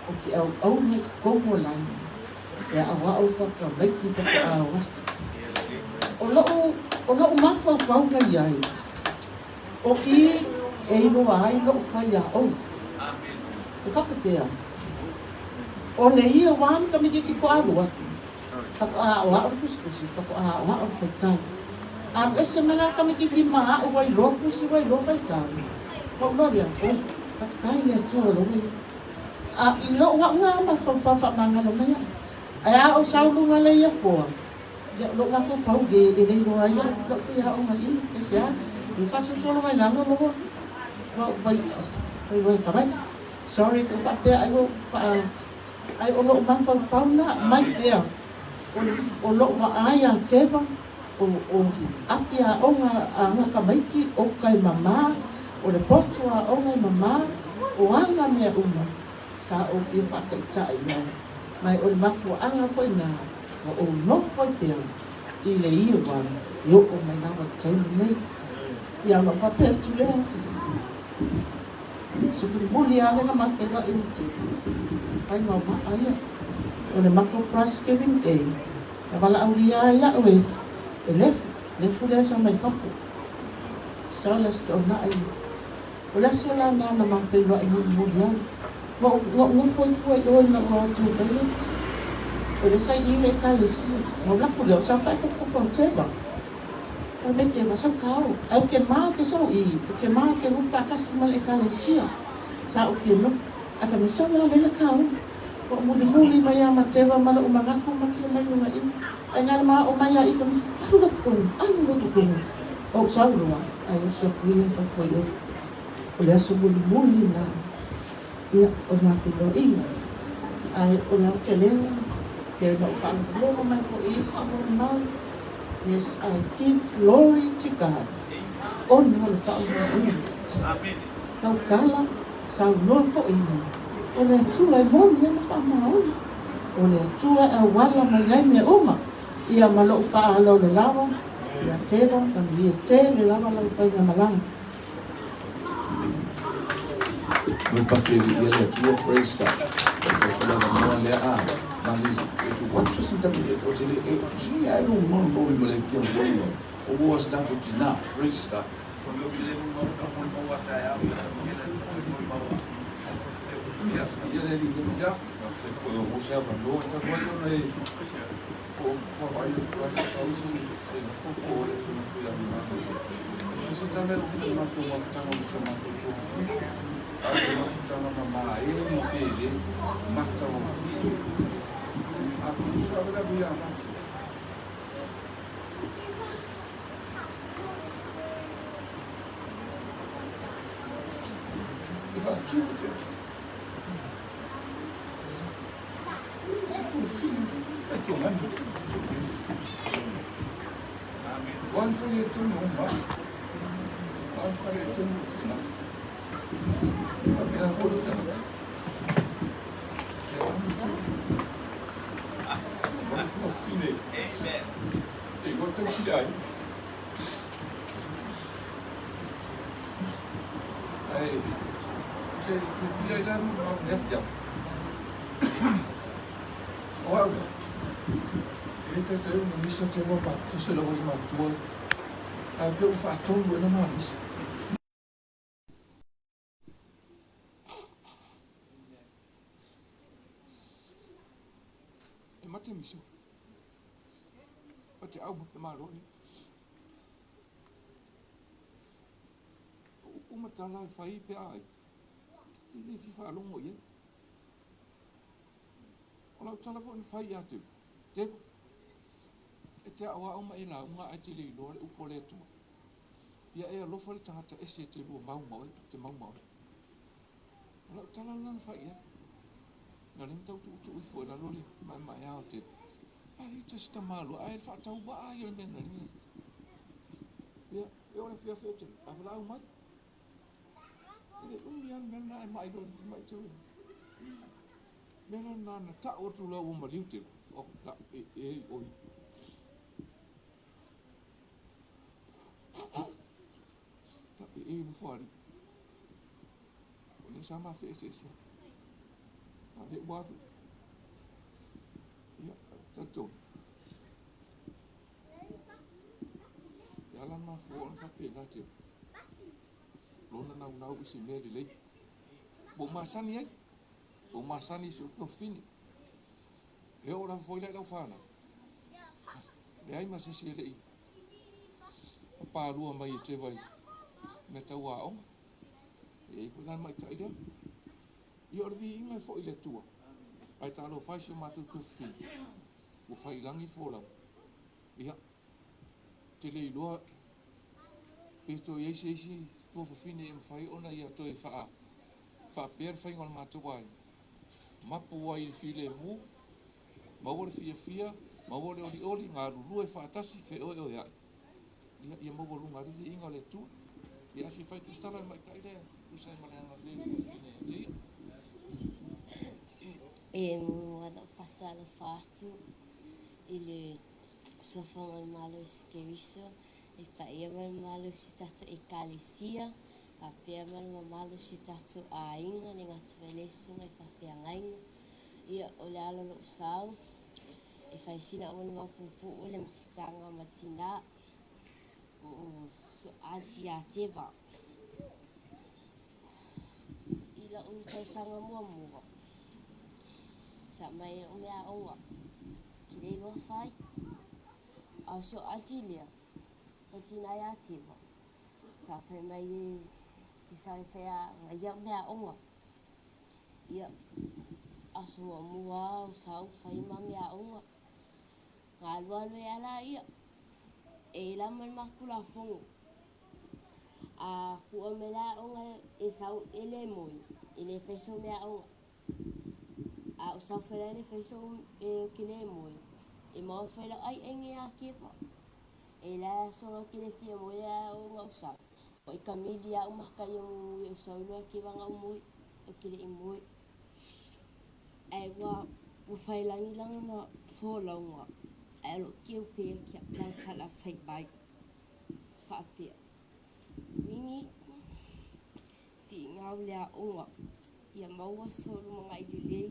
o ke au au nei komo lai. E au au whaka maiki whaka a wasta. O lou, o lou mafaufau na iai, o i e iloa ai lou fai a oe. E faapefea? O le ia one ka mikiki ko alu atu, faatoa aoao le tusitusi, faatoa aoao le faitau. Alu ese mai la ka mikiki ma au ua iloa tusi ua iloa faitau. Lou loa lea, oh, faafetai i le Atua o lou ia. A i lou au na mafaufau faamagalo mai au. Ae a ou sau luga le ia foa, Ia, o lou mafaufau e, e le iloa ai lau, lau faiaoga i i, aisea, i faasolosolo mai lalo loa, ua ou vai, vai loa e tamaiti. Sorry, ua faapea ai ua faa, ai o lou mafaufau na mai pea, o, le, o lou vaai a Teva, o, o api aoga a nga tamaiti, o kai mamā, o le potu aoga e mamā, o ana mea uma, sa ou fia faataitai i ai, mai o le mafuaaga foi na ua ou nofo ai pea i le ia wa e oo mai lava i le taimi nei. Ia ona ou faapea atu lea, se mulimuli lava lea na mafeiloai ma te faiga o maa ia. O le matou prize giving day, na valaaulia ai au e e Lefu, Lefu lea sa mai fafo, Silas Toonai. O le aso la lena na ma feiloai mulimuli ai. Na ou na ou nofo i tua i o ina ua atu e fai atu. O le sai i le ekalesia. Na ou laku lea, o sa whae kapakapa o Teva. Fai mai Teva, sau ka au. Ai o ke ma o ke sau i, o ke ma o ke nofo faatasi ma le ekalesia. Sa ou fia nofo. Ae fai mai, sau la lela ka au. Ua ou mulimuli mai a ma Teva ma lou manatu ma kia mai luga i. Ai na le ma o mai a i fai mai, alu loa totonu, alu loa totonu. Ou sau loa, ae oso atu ia i fafo i o. O le aso mulimuli na, ia, o le mafeiloaiga. Ae o le aotelega, pei ona ou faalogologo mai foi i isi molimau, Yes, I give glory to God, ona o le faauigaina. Tautala, saunoa foi ia, o le Atua e moni ana faamaoni, o le Atua e auala mai ai mea uma, ia ma lou faaaloalo lava, ia Teva, manuia tele lava lau faigamalaga. Mo pati e ia le Atua, praise God. O te tulaga noa lea a, mali e tu watu sin tapu le Atua tele, e tini ai lo mo mo i male kia mo mo. O wo as tatou tina, praise God. O le tele mo mo ka mo mo ata e au ia mo le mo mo ia ia le li ia te foi o mo se ava noa ta wai ona e o ma vai o tu ata sa usi se na foko o le se na fui a ma Se se tame o ki matou mafutaga mo se matou tuafafine, a o se mafutaga mamā e ma pele, matagofie. A tuusa lavelave iā matou. E faatino te se tuafafine ai ke lani. O an fale tonu o mai. O an fale tonu o te nafa. A mea fo le tagata. E amu te. O le tuafafine. Amen. E go tau sile ai. Ai, te fia i lanu ma ne fia. O au. E le tata eu misa te wa pa se la wali matua. Ai pe u whaatonu e na misa. E mate miso. O te au e malo ni. O upu matala e whai pe a ait. Te le fi whaalongo ia. O lau tala fo ni whai a te. Te e te au au mai la unga ai te le iloa le upo le atua. Ia e alofa le tagata ese te lua mau mau te mau mau. O lau tala lana whai ia. Na le mtau tu tu ifo e lalo le mai mai ao te. Ai te se tamalua, ae faatauvaa ia le mea na lina. Ia, e o le afiafi ou te a valaau mai. E le umi lava le mea lena ae mai loa mai te mea lena na tau atu loa ua maliu te o la e e oi. Ta e e nofoalii. O lea sa ma feeseese ai. A o lea ua alu. Ia, talitonu. E ala mafua ona faapena te lona naunau i se mea lelei. Ua ou masani ai. Ua ou masani i si ou tuafafine. E oo lava foi la i lau fanau. Leai ma se isi e le i papalua mai e teva i mea tau aoga. E i ai foi la le maita'i lea. Ia o le viiga e foi i le Atua, ae talofa e si o matou tuafafine, ua fai i lagi le folauga. Ia, ou te le iloa pe toe i ai se isi tuafafine e mafai ona ia toe faa, faapea le faiga o le matou aiga. Mapu ai i le filemu, maua le fiafia, maua le olioli, galulue faatasi, feoeoea'i. Ia, ia maualuga ai le viiga o le Atua. Ia, ae se i fai atu se tala i le maita'i lea e tusa ai ma le agalelei o le tuafafine ia te ia. E muamua ona ou faatalofa atu i le Soafaga o le Malosi Keriso, le paia ma le mamalu o si tatou Ekalesia, faapea ma le mamalu o si tatou aiga, le gata fai le susuga i faafeagaiga. Ia, o le ala o lou sau, e fai sina molimau puupuu i le mafutaga ma tinā po o Aunty ia Teva. I la'u tausaga muamua, sa mai ai la'u meaaoga, ou te le iloa fai. A o si o'u aunty lea, o le tinā ia Teva, sa fai mai e sau e fai ai a'u meaaoga. Ia, aso muamua o sau fai ma meaaoga, galualu ai lava laia, e i ai la ma le matou Tulafono. A ku'a mai le aoga e sau e le moe, e le faia sau meaaoga. A o sau foi la e le faia sou e ou te le moe, e maua foi lau aiaiga ia Kefa. E i ai la le aso na ou te le fia moe ai ona ou sau, o i kamili lava ou maka ia muamua ou sau loa Kefa na ou moe, ou te le i moe. Ae ua ua fai lagi lana folauga, ae o lo o keu pea kia lana tala fai mai faapea, Wini, finau le aoga, ia maua sou lumanai lelei,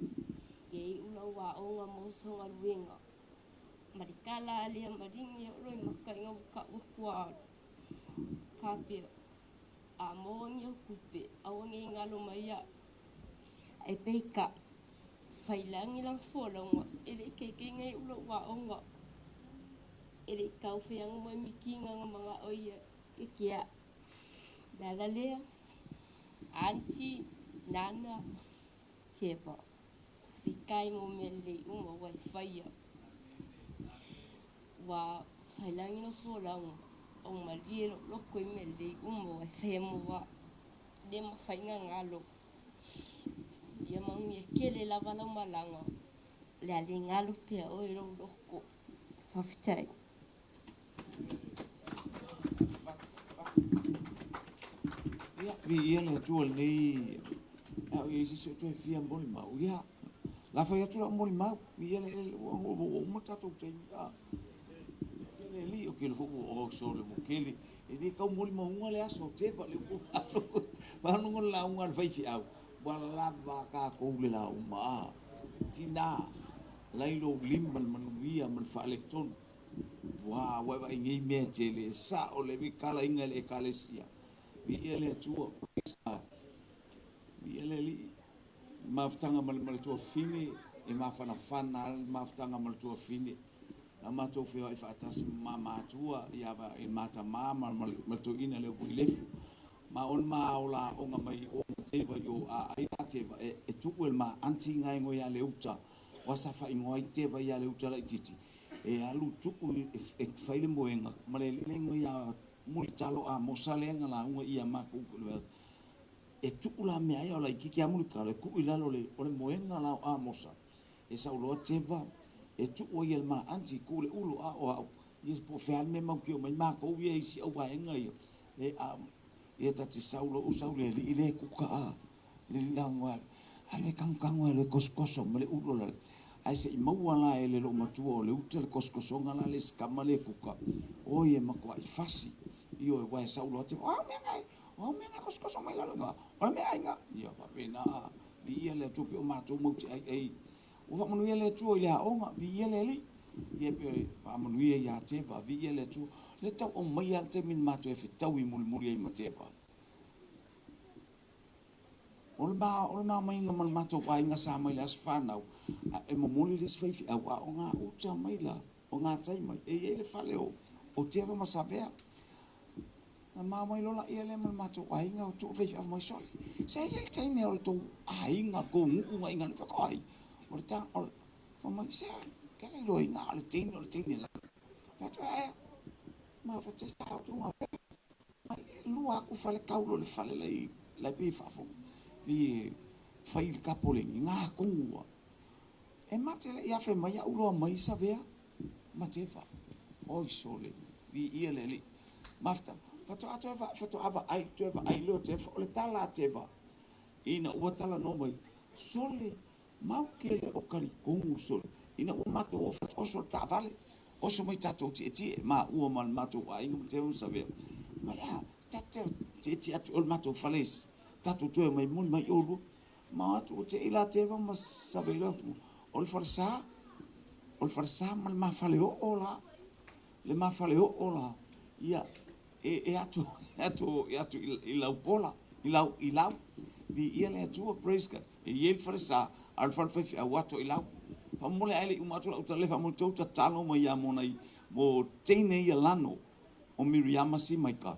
ia iu lau aoga mo sou galuega. Ma le tala a lea maligi e oo loa i maka ina ua tau atu ua alu, faapea, A maua ni au tupe, aua ne i galo mai iaʻu. Ae peitai, fai lagi lana folauga, e le i keikei na iu lou aoga. E le i tau feaga moe mikiga na manao ia e ke aʻu. Le ala lea, Aunty, Nana, Teva, faafetai mo mea lelei uma ua e faia. Ua fai lagi lau folauga, o malie lou loto i mea lelei uma ua e faia mo au. Le mafai ona galo. Ia manuia tele lava lau malaga. O le a le galo pea oe i lou loto. Faafetai. Ia, viia le Atua i lenei a o i ai se isi o toe fia molimau. Ia, la fai atu lau molimau, viia le ua ua uma le tatou taimi. A, viia le Alii, o kele foi ua oh sole ua kele. E le tau molimauga le aso teva le ua faalogo faalogo le lauga a le faifeau, ua lava tatou le lauma. A, tina, lai lou lima le manuia ma le faaletonu. Ua, ua e vaai nei mea e tele, e sao le kalaina e le Ekalesia. Viia le Atua. Viia le Alii. Le mafutaga ma le ma le tuafafine, e mafanafana lava le mafutaga ma le tuafafine. Na matou feoai faatasi ma ma matua ia i ma tama ma ma le toeaina lea ua i Lefu. Ma ona ma ola aoga mai i o ma teva i o a ai la teva e e tuu e le ma aunty ngae ia le uta wa sa faaigoa ai teva ia le uta laitiiti e alu tuu e fai le moega ma le alii le ia Mulitalo Amosa lea na lauga ia matou e tuu la mea ai a o laitiiti lava Mulitalo e tuu i lalo o le moega la o Amosa e sau loa teva E tuu ai e le ma aunty ku le ulu a o au ia po o fea le mea matou te omai matou ia i si au vaega ia e a ia ta te sau loa ou sau i le alii lea e kuka a le alii la alu e tanutanu alu e kosokoso ma le ulu o le ae se i maua la e le loomatua o le uta le kosokosoga la le isi tama lea e kuka oi e matuai fasi ioe aua e sau loa te o a mea na o a mea na kosokoso mai lalo o le mea aiga ia faapena a viia le Atua pe o matou mau te aiai Ua faamanuia le Atua i le aoga, viia le Alii. Ia pei o le faamanuia ia Teva, viia le Atua. Le tau aumai lava le taimi na matou e fetaui mulimuli ai ma Teva. O le ma, o le ma maiga ma le matou aiga sa mai le aso fanau, a e momoli le isi faifeau, a o ngā uta mai la, o ngā tai mai, e i ai le fale o, o Teva ma Savea. Na ma mai loa laia lea ma le matou aiga o tuu faifeau mai sole. Se i ai le teine o le tou aiga le tou nuu na inga fai ko ai. O le ta o fai mai se ke le iloa inga o le teine o le teine la. Fai atu ae ma fa te sa o tunga mai lua aku fale tau lo le fale lai lai pe fafo. Li fai le kapo le ngā kongua. E mate le ia fe mai au loa mai Savea ma Tefa. Oi sole, viia le Alii. Mafta, faatoa toe va, faatoa vaai, toe vaai lea o Tefa, o le tala a Tefa, ina ua talanoa mai, sole, mau ke le o talitonu sole, ina ua matou o faatoa oso le taavale, oso mai tatou tietie, maua ma le matou aiga ma Tefa ma Savea. Mai a, tatou tietie atu o le matou fale, tatou toe mai moni mai oulua. Ma atu ua tei la Teva ma Savela atu, o le falesa, o le falesa ma le ma faleoo la, le ma faleoo la, ia, e, e atu, e atu, e atu i, i lau pola, i lau, i lau, viia le Atua, praise God, e i ai le falesa, a o le fale faifeau atu i lau. Faamomoli ae le i uma atu lau tala le faamomoli tou tatalo mai ia mo nai, mo teine ia lano o Miriama Simaika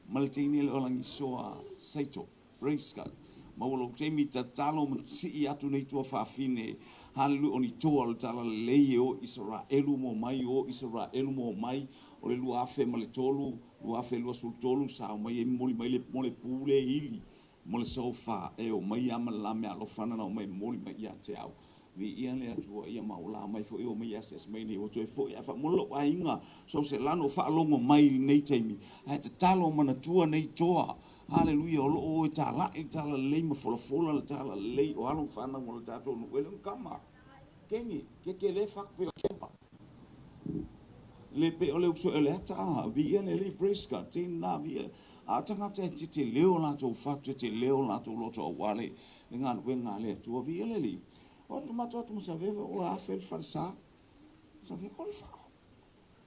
ma le teine le o Lagisoa Saito. Praise God. Maua lou taimi tatalo ma sii atu nei tuafafine. Hallelujah. O ni toa o le talalelei e o Isaraelu mo mai, o Isaraelu mo mai. O le 2003, 2023 sa o mai ai momoli mai le mo le pu le ili mo le sofa e o mai a ma le la meaalofa na o mai momoli mai ia te au. Viia le Atua ia ma o la mai foi o mai asiasi mai nei ua toe foi ae faamomoli lou aiga so se lano faalogo mai i lenei taimi ae tatalo manatua nei toa. Haleluia, o lo o o e tālaʻi le talalelei ma folafola le talalelei o alo ma fanau o le tatou nuu. E le o ni kama. Kenge, ke ke le fak pe o kepa. Le pe o le uso e le ata a, viia le Alii, praise God, tēnā viia. A o tagata e tete leo latou fatu, e te leo latou loto auā le, le galuega a le Atua, viia le Alii. O atu matou atu ma Saveva, ua afe le falesa. Saveva, o le fa,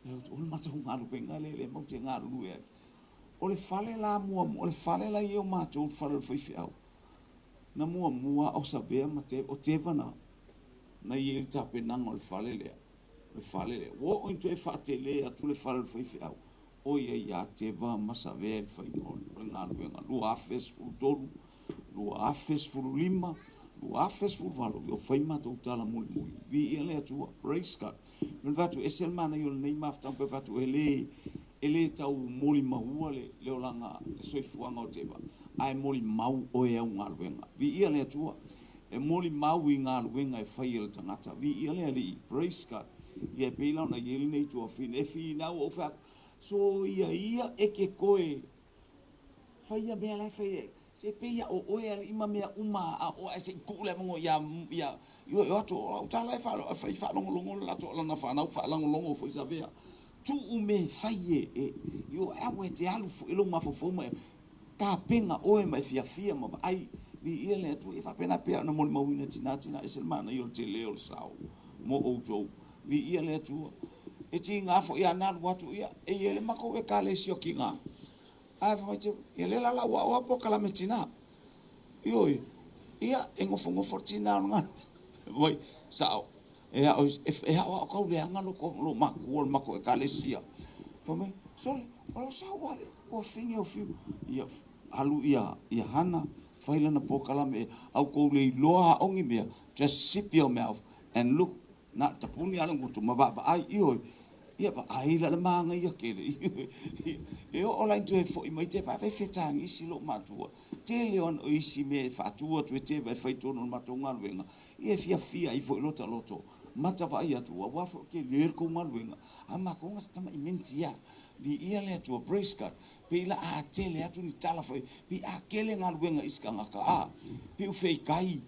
O le matou galuega lea le matou te galulue ai. O le fale la muamua, o le fale la i o matou, le fale o le faifeau, na muamua o Savea ma Teva, o Teva na, na i ai le tapenaga o le fale lea, le fale lea. Ua oo ina toe faatele atu le fale o le faifeau, o i ai ia Teva ma Savea i le faiga o le galuega, 2013, 2015, 2018, o fai matou tala mulimuli. Viia le Atua, praise God. Me le fai atu, ese le manaia o lenei mafutaga, pe fai atu, e le, e le tau molimaua le, le olaga, le soifuaga o Teva, ae molimau oe au galuega. Viia le Atua, e molimau i galuega e fai e le tagata. Viia le Alii, praise God. Ia e pei la ona i ai lenei tuafine, e finau ou fai atu, so ia ia e ke koe Fai ia mea la e fai ai. Se pei a o oe alii ma mea uma a o ae se i tuu le avanoa ia ia ioe o atu o lau tala e fai faalogologo le latou lana fanau faalogologo foi Savea. Tuu me fai e e ioe aua e te alu foi lou mafaufau ma tapena oe ma e fiafia ma vaai viia le Atua. Ia faapena pea ona molimauina tina tina ese le manaia o le tele o le sao mo outou. Viia le Atua. E tiga foi a na alu atu ia e i ai le matou ekalesia o tiga. Ae fai mai te, ia lea la la ua oa polokalame tina. Ioe, ia e nofonofo le tina o le galuega. Fai mai, sao, e ao, e aoao tau leaga lo, lo matua o le matou ekalesia. Fai mai, sole, o lau sao ua, ua fine o fiu. Ia, alu ia, ia hana, fai lana polokalame, au kou le iloa aogi mea, just zip your mouth and look, na tapuni a le gutu ma vaavaai, ioe. Ia vaai la le magaia tele. E oo la ina toe foi mai Teva, ae fetagisi lou matua. Tele o isi mea e faatu atu e Teva e fai i totonu o le matou galuega, ia e fiafia ai foi lota loto. Mata vaai atu, aua foi o tele le tou galuega, a matou na se tama'i minti lava. Viia le Atua, praise God. Pei la a tele atu ni tala foi, pei a tele galuega i isi tagata, a, pei ua feitai,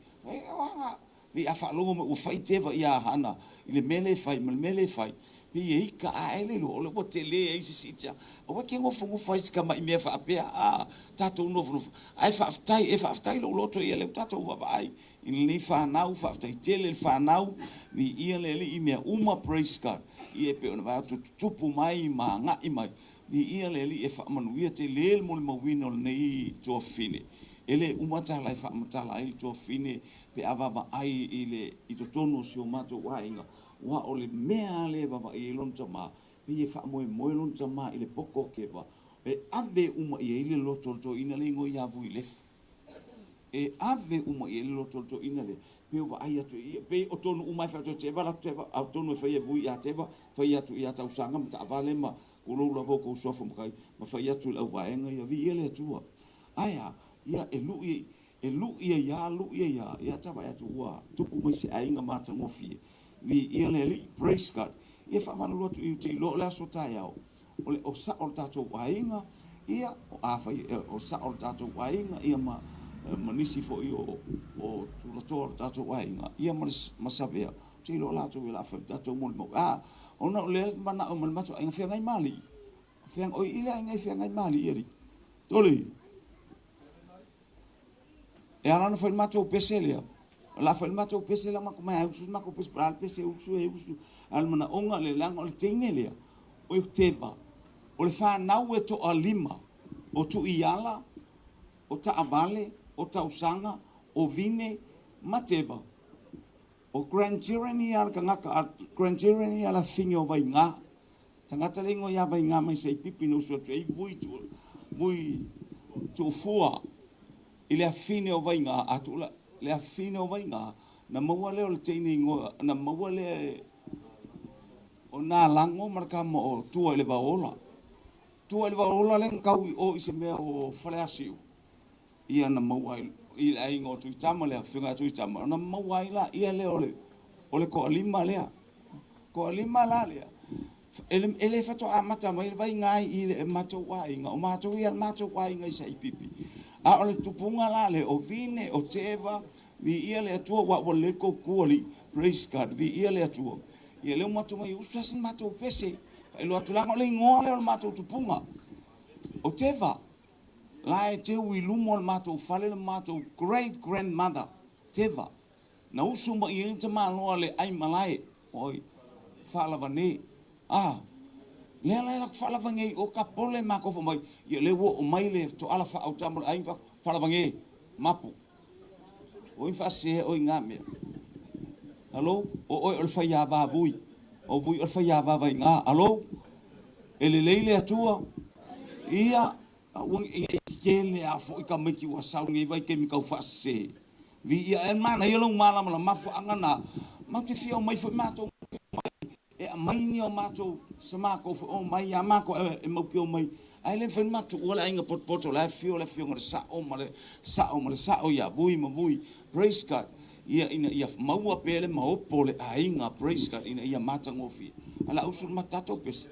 pei a faalogo mai ua fai Teva ia Hana i le mea lea e fai ma le mea lea e fai, pei e ita ae le iloa o lea ua tele ai se siita. Aua e te nofonofo ai si tama'i mea faapea, a, tatou nofonofo. Ae faafetai, e faafetai lou loto ia lea ua tatou vaavaai i lenei fanau, faafetai tele i le fanau, viia le Alii i mea uma, praise God. Ia e pei ona vaai atu tutupu mai ma agai mai, viia le Alii e faamanuia tele le molimauina o lenei tuafafine. E le uma tala e faamatala ai le tuafafine pe a vaavaai i le i totonu o si o matou aiga, aua o le mea lava lea e vaavaai ai lona tama, pei e faamoemoe lona tama i le poto o Keva e ave uma i ai le loto o le toeaina le igoa ia Vuilefu. E ave uma i ai le loto o le toeaina lea, pei o vaai atu i ia, pei o tonu uma e fai atu e Teva latou Teva, a o tonu e fai e Vui ia Teva, fai atu ia Tausaga ma taavale ma tulou lava outou suafa matai, ma fai atu i le auvaega ia, viia le Atua. Ae a? Ia e lui, e lui ai lava, lui ai lava, ia ta vaai atu ua tupu mai se aiga matagofie. Viia le Alii, praise God. Ia faamalulu atu i te iloa o le aso taeao, o le o sao o le tatou aiga, ia, o afai o sao o le tatou aiga, ia ma, ma nisi foi o, o tulatoa o le tatou aiga, ia ma, ma Savea, ou te iloa latou e la fai le tatou molimau. A, ona o lea manao ma le matou aiga feagai ma alii. Feagai, oi i le aiga e feagai ma alii, alii. Toli. E ala ona fai le matou pese lea, o le a fai le matou pese la matou mai usu matou pese pa le pese usu e usu a le manaoga le leaga o le teine lea o e teva o le fanau e toalima o Tuiala o Taavale o Tausaga o Vine ma Teva o grandchildren ia a le tagata a grandchildren ia a le afine o Vaiga tagata le igoa ia Vaiga mai Seipipi na usu atu ai Vui tu Vui Tuufua i le afine o Vaiga a tuu la le afine o Vaiga na maua lea o le teine igoa na maua lea o Nalago ma le tama o Tua i le Vaola Tua i le Vaola lea na tau i o i se mea o Faleasiu ia na maua ai i le aiga o Tuitama le afioga ia Tuitama ona maua ai laia lea o le o le toalima lea. Toalima la lea e le, e le faatoa amata mai le vaiga ai i le matou aiga, o matou ia le matou aiga i Saipipi. A o le tupuga la lea o Vine, o Teva, viia le Atua ua ua lelei kou ku alii, praise God, viia le Atua. Ia lea ua matou mai usu sasi matou pese, faailoa atu leaga o le igoa lea o le matou tupuga. O Teva, la e teu i luma o le matou fale le matou great grandmother, Teva. Na usu mai i ai le tamaloa le ai malae, oi, faalavanē. A, lea la e latou faalavanē i o ka pole matou fai mai, ia lea ua oo mai le toala faauta mo le aiga, faalavanē, mapu. Oi faasese oe i na mea. Hello, o oe o le faiava a Vui. O Vui o le faiava Vaiga. Hello, e lelei le Atua. Ia, ua tele a foi tamaiti ua sau nei vaitaimi tau faasese. Viia e manaia lou malamalama mafuaaga na. Matou te fia omai foi matou e aumai ni o matou se matou foi omai ia matou e mau te omai ae le mafai ona matou tuua le aiga potopoto la e afio le afioga i le sao ma le sao ma le sao ia Vui ma Vui praise God ia ina ia maua pea le maopo o le aiga praise God ina ia matagofie ae la usu le tatou pese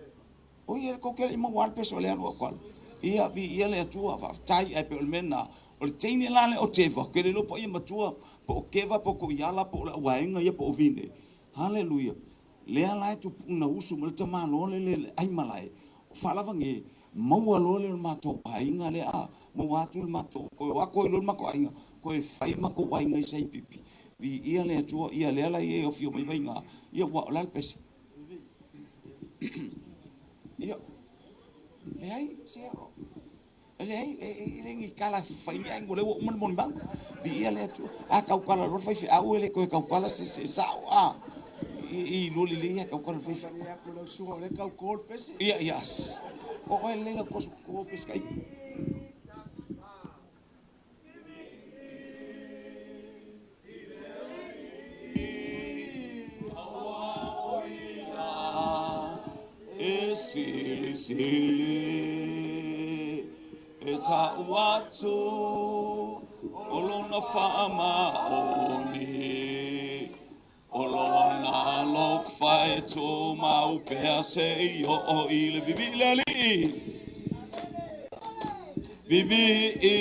O ia tou te le i maua lava le peso o le alu atu alu. Ia, viia le Atua, faafetai, ae pei o le mea lena, o le teine la lea o Teva, ou te le iloa po o ia matua, po o Keva, po o Tuiala, po o le auvaega ia, po o Vine. Haleluia! Lea la e tupu na usu mai le tamaloa lea le ai malae, o Faalavagie, maua loa lea o le matou aiga lea, a, maua atu le matou, toe o atu ai loa le matou aiga, toe fai le matou aiga i Saipipi. Viia le Atua, ia lea la ia e afio mai Vaiga, ia ua o le a le pese? Ia, leai, se e leai, e le ni tala e fai ni aiga, o lea ua uma le molimau. Viia le Atua. A tautala loa le faifeau e le toe tautala se se sao a. I lua lelei a tautala le faifeau. Ia, yes. O oe lelei lau toso ko pese kai. Sili e ta'u atu o lona faamaoni, o lona alofa e tumau pea seia oo i le vivii le Alii. Vivii i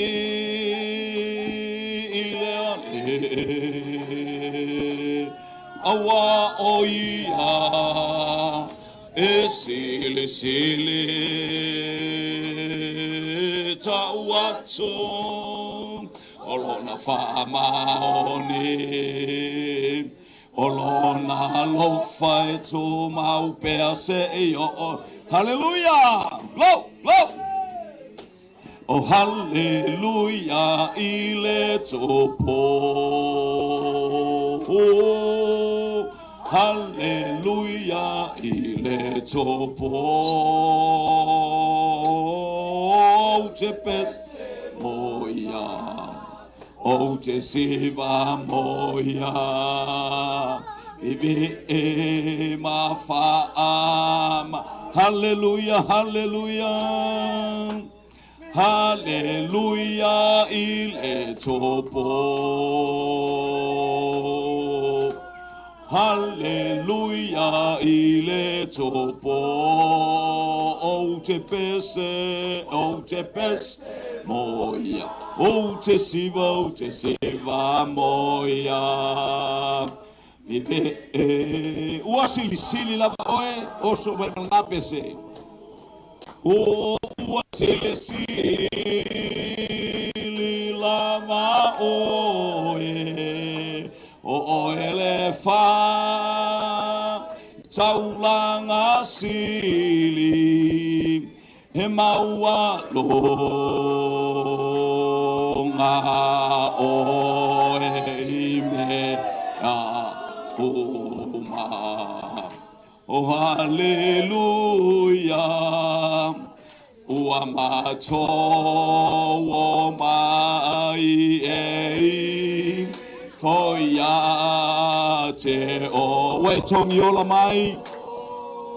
le Alii, auā o Ia e silisili ta'u atu o lona faamaoni, o lona alofa e tumau pea seia oo. Haleluia! Glory, glory! O haleluia i le Tupu. Haleluia i le Tupu. Ou te pese mo ia, ou te siva mo ia. Vivii ma faama. Haleluia, haleluia. Haleluia i le Tupu. Haleluia i le Tupu. Ou te pese, ou te pese mo ia. Ou te siva, ou te siva mo ia. Vivii. Ua silisili lava oe, oso mai ma lena pese. Ua silisili lava oe, o oe le faitaulaga sili, he maualuga oe i mea uma. O haleluia, ua matou o mai e i fo ia te o. Ua e togi ola mai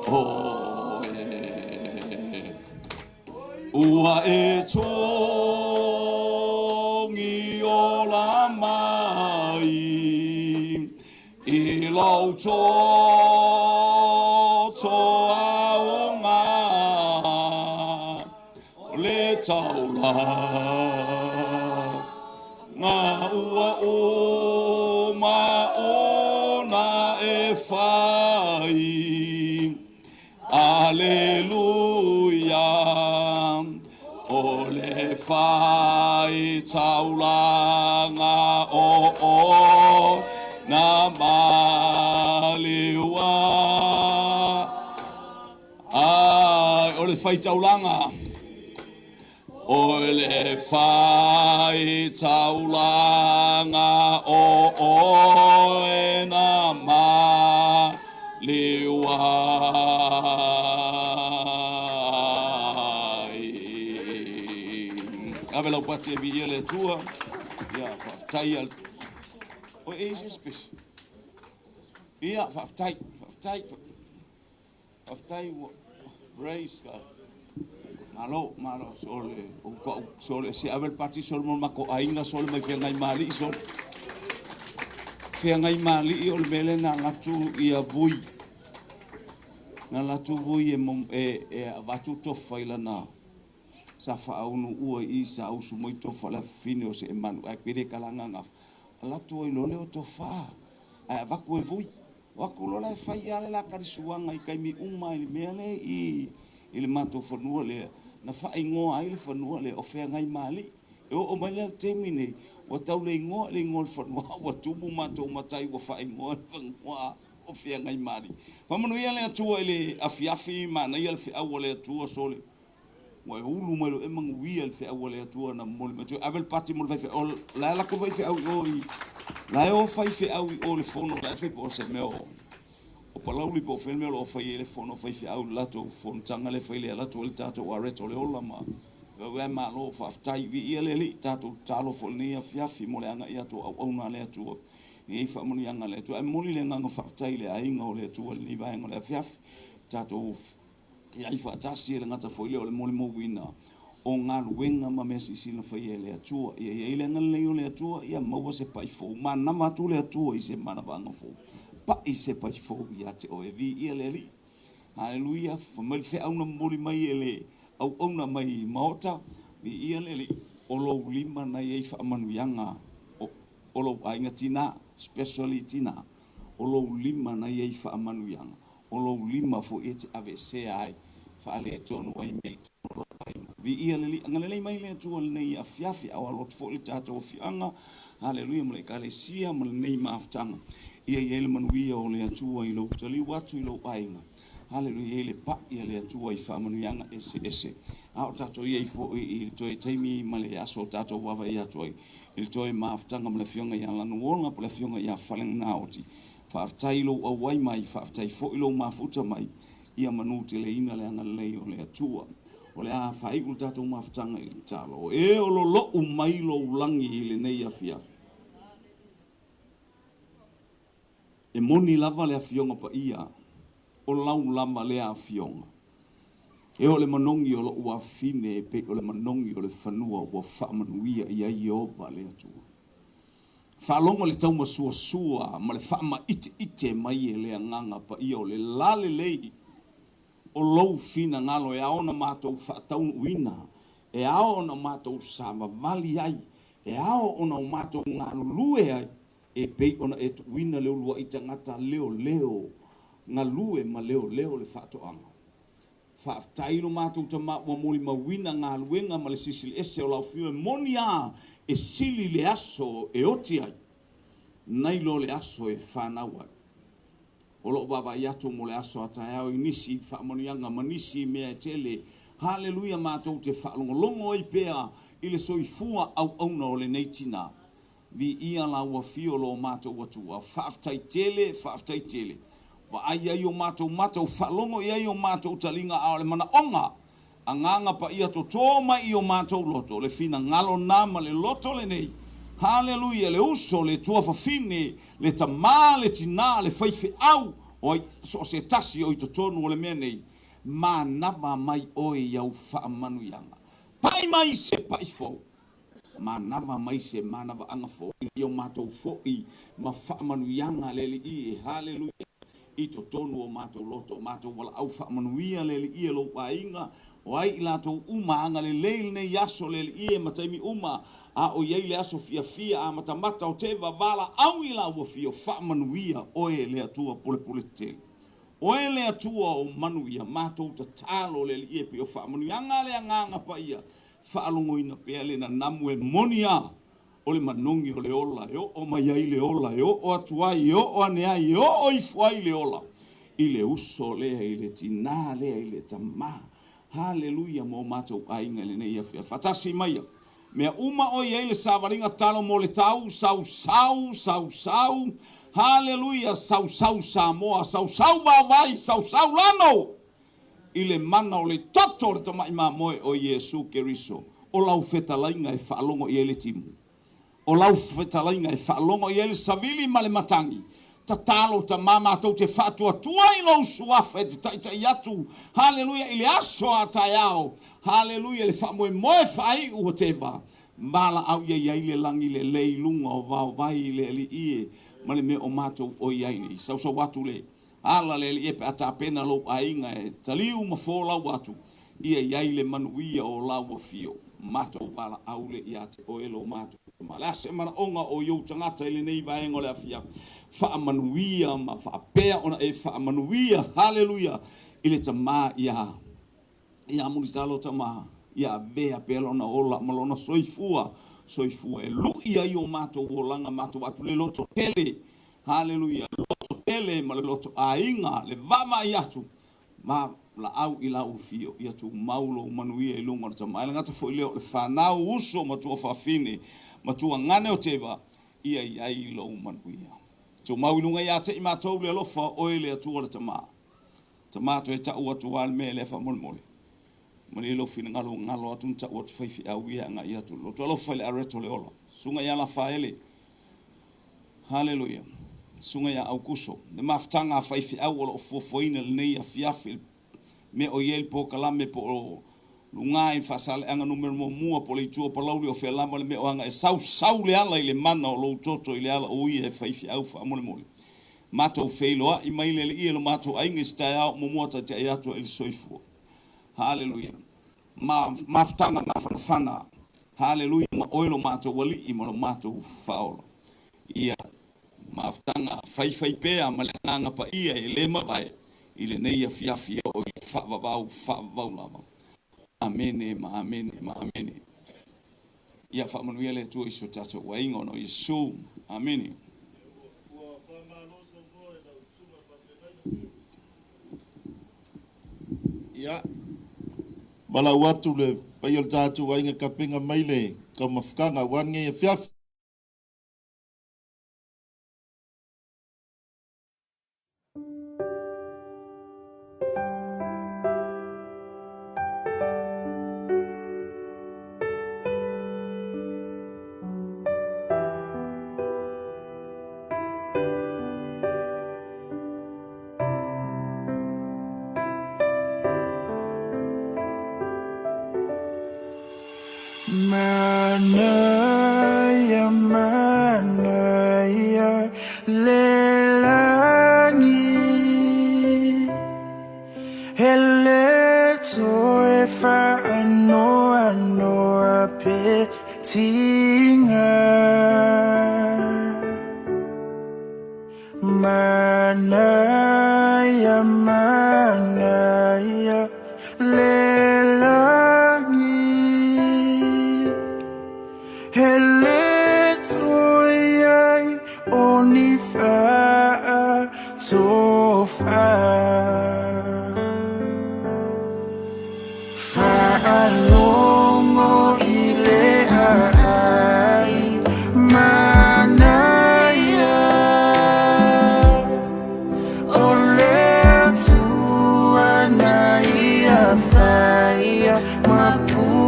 oe. Ua e togi ola mai i lou toto aoga o le taulaga ua uma ona e fai. Aleluia, o le faitaulaga o o na maliua. Ai, o le faitaulaga. O le faitaulaga o oe na maliu ai. Ave lau pati e viia le Atua. Ia, faafetai al. O e se spesi. Ia, faafetai, faafetai. Faafetai ua praise God. Malo, malo, sole, o kau, sole, se ave le pati sole mo mako aiga sole mai feagai ma alii sole. Feagai ma alii o le mea lea na alu atu ia Vui. Na alu atu Vui e, e, e avatu tofa i lana sa faaunuua i i sa usu mai tofa le afafine o Seemanu ae pele kalaga gafa. Alu atu ai loa lea o tofa ae avatu e Vui. O atu loa la e fai lava le la kalisuaga i taimi uma i le mea lea i i le matou fanua lea, na faaigoa ai le fanua lea o Feagaimalii. E oo mai la i le taimi nei, ua tau le igoa i le igoa o le fanua, a ua tumu matou matai ua faaigoa le fanua o Feagaimalii. Faamanuia le Atua i le afiafi, manaia le feau a le Atua sole. Ua e ulu mai loa e manuia le feau a le Atua na momoli mai. Toe ave le pati mo le faifeau. O la e lako faifeau i o i, la e o faifeau i o i le fono, la e fai po o se mea o, o Palauli po o fea le mea o lo o fai ai le fono faifeau i le latou fonotaga lea e fai lea latou ai le tatou areto o le ola ma vave ae malo faafetai. Viia le Alii, tatou tatalo foi i lenei afiafi mo le agai atu o auauna a le Atua i nei faamanuiaga a le Atua. Ae momoli le agaga faafetai i le aiga o le Atua i lenei vaega o le afiafi. Tatou. E ai faatasi e le gata foi lea o le molimauina o galuega ma mea silisili na faia e le Atua. Ia i ai le agalelei o le Atua, ia maua se pai fou. Manava atu le Atua i se manavaga fou. Pai se pai fou ia te oe. Viia le Alii. Haleluia. Fai mai le feau na momoli mai e le auauna mai Maota, viia le Alii, o lou lima na i ai faamanuiaga o lou aiga tina, especially tina, o lou lima na i ai faamanuiaga. O lou lima foi e te aveesea ai, faaletonu ai mea i totonu o lou aiga. Viia le Alii, agalelei mai le Atua i lenei afiafi, a o alo atu foi le tatou afioaga, haleluia, ma le Ekalesia ma lenei mafutaga. Ia i ai le manuia o le Atua i lou taliu atu i lou aiga, haleluia, ia i ai le pai a le Atua i faamanuiaga eseese. A o tatou i ai foi i le toe taimi ma le aso o tatou vaavaai atu ai i le toe mafutaga ma le Afioga ia Lanuola po o le Afioga ia Faleganaoti. Faafetai i lou auai mai, faafetai foi i lou mafuta mai, ia manuteleina le agalelei o le Atua. O le a faaiu le tatou mafutaga i le tatalo. E ololou mai lou lagi i lenei afiafi. E moni lava le Afioga Paia, o lau lava lea Afioga. E o le manogi o lou afafine e pei o le manogi o le fanua ua faamanuia i ai Ieova le Atua. Faalogo le taumasuasua ma le faamaiteite mai e le Agaga Paia o le lalelei o lou finagalo e ao ona matou faataunuuina, e ao ona matou savavali ai, e ao ona o matou galulue ai, e pei ona e tuuina le uluai tagata leoleo galue ma leoleo le faatoaga. Faafetai lo matou tama ua molimauina galuega ma le Silisili Ese o lau Afio e moni a e sili le aso e oti ai nai lo le aso e fanau ai. O loo vaavaai atu mo le aso a taeao i nisi faamanuiaga ma nisi mea e tele. Haleluia matou te faalogologo ai pea i le soifua auauna o lenei tina. Viia la ua fio lo matou Atua. Faafetai tele, faafetai tele. Vaai ai o matou mata, o faalogo i ai o matou taliga, a o le manaoga, Agaga Paia totō mai i o matou loto, le finagalo na ma le loto lenei. Haleluia, le uso, le tuafafine, le tamā, le tinā, le faifeau, o ai so o se tasi o i totonu o le mea nei, manava mai oe i au faamanuiaga. Pai mai se pai fou. Manava mai se manavaaga fou i o matou foi ma faamanuiaga le Alii e. Haleluia! I totonu o matou loto, o matou valaau faamanuia le Alii e lou aiga, o ai i latou uma agalelei lenei aso le Alii e ma taimi uma, a o i ai le aso fiafia amatamata o teva valaau i la ua fio faamanuia oe le Atua pulepule tetele. Oe le Atua o manuia, matou tatalo le Alii e pei o faamanuiaga le Agaga Paia Faalogoina pea le nanamu e moni a o le manogi o le ola e oo mai ai le ola, e oo atu ai, e oo ane ai, e oo ifo ai le ola i le uso lea, i le tinā lea, i le tamā. Haleluia mo matou aiga i lenei afiafi. Faatasi maia mea uma o i ai le savaliga talo mo le tau, sau, sau, sau, sau, haleluia, sau, sau Samoa, sau, sau vaovai, sau, sau lano! I le mana o le toto o le Tamai Mamoe o Iesu Keriso, o lau fetalaiga e faalogo i ai le timu, o lau fetalaiga e faalogo i ai le savili ma le matagi, tatalo Tama matou te faatuatua i lou Suafa e te taitai atu, haleluia, i le aso a taeao, haleluia, le faamoemoe faaiu o teva, valaau ia i ai le lagi lelei i luga o vaovai i le Alii e ma le mea o matou o i ai nei. Sausau atu le Ala le Alii e pe a tapena lou aiga e taliu ma folau atu, ia i ai le manuia o lau afio, matou valaau le ia te oe lo matou Tama. Le a se manaoga o i ou tagata i lenei vaega o le afiafi, faamanuia ma faapea ona e faamanuia, haleluia, i le Tama ia, ia Mulitalo Tama, ia avea pea lona ola ma lona soifua, soifua e lui ai o matou olaga, matou atu le loto tele, Haleluia, le loto tele ma le loto aiga, le vaavaai atu ma laau i lau afio, ia tumau lou manuia i luga o le tama. E le gata foi lea o le fanau, uso ma tuafafine, ma tuagane o Teva, ia i ai lou manuia. Tumau i luga ia te i matou le alofa o oe le Atua le Tama. Tama toe tau atu lava le mea lea faamolemole. Malie lou finagalo ua galo atu na tau atu faifeau ia agai atu. Loto alofa i le areto le ola. Susuga ia Lafaele. Haleluia. Susuga ia Aukuso. Le mafutaga a faifeau o lo o fuafuaina i lenei afiafi. mea o i ai le polokalame po o luga i le Faasaleleaga numera muamua po o le Itu o Palauli o fea lava le mea o aga e sausau le ala i le mana o lou toto i le ala o ia e faifeau faamolemole. Matou feiloai mai le Alii e lo matou aiga i se taeao muamua taitai atu ai i le soifua. Haleluia. Ma mafutaga mafanafana. Haleluia ma oe lo matou Alii ma lo matou Faaola. Ia mafutaga faifai pea ma le agaga paia e le mavae i lenei afiafi e oo i le faavavau faavavau lava. Amene ma amene ma amene. Ia faamanuia le Atua i si o tatou aiga ona o Iesu. Amene. Ia, valaau atu le paia o le tatou aiga kapega mai le taumafataga aua lenei afiafi. Manaia, manaia le lagi E le toe faanoanoa pe tiga Manaia, manaia le lagi E le toe i ai o ni faatofa Faalogo i le aai manaia O le Atua na ia faia ma pule.